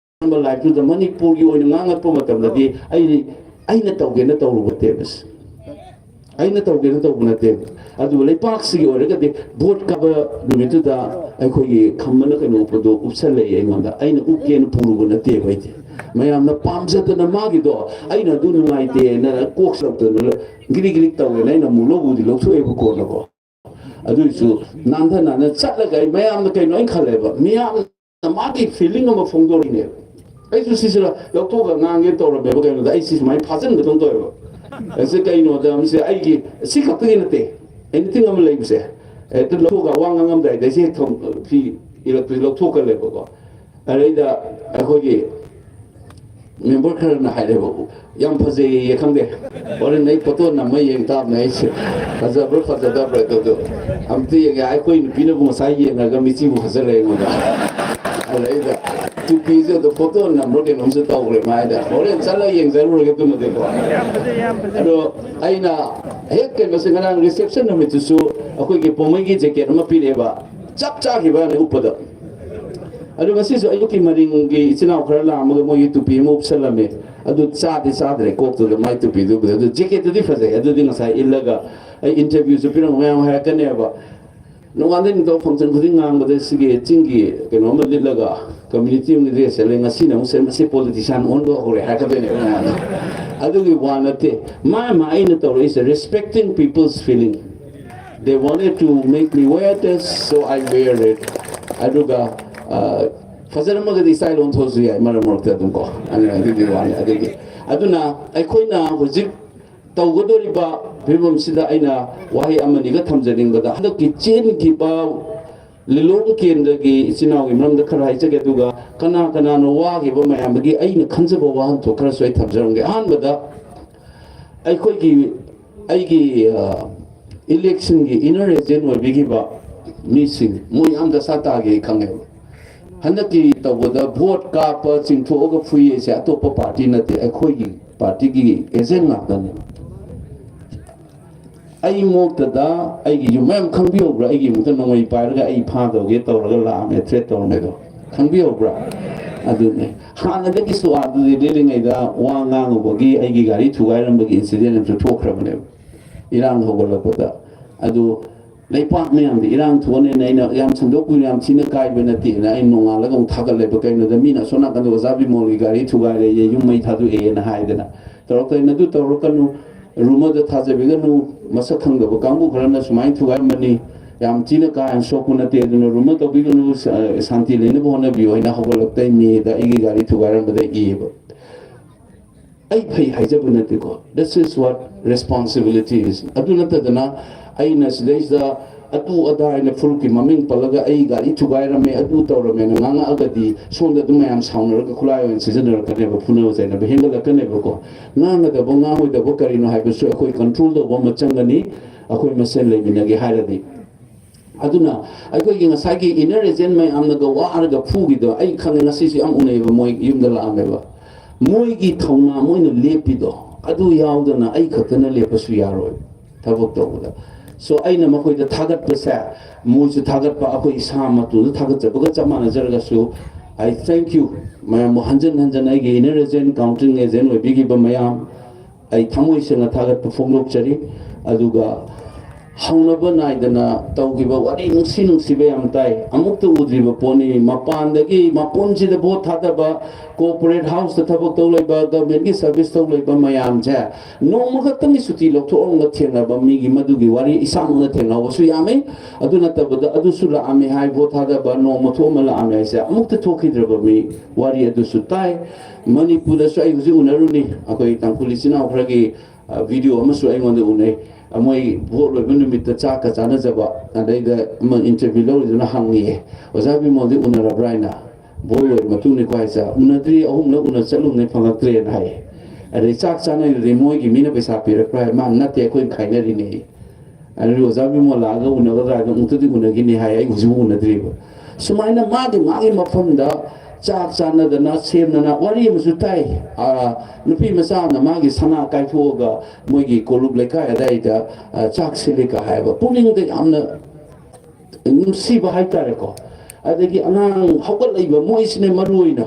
ꯂꯥꯏꯐꯇꯨꯗ ꯃꯅꯤꯄꯨꯔꯒꯤ ꯑꯣꯏꯅ ꯉꯥꯡꯉꯛꯄ ꯃꯇꯝꯗꯗꯤ ꯑꯩ ꯑꯩꯅ ꯇꯧꯒꯦꯅ ꯇꯧꯔꯨꯕ ꯅꯠꯇꯦꯕ꯫ ꯑꯩꯅ ꯇꯧꯒꯦꯅ ꯇꯧꯕ ꯅꯠꯇꯦꯕ꯫ ꯑꯗꯨꯕꯨ ꯂꯩꯄꯥꯛꯁꯤꯒꯤ ꯑꯣꯏꯔꯒꯗꯤ ꯚꯣꯠ ꯀꯥꯕ ꯅꯨꯃꯤꯠꯇꯨꯗ ꯑꯩꯈꯣꯏꯒꯤ ꯈꯝꯕꯅ ꯀꯩꯅꯣ ꯎꯞꯄꯗꯣ ꯎꯞꯁꯜꯂꯛꯑꯦ ꯑꯩꯉꯣꯟꯗ꯫ ꯑꯩꯅ ꯎꯞꯀꯦꯅ ꯄꯨꯔꯨꯕ ꯅꯠꯇꯦꯕ ꯑꯩꯗꯤ꯫ ꯃꯌꯥꯝꯅ ꯄꯥꯝꯖꯗꯅ ꯃꯥꯒꯤꯗꯣ ꯑꯩꯅ ꯑꯗꯨ ꯅꯨꯡꯉꯥꯏꯇꯦꯅ ꯀꯣꯛ ꯂꯧꯗꯅ ꯒꯤꯔꯤ ꯒꯤꯔꯤ ꯇꯧꯋꯦꯅ ꯑꯩꯅ ꯑꯃꯨꯛ ꯂꯧꯕꯨꯗꯤ ꯂꯧꯊꯣꯛꯑꯦꯕ ꯀꯣꯟꯅꯀꯣ꯫ ꯑꯗꯨꯏꯁꯨ ꯅꯥꯟꯊ ꯅꯥꯟꯅ ꯆꯠꯂꯒ ꯑꯩ ꯃꯌꯥꯝꯅ ꯀꯩꯅꯣ ꯑꯩꯅ ꯈꯜꯂꯦꯕ, ꯃꯤꯌꯥꯝꯅ ꯃꯥꯒꯤ ꯐꯤꯂꯤꯡ ꯑꯃ ꯐꯣꯡꯗꯣꯔꯤꯅꯦꯕ꯫ ꯑꯩꯁꯨ ꯁꯤꯁꯤꯗ ꯂꯧꯊꯣꯛꯑꯒ ꯉꯥꯡꯒꯦ ꯇꯧꯔꯝꯃꯦꯕ꯫ ꯀꯩꯅꯣꯗ ꯑꯩ ꯁꯤ ꯁꯨꯃꯥꯏꯅ ꯐꯥꯖꯤꯟꯕꯗꯧ ꯇꯧꯋꯦꯕ꯫ ꯑꯁꯤ ꯀꯩꯅꯣꯗ ꯃꯁꯤ ꯑꯩꯒꯤ ꯁꯤ ꯈꯛꯇꯒꯤ ꯅꯠꯇꯦ, ꯑꯦꯅꯤꯊꯤꯡ ꯑꯃ ꯂꯩꯕꯁꯦ ꯍꯦꯛꯇ ꯂꯧꯊꯣꯛꯑꯒ ꯋꯥ ꯉꯥꯡꯉꯝꯗꯥꯏꯗ ꯁꯤ ꯍꯦꯛ ꯊꯝ-, ꯐꯤ ꯏꯔꯛꯇꯨꯁꯦ ꯂꯧꯊꯣꯛꯀꯜꯂꯦꯕꯀꯣ꯫ ꯑꯗꯩꯗ ꯑꯩꯈꯣꯏꯒꯤ ꯃꯦꯝꯕꯔ ꯈꯔꯅ ꯍꯥꯏꯔꯦꯕ, "ꯌꯥꯝ ꯐꯖꯩꯌꯦ, ꯈꯪꯗꯦ, ꯍꯣꯔꯦꯟ ꯑꯩ ꯐꯣꯇꯣ ꯅꯝꯃ ꯌꯦꯡ ꯇꯥꯕꯅꯦ ꯑꯩꯁꯦ, ꯐꯖꯕ꯭ꯔꯥ ꯐꯖꯗꯕ꯭ꯔꯥ ꯑꯗꯨꯗꯣ ꯑꯝꯇ ꯌꯦꯡꯒꯦ꯫ ꯑꯩꯈꯣꯏ ꯅꯨꯄꯤꯅꯕꯨ ꯉꯁꯥꯏ ꯌꯦꯡꯉꯒ ꯃꯤꯆꯤꯕꯨ ꯐꯖꯔꯦ ꯑꯩꯉꯣꯟꯗ"꯫ ꯑꯗꯩꯗ ꯇꯨꯄꯤꯁꯦ ꯑꯗꯨ ꯐꯣꯇꯣ ꯅꯝꯕ꯭ꯔꯥ ꯀꯩꯅꯣꯝꯁꯨ ꯇꯧꯈ꯭ꯔꯦ ꯃꯥꯏꯗ꯫ ꯍꯣꯔꯦꯟ ꯆꯠꯂ ꯌꯦꯡꯖꯔꯨꯔꯒꯦ ꯑꯗꯨꯃꯗꯤꯀꯣ꯫ ꯑꯗꯣ ꯑꯩꯅ ꯍꯦꯛ ꯀꯩꯅꯣꯁꯦ, ꯉꯔꯥꯡ ꯔꯤꯁꯦꯞꯁꯟ ꯅꯨꯃꯤꯠꯇꯨꯁꯨ ꯑꯩꯈꯣꯏꯒꯤ ꯄꯣꯃꯩꯒꯤ ꯖꯦꯀꯦꯠ ꯑꯃ ꯄꯤꯔꯛꯑꯦꯕ, ꯆꯞ ꯆꯥꯈꯤꯕꯅꯦ ꯎꯞꯄꯗ꯫ ꯑꯗꯣ ꯉꯁꯤꯁꯨ ꯑꯌꯨꯛꯀꯤ ꯃꯔꯤꯡꯒꯤ ꯏꯆꯤꯟ ꯏꯅꯥꯎ ꯈꯔ ꯂꯥꯛꯑꯝꯃꯒ ꯃꯣꯏꯒꯤ ꯇꯨꯄꯤ ꯑꯃ ꯎꯞꯁꯜꯂꯝꯃꯦ꯫ ꯑꯗꯨ ꯆꯥꯗꯤ ꯆꯥꯗ꯭ꯔꯦ ꯀꯣꯛꯇꯨꯗ ꯃꯥꯏ ꯇꯨꯄꯤꯗꯨꯕꯨꯗꯤ꯫ ꯑꯗꯨ ꯖꯦꯀꯦꯠꯇꯨꯗꯤ ꯐꯖꯩ, ꯑꯗꯨꯗꯤ ꯉꯁꯥꯏ ꯏꯜꯂꯒ ꯑꯩ ꯏꯟꯇꯔꯚ꯭ꯌꯨꯁꯨ ꯄꯤꯔꯝꯕ ꯃꯌꯥꯝ ꯍꯥꯏꯔꯛꯀꯅꯦꯕ꯫ ꯅꯣꯡꯉꯥꯟꯗꯩ ꯅꯨꯃꯤꯠꯇꯥꯎ ꯐꯪꯁꯟ ꯈꯨꯗꯤꯡ ꯉꯥꯡꯕꯗ ꯁꯤꯒꯤ ꯆꯤꯡꯒꯤ ꯀꯩꯅꯣ ꯑꯃ ꯂꯤꯠꯂꯒ ꯀꯝꯃ꯭ꯌꯨꯅꯤꯇꯤ ꯑꯃꯒꯤ ꯗ꯭ꯔꯦꯁ ꯁꯦꯠꯂꯦ, ꯉꯁꯤꯅ ꯑꯃꯨꯛ ꯁꯦ-, ꯃꯁꯤ ꯄꯣꯂꯤꯇꯤꯁꯤꯌꯥꯟ ꯑꯣꯟꯕ ꯍꯧꯔꯦ ꯍꯥꯏꯔꯛꯀꯗꯣꯏꯅꯦꯕ ꯃꯌꯥꯝꯅ꯫ ꯑꯗꯨꯒꯤ ꯋꯥ ꯅꯠꯇꯦ, ꯃꯥ ꯃꯥ ꯑꯩꯅ ꯇꯧꯔꯛꯏꯁꯦ, respecting people's feeling. They wanted to make me wear this, so I wear it. ꯑꯗꯨꯒ, ꯑ, ꯐꯖꯔꯝꯃꯒꯗꯤ ꯏꯁꯇꯥꯏꯜ ꯑꯣꯟꯊꯣꯛꯑꯁꯨ ꯌꯥꯏ ꯃꯔꯛ ꯃꯔꯛꯇ ꯑꯗꯨꯝ ꯀꯣ꯫ ꯑꯗꯨꯅ ꯑꯗꯨꯒꯤ ꯋꯥꯅꯤ꯫ ꯑꯗꯒꯤ, ꯑꯗꯨꯅ ꯑꯩꯈꯣꯏꯅ ꯍꯧꯖꯤꯛ ꯇꯧꯒꯗꯧꯔꯤꯕ ꯐꯤꯕꯝꯁꯤꯗ ꯑꯩꯅ ꯋꯥꯍꯩ ꯑꯃꯅꯤꯒ ꯊꯝꯖꯅꯤꯡꯕꯗ, ꯍꯟꯗꯛꯀꯤ ꯆꯦꯟꯈꯤꯕ ꯂꯤꯂꯣꯡ ꯀꯦꯟꯗ꯭ꯔꯒꯤ ꯏꯆꯤꯟ ꯏꯅꯥꯎꯒꯤ ꯃꯔꯝꯗ ꯈꯔ ꯍꯥꯏꯖꯒꯦ, ꯑꯗꯨꯒ ꯀꯅꯥ ꯀꯅꯥꯅꯣ ꯋꯥꯈꯤꯕ ꯃꯌꯥꯝꯗꯒꯤ ꯑꯩꯅ ꯈꯟꯖꯕ ꯋꯥꯍꯟꯊꯣꯛ ꯈꯔꯁꯨ ꯑꯩ ꯊꯝꯖꯔꯝꯒꯦ꯫ ꯑꯍꯥꯟꯕꯗ, ꯑꯩꯈꯣꯏꯒꯤ, ꯑꯩꯒꯤ, ꯑ, ꯏꯂꯦꯛꯁꯟꯒꯤ ꯏꯅꯔ ꯑꯦꯖꯦꯟ ꯑꯣꯏꯕꯤꯈꯤꯕ ꯃꯤꯁꯤꯡ, ꯃꯣꯏ ꯌꯥꯝ ꯗꯁꯥ ꯇꯥꯈꯤ ꯑꯩ ꯈꯪꯉꯦꯕ꯫ ꯍꯟꯗꯛꯀꯤ ꯇꯧꯕꯗ ꯚꯣꯠ ꯀꯥꯞꯄ ꯆꯤꯡꯊꯣꯛꯑꯒ ꯐꯨꯏꯌꯦꯁꯦ ꯑꯇꯣꯞꯄ ꯄꯥꯔꯇꯤ ꯅꯠꯇꯦ, ꯑꯩꯈꯣꯏꯒꯤ ꯄꯥꯔꯇꯤꯒꯤ ꯑꯦꯖꯦꯟ ꯉꯥꯛꯇꯅꯦ꯫ ꯑꯩ ꯃꯣꯛꯇꯗ ꯑꯩꯒꯤ ꯌꯨꯝ ꯃꯌꯥꯝ ꯈꯪꯕꯤꯍꯧꯕ꯭ꯔꯥ? ꯑꯩꯒꯤ ꯃꯨꯛꯇ ꯅꯣꯡꯃꯩ ꯄꯥꯏꯔꯒ ꯑꯩ ꯐꯥꯗꯧꯒꯦ ꯇꯧꯔꯒ ꯂꯥꯛꯑꯝꯃꯦ, ꯊ꯭ꯔꯦꯠ ꯇꯧꯔꯝꯃꯦꯗꯣ꯫ ꯈꯪꯕꯤꯍꯧꯕ꯭ꯔꯥ? ꯑꯗꯨꯅꯦ꯫ ꯍꯥꯟꯅꯗꯒꯤꯁꯨ ꯑꯥꯗꯗꯤ ꯂꯦꯜꯂꯤꯉꯩꯗ ꯋꯥ ꯉꯥꯡꯉꯨꯕꯒꯤ ꯑꯩꯒꯤ ꯒꯥꯔꯤ ꯊꯨꯒꯥꯏꯔꯝꯕꯒꯤ ꯏꯟꯁꯤꯗꯦꯟ ꯑꯃꯁꯨ ꯊꯣꯛꯈ꯭ꯔꯕꯅꯦꯕ, ꯏꯔꯥꯡ ꯍꯧꯒꯠꯂꯛꯄꯗ꯫ ꯑꯗꯨ ꯂꯩꯄꯥꯛ ꯃꯌꯥꯝꯗ ꯏꯔꯥꯡ ꯊꯣꯛꯑꯅꯤꯅ ꯑꯩꯅ ꯌꯥꯝ ꯁꯟꯗꯣꯛꯄꯤꯅ ꯌꯥꯝ ꯊꯤꯅ ꯀꯥꯏꯕ ꯅꯠꯇꯦꯅ ꯑꯩ ꯅꯣꯡꯉꯥꯜꯂꯒ ꯑꯃꯨꯛ ꯊꯥꯒꯠꯂꯦꯕ꯫ ꯀꯩꯅꯣꯗ ꯃꯤꯅ ꯑꯁꯣꯝ ꯅꯥꯀꯟꯗ ꯑꯣꯖꯥ ꯕꯤꯃꯣꯜꯒꯤ ꯒꯥꯔꯤ ꯊꯨꯒꯥꯏꯔꯦ, ꯌꯨꯝ ꯃꯩ ꯊꯥꯗꯣꯛꯑꯦꯅ ꯍꯥꯏꯗꯅ ꯇꯧꯔꯛꯇꯣꯏꯅ꯫ ꯑꯗꯨ ꯇꯧꯔꯛꯀꯅꯨ, ꯔꯨꯃꯔꯗ ꯊꯥꯖꯕꯤꯒꯅꯨ, ꯃꯁꯛ ꯈꯪꯗꯕ ꯀꯥꯡꯕꯨ ꯈꯔꯅ ꯁꯨꯃꯥꯏꯅ ꯊꯨꯒꯥꯏꯔꯝꯕꯅꯤ, ꯌꯥꯝ ꯊꯤꯅ ꯀꯥ ꯍꯦꯟꯅ ꯁꯣꯛꯄ ꯅꯠꯇꯦ, ꯑꯗꯨꯅ ꯔꯨꯃꯔ ꯇꯧꯕꯤꯒꯅꯨ, ꯁ-, ꯁꯥꯟꯇꯤ ꯂꯩꯅꯕ ꯍꯣꯠꯅꯕꯤꯌꯨ ꯍꯥꯏꯅ ꯍꯧꯒꯠꯂꯛꯇꯩ ꯃꯦꯗ ꯑꯩꯒꯤ ꯒꯥꯔꯤ ꯊꯨꯒꯥꯏꯔꯝꯕꯗ ꯏꯌꯦꯕ꯫ ꯑꯩ ꯐꯩ ꯍꯥꯏꯖꯕ ꯅꯠꯇꯦꯀꯣ, this is what responsibility is꯫ ꯑꯗꯨ ꯅꯠꯇꯗꯅ ꯑꯩꯅ ꯁꯤꯗꯩꯁꯤꯗ ꯑꯗꯨ ꯑꯗꯥ ꯍꯥꯏꯅ ꯐꯨꯔꯨꯞꯀꯤ ꯃꯃꯤꯡ ꯄꯜꯂꯒ ꯑꯩ ꯒꯥꯔꯤ ꯊꯨꯒꯥꯏꯔꯝꯃꯦ, ꯑꯗꯨ ꯇꯧꯔꯝꯃꯦꯅ ꯉꯥꯡꯉꯛꯑꯒꯗꯤ ꯁꯣꯝꯗ ꯑꯗꯨꯝ ꯃꯌꯥꯝ ꯁꯥꯎꯅꯔꯒ ꯈꯨꯠꯂꯥꯏ ꯑꯣꯏꯅ ꯁꯤꯖꯤꯟꯅꯔꯛꯀꯅꯦꯕ, ꯐꯨꯅꯕ ꯆꯩꯅꯕ ꯍꯦꯟꯒꯠꯂꯛꯀꯅꯦꯕꯀꯣ꯫ ꯉꯥꯡꯒꯗꯕ ꯉꯥꯡꯉꯣꯏꯗꯕ ꯀꯔꯤꯅꯣ ꯍꯥꯏꯕꯁꯨ ꯑꯩꯈꯣꯏ ꯀꯟꯇ꯭ꯔꯣꯜ ꯇꯧꯕ ꯑꯃ ꯆꯪꯒꯅꯤ, ꯑꯩꯈꯣꯏ ꯃꯁꯦꯟ ꯂꯩꯃꯤꯟꯅꯒꯦ ꯍꯥꯏꯔꯗꯤ꯫ ꯑꯗꯨꯅ ꯑꯩꯈꯣꯏꯒꯤ ꯉꯁꯥꯏꯒꯤ ꯏꯟꯅꯔ ꯑꯦꯖꯦꯟ ꯃꯌꯥꯝꯅꯒ ꯋꯥꯔꯒ ꯐꯨꯈꯤꯗꯣ ꯑꯩ ꯈꯪꯉꯦ, ꯉꯁꯤꯁꯨ ꯌꯥꯝ ꯎꯅꯩꯑꯕ, ꯃꯣꯏ ꯌꯨꯝꯗ ꯂꯥꯛꯑꯝꯃꯦꯕ꯫ ꯃꯣꯏꯒꯤ ꯊꯧꯅꯥ, ꯃꯣꯏꯅ ꯂꯦꯞꯄꯤꯗꯣ ꯑꯗꯨ ꯌꯥꯎꯗꯅ ꯑꯩ ꯈꯛꯇꯅ ꯂꯦꯞꯄꯁꯨ ꯌꯥꯔꯣꯏ ꯊꯕꯛ ꯇꯧꯕꯗ꯫ So ꯑꯩꯅ ꯃꯈꯣꯏꯗ ꯊꯥꯒꯠꯄꯁꯦ, ꯃꯣꯏꯁꯨ ꯊꯥꯒꯠꯄ, ꯑꯩꯈꯣꯏ ꯏꯁꯥꯃꯛꯇꯨꯗ ꯊꯥꯒꯠꯆꯕꯒ ꯆꯞ ꯃꯥꯟꯅꯖꯔꯒꯁꯨ, I thank you ꯃꯌꯥꯝꯕꯨ ꯍꯟꯖꯟ ꯍꯟꯖꯟ ꯑꯩꯒꯤ ꯏꯟꯅꯔ ꯑꯦꯖꯦꯟ, ꯀꯥꯎꯟꯇꯤꯡ ꯑꯦꯖꯦꯟ ꯑꯣꯏꯕꯤꯈꯤꯕ ꯃꯌꯥꯝ, ꯑꯩ ꯊꯃꯣꯏ ꯁꯦꯡꯅ ꯊꯥꯒꯠꯄ ꯐꯣꯡꯗꯣꯛꯆꯔꯤ꯫ ꯑꯗꯨꯒ ꯍꯧꯅꯕ ꯅꯥꯏꯗꯅ ꯇꯧꯈꯤꯕ ꯋꯥꯔꯤ ꯅꯨꯡꯁꯤ ꯅꯨꯡꯁꯤꯕ ꯌꯥꯝ ꯇꯥꯏ꯫ ꯑꯃꯨꯛꯇ ꯎꯗ꯭ꯔꯤꯕ ꯄꯣꯠꯅꯤ꯫ ꯃꯄꯥꯟꯗꯒꯤ ꯃꯄꯨꯟꯁꯤꯗ ꯚꯣꯠ ꯊꯥꯗꯕ, ꯀꯣꯔꯄꯣꯔꯦꯠ ꯍꯥꯎꯁꯇ ꯊꯕꯛ ꯇꯧ ꯂꯩꯕ, ꯒꯚꯔꯟꯃꯦꯟꯠꯀꯤ ꯁꯔꯚꯤꯁ ꯇꯧ ꯂꯩꯕ ꯃꯌꯥꯝꯁꯦ ꯅꯣꯡꯃ ꯈꯛꯇꯪꯒꯤ ꯁꯨꯇꯤ ꯂꯧꯊꯣꯛꯑꯒ ꯊꯦꯡꯅꯕ ꯃꯤꯒꯤ ꯃꯗꯨꯒꯤ ꯋꯥꯔꯤ ꯏꯁꯥꯃꯛꯅ ꯊꯦꯡꯅꯍꯧꯕꯁꯨ ꯌꯥꯝꯃꯤ꯫ ꯑꯗꯨ ꯅꯠꯇꯕꯗ ꯑꯗꯨꯁꯨ ꯂꯥꯛꯑꯝꯃꯦ ꯍꯥꯏ, ꯚꯣꯠ ꯊꯥꯗꯕ ꯅꯣꯡꯃ ꯊꯣꯛꯑꯝꯃ ꯂꯥꯛꯑꯝꯃꯦ ꯍꯥꯏꯁꯦ ꯑꯃꯨꯛꯇ ꯊꯣꯛꯈꯤꯗ꯭ꯔꯕ ꯃꯤ ꯋꯥꯔꯤ ꯑꯗꯨꯁꯨ ꯇꯥꯏ꯫ ꯃꯅꯤꯄꯨꯔꯗꯁꯨ ꯑꯩ ꯍꯧꯖꯤꯛ ꯎꯅꯔꯨꯅꯤ, ꯑꯩꯈꯣꯏ ꯇꯥꯡꯈꯨꯜ ꯏꯆꯤꯟ ꯏꯅꯥꯎ ꯈꯔꯒꯤ ꯑ, ꯚꯤꯗꯤꯑꯣ ꯑꯃꯁꯨ ꯑꯩꯉꯣꯟꯗ ꯎꯅꯩ꯫ ꯑ, ꯃꯣꯏ ꯚꯣꯠ ꯂꯣꯏꯕ ꯅꯨꯃꯤꯠꯇ ꯆꯥꯛꯀ ꯆꯥꯅꯖꯕ, ꯑꯗꯩꯗ ꯑꯃ ꯏꯟꯇꯔꯚ꯭ꯌꯨ ꯂꯧꯔꯤꯗꯨꯅ ꯍꯪꯉꯤꯌꯦ, "ꯑꯣꯖꯥ ꯕꯤꯃꯣꯜꯗꯤ ꯎꯅꯔꯕ꯭ꯔꯥ?" ꯍꯥꯏꯅ꯫ "ꯚꯣꯠ ꯂꯣꯏꯔ ꯃꯇꯨꯡꯅꯤꯀꯣ ꯍꯥꯏꯁꯦ?" "ꯎꯅꯗ꯭ꯔꯤ, ꯑꯍꯨꯝꯂꯛ ꯎꯅ ꯆꯠꯂꯨꯕꯅꯦ, ꯐꯪꯉꯛꯇ꯭ꯔꯦꯅ" ꯍꯥꯏꯌꯦ꯫ ꯑꯗꯩ ꯆꯥꯛ ꯆꯥꯅꯔꯤꯗꯨꯗꯤ ꯃꯣꯏꯒꯤ ꯃꯤꯅ ꯄꯩꯁꯥ ꯄꯤꯔꯛꯄ꯭ꯔꯥ ꯍꯥꯏ, "ꯃꯥ ꯅꯠꯇꯦ, ꯑꯩꯈꯣꯏꯅ ꯈꯥꯏꯅꯔꯤꯅꯦ"꯫ ꯑꯗꯨꯗꯤ ꯑꯣꯖꯥ ꯕꯤꯃꯣꯜ ꯂꯥꯛꯑꯒ ꯎꯅꯒꯗ꯭ꯔꯥ ꯍꯥꯏꯗꯣ ꯑꯃꯨꯛꯇꯗꯤ ꯎꯅꯈꯤꯅꯤ ꯍꯥꯏ, ꯑꯩ ꯍꯧꯖꯤꯛꯐꯥꯎ ꯎꯅꯗ꯭ꯔꯤꯕ꯫ ꯁꯨꯃꯥꯏꯅ ꯃꯥꯒꯤ ꯃꯥꯒꯤ ꯃꯐꯝꯗ ꯆꯥꯛ ꯆꯥꯅꯗꯅ ꯁꯦꯝꯗꯅ ꯋꯥꯔꯤ ꯑꯃꯁꯨ ꯇꯥꯏ꯫ ꯑ, ꯅꯨꯄꯤ ꯃꯆꯥ ꯑꯃꯅ ꯃꯥꯒꯤ ꯁꯅꯥ ꯀꯥꯏꯊꯣꯛꯑꯒ ꯃꯣꯏꯒꯤ ꯀꯣꯂꯨꯞ ꯂꯩꯀꯥꯏ ꯑꯗꯥꯏꯗ, ꯑ, ꯆꯥꯛ ꯁꯤꯜꯂꯤꯒ ꯍꯥꯏꯕ꯫ ꯄꯨꯛꯅꯤꯡꯗ ꯌꯥꯝꯅ ꯅꯨꯡꯁꯤꯕ ꯍꯥꯏꯇꯥꯔꯦꯀꯣ꯫ ꯑꯗꯒꯤ ꯑꯉꯥꯡ ꯍꯧꯒꯠꯂꯛꯏꯕ ꯃꯣꯏꯁꯤꯅꯦ ꯃꯔꯨ ꯑꯣꯏꯅ꯫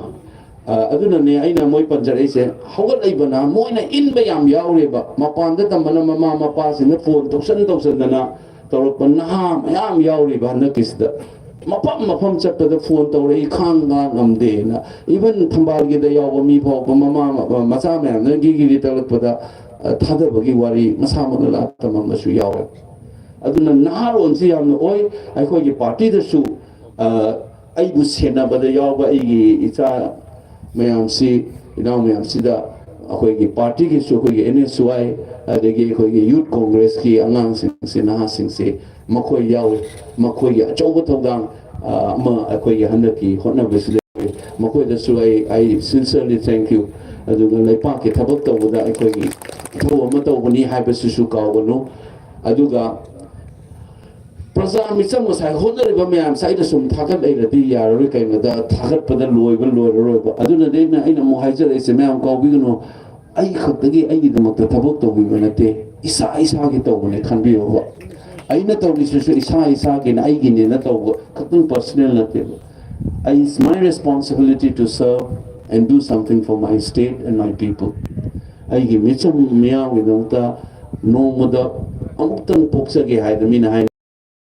ꯑ, ꯑꯗꯨꯅꯅꯦ ꯑꯩꯅ ꯃꯣꯏ ꯄꯟꯖꯔꯛꯏꯁꯦ꯫ ꯍꯧꯒꯠꯂꯛꯏꯕꯅ ꯃꯣꯏꯅ ꯏꯟꯕ ꯌꯥꯝ ꯌꯥꯎꯔꯦꯕ꯫ ꯃꯄꯥꯟꯗ ꯇꯝꯕꯅ ꯃꯃꯥ ꯃꯄꯥꯁꯤꯡꯅ ꯐꯣꯟ ꯇꯧꯁꯟ ꯇꯧꯁꯟꯗꯅ ꯇꯧꯔꯛꯄ ꯅꯍꯥ ꯃꯌꯥꯝ ꯌꯥꯎꯔꯤꯕ ꯍꯟꯗꯛꯀꯤꯁꯤꯗ꯫ ꯃꯐꯝ ꯃꯐꯝ ꯆꯠꯄꯗ ꯐꯣꯟ ꯇꯧꯔꯛꯏ, ꯈꯥꯡ ꯉꯥꯡ ꯉꯝꯗꯦꯅ꯫ Even ꯊꯝꯕꯥꯜꯒꯤꯗ ꯌꯥꯎꯕ ꯃꯤ ꯐꯥꯎꯕ ꯃꯃꯥ, ꯃꯆꯥ ꯃꯌꯥꯝꯅ ꯒꯤꯒꯤꯔꯤ ꯇꯛꯂꯛꯄꯗ, ꯑ, ꯊꯥꯗꯕꯒꯤ ꯋꯥꯔꯤ ꯃꯁꯥꯃꯛꯅ ꯂꯥꯛ ꯇꯝꯃꯝꯕꯁꯨ ꯌꯥꯎꯋꯦ꯫ ꯑꯗꯨꯅ ꯅꯍꯥꯔꯣꯟꯁꯤ ꯌꯥꯝꯅ ꯑꯣꯏ꯫ ꯑꯩꯈꯣꯏꯒꯤ ꯄꯥꯔꯇꯤꯗꯁꯨ, ꯑ, ꯑꯩꯕꯨ ꯁꯦꯟꯅꯕꯗ ꯌꯥꯎꯕ ꯑꯩꯒꯤ ꯏꯆꯥ ꯃꯌꯥꯝꯁꯤ, ꯏꯅꯥꯎ ꯃꯌꯥꯝꯁꯤꯗ ꯑꯩꯈꯣꯏꯒꯤ ꯄꯥꯔꯇꯤꯒꯤꯁꯨ, ꯑꯩꯈꯣꯏꯒꯤ N S Y, ꯑꯗꯒꯤ ꯑꯩꯈꯣꯏꯒꯤ Youth Congressꯀꯤ ꯑꯉꯥꯡꯁꯤꯡꯁꯤ, ꯅꯍꯥꯁꯤꯡꯁꯤ ꯃꯈꯣꯏ ꯌꯥꯎꯏ꯫ ꯃꯈꯣꯏꯒꯤ ꯑꯆꯧꯕ ꯊꯧꯗꯥꯡ, ꯑ, ꯑꯃ ꯑꯩꯈꯣꯏꯒꯤ ꯍꯟꯗꯛꯀꯤ ꯍꯣꯠꯅꯕꯁꯤꯗ ꯌꯥꯎꯏ꯫ ꯃꯈꯣꯏꯗꯁꯨ ꯑꯩ, I sincerely thank you꯫ ꯑꯗꯨꯒ ꯂꯩꯄꯥꯛꯀꯤ ꯊꯕꯛ ꯇꯧꯕꯗ ꯑꯩꯈꯣꯏꯒꯤ ꯏꯊꯧ ꯑꯃ ꯇꯧꯕꯅꯤ ꯍꯥꯏꯕꯁꯤꯁꯨ ꯀꯥꯎꯒꯅꯨ꯫ ꯑꯗꯨꯒ ꯄ꯭ꯔꯖꯥ ꯃꯤꯆꯪ ꯉꯁꯥꯏ ꯍꯣꯠꯅꯔꯤꯕ ꯃꯌꯥꯝꯁꯦ ꯑꯩꯅ ꯁꯨꯝ ꯊꯥꯒꯠ ꯂꯩꯔꯗꯤ ꯌꯥꯔꯔꯣꯏ, ꯀꯩꯅꯣꯗ ꯊꯥꯒꯠꯄꯗ ꯂꯣꯏꯕ ꯂꯣꯏꯔꯔꯣꯏꯕ꯫ ꯑꯗꯨꯅꯗꯤ ꯑꯩꯅ, ꯑꯩꯅ ꯑꯃꯨꯛ ꯍꯥꯏꯖꯔꯛꯏꯁꯦ, ꯃꯌꯥꯝ ꯀꯥꯎꯕꯤꯒꯅꯨ, ꯑꯩ ꯈꯛꯇꯒꯤ ꯑꯩꯒꯤꯗꯃꯛꯇ ꯊꯕꯛ ꯇꯧꯕꯤꯕ ꯅꯠꯇꯦ, ꯏꯁꯥ ꯏꯁꯥꯒꯤ ꯇꯧꯕꯅꯦ ꯈꯟꯕꯤꯌꯣꯕ꯫ ꯑꯩꯅ ꯇꯧꯔꯤꯁꯤꯁꯨ ꯏꯁꯥ ꯏꯁꯥꯒꯤꯅ, ꯑꯩꯒꯤꯅꯦꯅ ꯇꯧꯕ ꯈꯛꯇꯪ personal ꯅꯠꯇꯦꯕ꯫ It's my responsibility to serve and do something for my state and my people꯫ ꯑꯩꯒꯤ ꯃꯤꯆꯝ ꯃꯤꯌꯥꯝꯒꯤꯗꯃꯛꯇ ꯅꯣꯡꯃꯗ ꯑꯃꯨꯛꯇꯪ ꯄꯣꯛꯆꯒꯦ ꯍꯥꯏꯗꯅ ꯃꯤꯅ ꯍꯥꯏꯅ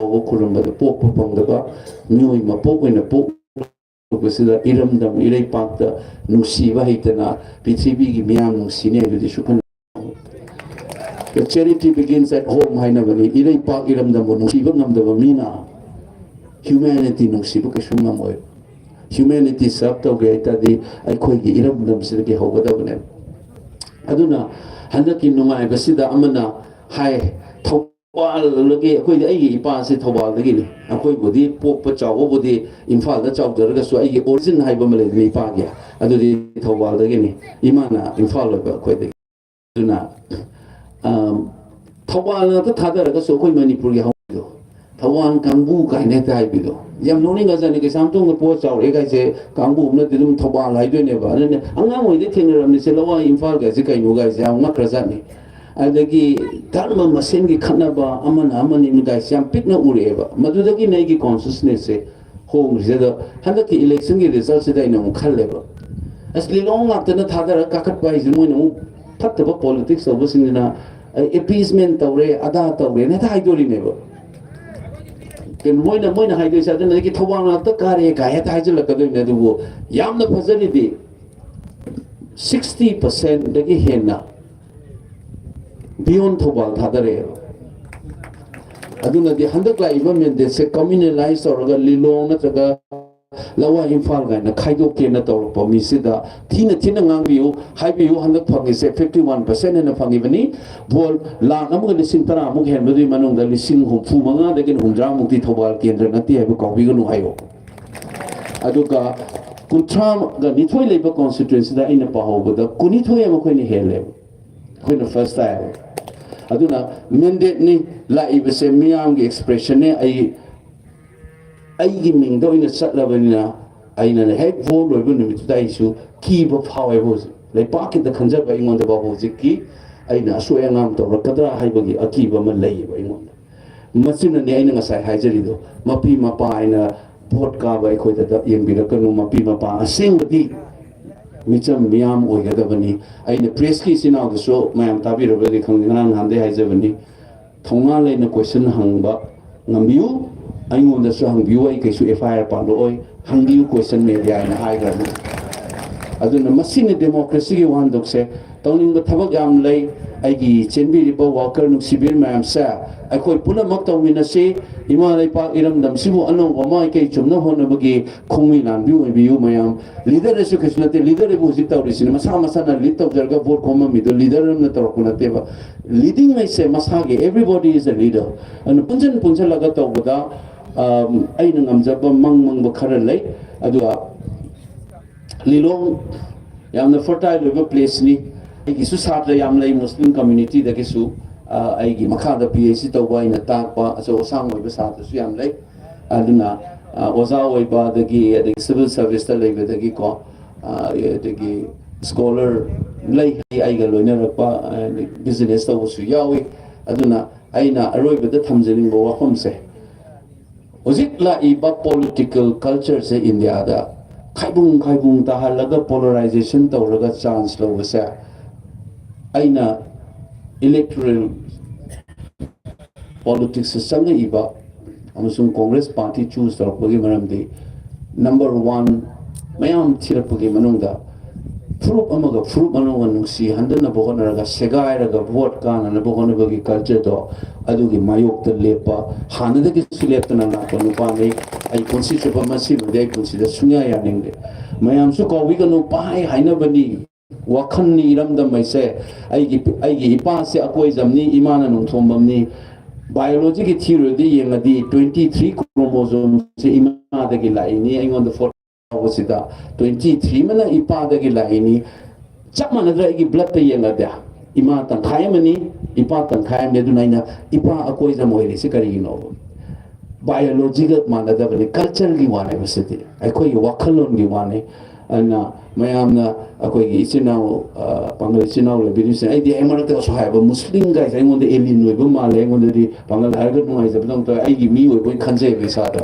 ꯐꯥꯎꯕ ꯈꯨꯔꯨꯝꯕꯗ ꯄꯣꯛꯄ ꯐꯪꯗꯕ ꯃꯤꯑꯣꯏ ꯃꯄꯣꯛ ꯑꯣꯏꯅ ꯄꯣꯛꯂꯛꯄꯁꯤꯗ ꯏꯔꯝꯗꯝ ꯏꯔꯩꯄꯥꯛꯇ ꯅꯨꯡꯁꯤꯕ ꯍꯩꯇꯅ ꯄ꯭ꯔꯤꯊꯤꯕꯤꯒꯤ ꯃꯤꯌꯥꯝ ꯅꯨꯡꯁꯤꯅꯤ ꯍꯥꯏꯕꯗꯤ ꯁꯨꯈꯟ The charity begins at home ꯍꯥꯏꯅꯕꯅꯤ꯫ ꯏꯔꯩꯄꯥꯛ ꯏꯔꯝꯗꯝꯕꯨ ꯅꯨꯡꯁꯤꯕ ꯉꯝꯗꯕ ꯃꯤꯅ humanity ꯅꯨꯡꯁꯤꯕ ꯀꯩꯁꯨ ꯉꯝꯃꯣꯏ꯫ Humanity serve ꯇꯧꯒꯦ ꯍꯥꯏ ꯇꯥꯔꯗꯤ ꯑꯩꯈꯣꯏꯒꯤ ꯏꯔꯝꯗꯝꯁꯤꯗꯒꯤ ꯍꯧꯒꯗꯕꯅꯦ꯫ ꯑꯗꯨꯅ ꯍꯟꯗꯛꯀꯤ ꯅꯨꯡꯉꯥꯏꯕꯁꯤꯗ ꯑꯃꯅ ꯍꯥꯏ, ꯊꯧꯕꯥꯜꯗꯒꯤ ꯑꯩꯈꯣꯏꯗꯤ, ꯑꯩꯒꯤ ꯏꯄꯥꯁꯤ ꯊꯧꯕꯥꯜꯗꯒꯤꯅꯤ꯫ ꯑꯩꯈꯣꯏꯕꯨꯗꯤ ꯄꯣꯛꯄ ꯆꯥꯎꯕꯕꯨꯗꯤ ꯏꯝꯐꯥꯜꯗ ꯆꯥꯎꯖꯔꯒꯁꯨ ꯑꯩꯒꯤ origin ꯍꯥꯏꯕ ꯑꯃ ꯂꯩꯗꯅ ꯏꯄꯥꯒꯤ, ꯑꯗꯨꯗꯤ ꯊꯧꯕꯥꯜꯗꯒꯤꯅꯤ꯫ ꯏꯃꯥꯅ ꯏꯝꯐꯥꯜ ꯑꯣꯏꯕ ꯑꯩꯈꯣꯏꯗꯒꯤ꯫ ꯑꯗꯨꯅ, ꯑꯝ, ꯊꯧꯕꯥꯜ ꯉꯥꯛꯇ ꯊꯥꯗꯔꯒꯁꯨ ꯑꯩꯈꯣꯏ ꯃꯅꯤꯄꯨꯔꯒꯤ ꯍꯧꯅꯕꯤꯗꯣ, ꯊꯧꯕꯥꯜ ꯀꯥꯡꯕꯨ ꯀꯥꯏꯅ ꯍꯦꯛꯇ ꯍꯥꯏꯕꯤꯗꯣ ꯌꯥꯝ ꯅꯣꯛꯅꯤꯡꯒ꯭ꯔꯖꯥꯠꯅꯤ꯫ ꯀꯩꯁꯥꯝꯊꯣꯡꯗ ꯄꯣꯠ ꯆꯥꯎꯔꯛꯑꯦ ꯀꯥꯏꯁꯦ ꯀꯥꯡꯕꯨ ꯑꯃꯅꯗꯤ ꯑꯗꯨꯝ ꯊꯧꯕꯥꯜ ꯍꯥꯏꯗꯣꯏꯅꯦꯕ꯫ ꯑꯗꯨꯅ ꯑꯉꯥꯡ ꯑꯣꯏꯔꯤꯉꯩꯗꯩ ꯊꯦꯡꯅꯔꯕꯅꯤꯁꯦ, ꯂꯋꯥꯏ ꯏꯝꯐꯥꯜ ꯀꯥꯏꯁꯦ ꯀꯩꯅꯣ ꯀꯥꯏꯁꯦ ꯌꯥꯝ ꯉꯛꯈ꯭ꯔꯖꯥꯠꯅꯤ꯫ ꯑꯗꯒꯤ ꯙꯔꯃ ꯃꯁꯦꯟꯒꯤ ꯈꯠꯅꯕ, ꯑꯃꯅ ꯑꯃꯅꯤ ꯀꯥꯏꯁꯦ ꯌꯥꯝ ꯄꯤꯛꯅ ꯎꯔꯛꯑꯦꯕ꯫ ꯃꯗꯨꯗꯒꯤꯅꯦ ꯑꯩꯒꯤ ꯀꯣꯟꯁꯤꯌꯁꯅꯦꯁꯁꯦ ꯍꯣꯡꯈ꯭ꯔꯤꯁꯦ꯫ ꯑꯗꯣ ꯍꯟꯗꯛꯀꯤ ꯏꯂꯦꯛꯁꯟꯒꯤ ꯔꯤꯖꯜꯁꯤꯗ ꯑꯩꯅ ꯑꯃꯨꯛ ꯈꯜꯂꯦꯕ, ꯑꯁ, ꯂꯤꯂꯣꯡ ꯉꯥꯛꯇꯅ ꯊꯥꯗꯔꯒ ꯀꯥꯈꯠꯄ ꯍꯥꯏꯁꯦ, ꯃꯣꯏꯅ ꯑꯃꯨꯛ ꯐꯠꯇꯕ ꯄꯣꯂꯤꯇꯤꯛꯁ ꯇꯧꯕꯁꯤꯡꯁꯤꯅ ꯑꯦꯄꯤꯁꯃꯦꯟ ꯇꯧꯔꯦ, ꯑꯗꯥ ꯇꯧꯔꯦꯅ ꯍꯦꯛꯇ ꯍꯥꯏꯗꯣꯔꯤꯅꯦꯕ꯫ ꯀꯩꯅꯣ ꯃꯣꯏꯅ, ꯃꯣꯏꯅ ꯍꯥꯏꯗꯣꯏꯁꯦ꯫ ꯑꯗꯨꯅ ꯑꯩꯒꯤ ꯊꯧꯕꯥꯜ ꯉꯥꯛꯇ ꯀꯥꯔꯦ ꯀꯥꯏ ꯍꯦꯛꯇ ꯍꯥꯏꯖꯤꯜꯂꯛꯀꯗꯣꯏꯅꯦ꯫ ꯑꯗꯨꯕꯨ ꯌꯥꯝꯅ ꯐꯖꯔꯤꯗꯤ, ꯁꯤꯛꯁꯇꯤ ꯄꯥꯔꯁꯦꯟꯗꯒꯤ ꯍꯦꯟꯅ ꯕꯤꯌꯣꯟ ꯊꯧꯕꯥꯜ ꯊꯥꯗꯔꯛꯑꯦꯕ꯫ ꯑꯗꯨꯅꯗꯤ ꯍꯟꯗꯛ ꯂꯥꯛꯏꯕ ꯃꯦꯟꯗꯦꯠꯁꯦ ꯀꯝꯃ꯭ꯌꯨꯅꯦꯂꯥꯏꯁ ꯇꯧꯔꯒ ꯂꯤꯂꯣꯡ ꯅꯠꯇ꯭ꯔꯒ ꯂꯋꯥꯏ ꯏꯝꯐꯥꯜ ꯀꯥꯏꯅ ꯈꯥꯏꯗꯣꯛꯀꯦꯅ ꯇꯧꯔꯛꯄ ꯃꯤꯁꯤꯗ ꯊꯤꯅ ꯊꯤꯅ ꯉꯥꯡꯕꯤꯌꯨ, ꯍꯥꯏꯕꯤꯌꯨ꯫ ꯍꯟꯗꯛ ꯐꯪꯉꯤꯁꯦ ꯐꯤꯐꯇꯤ ꯋꯥꯟ ꯄꯥꯔꯁꯦꯟ ꯍꯦꯟꯅ ꯐꯪꯉꯤꯕꯅꯤ꯫ ꯚꯣꯠ ꯂꯥꯈ ꯑꯃꯒ ꯂꯤꯁꯤꯡ ꯇꯔꯥꯃꯨꯛ ꯍꯦꯟꯕꯗꯨꯒꯤ ꯃꯅꯨꯡꯗ ꯂꯤꯁꯤꯡ ꯍꯨꯝꯐꯨ ꯃꯉꯥꯗꯒꯤꯅ ꯍꯨꯝꯗ꯭ꯔꯥꯃꯨꯛꯇꯤ ꯊꯧꯕꯥꯜ ꯀꯦꯟꯗ꯭ꯔ ꯅꯠꯇꯦ ꯍꯥꯏꯕ ꯀꯥꯎꯕꯤꯒꯅꯨ ꯍꯥꯏꯌꯣ꯫ ꯑꯗꯨꯒ ꯀꯨꯟꯊ꯭ꯔꯥꯒ ꯅꯤꯊꯣꯏ ꯂꯩꯕ ꯀꯣꯟꯁꯇꯤꯇ꯭ꯋꯦꯟꯁꯤꯗ ꯑꯩꯅ ꯄꯥꯍꯧꯕꯗ ꯀꯨꯟꯅꯤꯊꯣꯏ ꯑꯃ ꯑꯩꯈꯣꯏꯅ ꯍꯦꯜꯂꯦꯕ, ꯑꯩꯈꯣꯏꯅ ꯐꯥꯔꯁ ꯇꯥꯏꯌꯦꯕ꯫ ꯑꯗꯨꯅ ꯃꯦꯟꯗꯦꯠꯅꯤ ꯂꯥꯛꯏꯕꯁꯦ, ꯃꯤꯌꯥꯝꯒꯤ ꯑꯦꯛꯁꯄ꯭ꯔꯦꯁꯟꯅꯦ꯫ ꯑꯩ, ꯑꯩꯒꯤ ꯃꯤꯡꯗ ꯑꯣꯏꯅ ꯆꯠꯂꯕꯅꯤꯅ, ꯑꯩꯅ ꯍꯦꯛ ꯚꯣꯠ ꯂꯣꯏꯕ ꯅꯨꯃꯤꯠꯇꯨꯗ ꯑꯩꯁꯨ ꯀꯤꯕ ꯐꯥꯎꯋꯦꯕ꯫ ꯍꯧꯖꯤꯛ ꯂꯩꯄꯥꯛꯀꯤꯗ ꯈꯟꯖꯕ ꯑꯩꯉꯣꯟꯗ ꯐꯥꯎꯕ ꯍꯧꯖꯤꯛꯀꯤ ꯑꯩꯅ ꯑꯁꯣꯏ ꯑꯉꯥꯝ ꯇꯧꯔꯛꯀꯗ꯭ꯔꯥ ꯍꯥꯏꯕꯒꯤ ꯑꯀꯤꯕ ꯑꯃ ꯂꯩꯌꯦꯕ ꯑꯩꯉꯣꯟꯗ꯫ ꯃꯁꯤꯅꯅꯦ ꯑꯩꯅ ꯉꯁꯥꯏ ꯍꯥꯏꯖꯔꯤꯗꯣ, ꯃꯄꯤ ꯃꯄꯥ ꯍꯥꯏꯅ ꯚꯣꯠ ꯀꯥꯕ ꯑꯩꯈꯣꯏꯗ ꯌꯦꯡꯕꯤꯔꯛꯀꯅꯨ꯫ ꯃꯄꯤ ꯃꯄꯥ ꯑꯁꯦꯡꯕꯗꯤ ꯃꯤꯆꯝ ꯃꯤꯌꯥꯝ ꯑꯣꯏꯒꯗꯕꯅꯤ꯫ ꯑꯩꯅ ꯄ꯭ꯔꯦꯁꯀꯤ ꯏꯆꯤꯟ ꯏꯅꯥꯎꯗꯁꯨ, ꯃꯌꯥꯝ ꯇꯥꯕꯤꯔꯕꯗꯤ ꯈꯪꯗꯦ, ꯉꯔꯥꯡ ꯅꯍꯥꯟꯗꯩ ꯍꯥꯏꯖꯕꯅꯤ, ꯊꯧꯅꯥ ꯂꯩꯅ ꯀꯣꯏꯁꯟ ꯍꯪꯕ ꯉꯝꯕꯤꯌꯨ꯫ ꯑꯩꯉꯣꯟꯗꯁꯨ ꯍꯪꯕꯤꯌꯨ, ꯑꯩ ꯀꯩꯁꯨ ꯑꯦꯐ ꯑꯥꯏ ꯑꯥꯔ ꯄꯥꯜꯂꯛꯑꯣꯏ꯫ ꯍꯪꯕꯤꯌꯨ ꯀꯣꯏꯁꯟ ꯃꯦꯗꯤꯌꯥ ꯍꯥꯏꯅ ꯍꯥꯏꯈ꯭ꯔꯕꯅꯤ꯫ ꯑꯗꯨꯅ ꯃꯁꯤꯅꯤ ꯗꯦꯃꯣꯀ꯭ꯔꯦꯁꯤꯒꯤ ꯋꯥꯍꯟꯊꯣꯛꯁꯦ꯫ ꯇꯧꯅꯤꯡꯕ ꯊꯕꯛ ꯌꯥꯝ ꯂꯩ꯫ ꯑꯩꯒꯤ ꯆꯦꯟꯕꯤꯔꯤꯕ ꯋꯥꯀꯔ ꯅꯨꯡꯁꯤꯕꯤꯔ ꯃꯌꯥꯝꯁꯦ, ꯑꯩꯈꯣꯏ ꯄꯨꯝꯅꯃꯛ ꯇꯧꯃꯤꯟꯅꯁꯤ꯫ ꯏꯃꯥ ꯂꯩꯄꯥꯛ ꯏꯔꯝꯗꯝꯁꯤꯕꯨ ꯑꯅꯧꯕ ꯃꯥꯏꯀꯩ ꯆꯨꯝꯅ ꯍꯣꯠꯅꯕꯒꯤ ꯈꯣꯡꯃꯤ ꯂꯥꯟꯕꯤ ꯑꯣꯏꯕꯤꯌꯨ ꯃꯌꯥꯝ꯫ ꯂꯤꯗꯔ ꯑꯁꯨ ꯀꯩꯁꯨ ꯅꯠꯇꯦ, ꯂꯤꯗꯔ ꯑꯩꯕꯨ ꯍꯧꯖꯤꯛ ꯇꯧꯔꯤꯁꯤꯅ ꯃꯁꯥ ꯃꯁꯥꯅ ꯂꯤꯗ ꯇꯧꯖꯔꯒ ꯚꯣꯠ ꯈꯣꯝꯃꯝꯃꯤꯗꯣ ꯂꯤꯗꯔ ꯑꯃꯅ ꯇꯧꯔꯛꯄ ꯅꯠꯇꯦꯕ꯫ ꯂꯤꯗꯤꯡ ꯍꯥꯏꯁꯦ ꯃꯁꯥꯒꯤ, everybody is a leader꯫ ꯑꯗꯨꯅ ꯄꯨꯟꯁꯤꯟ ꯄꯨꯟꯁꯤꯜꯂꯒ ꯇꯧꯕꯗ, ꯑꯝ, ꯑꯩꯅ ꯉꯝꯖꯕ ꯃꯪ ꯃꯪꯕ ꯈꯔ ꯂꯩ꯫ ꯑꯗꯨꯒ ꯂꯤꯂꯣꯡ ꯌꯥꯝꯅ ꯐꯔꯇꯥꯏꯜ ꯑꯣꯏꯕ ꯄ꯭ꯂꯦꯁꯅꯤ꯫ ꯑꯩꯒꯤꯁꯨ ꯁꯥꯇ꯭ꯔ ꯌꯥꯝ ꯂꯩ ꯃꯨꯁꯂꯤꯝ ꯀꯝꯃ꯭ꯌꯨꯅꯤꯇꯤꯗꯒꯤꯁꯨ꯫ ꯑ, ꯑꯩꯒꯤ ꯃꯈꯥꯗ ꯄꯤ ꯑꯩꯆ ꯗꯤ ꯇꯧꯕ, ꯑꯩꯅ ꯇꯥꯛꯄ ꯑꯆꯧ ꯑꯁꯥꯡ ꯑꯣꯏꯕ ꯁꯥꯇ꯭ꯔꯁꯨ ꯌꯥꯝ ꯂꯩ꯫ ꯑꯗꯨꯅ, ꯑ, ꯑꯣꯖꯥ ꯑꯣꯏꯕ, ꯑꯗꯒꯤ, ꯑꯗꯒꯤ civil service ꯇ ꯂꯩꯕꯗꯒꯤꯀꯣ, ꯑ, ꯑꯗꯒꯤ scholar ꯂꯩ, ꯑꯩꯒ ꯂꯣꯏꯅꯔꯛꯄ, ꯑ, business ꯇꯧꯕꯁꯨ ꯌꯥꯎꯏ꯫ ꯑꯗꯨꯅ ꯑꯩꯅ ꯑꯔꯣꯏꯕꯗ ꯊꯝꯖꯅꯤꯡꯕ ꯋꯥꯐꯝꯁꯦ, ꯍꯧꯖꯤꯛ ꯂꯥꯛꯏꯕ political culture ꯁꯦ ꯏꯟꯗꯤꯌꯥꯗ ꯈꯥꯏꯕꯨꯡ ꯈꯥꯏꯕꯨꯡ ꯇꯥꯍꯜꯂꯒ, polarization ꯇꯧꯔꯒ chance ꯂꯧꯕꯁꯦ, ꯑꯩꯅ electoral politics ꯇ ꯆꯪꯉꯛꯏꯕ ꯑꯃꯁꯨꯡ Congress party choose ꯇꯧꯔꯛꯄꯒꯤ ꯃꯔꯝꯗꯤ, number one, ꯃꯌꯥꯝ ꯊꯤꯔꯛꯄꯒꯤ ꯃꯅꯨꯡꯗ ꯐꯨꯔꯨꯞ ꯑꯃꯒ ꯐꯨꯔꯨꯞ ꯑꯃꯒ ꯅꯨꯡꯁꯤ ꯍꯟꯗꯅꯕ ꯍꯣꯠꯅꯔꯒ, ꯁꯦꯒꯥꯏꯔꯒ vote ꯀꯥꯅꯅꯕ ꯍꯣꯠꯅꯕꯒꯤ culture ꯗꯣ, ꯑꯗꯨꯒꯤ ꯃꯥꯌꯣꯛꯇ ꯂꯦꯞꯄ, ꯍꯥꯟꯅꯗꯒꯤꯁꯨ ꯂꯦꯞꯇꯅ ꯂꯥꯛꯄ ꯅꯨꯄꯥꯅꯤ꯫ ꯑꯩ ꯄꯨꯟꯁꯤ ꯆꯨꯞꯄ ꯃꯁꯤꯃꯗꯤ ꯑꯩ ꯄꯨꯟꯁꯤꯗ ꯁꯨꯡꯌꯥ ꯌꯥꯅꯤꯡꯗꯦ꯫ ꯃꯌꯥꯝꯁꯨ ꯀꯥꯎꯕꯤꯒꯅꯨ, ꯄꯥꯏ ꯍꯥꯏꯅꯕꯅꯤ, ꯋꯥꯈꯜꯅꯤ ꯏꯔꯝꯗꯝ ꯍꯥꯏꯁꯦ꯫ ꯑꯩꯒꯤ, ꯑꯩꯒꯤ ꯏꯄꯥꯁꯦ ꯑꯀꯣꯏꯖꯝꯅꯤ, ꯏꯃꯥꯅ ꯅꯣꯡꯊꯣꯝꯕꯝꯅꯤ꯫ Biology ꯒꯤ ꯊꯤꯔꯨꯔꯗꯤ, ꯌꯦꯡꯉꯗꯤ, twenty three chromosome ꯁꯦ ꯏꯃꯥꯗꯒꯤ ꯂꯥꯛꯏꯅꯤ, ꯑꯩꯉꯣꯟꯗ ꯐꯣꯔꯇꯤ ꯌꯥꯎꯕꯁꯤꯗ twenty three ꯑꯃꯅ ꯏꯄꯥꯗꯒꯤ ꯂꯥꯛꯏꯅꯤ꯫ ꯆꯞ ꯃꯥꯟꯅꯗ꯭ꯔꯥ? ꯑꯩꯒꯤ blood ꯇ ꯌꯦꯡꯉꯗꯤ ꯏꯃꯥ ꯇꯪꯈꯥꯏ ꯑꯃꯅꯤ, ꯏꯄꯥ ꯇꯪꯈꯥꯏ ꯑꯃꯅꯤ꯫ ꯑꯗꯨꯅ ꯑꯩꯅ ꯏꯄꯥ ꯑꯀꯣꯏꯖꯝ ꯑꯣꯏꯔꯤꯁꯤ ꯀꯔꯤꯒꯤꯅꯣ? Biology ꯒ ꯃꯥꯟꯅꯗꯕꯅꯤ, culture ꯒꯤ ꯋꯥꯅꯦꯕ ꯁꯤꯗꯤ, ꯑꯩꯈꯣꯏꯒꯤ ꯋꯥꯈꯜꯂꯣꯟꯒꯤ ꯋꯥꯅꯤ꯫ ꯑꯗꯨꯅ ꯃꯌꯥꯝꯅ ꯑꯩꯈꯣꯏꯒꯤ ꯏꯆꯤꯟ ꯏꯅꯥꯎ, ꯑ, ꯄꯥꯡꯒꯜ ꯏꯆꯤꯟ ꯏꯅꯥꯎ ꯂꯩꯕꯤꯔꯤꯁꯤꯡ, ꯑꯩꯗꯤ ꯍꯦꯛ ꯃꯔꯛꯇꯁꯨ ꯍꯥꯏꯕ, ꯃꯨꯁꯂꯤꯝ ꯒꯥꯏꯁꯦ ꯑꯩꯉꯣꯟꯗ alien ꯑꯣꯏꯕ ꯃꯥꯜꯂꯦ, ꯑꯩꯉꯣꯟꯗꯗꯤ ꯄꯥꯡꯒꯜ ꯍꯥꯏꯔꯒ ꯅꯨꯡꯉꯥꯏꯖꯕꯗꯧꯅ ꯇꯧꯋꯦ, ꯑꯩꯒꯤ ꯃꯤ ꯑꯣꯏꯕ ꯑꯣꯏꯅ ꯈꯟꯖꯩꯕ ꯏꯁꯥꯗ꯫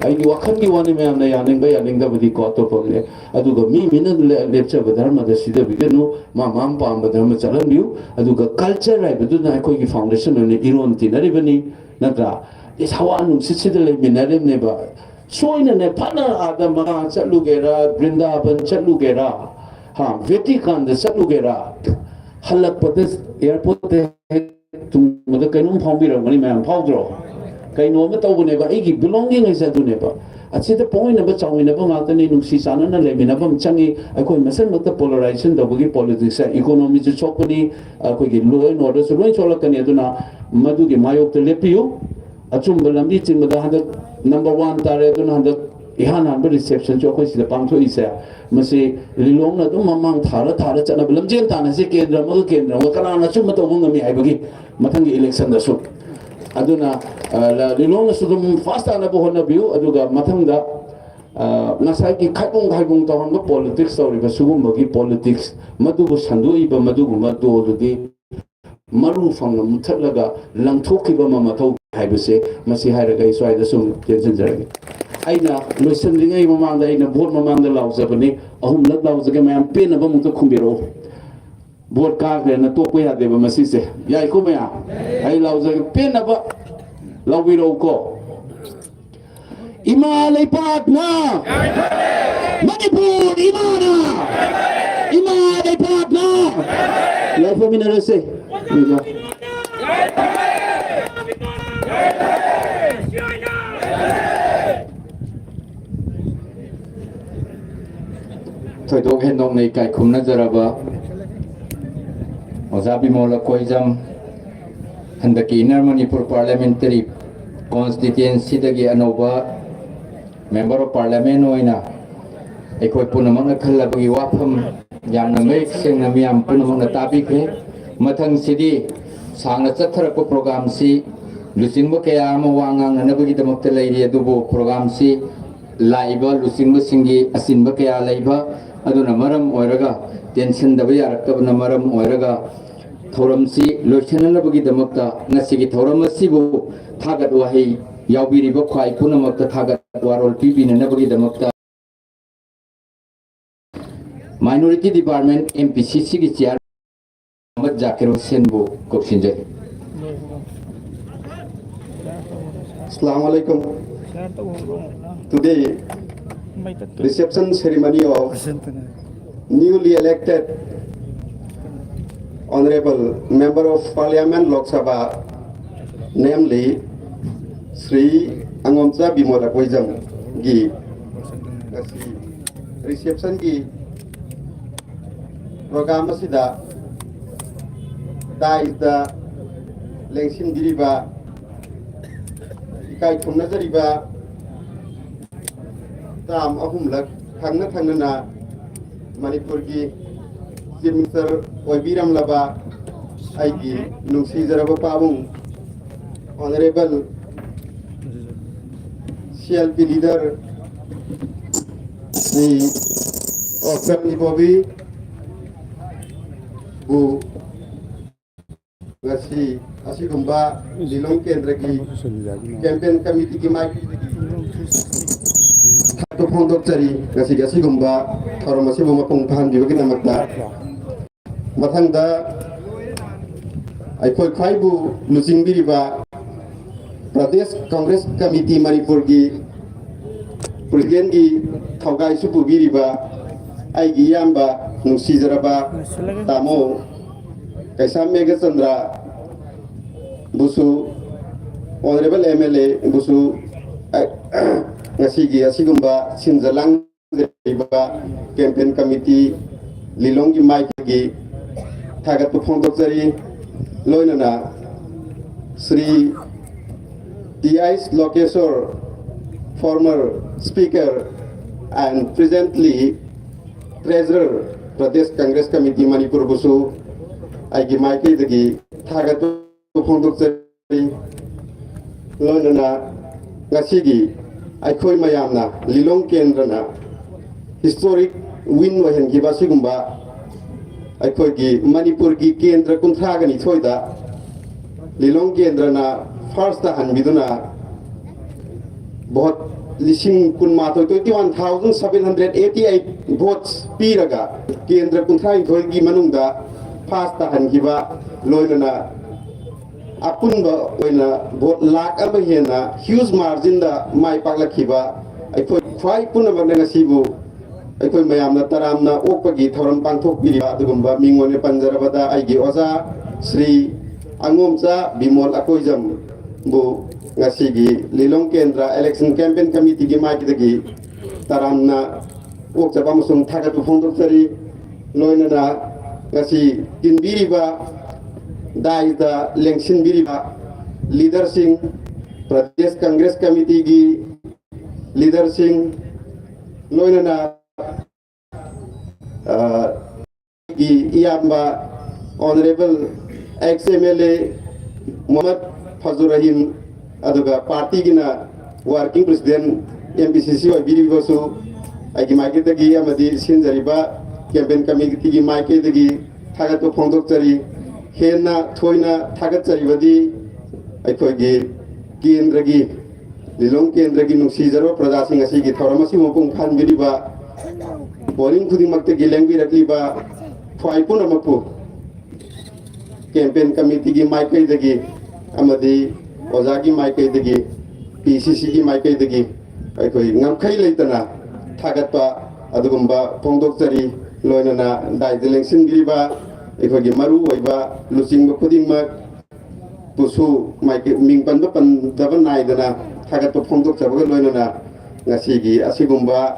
ꯑꯩꯒꯤ ꯋꯥꯈꯜꯒꯤ ꯋꯥꯅꯤ, ꯃꯌꯥꯝꯅ ꯌꯥꯅꯤꯡꯕ ꯌꯥꯅꯤꯡꯗꯕꯗꯤꯀꯣ ꯑꯇꯣꯞꯄ ꯑꯃꯅꯦ꯫ ꯑꯗꯨꯒ ꯃꯤ ꯃꯤꯅ ꯂꯦ-, ꯂꯦꯞꯆꯕ ꯙꯔꯃꯗ ꯁꯤꯗꯕꯤꯒꯅꯨ, ꯃꯥ ꯃꯥ ꯄꯥꯝꯕ ꯙꯔꯃ ꯆꯠꯍꯟꯕꯤꯌꯨ꯫ ꯑꯗꯨꯒ culture ꯍꯥꯏꯕꯗꯨꯅ ꯑꯩꯈꯣꯏꯒꯤ foundation ꯑꯣꯏꯅ ꯏꯔꯣꯟ ꯇꯤꯟꯅꯔꯤꯕꯅꯤ, ꯅꯠꯇ꯭ꯔꯥ? ꯏꯁ, ꯍꯋꯥ ꯅꯨꯡꯁꯤꯠꯁꯤꯗ ꯂꯩꯃꯤꯟꯅꯔꯤꯕꯅꯦꯕ꯫ ꯁꯣꯏꯅꯅꯦ, ꯐꯅ ꯑꯥꯗ ꯃꯀꯥ ꯆꯠꯂꯨꯒꯦꯔꯥ, ꯕ꯭ꯔꯤꯟꯗꯥꯕꯟ ꯆꯠꯂꯨꯒꯦꯔꯥ, ꯍꯥ, ꯚꯦꯇꯤꯀꯥꯟꯗ ꯆꯠꯂꯨꯒꯦꯔꯥ, ꯍꯜꯂꯛꯄꯗ airport ꯇ ꯍꯦꯛ ꯊꯨꯡꯕꯗ ꯀꯩꯅꯣꯝ ꯐꯥꯎꯕꯤꯔꯝꯒꯅꯤ, ꯃꯌꯥꯝ ꯐꯥꯎꯗ꯭ꯔꯣ? ꯀꯩꯅꯣ ꯑꯃ ꯇꯧꯕꯅꯦꯕ, ꯑꯩꯒꯤ belonging ꯍꯥꯏꯁꯦ ꯑꯗꯨꯅꯦꯕ꯫ ꯑꯁꯤꯗ ꯄꯣꯛꯃꯤꯟꯅꯕ ꯆꯥꯎꯃꯤꯟꯅꯕ ꯉꯥꯛꯇꯅꯤ, ꯅꯨꯡꯁꯤ ꯆꯥꯟꯅꯅ ꯂꯩꯃꯤꯟꯅꯕ ꯑꯃ ꯆꯪꯉꯤ꯫ ꯑꯩꯈꯣꯏ ꯃꯁꯦꯟꯃꯛꯇ polarization ꯇꯧꯕꯒꯤ politics ꯁꯦ economy ꯁꯨ ꯁꯣꯛꯄꯅꯤ, ꯑꯩꯈꯣꯏꯒꯤ law and order ꯁꯨ ꯂꯣꯏ ꯁꯣꯛꯂꯛꯀꯅꯤ꯫ ꯑꯗꯨꯅ ꯃꯗꯨꯒꯤ ꯃꯥꯌꯣꯛꯇ ꯂꯦꯞꯄꯤꯌꯨ꯫ ꯑꯆꯨꯝꯕ ꯂꯝꯕꯤ ꯆꯤꯡꯕꯗ ꯍꯟꯗꯛ number one ꯇꯥꯔꯦ, ꯑꯗꯨꯅ ꯍꯟꯗꯛ ꯏꯍꯥꯟ ꯍꯥꯟꯕ receptionꯁꯨ ꯑꯩꯈꯣꯏ ꯁꯤꯗ ꯄꯥꯡꯊꯣꯛꯏꯁꯦ, ꯃꯁꯤ ꯂꯤꯂꯣꯡꯅ ꯑꯗꯨꯝ ꯃꯃꯥꯡ ꯊꯥꯔ ꯊꯥꯔ ꯆꯠꯅꯕ ꯂꯝꯖꯦꯜ ꯇꯥꯟꯅꯁꯤ, ꯀꯦꯟꯗ꯭ꯔ ꯑꯃꯒ ꯀꯦꯟꯗ꯭ꯔ ꯑꯃꯒ ꯀꯅꯥꯅ ꯑꯆꯨꯝꯕ ꯇꯧꯕ ꯉꯝꯃꯤ ꯍꯥꯏꯕꯒꯤ ꯃꯊꯪꯒꯤ electionꯗꯁꯨ꯫ ꯑꯗꯨꯅ, ꯑ, ꯂ-, ꯂꯤꯂꯣꯡꯅꯁꯨ ꯑꯗꯨꯝ first ꯇꯥꯅꯕ ꯍꯣꯠꯅꯕꯤꯌꯨ꯫ ꯑꯗꯨꯒ ꯃꯊꯪꯗ, ꯑ, ꯉꯁꯥꯏꯒꯤ ꯈꯥꯏꯕꯨꯡ ꯈꯥꯏꯕꯨꯡ ꯇꯧꯍꯟꯕ politics ꯇꯧꯔꯤꯕ ꯁꯤꯒꯨꯝꯕꯒꯤ politics ꯃꯗꯨꯕꯨ ꯁꯟꯗꯣꯛꯏꯕ ꯃꯗꯨꯒꯨꯝꯕ ꯗꯣꯜꯗꯨꯗꯤ ꯃꯔꯨ ꯐꯪꯅ ꯃꯨꯊꯠꯂꯒ ꯂꯪꯊꯣꯛꯈꯤꯕ ꯑꯃ ꯃꯊꯧ ꯇꯥꯏ ꯍꯥꯏꯕꯁꯦ, ꯃꯁꯤ ꯍꯥꯏꯔꯒ ꯑꯩ ꯁ꯭ꯋꯥꯏꯗ ꯁꯨꯝ ꯇꯦꯟꯁꯤꯟꯖꯔꯒꯦ꯫ ꯑꯩꯅ ꯂꯣꯏꯁꯤꯟꯗ꯭ꯔꯤꯉꯩ ꯃꯃꯥꯡꯗ ꯑꯩꯅ vote ꯃꯃꯥꯡꯗ ꯂꯥꯎꯖꯕꯅꯤ, ꯑꯍꯨꯝꯂꯛ ꯂꯥꯎꯖꯒꯦ, ꯃꯌꯥꯝ ꯄꯦꯟꯅꯕ ꯑꯃꯨꯛꯇ ꯈꯨꯝꯕꯤꯔꯛꯎ꯫ Vote ꯀꯥꯈ꯭ꯔꯦꯅ ꯇꯣꯛꯄ ꯌꯥꯗꯦꯕ ꯃꯁꯤꯁꯦ, ꯌꯥꯏꯀꯣ ꯃꯌꯥꯝ? ꯑꯩ ꯂꯥꯎꯖꯒꯦ, ꯄꯦꯟꯅꯕ ꯂꯥꯎꯕꯤꯔꯛꯎꯀꯣ꯫ ꯏꯃꯥ ꯂꯩꯄꯥꯛꯅ, ꯃꯅꯤꯄꯨꯔ ꯏꯃꯥꯅ, ꯏꯃꯥ ꯂꯩꯄꯥꯛꯅ꯫ ꯂꯥꯎꯊꯣꯛꯃꯤꯟꯅꯔꯁꯦ꯫ ꯊꯣꯏꯗꯣꯛ ꯍꯦꯟꯗꯣꯛꯅ ꯏꯀꯥꯏ ꯈꯨꯝꯅꯖꯔꯕ ꯑꯣꯖꯥ ꯕꯤꯃꯣꯜ ꯂꯀꯣꯏꯖꯝ, ꯍꯟꯗꯛꯀꯤ Inner Manipur Parliamentary Constituencyꯗꯒꯤ ꯑꯅꯧꯕ Member of Parliament ꯑꯣꯏꯅ ꯑꯩꯈꯣꯏ ꯄꯨꯝꯅꯃꯛꯅ ꯈꯜꯂꯕꯒꯤ ꯋꯥꯐꯝ ꯌꯥꯝꯅ ꯃꯌꯦꯛ ꯁꯦꯡꯅ ꯃꯤꯌꯥꯝ ꯄꯨꯝꯅꯃꯛꯅ ꯇꯥꯕꯤꯈ꯭ꯔꯦ꯫ ꯃꯊꯪꯁꯤꯗꯤ ꯁꯥꯡꯅ ꯆꯠꯊꯔꯛꯄ programꯁꯤ ꯂꯨꯆꯤꯡꯕ ꯀꯌꯥ ꯑꯃ ꯋꯥ ꯉꯥꯡꯅꯅꯕꯒꯤꯗꯃꯛꯇ ꯂꯩꯔꯤ, ꯑꯗꯨꯕꯨ programꯁꯤ ꯂꯥꯛꯏꯕ ꯂꯨꯆꯤꯡꯕꯁꯤꯡꯒꯤ ꯑꯆꯤꯟꯕ ꯀꯌꯥ ꯂꯩꯕ ꯑꯗꯨꯅ ꯃꯔꯝ ꯑꯣꯏꯔꯒ, ꯇꯦꯟꯁꯤꯟꯗꯕ ꯌꯥꯔꯛꯇꯕꯅ ꯃꯔꯝ ꯑꯣꯏꯔꯒ, ꯊꯧꯔꯝꯁꯤ ꯂꯣꯏꯁꯤꯟꯅꯅꯕꯒꯤꯗꯃꯛꯇ ꯉꯁꯤꯒꯤ ꯊꯧꯔꯝ ꯑꯁꯤꯕꯨ ꯊꯥꯒꯠ ꯋꯥꯍꯩ ꯌꯥꯎꯕꯤꯔꯤꯕ ꯈ꯭ꯋꯥꯏ ꯄꯨꯝꯅꯃꯛꯇ ꯊꯥꯒꯠ ꯋꯥꯔꯣꯜ ꯄꯤꯕꯤꯅꯅꯕꯒꯤꯗꯃꯛꯇ Minority Department MPCCꯒꯤ Chairman Ahmad Zakir ꯍꯨꯁꯦꯟꯕꯨ ꯀꯧꯁꯤꯟꯖꯔꯤ꯫ Assalamu alaikum. Today, reception ceremony of newly elected Honorable Member of Parliament, Lok Sabha, namely Shri Angomcha Bimola Koijam gi ꯉꯁꯤ receptionꯒꯤ program ꯑꯁꯤꯗ daisꯇ ꯂꯦꯡꯁꯤꯟꯕꯤꯔꯤꯕ, ꯏꯀꯥꯏ ꯈꯨꯝꯅꯖꯔꯤꯕ ꯇꯥꯝ ꯑꯍꯨꯝꯂꯛ ꯊꯪꯅ ꯊꯪꯅꯅ ꯃꯅꯤꯄꯨꯔꯒꯤ Chief Minister ꯑꯣꯏꯕꯤꯔꯝꯂꯕ ꯑꯩꯒꯤ ꯅꯨꯡꯁꯤꯖꯔꯕ ꯄꯥꯕꯨꯡ Honorable C L P Leader Shri Okram ꯏꯕꯣꯕꯤ ꯕꯨ ꯉꯁꯤ ꯑꯁꯤꯒꯨꯝꯕ ꯂꯤꯂꯣꯡ ꯀꯦꯟꯗ꯭ꯔꯒꯤ Campaign Committeeꯒꯤ ꯃꯥꯏꯀꯩꯗꯒꯤ ꯊꯥꯒꯠꯄ ꯐꯣꯡꯗꯣꯛꯆꯔꯤ꯫ ꯉꯁꯤꯒꯤ ꯑꯁꯤꯒꯨꯝꯕ ꯊꯧꯔꯝ ꯑꯁꯤꯕꯨ ꯃꯄꯨꯡ ꯐꯥꯍꯟꯕꯤꯕꯒꯤꯗꯃꯛꯇ꯫ ꯃꯊꯪꯗ ꯑꯩꯈꯣꯏ ꯈ꯭ꯋꯥꯏꯕꯨ ꯂꯨꯆꯤꯡꯕꯤꯔꯤꯕ Pradesh Congress Committee ꯃꯅꯤꯄꯨꯔꯒꯤ Presidentꯀꯤ ꯊꯧꯒꯥꯏꯁꯨ ꯄꯨꯕꯤꯔꯤꯕ ꯑꯩꯒꯤ ꯏꯌꯥꯝꯕ ꯅꯨꯡꯁꯤꯖꯔꯕ ꯇꯥꯃꯣ ꯀꯩꯁꯥꯝ Meghachandra ꯕꯨꯁꯨ, Honorable M L A ꯕꯨꯁꯨ, ꯑ, ꯉꯁꯤꯒꯤ ꯑꯁꯤꯒꯨꯝꯕ ꯁꯤꯟꯖ ꯂꯥꯡꯖꯔꯤꯕ Campaign Committee ꯂꯤꯂꯣꯡꯒꯤ ꯃꯥꯏꯀꯩꯒꯤ ꯊꯥꯒꯠꯄ ꯐꯣꯡꯗꯣꯛꯆꯔꯤ꯫ ꯂꯣꯏꯅꯅ Shri T H Lokeshwar, former Speaker and presently Treasurer Pradesh Congress Committee ꯃꯅꯤꯄꯨꯔꯕꯨꯁꯨ ꯑꯩꯒꯤ ꯃꯥꯏꯀꯩꯗꯒꯤ ꯊꯥꯒꯠꯄ ꯐꯣꯡꯗꯣꯛꯆꯔꯤ꯫ ꯂꯣꯏꯅꯅ ꯉꯁꯤꯒꯤ ꯑꯩꯈꯣꯏ ꯃꯌꯥꯝꯅ ꯂꯤꯂꯣꯡ ꯀꯦꯟꯗ꯭ꯔꯅ historic win ꯑꯣꯏꯍꯟꯈꯤꯕ ꯑꯁꯤꯒꯨꯝꯕ ꯑꯩꯈꯣꯏꯒꯤ ꯃꯅꯤꯄꯨꯔꯒꯤ ꯀꯦꯟꯗ꯭ꯔ ꯀꯨꯟꯊ꯭ꯔꯥꯒ ꯅꯤꯊꯣꯏꯗ ꯂꯤꯂꯣꯡ ꯀꯦꯟꯗ꯭ꯔꯅ first ꯇꯥꯍꯟꯕꯤꯗꯨꯅ vote ꯂꯤꯁꯤꯡ ꯀꯨꯟꯃꯥꯊꯣꯏ, twenty one thousand seven hundred eighty eight votes ꯄꯤꯔꯒ ꯀꯦꯟꯗ꯭ꯔ ꯀꯨꯟꯊ꯭ꯔꯥꯅꯤꯊꯣꯏꯒꯤ ꯃꯅꯨꯡꯗ first ꯇꯥꯍꯟꯈꯤꯕ, ꯂꯣꯏꯅꯅ ꯑꯄꯨꯟꯕ ꯑꯣꯏꯅ vote ꯂꯥꯈ ꯑꯃ ꯍꯦꯟꯅ huge marginꯗ ꯃꯥꯏ ꯄꯥꯛꯂꯛꯈꯤꯕ ꯑꯩꯈꯣꯏ ꯈ꯭ꯋꯥꯏ ꯄꯨꯝꯅꯃꯛꯅ ꯉꯁꯤꯕꯨ ꯑꯩꯈꯣꯏ ꯃꯌꯥꯝꯅ ꯇꯔꯥꯝꯅ ꯑꯣꯛꯄꯒꯤ ꯊꯧꯔꯝ ꯄꯥꯡꯊꯣꯛꯄꯤꯔꯤꯕ ꯑꯗꯨꯒꯨꯝꯕ ꯃꯤꯡ ꯑꯣꯏꯅ ꯄꯟꯖꯔꯕꯗ ꯑꯩꯒꯤ ꯑꯣꯖꯥ ꯁ꯭ꯔꯤ ꯑꯉꯣꯝꯆꯥ ꯕꯤꯃꯣꯜ ꯑꯀꯣꯏꯖꯝꯕꯨ ꯉꯁꯤꯒꯤ ꯂꯤꯂꯣꯡ ꯀꯦꯟꯗ꯭ꯔ Election Campaign Committeeꯒꯤ ꯃꯥꯏꯀꯩꯗꯒꯤ ꯇꯔꯥꯝꯅ ꯑꯣꯛꯆꯕ ꯑꯃꯁꯨꯡ ꯊꯥꯒꯠꯄ ꯐꯣꯡꯗꯣꯛꯆꯔꯤ꯫ ꯂꯣꯏꯅꯅ ꯉꯁꯤ ꯇꯤꯟꯕꯤꯔꯤꯕ, dais ꯂꯦꯡꯁꯤꯟꯕꯤꯔꯤꯕ leaderꯁꯤꯡ, Pradesh Congress Committeeꯒꯤ leaderꯁꯤꯡ, ꯂꯣꯏꯅꯅ, ꯑ, ꯒꯤ ꯏꯌꯥꯝꯕ Honourable ex M L A ꯃꯨꯍꯝꯃꯗ ꯐꯖꯨꯔ ꯔꯍꯤꯝ, ꯑꯗꯨꯒ ꯄꯥꯔꯇꯤꯒꯤꯅ working president, M P C C ꯑꯣꯏꯕꯤꯔꯤꯕꯁꯨ ꯑꯩꯒꯤ ꯃꯥꯏꯀꯩꯗꯒꯤ ꯑꯃꯗꯤ ꯁꯤꯟꯖꯔꯤꯕ campaign committeeꯒꯤ ꯃꯥꯏꯀꯩꯗꯒꯤ ꯊꯥꯒꯠꯄ ꯐꯣꯡꯗꯣꯛꯆꯔꯤ꯫ ꯍꯦꯟꯅ ꯊꯣꯏꯅ ꯊꯥꯒꯠꯆꯔꯤꯕꯗꯤ ꯑꯩꯈꯣꯏꯒꯤ ꯀꯦꯟꯗ꯭ꯔꯒꯤ, ꯂꯤꯂꯣꯡ ꯀꯦꯟꯗ꯭ꯔꯒꯤ ꯅꯨꯡꯁꯤꯖꯔꯕ ꯄ꯭ꯔꯖꯥꯁꯤꯡ ꯑꯁꯤꯒꯤ ꯊꯧꯔꯝ ꯑꯁꯤꯕꯨ ꯃꯄꯨꯡ ꯐꯥꯍꯟꯕꯤꯔꯤꯕ, ꯄꯣꯔꯤꯡ ꯈꯨꯗꯤꯡꯃꯛꯇꯒꯤ ꯂꯦꯡꯕꯤꯔꯛꯂꯤꯕ ꯈ꯭ꯋꯥꯏ ꯄꯨꯝꯅꯃꯛꯄꯨ campaign committeeꯒꯤ ꯃꯥꯏꯀꯩꯗꯒꯤ ꯑꯃꯗꯤ ꯑꯣꯖꯥꯒꯤ ꯃꯥꯏꯀꯩꯗꯒꯤ, P C Cꯒꯤ ꯃꯥꯏꯀꯩꯗꯒꯤ ꯑꯩꯈꯣꯏ ꯉꯝꯈꯩ ꯂꯩꯇꯅ ꯊꯥꯒꯠꯄ ꯑꯗꯨꯒꯨꯝꯕ ꯐꯣꯡꯗꯣꯛꯆꯔꯤ꯫ ꯂꯣꯏꯅꯅ ꯗꯥꯏꯗ ꯂꯦꯡꯁꯤꯟꯕꯤꯔꯤꯕ ꯑꯩꯈꯣꯏꯒꯤ ꯃꯔꯨ ꯑꯣꯏꯕ ꯂꯨꯆꯤꯡꯕ ꯈꯨꯗꯤꯡꯃꯛ ꯄꯨꯁꯨ ꯃꯥꯏꯀꯩ-, ꯃꯤꯡ ꯄꯟꯕ ꯄꯟꯗꯕ ꯅꯥꯏꯗꯅ ꯊꯥꯒꯠꯄ ꯐꯣꯡꯗꯣꯛꯆꯕꯒ ꯂꯣꯏꯅꯅ, ꯉꯁꯤꯒꯤ ꯑꯁꯤꯒꯨꯝꯕ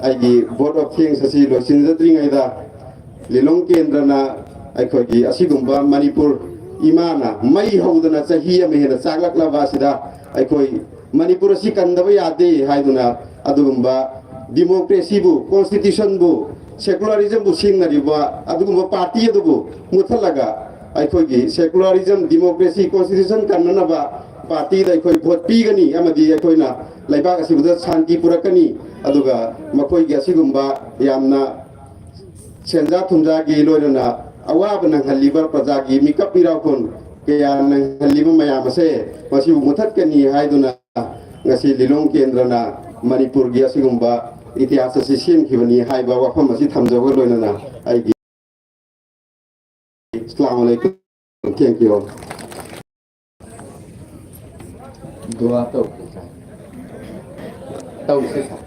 ꯑꯩꯒꯤ vote of thanks ꯑꯁꯤ ꯂꯣꯏꯁꯤꯟꯖꯗ꯭ꯔꯤꯉꯩꯗ, ꯂꯤꯂꯣꯡ ꯀꯦꯟꯗ꯭ꯔꯅ ꯑꯩꯈꯣꯏꯒꯤ ꯑꯁꯤꯒꯨꯝꯕ ꯃꯅꯤꯄꯨꯔ ꯏꯃꯥꯅ ꯃꯩ ꯍꯧꯗꯅ ꯆꯍꯤ ꯑꯃ ꯍꯦꯟꯅ ꯆꯥꯛꯂꯛꯂꯕ ꯑꯁꯤꯗ, ꯑꯩꯈꯣꯏ ꯃꯅꯤꯄꯨꯔ ꯑꯁꯤ ꯀꯟꯗꯕ ꯌꯥꯗꯦ ꯍꯥꯏꯗꯨꯅ ꯑꯗꯨꯒꯨꯝꯕ democracyꯕꯨ, constitutionꯕꯨ, secularismꯕꯨ ꯁꯤꯖꯤꯟꯅꯔꯤꯕ ꯑꯗꯨꯒꯨꯝꯕ ꯄꯥꯔꯇꯤ ꯑꯗꯨꯕꯨ ꯃꯨꯠꯊꯠꯂꯒ, ꯑꯩꯈꯣꯏꯒꯤ secularism, democracy, constitution ꯀꯟꯅꯅꯕ ꯄꯥꯔꯇꯤꯗ ꯑꯩꯈꯣꯏ vote ꯄꯤꯒꯅꯤ ꯑꯃꯗꯤ ꯑꯩꯈꯣꯏꯅ ꯂꯩꯕꯥꯛ ꯑꯁꯤꯕꯨꯗ ꯁꯥꯟꯇꯤ ꯄꯨꯔꯛꯀꯅꯤ꯫ ꯑꯗꯨꯒ ꯃꯈꯣꯏꯒꯤ ꯑꯁꯤꯒꯨꯝꯕ ꯌꯥꯝꯅ ꯁꯦꯟꯖꯥ ꯊꯨꯝꯖꯥꯒꯤ ꯂꯣꯏꯅꯅ ꯑꯋꯥꯕ ꯅꯪꯍꯜꯂꯤꯕ ꯄ꯭ꯔꯖꯥꯒꯤ ꯃꯤꯀꯞ ꯃꯤꯔꯥꯎꯈꯣꯟ ꯀꯌꯥ ꯅꯪꯍꯜꯂꯤꯕ ꯃꯌꯥꯝ ꯑꯁꯦ, ꯃꯁꯤꯕꯨ ꯃꯨꯊꯠꯀꯅꯤ ꯍꯥꯏꯗꯨꯅ ꯉꯁꯤ ꯂꯤꯂꯣꯡ ꯀꯦꯟꯗ꯭ꯔꯅ ꯃꯅꯤꯄꯨꯔꯒꯤ ꯑꯁꯤꯒꯨꯝꯕ ꯏꯇꯤꯍꯥꯁ ꯑꯁꯤ ꯁꯦꯝꯈꯤꯕꯅꯤ ꯍꯥꯏꯕ ꯋꯥꯐꯝ ꯑꯁꯤ ꯊꯝꯖꯕꯒ ꯂꯣꯏꯅꯅ ꯑꯩꯒꯤ ꯑꯁꯂꯥꯃꯨ ꯑꯂꯩꯀꯨꯝ꯫ Thank you. ꯗꯨꯋꯥ ꯇꯧꯁꯤ ꯁꯥꯔ꯫ ꯇꯧꯁꯤ ꯁꯥꯔ꯫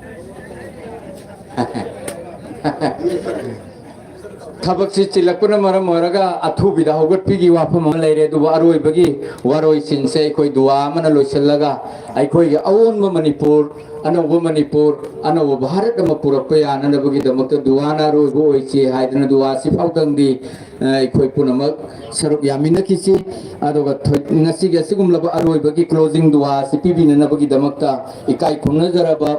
ꯊꯕꯛꯁꯤ ꯆꯤꯜꯂꯛꯄꯅ ꯃꯔꯝ ꯑꯣꯏꯔꯒ ꯑꯊꯨꯕꯤꯗ ꯍꯧꯒꯠꯄꯤꯒꯤ ꯋꯥꯐꯝ ꯑꯃ ꯂꯩꯔꯦ, ꯑꯗꯨꯕꯨ ꯑꯔꯣꯏꯕꯒꯤ ꯋꯥꯔꯣꯏꯁꯤꯟꯁꯦ ꯑꯩꯈꯣꯏ ꯗꯨꯋꯥ ꯑꯃꯅ ꯂꯣꯏꯁꯤꯜꯂꯒ, ꯑꯩꯈꯣꯏꯒꯤ ꯑꯑꯣꯟꯕ ꯃꯅꯤꯄꯨꯔ, ꯑꯅꯧꯕ ꯃꯅꯤꯄꯨꯔ, ꯑꯅꯧꯕ ꯚꯥꯔꯠ ꯑꯃ ꯄꯨꯔꯛꯄ ꯌꯥꯅꯅꯕꯒꯤꯗꯃꯛꯇ ꯗꯨꯋꯥꯅ ꯑꯔꯣꯏꯕ ꯑꯣꯏꯁꯤ ꯍꯥꯏꯗꯅ ꯗꯨꯋꯥ ꯑꯁꯤꯐꯥꯎꯗꯪꯗꯤ, ꯑ, ꯑꯩꯈꯣꯏ ꯄꯨꯝꯅꯃꯛ ꯁꯔꯨꯛ ꯌꯥꯃꯤꯟꯅꯈꯤꯁꯤ꯫ ꯑꯗꯨꯒ ꯊꯣꯏ-, ꯉꯁꯤꯒꯤ ꯑꯁꯤꯒꯨꯝꯂꯕ ꯑꯔꯣꯏꯕꯒꯤ closing ꯗꯨꯋꯥ ꯑꯁꯤ ꯄꯤꯕꯤꯅꯅꯕꯒꯤꯗꯃꯛꯇ ꯏꯀꯥꯏ ꯈꯨꯝꯅꯖꯔꯕ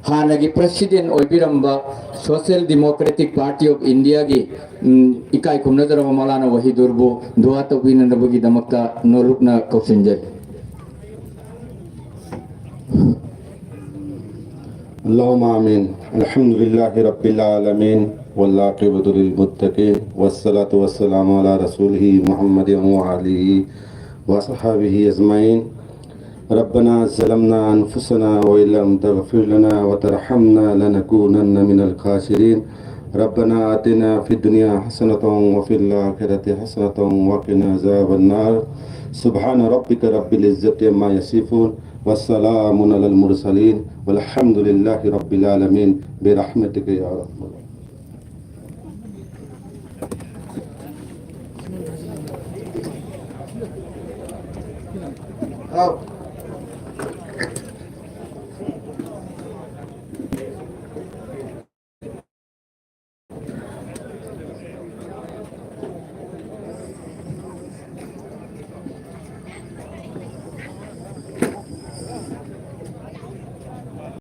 ꯍꯥꯟꯅꯒꯤ president ꯑꯣꯏꯕꯤꯔꯝꯕ Social Democratic Party of India ꯒꯤ, ꯎꯝ, ꯏꯀꯥꯏ ꯈꯨꯝꯅꯖꯔꯕ ꯃꯧꯂꯥꯅꯥ ꯋꯥꯍꯤꯗꯨꯔꯕꯨ ꯗꯨꯋꯥ ꯇꯧꯕꯤꯅꯅꯕꯒꯤꯗꯃꯛꯇ ꯅꯣꯂꯨꯛꯅ ꯀꯧꯁꯤꯟꯖꯔꯤ꯫ اللهم آمين. الحمد لله رب العالمين، والعاقبة للمتقين، والصلاة والسلام على رسوله محمد وآله وصحبه أجمعين. ربنا ظلمنا أنفسنا وإن لم تغفر لنا وترحمنا لنكونن من الخاسرين. ربنا آتنا في الدنيا حسنة وفي الآخرة حسنة وقنا عذاب النار. سبحان ربك رب العزة عما يصفون، وسلام على المرسلين، والحمد لله رب العالمين، برحمتك يا أرحم الراحمين.